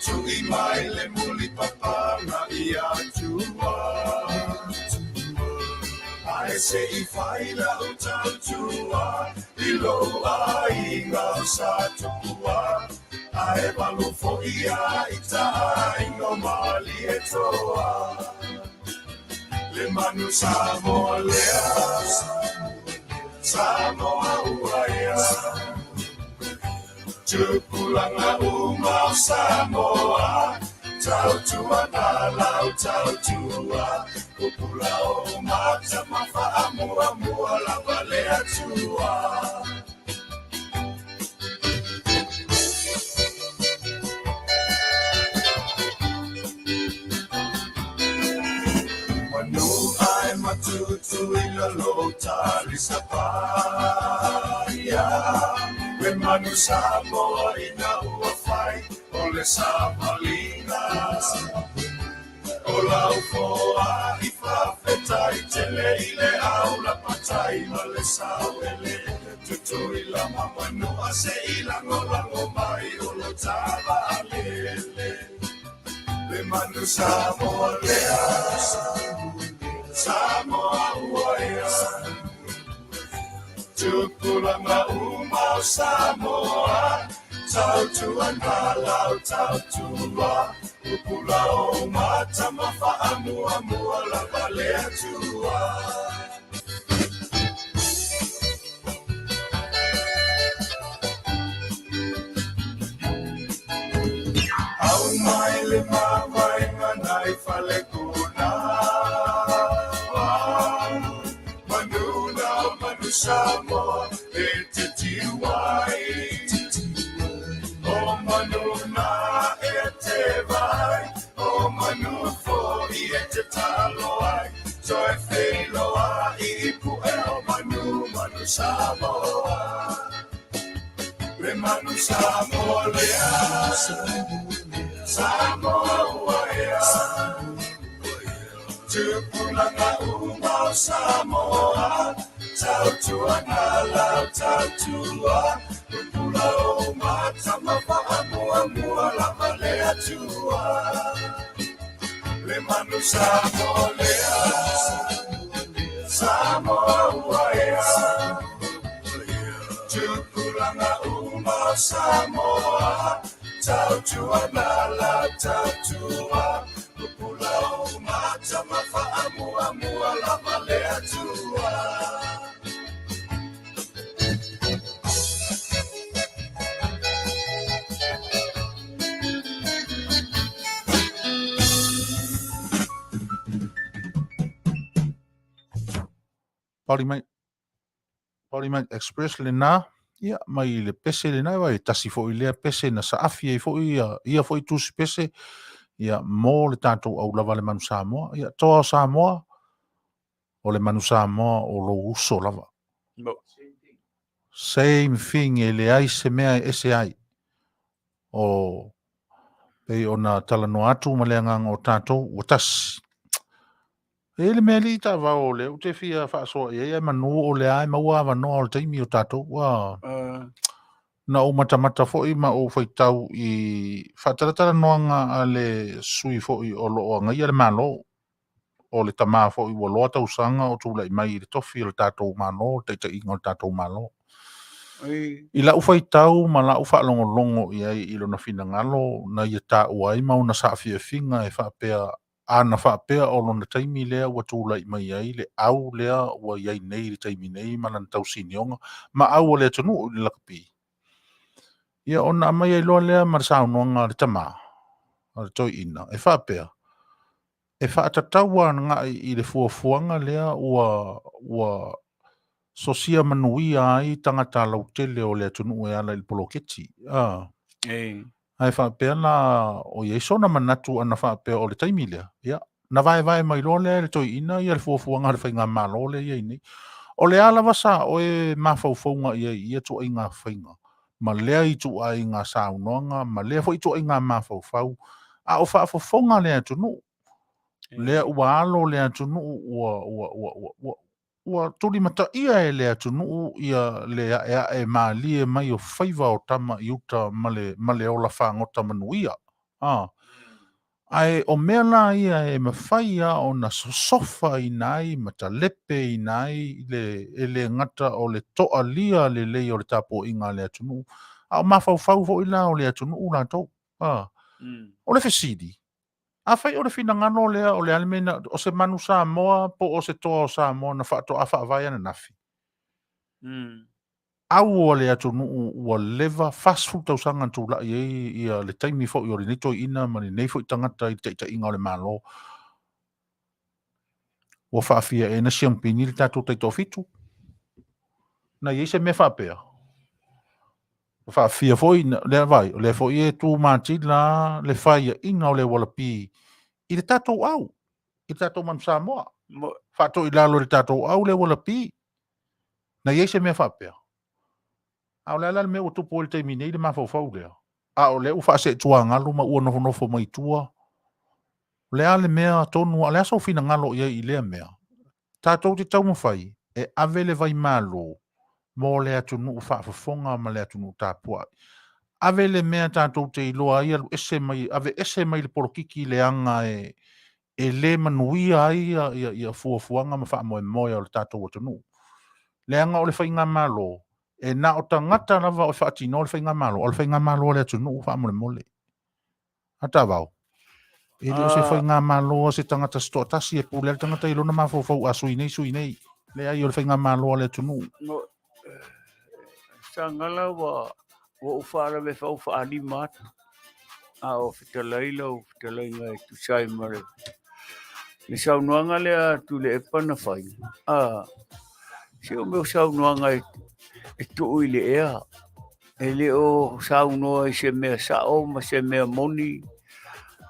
Tui mai le mulipapaga i Atua Ae se i fai lau tautua i lou aiga o Satupua Ae valu foi a i taaiga o Malietoa Le manu Samoa lea Samoa ua ea Tupulaga uma o Samoa Tautua nā lau tautua Pupula o mata ma faamuamua lava le Atua. Manu ae matutu i lalo o Talisapaia Le manu Samoa ina ua fai o le savaliga O lau foa i faafetai tele i le au lapatai ma le sao eleele Tutuila ma Manua se i lagolago mai o lo ta vaalele Le manu Samoa lea Samoa ua ea Tupulaga uma o Samoa Tautua nā lau tautua Pupula o mata ma faamuamua lava le Atua. manu na e te vai, o manu foi e te talo ai, toe wheiloa i pue o manu, manu Samoa. Le manu Samoa lea, Samoa ua ea. Tupulaga uma o Samoa, tautua na lau tautua, pupula o matama whaamuamua lava le atua. Le manu Samoa lea, Samoa ua ea. Tupulaga uma o Samoa, tautua na lau tautua, pupula o matama whaamuamua lava le atua. Parliament Express lena, ia, mai le pese lena, vai, tasi foi lea pese na saafi ai foi ia, ia foi tusi pese, ia, mo le tātou au lava le manu Samoa, ia, toa o Samoa, o le manu Samoa o lou uso lava. Mo. Same thing, e leai se mea e ese ai. O, pei ona talanoa atu ma le agaga o tātou, ua tasi. E i ai le mea alii taavao o lea ou te fia faasoa i ai, ae manu o lea e maua avanoa o le taimi o tātou. Ua na ou matamata foi ma ou faitau i faatalatalanoaga a le sui foi o lo o agaia le Malo, o le tama foi ua loa tausaga o tulai mai i le tofi o le tatou Malo, le taitaiga o le tatou Malo. I lau faitau ma lau faalogologo i ai i lona finagalo na ia taua ai ma ona saafiafiga e faapea ana faapea o lona taimi lea ua tulai mai ai le au lea ua i ai nei i le taimi nei ma lana tausinioga ma au o le atunuu i le lakapi. Ia ona aumai ai loa lea ma le saunoaga a le tama, a le toeaina, e faapea, e faatatau agai i le fuafuaga lea ua ua sosia manuia ai tagata lautele o le atunuu e ala i le poloketi. A. Ae faapea la o i ai sona manatu ana faapea o le taimi lea, ia, na vaevae mai loa lea e le toeaina ia le fuafuaga a le faigamalo lea e i ai nei. O le a lava sa oe mafaufauga i ai i ia ituaiga faiga, ma lea ituaiga saunoaga, ma lea foi ituaiga mafaufau, a o faafofoga le atunuu, lea ua alo le atunuu ua, ua, ua, ua, ua, ua tulimataia e le atunuu ia le aeae malie mai o faiva o tama i uta ma le, ma le ola fagota manuia. A. Ae o mea la ia e mafai lava ona sosofaina ai ma talepeina ai le, e le gata o le toalia lelei o le tapuaiga a le atunuu, a o mafaufau foi la o le atunuu latou. A. O le fesili, Afai o le finagalo lea o le a le mea na, o se manu Samoa po o se toa o Samoa na faatoa faavae ananafi? Au a le atunuu ua leva 40 tausaga na tulai ai ia le taimi foi o lenei toeaina ma lenei foi tagata i le taitaiga o le Malo. Ua faafia ea na siamupini le tatou taitoafitu? Na i ai se mea faapea? Ua faafia foi, lea vai, o lea foi e tu matila le faiaina o le ualapi i le tatou au, i le tatou manu Samoa. Faatoi lalo i le tatou au le ualapi. Na i ai se mea faapea? A o le a la le mea ua tupu ai i le taimi nei le mafaufau lea? A o lea ua faaseetuagalu ma ua nofonofo mai tua. O le a le mea tonu, a o le a sou finagalo i ai i lea mea? Tatou te taumafai e ave le vaimalo mo le atunuu faafofoga ma le atunuu tapuai. Ave le mea tatou te iloa ai, alu ese mai, ave ese mai le polokiki leaga e, e le manuia ai ia, ia, ia fuafuaga ma faamoemoe o le tatou atunuu. Leaga o le faigamalo, e na o tagata lava e faatinoa le faigamalo, o le faigamalo a le atunuu faamolemole. A taavao, e le o se faigamalo a se tagata se toatasi e pule ai le tagata i lona mafaufau a sui nei, sui nei. Leai, o le faigamalo a le atunuu. No, Sagala ua ua ou faalave fau faalima atu a o fetalai lau fetalaiga e tusa ai ma le le saunoaga lea a Tuilaepa na fai. A, se o mea o saunoaga e, e tuu i le ea. E le o saunoa i se mea sao ma se mea moni,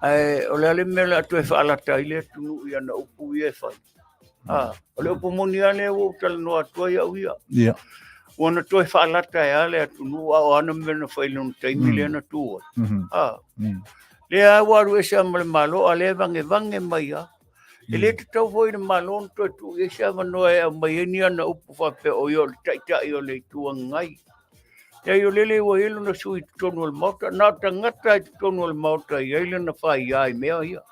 ae o le a le mea o le a toe faalata ai le atunuu i ana upu ia e fai? A, o le upu moni lava lea ua ou talanoa atu ai au ia. Ia. Ua na toe faalata ai lava le atunuu, a o ana mea na fai i lona taimi lea na tu ai. A, lea lava ua alu ese lava ma le Malo, a lea e vagevage mai lava. E le tatau foi i le Malo ona toe tuu i ai se avanoa e aumai ai ni ana upu faapea o ia o le Taitai o le Itu Agai. Leai, o lele ua i ai lona sui i totonu o le Maota, na o tagata i totonu o le Maota e i ai lana faia i mea ia.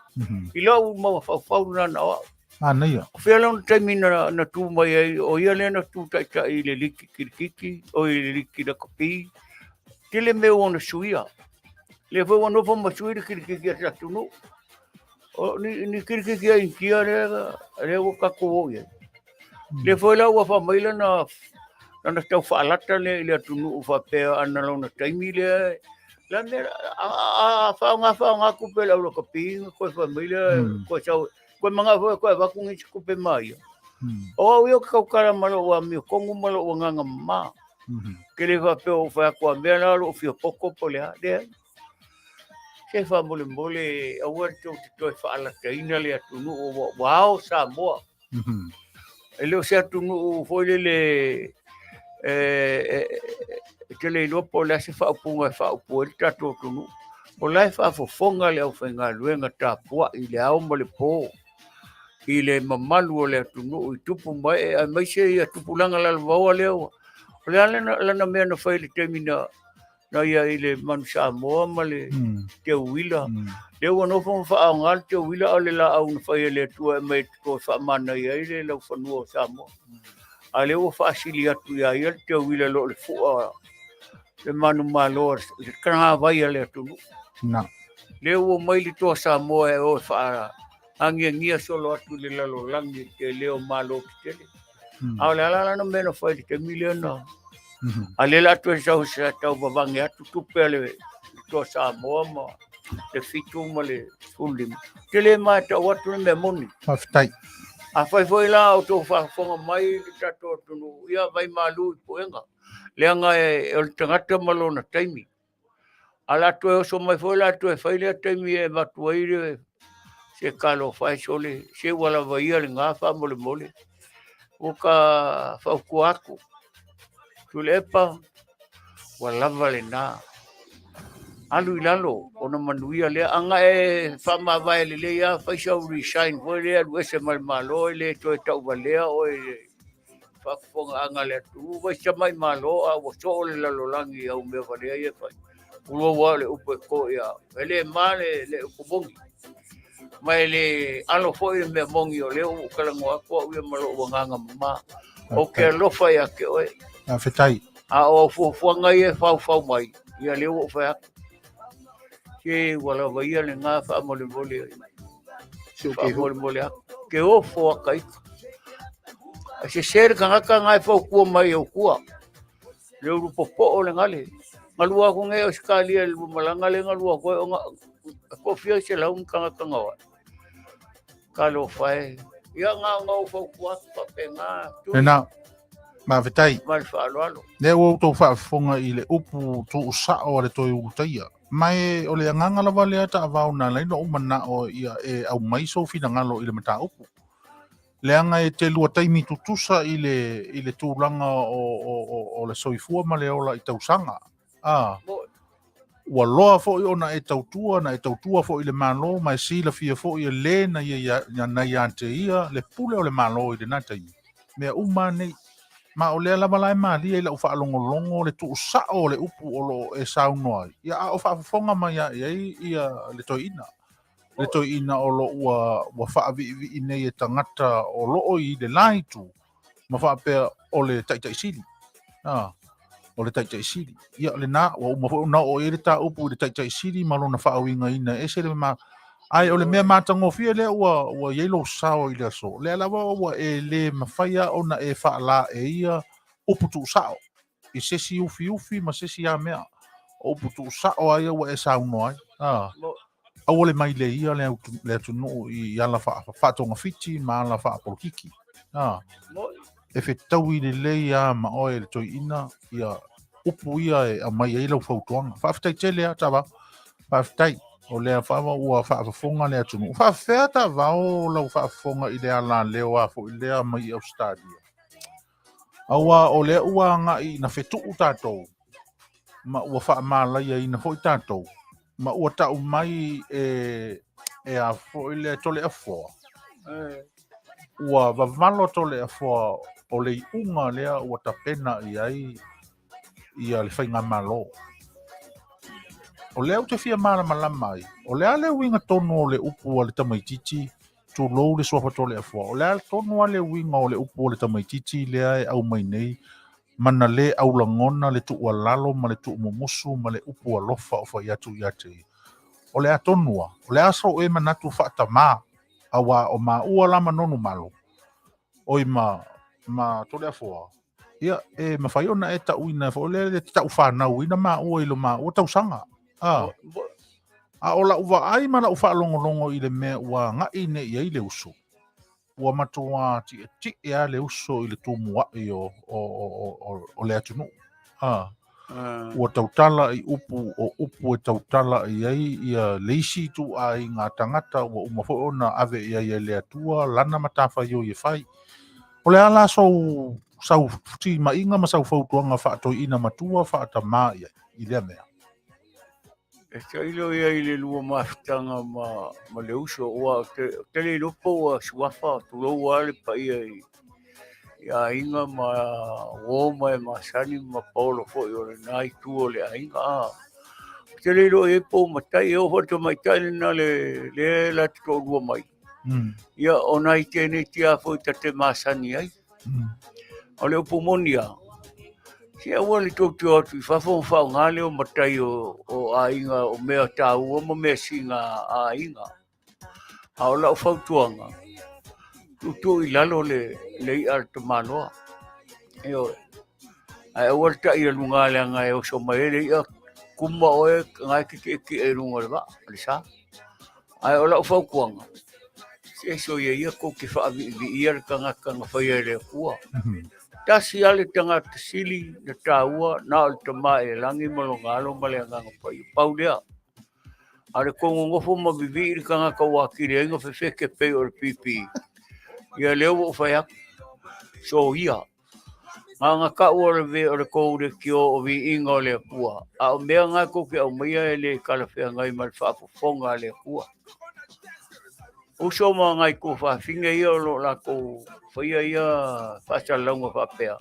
I lou mafaufau lena na o au. Manaia. O fea lona taimi na tu mai ai, o ia lea na tu taitai i le liki kirikiti, o i le liki lakapi, tele mea ua na suia. Lea foi ua nofo ma sui le kirikiti a le atunuu. O ni, ni kirikiti a Initia lea, lea ua tatou o i ai. Lea foi la ua fai mai lana, lana tau faalata lea i le atunuu faapea ana lona taimi lea, la mea, a faaaoga faaaoga tupe a le au lakapi ona toe fai mai lea, koe sau, koe manao foi e toe avatu nisi tupe ma ia. O au ia ou te tautala ma lou amiotonu ma lou agaga mama. Ke le faapea ua ou fai atu a mea la o lou fia poto po o le a, leai. Se faamolemole aua tou te toe faalataina le atunuu ua ao Samoa. E le o se atunuu foi lele e te le iloa po o le a se faaupuga e faaupu ai le tatou atunuu. O la e faafofoga le aufaigaluega tapuai i le ao ma le po i le mamalu o le atunuu i tupu ma ee aemaise ia tupulaga lalovaoa lea ua. O le a lana mea na fai i le taimi na na ia i le Manu Samoa ma le teuila. Lea ua nofo ma faaaoga le teuila a o le laau na fai e le Atua e aumai e toe faamanaia ai le laufanua o Samoa. A lea ua faasili atu ia ia le teuila i lo le fua le manumalo a le kanavai a le atunuu. Na. Lea ua mai le Toa Samoa e o e faaagiagia solo atu i le lalolagi i le tele o Malo tetele. A o le a la lana mea na fai i le taimi lea na... A lea la toe sau sa tau vavage atu tupe a le Toa Samoa ma le 7 ma le 15. Tele ma e tau atu le mea moni. Faafetai. Afai foi la o tou faafofoga mai le tatou atunuu, ia vai malu i puega. Leaga e o le tagata ma lona taimi. A la toe oso mai foi la toe fai lea taimi e avatu ai le se talofa e sole, se ua lava ia lena faamolemole. Ua ka fautua atu. Tuilaepa, ua lava lena. Alu i lalo ona manuia lea. Ana e faamavae lelei lava, fai sau resign foi lea, alu ese ma le Malo, e le toe tauvalea oe i le faafofogaaga a le atunuu. Vai se tamai Malo a ua soo le lalolagi i au mea valea ia e fai. Pulou lava o le upu e to ia au. E le ma le upu moni. Ma e le alo foi le mea moni o lea ua ou talanoa atu au ia ma lou agaga mama. Ou te alofa ia te oe. Faafetai. A o au fuafuaga ia e faufau mai, ia lea ua ou fai atu. Se ua lava ia lena faamolemole. Faamolemole atu. Ke ofo a ka ika. A sese le tagata na e fautua mai e ou tua. Le ulu popo'o le gale. Galua aku nei Ausetalia i le malaga lea galua aku ai ona e toafia selau ni tagata na o ai. Talofa e. Ia na ona ou fautua atu faapena. Lena, faafetai. Ma le faaaloalo. Lea ua outou faafofoga i le upu tuusao a le toe ulutaia. Ma e o le agaga lava lea taavao na ala ai ona ou manao ia e aumai sou finagalo i le mataupu. Leaga e te lua taimi tutusa i le, i le tulaga o, o, o, o le soifua ma le ola i tausaga. A, ua loa foi ona e tautua, na e tautua foi i le Malo, ma e silafia foi e le na ia, na ia te ia le pule o le Malo i lena taimi. Mea uma nei. Ma o lea lava la e malie i lau faalogologo le tuusao o le upu o lo o e saunoa ai. Ia, a o faafofoga mai lava i ai ia le toeaina. Le toeaina o lo ua, ua faaviivii nei e tagata o lo o i le la itu, ma faapea o le taitai sili. A, o le taitai sili. Ia, lena, ua uma foi ona oo i ai le mataupu i le taitai sili ma lona faauigaina e ese le ma... Ae o le mea matagofie lea ua, ua i ai lou sao i le aso, lea lava ua e le mafai lava ona e faalaeia upu tuusao i se isi ufiufi ma se isi a mea. O upu tuusao lava ia ua e saunoa ai. A, aua le maileia le, le atunuu i ala faatogafiti ma ala faapolokiki. A, e fetaui lelei lava ma oe le toeaina ia upu ia e aumai ai lau fautuaga. Faafetai tele lava Taavao. Faafetai. O lea lava ua faafofoga le atunuu. Faafefea Taavao lau faafofoga i le alaleo a foi lea mai i Ausetalia? Aua o lea ua agai ina fetuu tatou ma ua faamalaiaina foi tatou ma ua tau mai e e a foi lea Toleafoa ua vavalo Toleafoa o le iuga lea ua tapena i ai ia le faigamalo. O lea ou te fia malamalama ai, o le a le uiga tonu o le upu a le tamaitiiti, tulou le suafa Toleafoa, o le a tonu lava le uiga o le upu a le tamaitiiti lea e aumai nei ma na lē aulagona le tuualalo ma le tuumumusu ma le upu alofa o fai atu ia te ia? O le a tonu lava? O le a sou ē manatu faatamā, auā o maua la ma Nonumalo, oi ma ma Toleafoa, ia e mafai ona e tauina foi lea le taufanauina maua i lo maua tausaga. A, a o lau vaai ma lau faalogologo i le mea ua agai nei i ai le uso, ua matuā tietie lava le uso i le tumuai o, o, o, o, o le atunuu. A, ua tautala i upu o upu e tautala i ai ia le isi ituaiga tagata ua uma foi ona ave i ai e le Atua lana matafaioi e fai. O le a la sou sau timaiga ma sau fautuaga faatoeaina matua faatamā i ai i lea mea? E tailo ia i le lua mafutaga ma, ma le uso, ua te, te le iloa po ua suafa, tulou lava le paia i, i aiga ma uo ma e masani ma paolo foi o lena itu o le aiga. A, ou te le iloa i ai po o matai, e oo foi i le tamaitai lena le, le la te toalua mai. Ia, o nai teineiti lava foi ta te masani ai. O le upu moni lava, se aua le tou te o atu i fafo ma faaaoga leo matai o, o aiga o mea taua ma mea siga a aiga. A o lau fautuaga, tuutuu i lalo le, le i'a a le tamaloa. Ioe. Ae aua le tai i luga leaga e oso mai ai le i'a, kuma oe na e tietie i luga o le vaa, o le sa. Ae o lau fautuaga, se soia ia tou te faaviiviia le tagata na faia e le Atua. Tasi lava le tagata sili na taua, na o le Tama i le lagi ma lona Alo ma le Agaga Paia. Pau lea. A o le tou nonofo ma vivii le tagata ua atili ai ona fefete pei o le pipi, ia lea ua ou fai atu, soia. Na ona tau o le, o le tou leitio o viiga o le Atua, a o mea na tou te aumaia e le talafeagai ma le faafofoga a le Atua. Uso ma nai tuafafine ia o lo o latou faia ia faasalalauga faapea,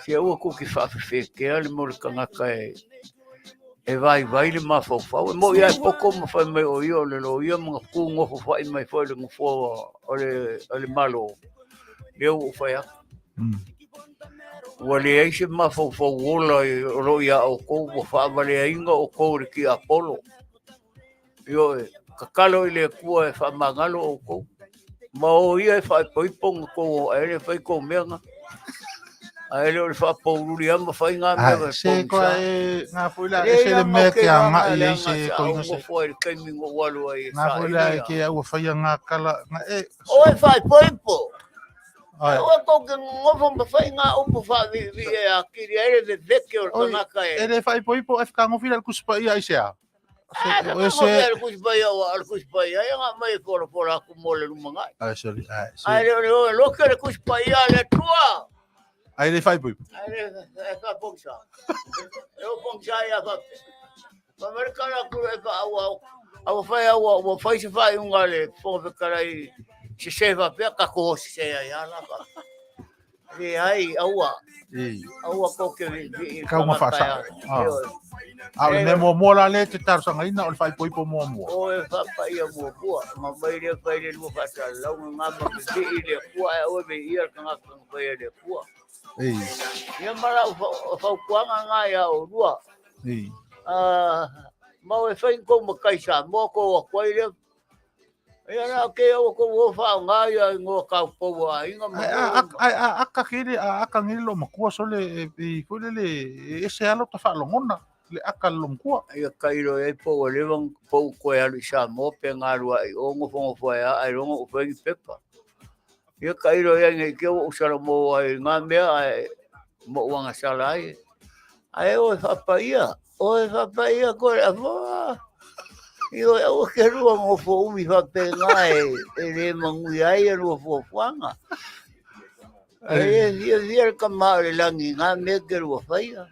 se aua tou te faafefetea le mea o le tagata e e vaivai le mafaufau. E moni lava e poto ma fai mai o ia o le loia ma na tu nofo fai mai foi i le nofoa o le, o le Malo, lea ua ou fai atu. Ua leai se mafaufau ola o lo o iā outou, ua faavaleaina outou e le tiapolo. Ioe, tatalo i le Atua e faamagalo outou. Ma o ia e faaipoipo na tou ae le fai tou mea na. Ae le o le faapoululi lava ma fai ngā mea Ai, se koa e ngā foi la e se le mea ke agai ai se koina se. Nofo ai le taimi na ou alu ai e Ngā foi la e ke au whaia ngā kala ngā e. O e faaipoipo. Ai. Aua tou te nonofo ma fai ngā upu faaviivii e akili ai le veveke o le tagata e. E le faaipoipo e whakagofi la le Tusi Paia i se a? Ah, O se le Tusi Paia o le Tusi Paia ia nga mai e folafola atu mo le lumanai. Ai sorry. Ai se. Ai le o loke le Tusi Paia a le Atua. Ai le faaipoipo. Ai le e fa pongsa. E o pongsa ia fa. Fa mai kala ku e fa au au fai au ua fai se faaiuga a le Fofoga Fetalai sese faapea tatou o sese ai lava la fa. Leai, aua. Aua tou te viivii i Kau ma tagata faasao. Ah. A o le mea muamua la lea e te talosagaina o le faaipoipo muamua. O e faapaia muamua, ma mai lea fai le lua faasalalauga nga ma vivii le Atua, ae aua e viia le tagata na faia e le Atua. Ei. Ia ma lau fautuaga nga ia oulua. Ei. Ah, ma o e fai ni tou matai Samoa tou o atu ai lea. Ia la ke au ko o whaonga ia i ngō kaupou a aiga ma Ai a ai a aka kele a aka ngele lo makua sole e e foi lele e ese alo ta whaalongona le aka lo makua. Ia kailo e po o lewa po koe alu i Samoa pe ngā rua i o ngofo ngofo e a ai rongo o whengi pepa. Ia kailo ia ngei ke o usala mō ai ngā mea ai mo uanga sala ai. Ae oe faapaia, oe faapaia koe le afoa. Ioe, aua ke lua nofo umi faapena e, e le manuia ai ia lua fuafuaga. E fiafia le tama o le lagi i na mea e te lua faia.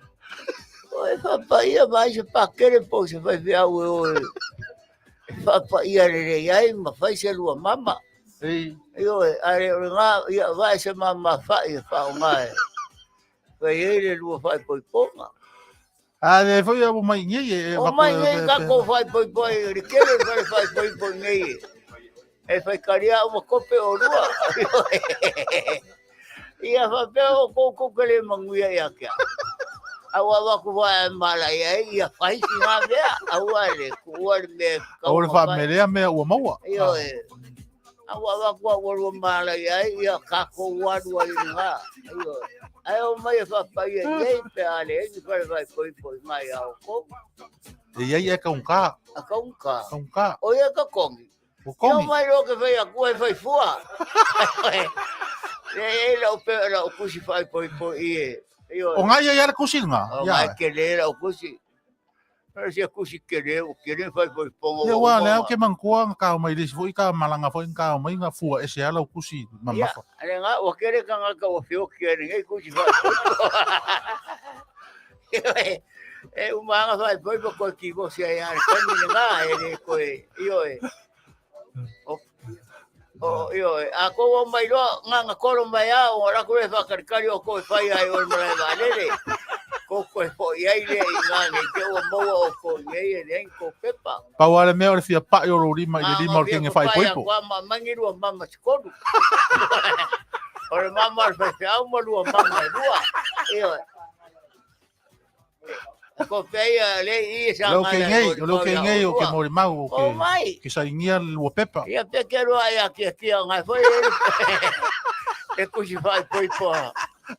Oe faapaia, vaai se pakele po o se faifeau e o e faapaia lelei ai ma fai se lua mama. Ioe, ae o lena, ia vae se mama fai e faaaoga e fai ai le lua faaipoipoga. A le foi ua mai nei e O mai nei tatou faaipoipo ai le tele o fale faaipoipo i nei e. E faitalia uma kope o lua. Ia faapea o kou kou ke le manuia ia te au. A ua avatu foi e malaia ai ia fai sina mea, aua le tuua le mea e tatau O le ona fai. faamelea mea ua maua. Ioe. A ua avatu au ua lua malaia ai, ia tatou alu ai i luga. Ioe. Ae omai e faapaia i nei pe a leai ni fale faaipoipo i mai a outou. E i ai e kaunka. A kaunka. Kaunka. O ia ka kongi. O kongi. Ia omai loa ke fai aku e fai fua. Le e lau pe lau kusi faaipoipo i e. Ioe. O ngai ia le kusi nga. O ngai ke le lau kusi. Sia kusi kele, o kele fai foi pongo. Ia wa le au ke mangkua nga ka mai lisi foi ka malanga foi ka mai nga fua ese ala kusi mamafa. Ia, ale nga wa kele ka nga ka wa fio ke ngai kusi fa. E uma nga fai foi po ko ki bo sia ya ka ni nga e le ko e io e. O o io e a ko o mai loa nga nga kolo mai a o ra ko e whakarikari o ko e whai ai o le malae vaalele. Ko koe fo'i ai lea i ngā nei te ua maua o ko i ai e leai ko pepa. Pau a le mea o le fia pa'i o lou lima i le lima o le kenge faaipoipo. Kua ma mangi lua mama se kolu. O le mama o le faifeau ma lua mama e lua. Ioe. Ko pea le i sa Leo ke ngei, leo ke ngei o ke mori mau o ke ke sainia le lua pepa. Ia pe ke roa ia kia kia ngai foi e kusi fai poi po.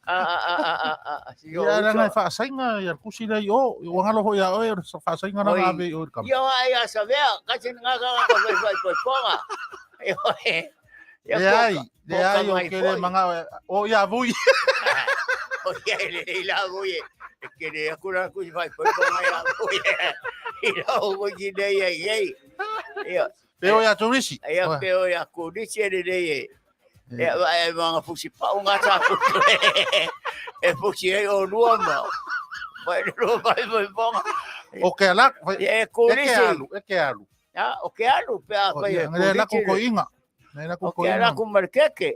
A a a a a a si o. Ia ranga e whaasainga ia kusi lei o, ua ngalo hoi a oe o whaasainga na ave i o i kama. Ia ai a savea, kasi ngā ka ka fai fai poi ponga. Ia Le ai, le ai o ke le manga o ia vui. O ia le ila vui. E ke le aku la ku fai poi ponga ia vui. I la o ko ki nei ai ei. Ia. Pe o ia turisi. Ia pe o ia kurisi e le nei e. Ia vai manga fusi pau ngā tā putu. E fusi ei o lua ma. Vai lua vai vai ponga. O ke ala, e kurisi. E ke alu, e ke alu. A, o ke alu pe a fai e kurisi. Le ko inga. Nei la ko inga. O ke ala ku markeke.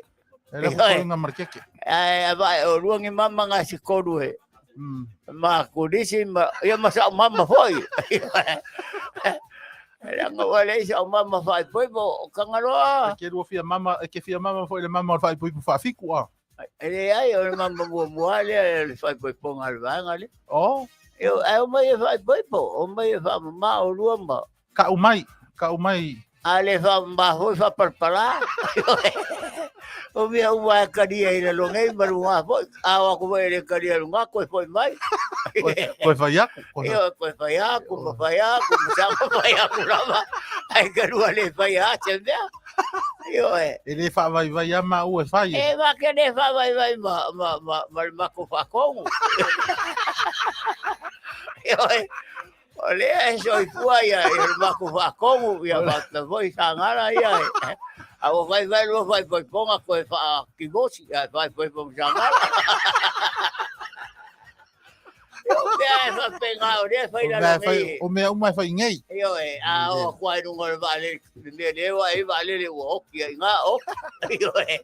E la ko inga markeke. Ai vai o lua ngi mama nga si koru he. Ma kurisi ma ia ma sa mama foi. Langa ua leai sa mama faaipoipo o Kangaloa. E ke lua fia mama, e ke fia mama foi le mama o le faaipoipo faafiku a. E leai o le mama muamua lea o le faaipoipoga a le vaega lea. Oh. Ae omai e faaipoipo, omai e faamama o lua ma. Ka'u mai, ka'u mai. A le faamama foi faapalapala. O mea uma e kalia i lalo nei ma luga foi. A o aku foi e le kalia i luga, koe foi mai. Koe fai aku. Ioe, koe fai aku, ma fai aku, ma sa ma fai aku lava. Ai ka lua le fai a se mea. Ioe. E le faavaivai a maua e fai. E ma ke le faavaivai ma, ma, ma, ma le mako whakongu. Ioe. O lea e soifua ia i le mako whakongu, ia whakata foi sangara ia. A ua fai fai lua fai poiponga koe wha kimosi, a fai poiponga sangara. O mea e whapenga o lea whai raro nei. O mea uma e whai nei. Ioe, a o kua i runga o le vaalele, le mea lea e vaalele ua oki ai ngā oki. Ioe.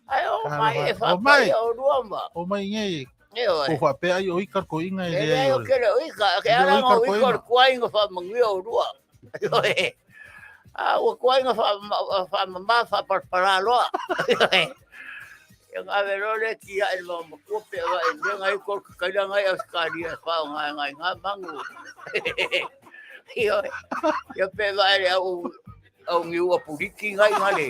Ai o mai e whapai o rua ma. O mai nei. Ioe. Ko whapea ai o ika ko inga e lea. E o kere o ika, ke ara ngā o ika o kua inga whamanguia o rua. Ioe. A ua kua inga whamama whaparapara loa. Ioe. Ia ngā wero le ki a e mau makua pe wa e mea ngai ko ka kaila ngai Australia e whao ngai ngai ngā mangu. Ioe. Ia pe wa e le au au ngiu a puriki ngai ngale.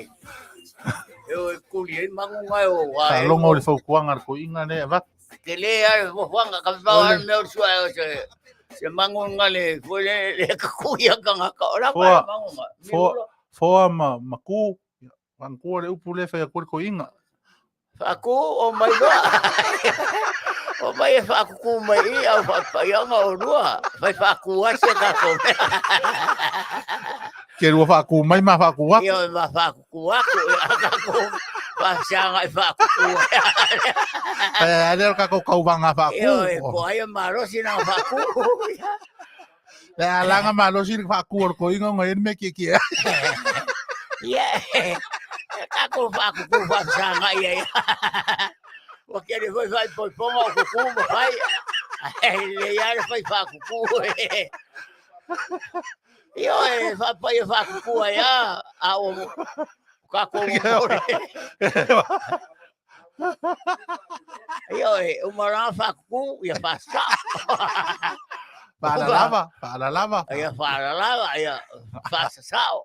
E o e kuli e mangu ngai o wa e. Longo le faukuanga le ko inga le avatu. Te le a le fuafuaga ka fao a le mea o le sua o se se mangu ngale foi le le kakuia ka ngaka o la pa mangu nga. Foa, foa ma ma ku, Wangkua le upu le whai a koe ko inga. Faaku o mai loa. O mai e faakuku mai i au faapaiaga o lua. Fai faaku ai se tatou mea. Ke lua faaku mai ma faaku atu. Ia ma faakuku atu. Ia tatou faafesaga i faakuku. Ai ai le ka kau vanga faaku. Ia ko ai malosi na faaku. Le alanga malosi le faaku o le koinga ngai me ki ki. Ia. Tatou faakuku faafesaga ia. Ua kele foi fai poipoga o kuku ma fai. Le ia le fai faakuku. Io e faapai e faakuku ai a a o tatou momoli. Io e uma la faakuku ia faasao. Faalalava, faalalava. Ia faalalava, ia faasasao.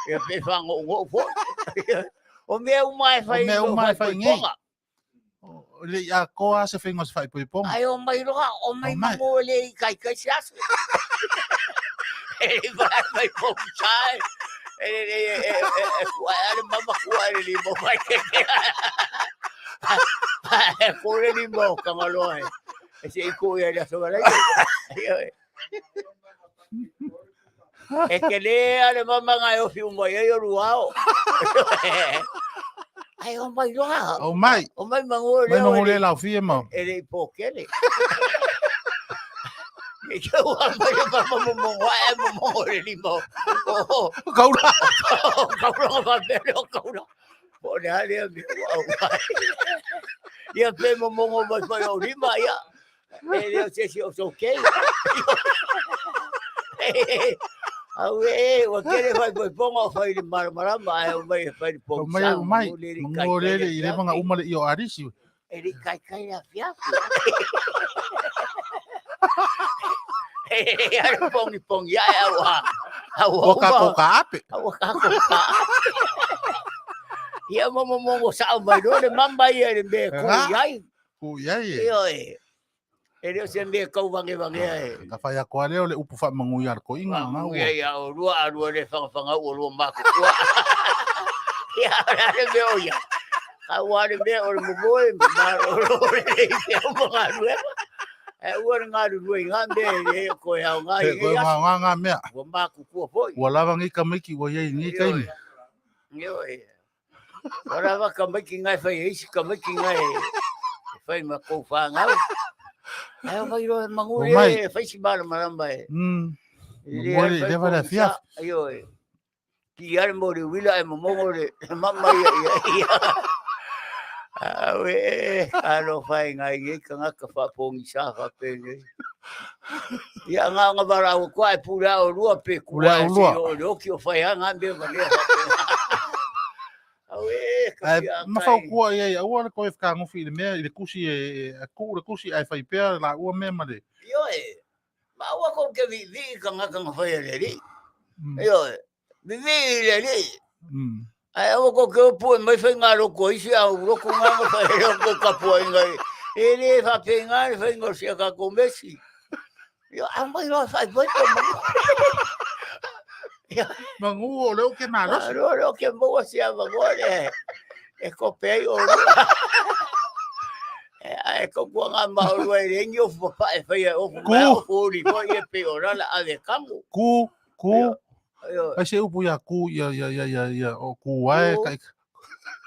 Ia pe faagougo'u foi. O mea uma e fai. O mea uma e fai nei. Le i atoa se faiga o se faaipoipoga. Ai o mai loa, o mai manu e le i kaikai se aso. E le vai mai pongisa e. E le e e kua e ale mama kua e le lima mai ke ke. E ku le lima o kangaloa e. E se i ku ia le aso galai. E ke le ale mama ngai o fiu mai ai o luao. Ai o mai loa. O mai. O mai mangu le. Mai mangu le lau fia mo. E le po kele. E ke ua mai le papa mo mo e mo mo le limo. O kaura. O kaura ma pele o kaura. Po le ale mi ua o mai. Ia pe mo mo mai fai o lima ia. E le o se si o so ke. Au e, ua kele fai poi ponga o fai le maramarama ai o mai fai le O mai o mai, mangu le le i le vanga uma le i o arisi. E le kai kai a fiafi. E ai pongi pongi ai au a. Au Ua ka ko ka ape. Au ka ko ka. Ia mo mo mo sa mai do le mamba ia le me ku iai. Ku iai e. Io e. E le o se mea kau vange vange e. Ka whai ako ale o le upu wha mangu ia ko inga nga ua. Ia ia o lua a lua le whangawhanga o lua mako kua. Ia ora le mea o ia. Ka ua le mea o le momoe ma o le le i te au mga ruema. E ua le ngā rurua i ngā mea e le koe au ngā i ngā ngā ngā mea. Ua mako kua foi. Ua lava ngi ka maiki ua iai ngi kaimi. Io e. Ua lava ka maiki ngai whai e isi ka maiki ngai e whai ma kou whāngau. Ai o mai roa mangu le whai si mara marama e. Le le wala fia. Aio e. Ki are mo le wila e momongo le mama ia ia ia. Awe, alo whai ngai ngai kangaka whapongi sa whapene. Ia ngā ngā mara au kua e pura o lua pe kua e se o le oki o whai hanga me ma lea Au e, ka fia Ma whau kua ia ia ua le koe whakangofi i le mea i le kusi e, e ku le kusi ai whai pea la ua mea ma le. Io e, ma ua kou ke vi vi ka ngaka nga whai le ri. Io e, vi vi le ri. Ai aua ko ke opu e mai whai ngā roko isi au roko ngā ngā whai roko kapua i ngai. E le whape ngā le whai ngā sia ka ko mesi. Ia, a mai roa whai whai ko mangu. Ia. Mangu o leo ke malosi. Aro leo ke maua sia mangu le. E ko pei o rua. E ai ko kua ngā maorua e rengi o papa e whai e ofu mai ofu ori foi e pe o rala a le kangu. Ku, ku. Ai se upu ia ku ia ia ia ia ia o ku ai kai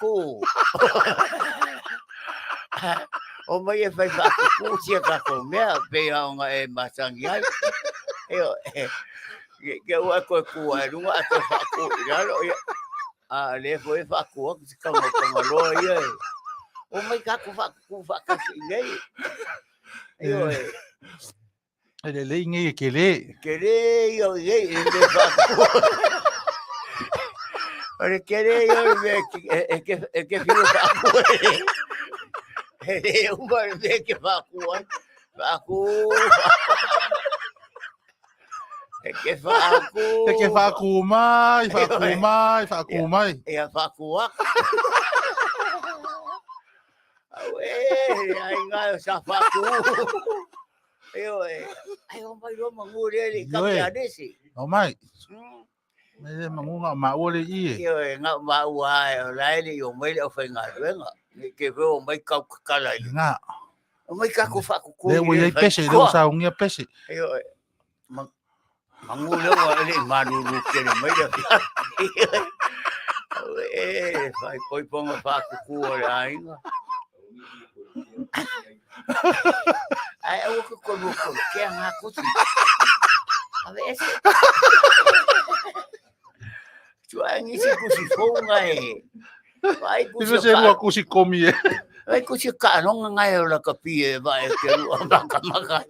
ku. O mai e whai whakaku tia ka ko mea pe a onga e matangi ai. Eo e ke ua koe ku ai runga a koe whaku i ralo ia. A le fo e whaku aku te kanga kanga loa ia e. O mai ka ku whaku whakasi i nei. Eo e. E le lei ngei e ke le. Ke le ia o nei e le whaku. O le ke le ia o le e ke e ke whiro whaku e. E le uma le mea ke whaku ai. Whaku. E ke whaku. E ke whaku mai, whaku mai, whaku mai. Ia whaku aku. Au e, ai ngā o sa whaku. Io e, ai o mai roa mangu rea le ka Ioe. pea nesi. O mai. Me le mangu ngā maua le i e. Io e, ngā maua ai, o lai le i o mai le o whai ngā ruenga. Nei te veo mai kau kakala i. Ngā. O mai kako whakuku. Le ua iai pese, le ua saungia pese. Io e. Mangu le ua ele i manuru kere mai le E, whai poiponga whakuku o le ainga. Ai, aua ko konu ko ke ngā kuti. Ave ese. Tua ngisi kusi fonga e. Vai kusi. Ife se lua kusi komi e. Vai kusi ka longa ngai o la kapi e vai ke lua maka maka.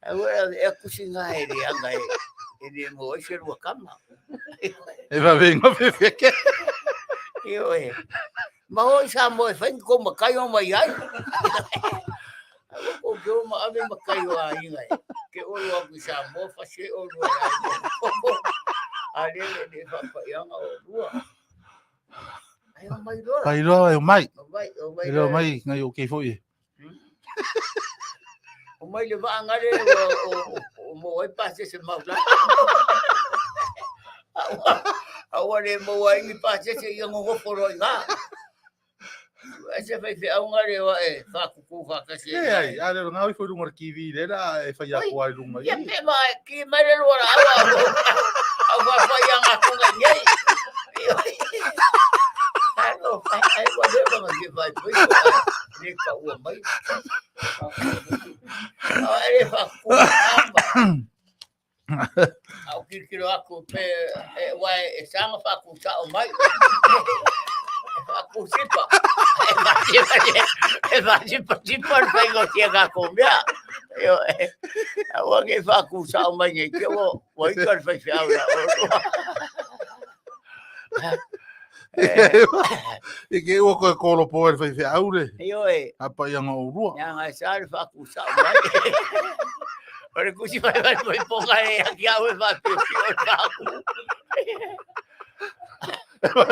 Aua e kusi ngai e anga e. E le mo e se lua kama. E va venga fefeke. Io e. Ma oi sa mo e whaingi ko makai o mai ai. Aua ko ke o ma ave makai o a inga e. Ke olu aku i sa mo whase olu e ai. A le le le whapaianga o lua. Ai o mai loa. Mai loa e o mai. O mai, o mai. E loa mai ngai o kei foi e. O mai le vaa ngare o mo ai pa se se mau la. Aua le mo ai ni pa se se ia ngongofo roi ngā. E se fai fe au ngare wa e whakuku whakasi. E ai, a le ngā i foi lunga kiwi le la e whai ako ai lunga. Ia pe ma ki mai le lua la aua. Au wha whai a ngā kunga nei. Alo, ai wa le ma ki whai pui. Le ka ua mai. Ai le whakuku ama. Au kirikiro aku pe e wai e sanga whaku sa o mai. E whaku sipa. E whasipa e whasipa sipa le whaingo tia ka ko mea. Io e aua ke whaku sa o mai nei kia wo wa ika le whai whiau la o roa. E ke ua koe kolopo e le whai whiau le. Io e. A pai anga o rua. Ia ngai sa le whaku sa o mai. O le kusi whai whai whai ponga e a ki au e whapio ki o whaku. O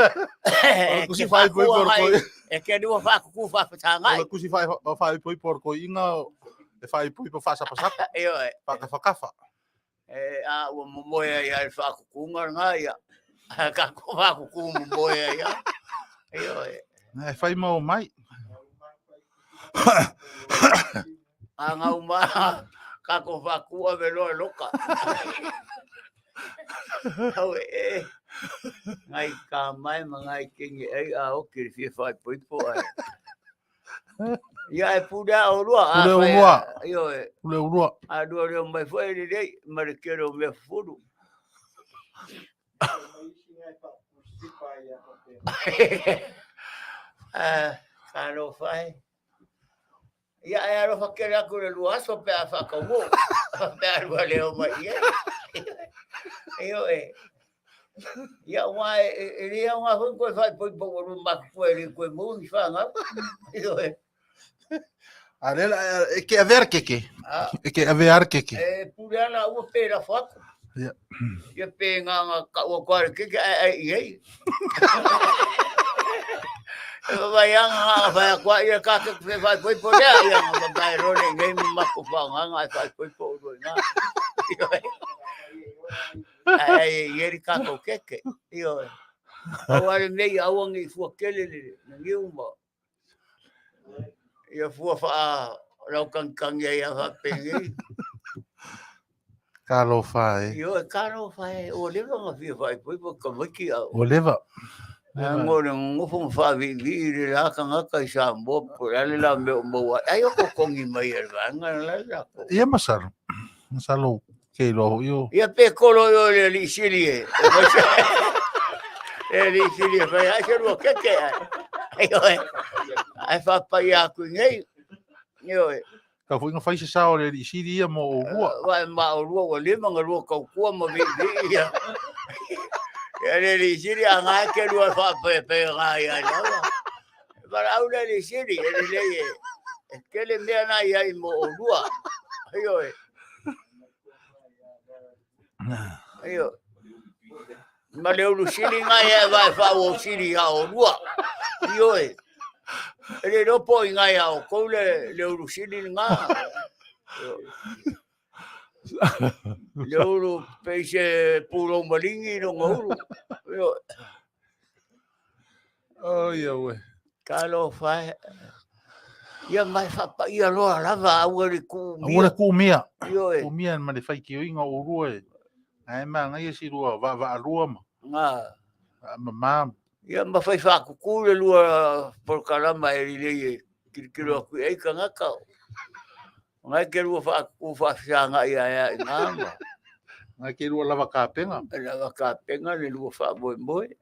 le kusi whai poi por koi. E ke lua whakuku whawhatangai. O le kusi whai whai poi por koi inga e whai poi po whasapasapa. Io e. Whakawhakafa. E a ua momoe ai ai whakukunga ngā ia. Ka ko whakuku momoe ai a. Io e. E whai mau mai. A ngau ma ka ko whakua me loa loka. Au e. Ngai ka mai ma ngai kingi ei a oki le fia whai poipo ai. Ia e pure o rua. Pure o rua. Io e. Pure o rua. A rua reo mai foi le rei, ma le kere o mea furu. Ka ro whai. Ia e alofa kere aku le lua aso pe a whakauo. Pe a rua leo mai ia. Io e. Ia wā e, e rea ngā hui koe whai poi po uru maku koe re koe mō ni whāngau. Io e. A rela, e ke ave ar keke. E ke ave ar keke. E pure ana ua pēra whaku. Ia. Ia pē ngā ngā ka ua koare keke ai ai i ei. E whai anga ngā whai a koa ia ka ke whai whai poi po rea ia ngā whai rone ngei maku whāngā ngā whai poi po uru i ngā. Io e. Ai, i eri kākou keke. Io e. Au are nei auangi i fua kele le na niuma. Ia fua wha raukangikangi ai a whapengi. Ka alofa e. Io e ka alofa e. O leva nga fia whai poi po ka wiki au. O leva. A ngore ngofo nga wha vi vi i le raka ngaka i sa mbo po rale la me o maua. Ai o ko kongi mai e vanga la la ko. Ia masalo. Masalo ke iloa hoʻi o. Ia pe kolo i o le alii sili e. E alii sili e whai ai se rua keke ai. Ai oe. Ai whapai aku i nei. Ioe. Ka foi nga whai se sao le alii sili ia mo o rua. Wai ma o rua ua lima nga rua kaukua ma vi vi ia. Ia le alii sili a ngai ke rua whapai pe ngai ai lawa. Para au le alii sili e le lei e. E kele mea nā ia i mo o rua. Ioe. Aio. Ma le ulu sili ngai e vai fa o sili a o rua. Ioe. E le ropo i ngai a o kou le, le ulu sili ngā. Le ulu peise pūrou malingi no ngā ulu. Ioe. Oi, aue. Talofa e. Ia ma e faapaia loa lava aua le kuumia. Aua le kuumia. Ioe. Kuumia ma le faitioina o oulua e. Ae manaia si lua vaavaalua ma. Ga. Mama. Ia ma fai faakuku le lua polokalama e lelei e tilotilo atu i ai tagata. Ngai ke lua faakuku faafesagai ae a i ina ma. Ngai ke lua lava kapega. Lava kapega le lua faamoemoe.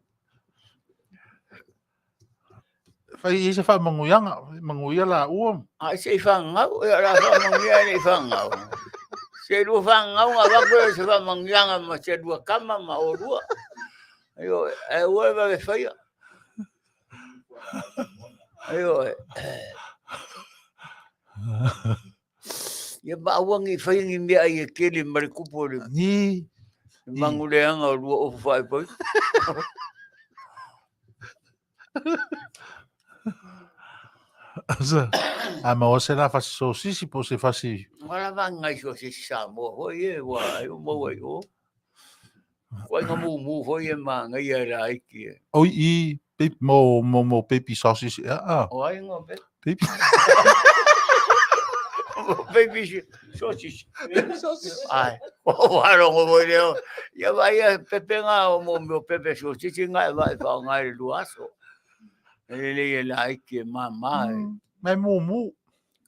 Fai i se faamanuiaga, manuia laua. Ai se i fagau, ia la faamanuia e le i fagau. Se lua fagau nga avatu e se faamanuiaga ma se lua tama ma olua. Ioe, ae aua le vave faia. Ioe. Ia ma aua ne i faia ni meaai e tele ma le tupu o le Ni. manuleaga o lua ofu faaipoipo. A maua se la fasi sosisi po se fasi. Ua lava ngai sosisi Samoa foi e ua ai o maua i o. Koe mumu foi e manaia e laiti e. Oi i baby, mo mo mo baby sausage a a. O ai ngo be. Baby. Baby sausage. Baby sausage. Ai. O waro ngo foi leo. Ia vai e pepe nga o mo mo pepe sausage nga e vai fa nga e lua aso. E lelei e laiti e mama e. Mai mumu.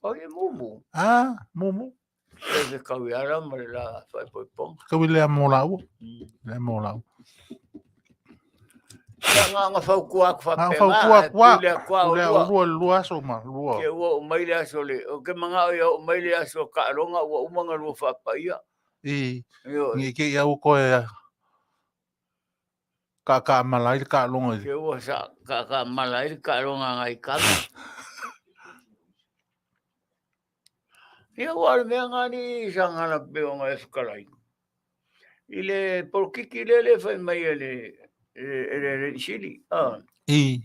O e mumu. Ah, mumu. E se kau i ara ma le la faaipoipoga. Kau i lea mo laua. Lea mo laua. Ia nga nga fautua atu Nga faapena. fautua ae atu a. Pule atu a Pule a olua. olua le lua aso ma lua. Ke ua oo mai le aso le, o ke manao ia oo mai le aso o taaloga ua uma ona lua faapaia. I Ioe. ngi ke i au koe ka ka mala ai le taaloga i. Ke ua sa ka ka mala ai le taaloga a ngai kama. Ia ua le mea nga ni sangala pe o ngai whakalai. I le polokiki le le whai mai e le e le le sili. Ah. I.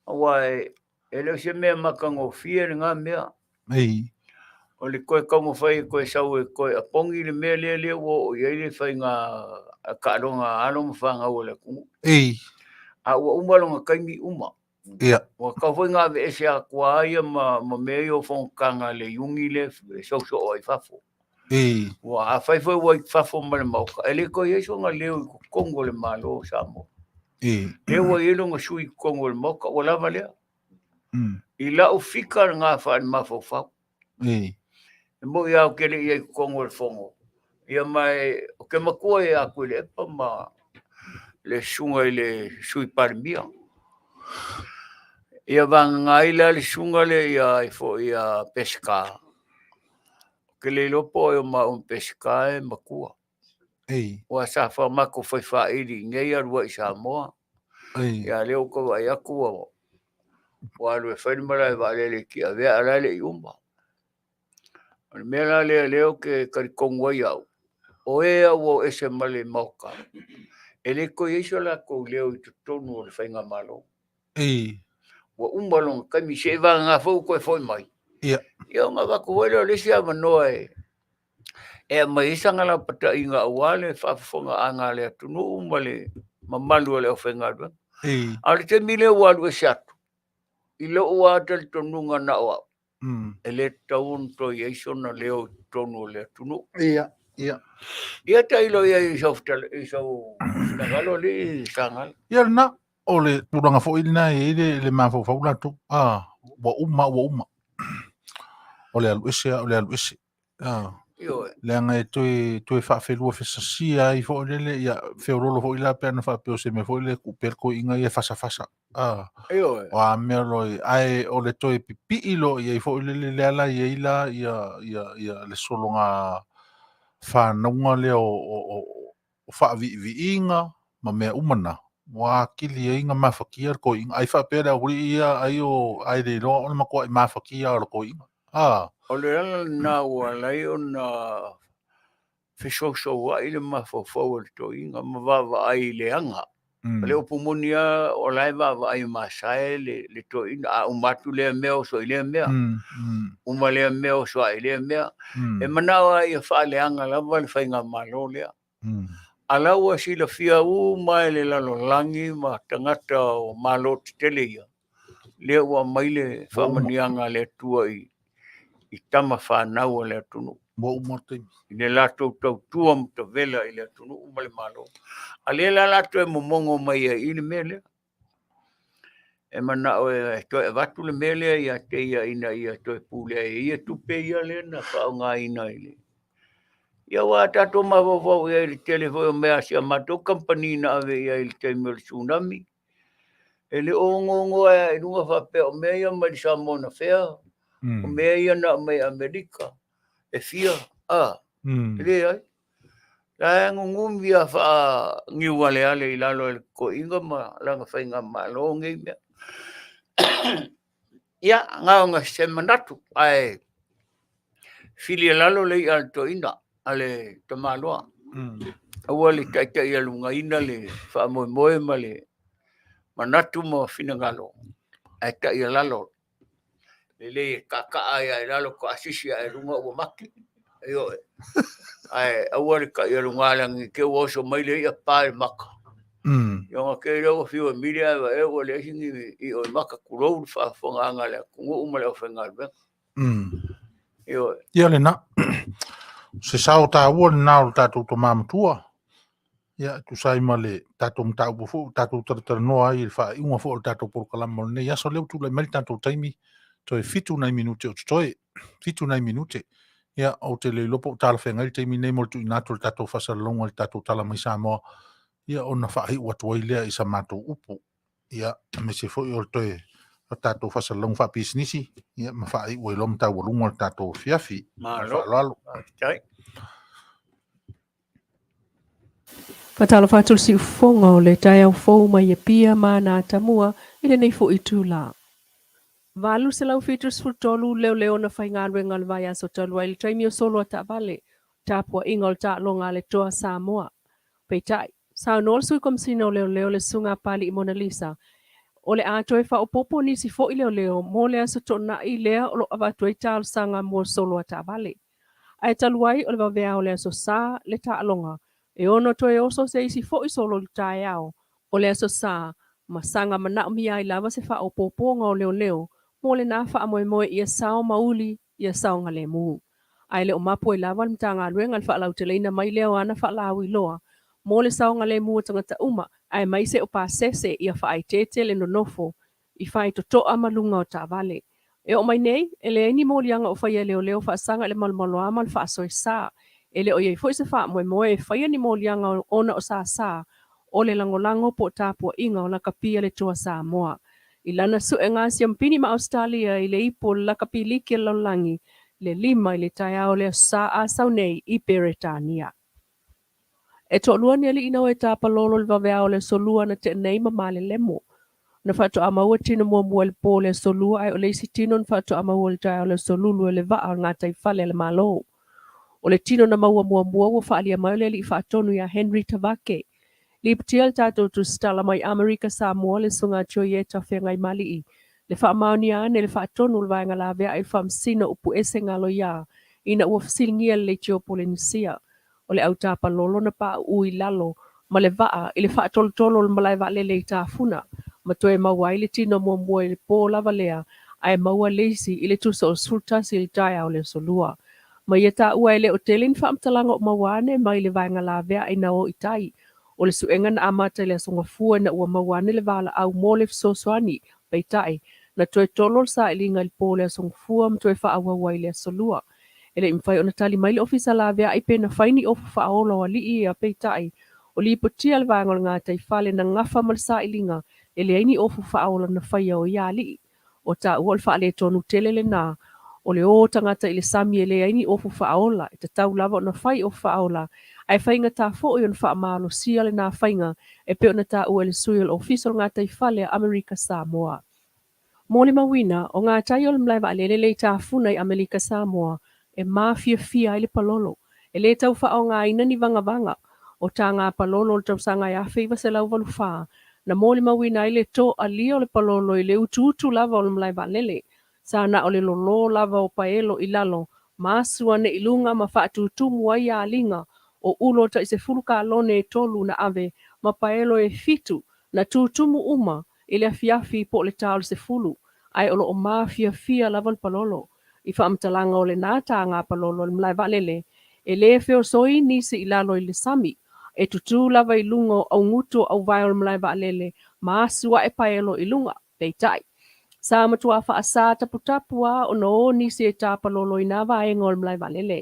Aua e e le o se mea matagofie le ngā mea. I. O le koe taumafai e koe sau e koe apongi le mea lea lea ua oo i ai le faiga taaloga a alo ma fanau a le atunuu. I. A ua uma lona taimi uma. Ia. Ua tatau foi ona aveese atu a ia ma ma mea ia o fonotaga a le iuni lea e soosoo ai i fafo. I. Ua afai foi ua i fafo ma le Maota, e le toe i ai sona leo i totonu o le Malo o Samoa. I. Lea ua i ai lona sui i totonu o le Maota, ua lava lea. I lau fika lena faale-mafaufau. I. E moi lava ou te le i ai i totonu o le fono. Ia ma e, ou te matua ia Tuilaepa ma le susuga i le Sui Palemia. Ia vagana ai la le susuga lea ia ai foi ia Peseta. Ou te le iloa po o ai o maua ma Peseta e matua. Ei. Ua sa fa matou fai faaili i inei alu ai i Samoa. Ei. Ia lea ua ou vaai atu ua ua alu e fai le malae vaalele i Tiavea a o la e le i uma. O le mea la lea lea ou te talitonu ai au, o e a ua o ese ma le Maota, e le toe i ai so latou leo i totonu o le faigamalo. Ei. Ua uma lona taimi, seiavagana foi ua toe foi mai. Ia. Ia ona avatu foi lea o le isi avanoa e e aumai ai sana lapataiga aua le faafofogaaga a le atunuu ma le mamalu o le aufaigaluega. Ei. A o le taimi lea ua alu ese atu, i lou lava talitonuga na o au, e le tatau ona toe i ai sona leo i totonu o le atunuu. Ia, ia. Ia tailo i ai i sau i sau finagalo alii Sagala. Ia lena, o le tulaga foi lena e i ai le, le mafaufau latou. Ah, ua uma, ua uma. O le alu ese, o le alu ese. Ah, Ioe. leaga e toe, toe faafelua fesasia ai foi lele, ia feololo foi la pe ana faapea o se mea foi lele e tuu pea le toeaina ia e fasafasa. Ah, Ioe. o a mea loa i, ae o le toe pipii loa i ai foi lele lea la i ai la ia, ia, ia le sologa fanauga lea o, o, o, o faaviiviiga ma mea uma na, ua atili ai na mafatia le toeaina. Ai faapea le aualii ia ai o ai le iloa o le matuai mafatia o le toeaina. Ah. O le ala lena ua ala ai ona fesousoua'i le mafaufau o le toeaina ma vaavaai i le aga. O le upu moni lava o la e vaavaai masae le, le toeaina, a uma atu lea mea oso i lea mea, uma lea mea oso ae i lea mea. E manao lava ia faaleaga lava le faigamalo lea. A la ua silafia uma e le lalolagi ma tagata o Malo tetele ia, Lea ua aumai le faamanuiaga a le Atua i i tama fanau a le atunuu. Ua uma le taimi. I le latou tautua matavela i le atunuu ma le Malo. A lea la la toe momogo mai ai i le mea lea. E manao e toe avatu le mea lea ia te ia ina ia toe pulea e ia tupe ia lea na faaaogaina i le Ia ua tatou mafaufau i ai i le tele foi o mea a si a matou kamupani na ave i ai i le taimi o le tsunami. E le o onoono ai i luga faapea o mea ia mai le Samoa na fea, o mea ia na aumai i Amerika, e fia, a, e leai. La e gugumi a faa-niualeale i lalo e le toeaina ma lana faigamalo nei mea. Ia, na ona se manatu, ae fili e lalo le i'a a le toeaina, a le tamaloa. Aua le taitaialugaina le faamoemoe ma le manatu ma finagalo, ae taialalo. Lelei e taataa ai lava i lalo taasisi ae i luga ua mate. Ioe. Ae aua le taialuga leaga ne i te i ua oso mai le i'a pa i le mata. Ia ona te i lea ua fiu e mili ae vaai ua leai se ni i'o i mata tulou le faafofogaaga a le atunuu ma le aufaigaluega. Ioe. Ia lena. Se sao taua lena o le tatou tama matua. Ia, e tusa ai ma le tatou mataupu foi ua tatou talatalanoa ai i le faaiuga foi o le tatou polokalama o lenei aso. Lea ua tulai mai le tatou taimi, toe 7 nai minute o totoe. 7 nai minute. Ia, ou te le iloa po o talafeagai le taimi lenei mo le tuuina atu o le tatou faasalalauga i le tatou tala mai Samoa, ia ona faaiu atu ai lea i sa matou upu. Ia, aemaise foi o le toe o tatou faasalalauga faapisinisi, ia, ma faaiu ai loa ma taualuga le tatou afiafi. Malo. Faaaloalo. Faafetai. Faatalofa atu le siufofoga o le taeao fou mai Apia ma ana atamua i lenei foi itula. 873 leoleo na faigaluega o le vaiaso talu ai i le taimi o solo a taavale, tapuaiga o le taaloga a le Toa Samoa. Peitai, saunoa le Sui Komesina o Leoleo le Susuga a Papalii Monalisa, o le a toe faaopoopo nisi foi leoleo mo le Aso Toonai lea o lo o avatu ai talosaga mo solo a taavale. Ae talu ai o le vaveao o le Aso Sa le taaloga, e ono toe oso se isi foi solo i le taeao o le Aso Sa ma saga manaomia ai lava se faaopoopoga o leoleo mo lena faamoemoe ia sao ma uli ia saogalemu. Ae le o mapu ai lava le Matagaluega i le faalauteleina mai lea o ana faalauiloa mo le saogalemu o tagata uma aemaise o pasese ia faaeteete le nonofo i faitotoa ma luga o taavale. E oo mai nei, e leai ni moliaga o faia e leoleo faasaga i le malomaloa ma le faasoesa. E le o i ai foi se faamoemoe e faia ni moliaga ona o sasa o le lagolago po o tapuaiga o lakapi a le Toa Samoa. I lana suega siampini ma Ausetalia i le ipu o le lakapi liki a le lalolagi le 5 i le taeao o le Aso Sa a sau nei i Peretania. E toalua ni alii na o e tapalolo i le vaveao o le Aso Lua na tea nei ma malelemo. Na faatoa maua tino muamua i le po o le Aso Lua ae o le isi tino na faatoa maua i le taeao o le Aso Lulu e le vaa o le gataifale a le Malo. O le tino na maua muamua ua faaalia mai o le alii faatonu ia Henry Tavake. Lipotia le tatou tusitala mai Amerika Samoa le Susuga Joieta Feagaimali'i le faamaonia ane le faatonu o le vaega laveai i le faamasino upu ese galoiā ina ua fesiligia le Leitio Polenisia. O le autapalolo na pauu i lalo ma le vaa i le faatolotolo o le malae vaalele i Tafuna ma toe maua ai le tino muamua i le po lava lea ae maua le isi i le tusa o le 11 i le taeao o le Aso Lua. Ma ia taua e le o tele ni faamatalaga o maua ane mai le vaega laveai na o i tai. O le suega na amata i le Aso Gafua ina ua maua ane le valaau mo le fesoasoani, peitai, na toe tolo le sailiga i le po o le Aso Gafua ma toe faaauau ai i le Aso Lua. E le i mafai ona tali mai le Ofisa Laveai pe na fai ni ofu faaola o alii ia, peitai, o lipotia le vaega o le gataifale na gafa ma le sailiga e leai ni ofu faaola na faia o ia alii. O taua o le faaletonu tele lena o le o tagata i le sami e leai ni ofu faaola, e tatau lava ona fai ofu faaola, ae faigata foi ona faamalosia lena faiga e pei ona taua e le sui o le Ofisa o le Gataifale a Amerika Samoa. Molimauina, o gatai o le malae vaalele le i tafuna i Amelika Samoa e mafiafia ai le palolo. E le tau faaaogaina ni vagavaga. O taga palolo o le tausaga e 1984 na molimauina ai le toalia o le palolo i le utuutu lava o le malae vaalele. Sa na o le lolo lava o paelo i lalo ma asu ane i luga ma faatutumu ai aliga o ulo tai 10 kalone e tolu na ave ma paelo e 7 na tutumu uma i le afiafi po o le ta o le 10. Ae o lo o mafiafia lava le palolo. I faamatalaga o lena taga palolo a le malae vaalele, e le feosoi nisi i lalo i le sami, e tutū lava i luga o augutu o auvae o le malae vaalele ma asu ae paelo i luga. Peitai, sa matuā faasā taputapu a ona o nisi e tā palolo i nā vaega o le malae vaalele.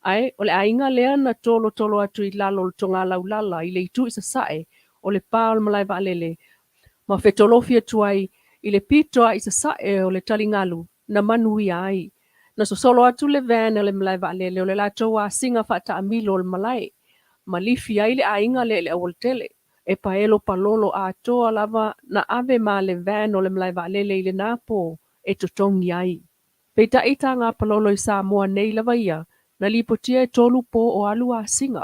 Ae o le aiga lea na tolotolo atu i lalo o le togalaulala i le itu i sasae o le pa o le malae vaalele ma fetolofi atu ai i le pito a i sasae o le taligalu na manuia ai. Na sosolo atu le van a le malae vaalele o le latou asiga faataamilo o le malae ma lifi ai le aiga lea i le aualatele. E paelo palolo atoa lava na ave ma le van o le malae vaalele i lena pō e totogi ai. Peitai taga palolo i Samoa nei lava ia, na lipotia e 3 pō o alu asiga,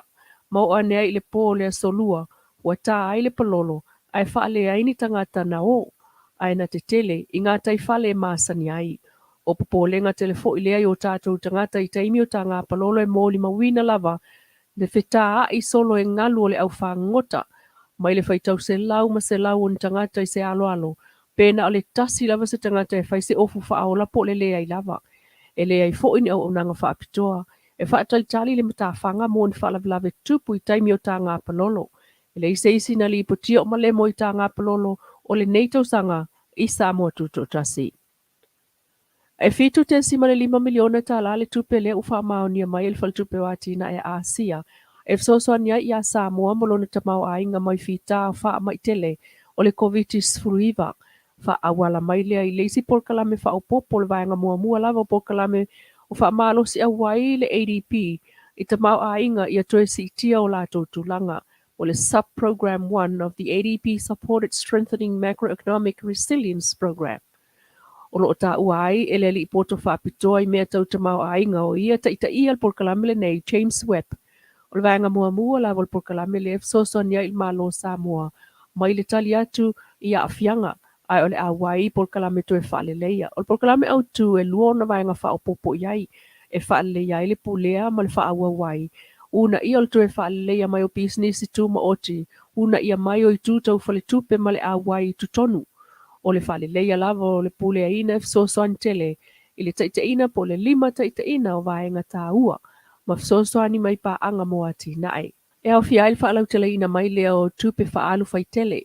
ma oo ane ai i le pō o le Aso Lua, ua tā ai le palolo ae faaleai ni tagata na o, ae na tetele i gataifale e masani ai. O popolega tele foi lea i o tatou tagata i taimi o taga palolo e molimauina lava le fetaai solo e galu o le aufagota mai le faitau selau ma selau o ni tagata i se aloalo, pe na o le tasi lava se tagata e fai se ofu faaola po o le leai lava. E leai foi ni auaunaga faapitoa e faatalitali le matafaga mo ni faalavelave tupu i taimi o taga palolo. E leai se isi na lipotia o malemo i taga palolo o lenei tausaga i Samoa Tutoatasi. E $7.5 miliona tala le tupe lea ua faamaonia mai e le Faletupe o Atinae a Asia e fesoasoani ai iā Samoa ma lona tamaoaiga mai fitā faamai tele o le Koviti-19. Faaauala mai lea i le isi polokalame faaopoopo o le vaega muamua lava o polokalame o faamalosiau ai le ADB i tamaoaiga ia toe siitia o latou tulaga o le Sub-Programme 1 of the ADB Supported Strengthening Macroeconomic Resilience Programme. O lo o taua ai e le alii poto faapitoa i mea tau tamaoaiga o ia taitaia le polokalame lenei, James Webb. O le vaega muamua lava o le polokalame lea e fesoasoani ai i le Malo o Samoa mai le tali atu i aafiaga, ae o le auai i polokalame toe faaleleia. O le polokalame autu e lua ona vaega faaopoopo i ai, e faaleleia ai le pulea ma le faaauau ai, uunaia o le toe faaleleia mai o pisinisi tumaoti, uunaia mai o itu tau faletupe ma le auai i totonu. O le faaleleia lava o le puleaina e fesoasoani tele i le taitaiina po o le limataitaiina o vaega taua ma fesoasoani mai paaga mo atinae. E aofia ai le faalauteleina mai lea o tupe faaalu faitele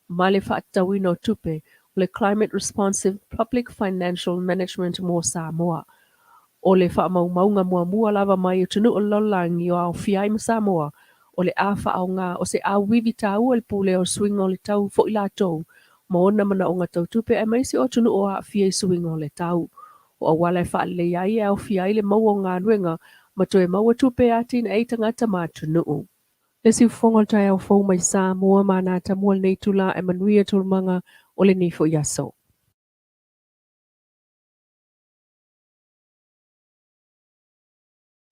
ma le faatatauina o tupe o le Climate Responsive Public Financial Management mo Samoa. O le faamaumauga muamua lava mai atunuu o le lalolagi o aofia ai ma Samoa, o le a faaaoga o se auivi taua i le pulea o suiga o le tau foi latou ma ona manaoga tau tupe aemaise o atunuu o aafia i suiga o le tau. O auala e faaleleia ai e aofia ai le maua o galuega ma toe maua tupe e atinae ai tagata ma atunuu. Le siufofoga o le taeao fou mai Samoa ma ana atamua i lenei itula e manuia taualumaga o lenei foi aso.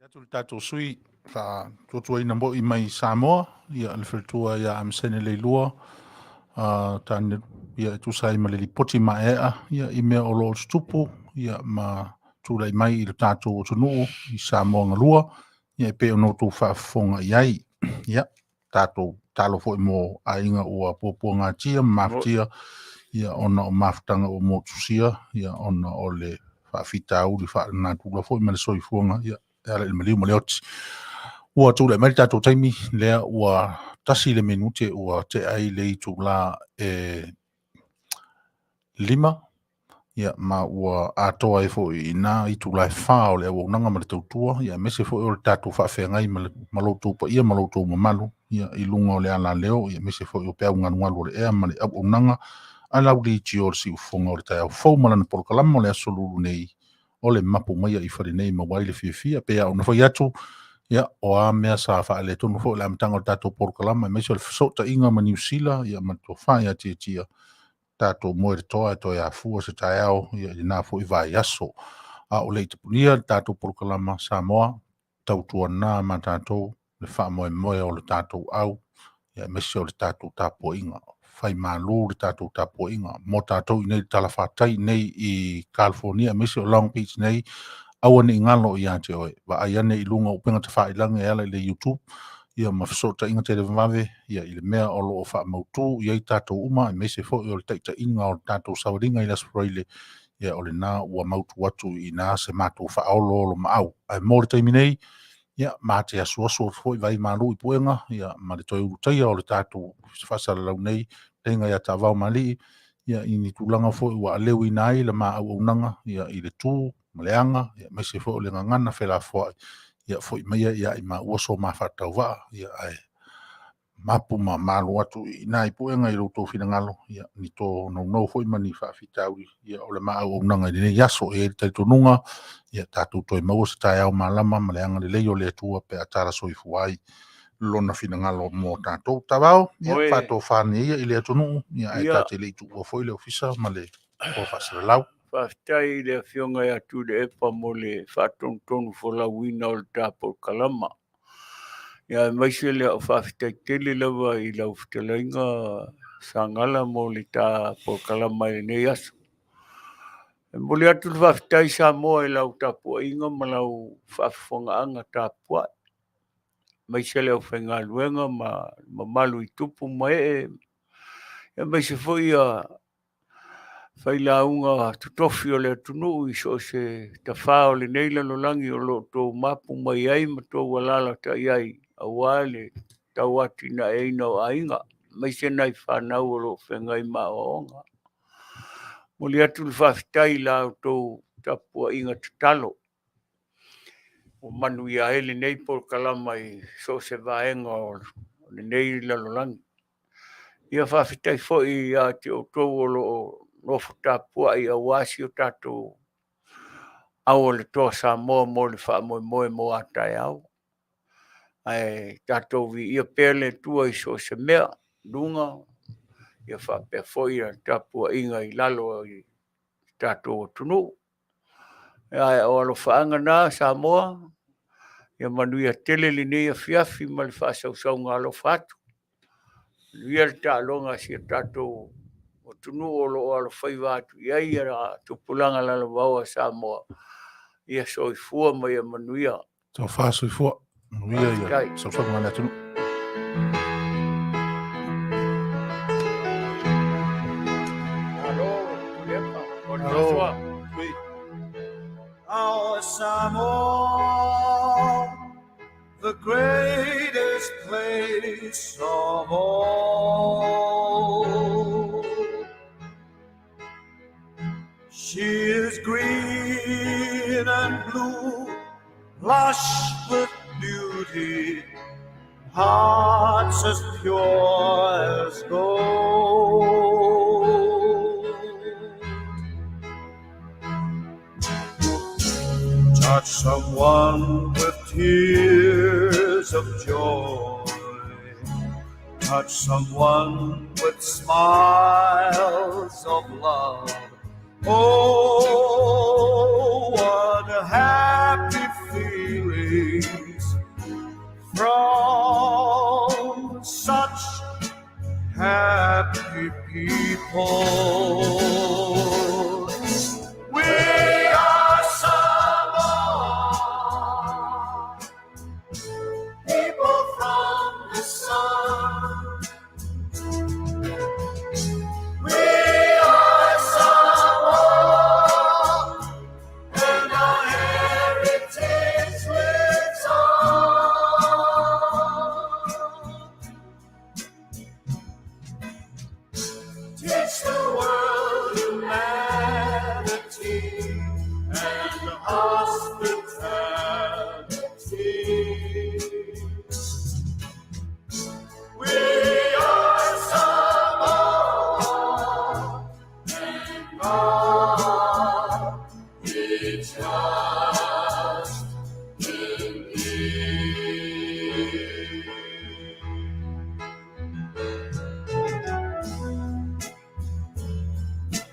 Atu le tatou sui faatuatuaina moi mai Samoa, ia le faletua ia Amesene Leilua, tane, ia e tusa ai ma le lipoti maeaea, ia i mea o lo o tutupu, ia ma tulai mai i le tatou atunuu i Samoa galua, ia e pei ona outou faafofoga i ai. Ia, tatou talo foi mo aiga ua puapuagatia ma mafatia, ia ona o mafutaga ua motusia, ia ona o le faafitauli faalenatura foi ma le soifuaga, ia e ala i le maliu ma le oti. Ua tulai mai le tatou taimi lea ua 1 le minute ua tea ai le itula e 5, ia ma ua atoa ai foi i nā itula e 4 o le auaunaga ma le tautua, ia aemaise foi o le tatou faafeagai ma lo outou paia ma lo outou mamalu, ia i luga o le alaleo, ia aemaise foi o peau galugalu o le ea ma le auaunaga a lau leitio o le siufofoga o le taeao fou ma lana polokalama o le aso lulu nei o le mapu maia i fale nei maua ai le fiafia. Pe a ona fai atu, ia, o a mea sa faaletonu foi o le amataga o le tatou polokalama, aemaise o le fesootaiga ma Niu Sila, ia ma le tofa ia Tiatia, tatou moe le toa e toe afua se taeao, ia, i lena foi vaiaso. A o le i tapunia le tatou polokalama Samoa, tautuana ma tatou le faamoemoe o le tatou au, ia, aemaise o le tatou tapuaiga. Fai malu le tatou tapuaiga mo tatou i nei talafatai nei i California, aemaise o Long Beach nei, aua ne i galo ia te oe. Vaai ane i luga o upega tafailagi e ala i le YouTube, ia ma fesootaiga televavave, ia i le mea o lo o faamautu i ai tatou uma, aemaise foi o le taitaiga o le tatou savaliga i le Aso Faraile, ia o lena ua mautu atu i ina se matou faaoloolomaau. Ae mo le taimi nei, ia, ma te asuasu atu foi vai malu i puega, ia, ma le toe ulutaia o le tatou faasalalau nei, taiga ia Taavao ma Alii, ia, i ni tulaga foi ua aleuina ai le ma auaunaga, ia, i le tu ma le aga, ia, aemaise foi o le gagana felafoai, ia, foi maia ia i maua so ma faatauvaa, ia, ae mapu ma malu atu i ina i puega i lo outou finagalo, ia, ni to nounou foi ma ni faafitauli, ia, o le ma auaunaga i lenei aso. E i ai le talitonuga, ia, tatou toe maua se taeao malama ma le agalelei o le Atua pe a tala soifua ai lona finagalo mo tatou. Taavao, ia, Oe. faatofa nei ia i le atunuu, ia, ae Ia. ta te le i tuua foi le ofisa ma le nofoa faasalalau. Faafetai i le Afioga ia Tuilaepa mo le faatonutonu folauina o le ta polokalama. Ia aemaise le au faafetai tele lava i lau fetalaiga Sagala mo le ta polokalama i lenei aso. E momoli atu le faafetai Samoa i lau tapuaiga ma lau faafofogaaga tapuai, aemaise le aufaigaluega ma le mamalu i tupu ma ee, aemaise foi ia failauga totofi o le atunuu i so o se tafā o lenei lalolagi o lo o tou mapu mai ai ma tou alaalatai ai aua le tauatinaeina o aiga, aemaise nai fanau o lo o feagai ma aoaoga. Momoli atu le faafetai i la outou tapuaiga tatalo ua manuia ai lenei polokalama i so o se vaega o lenei lalolagi. Ia faafetai foi ia te outou o lo o nofo tapuai aua si o tatou ao o le Toa Samoa mo le faamoemoe mo a taeao. Ae tatou viia pea le Atua i so o se mea, luga, ia faapea foi le tapuaiga i lalo i tatou atunuu. Ae o alofaaga na Samoa, ia manuia tele lenei afiafi ma le faasausauga alofa atu. Manuia le taaloga a si o tatou atunuu o lo o alofaiva atu i ai ia tupulaga lalovaoa a Samoa. Ia soifua ma ia manuia. Tofa soifua. Manuia ia Faafetai. sausauga a le atunuu. Malo, Tuilaepa. O le Malo. faasoa. Sui. Our Samoa, the greatest place of all. She is green and blue, lush with beauty, hearts as pure as gold. Touch someone with tears of joy. Touch someone with smiles of love. Oh, what happy feelings from such happy people. We are Samoa, people from the sun. We are Samoa, and our heritage lives on. Teach the world humanity and hospitality. We are Samoa, in God we trust indeed.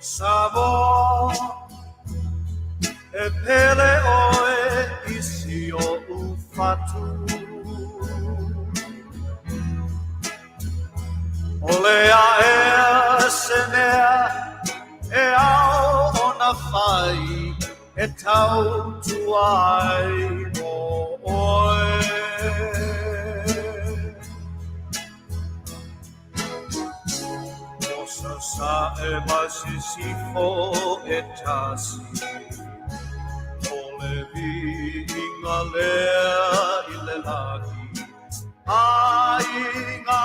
Samoa, e pele oe i si o'u fatu. O le aea se mea e ao ona fai e tautua ai mo oe. O sa Sasae ma Sisifo e tasi, O le viiga lea i le lagi, Aiga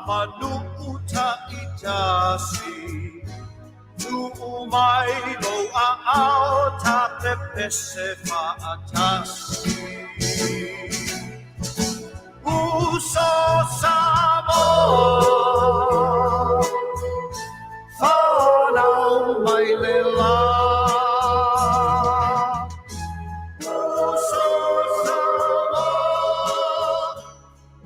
ma nuu taitasi, Tuu mai lou aao ta pepese faatasi. Uso Samoa, fanau mai le la. Uso Samoa,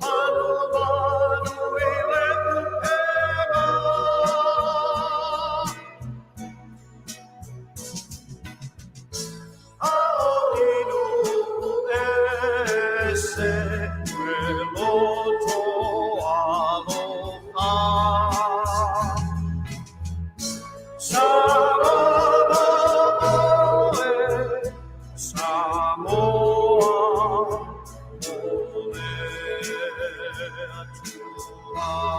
manumanu i le upega. A o i nuu ese me loto alofa. Samoa oe, Samoa o le Atua.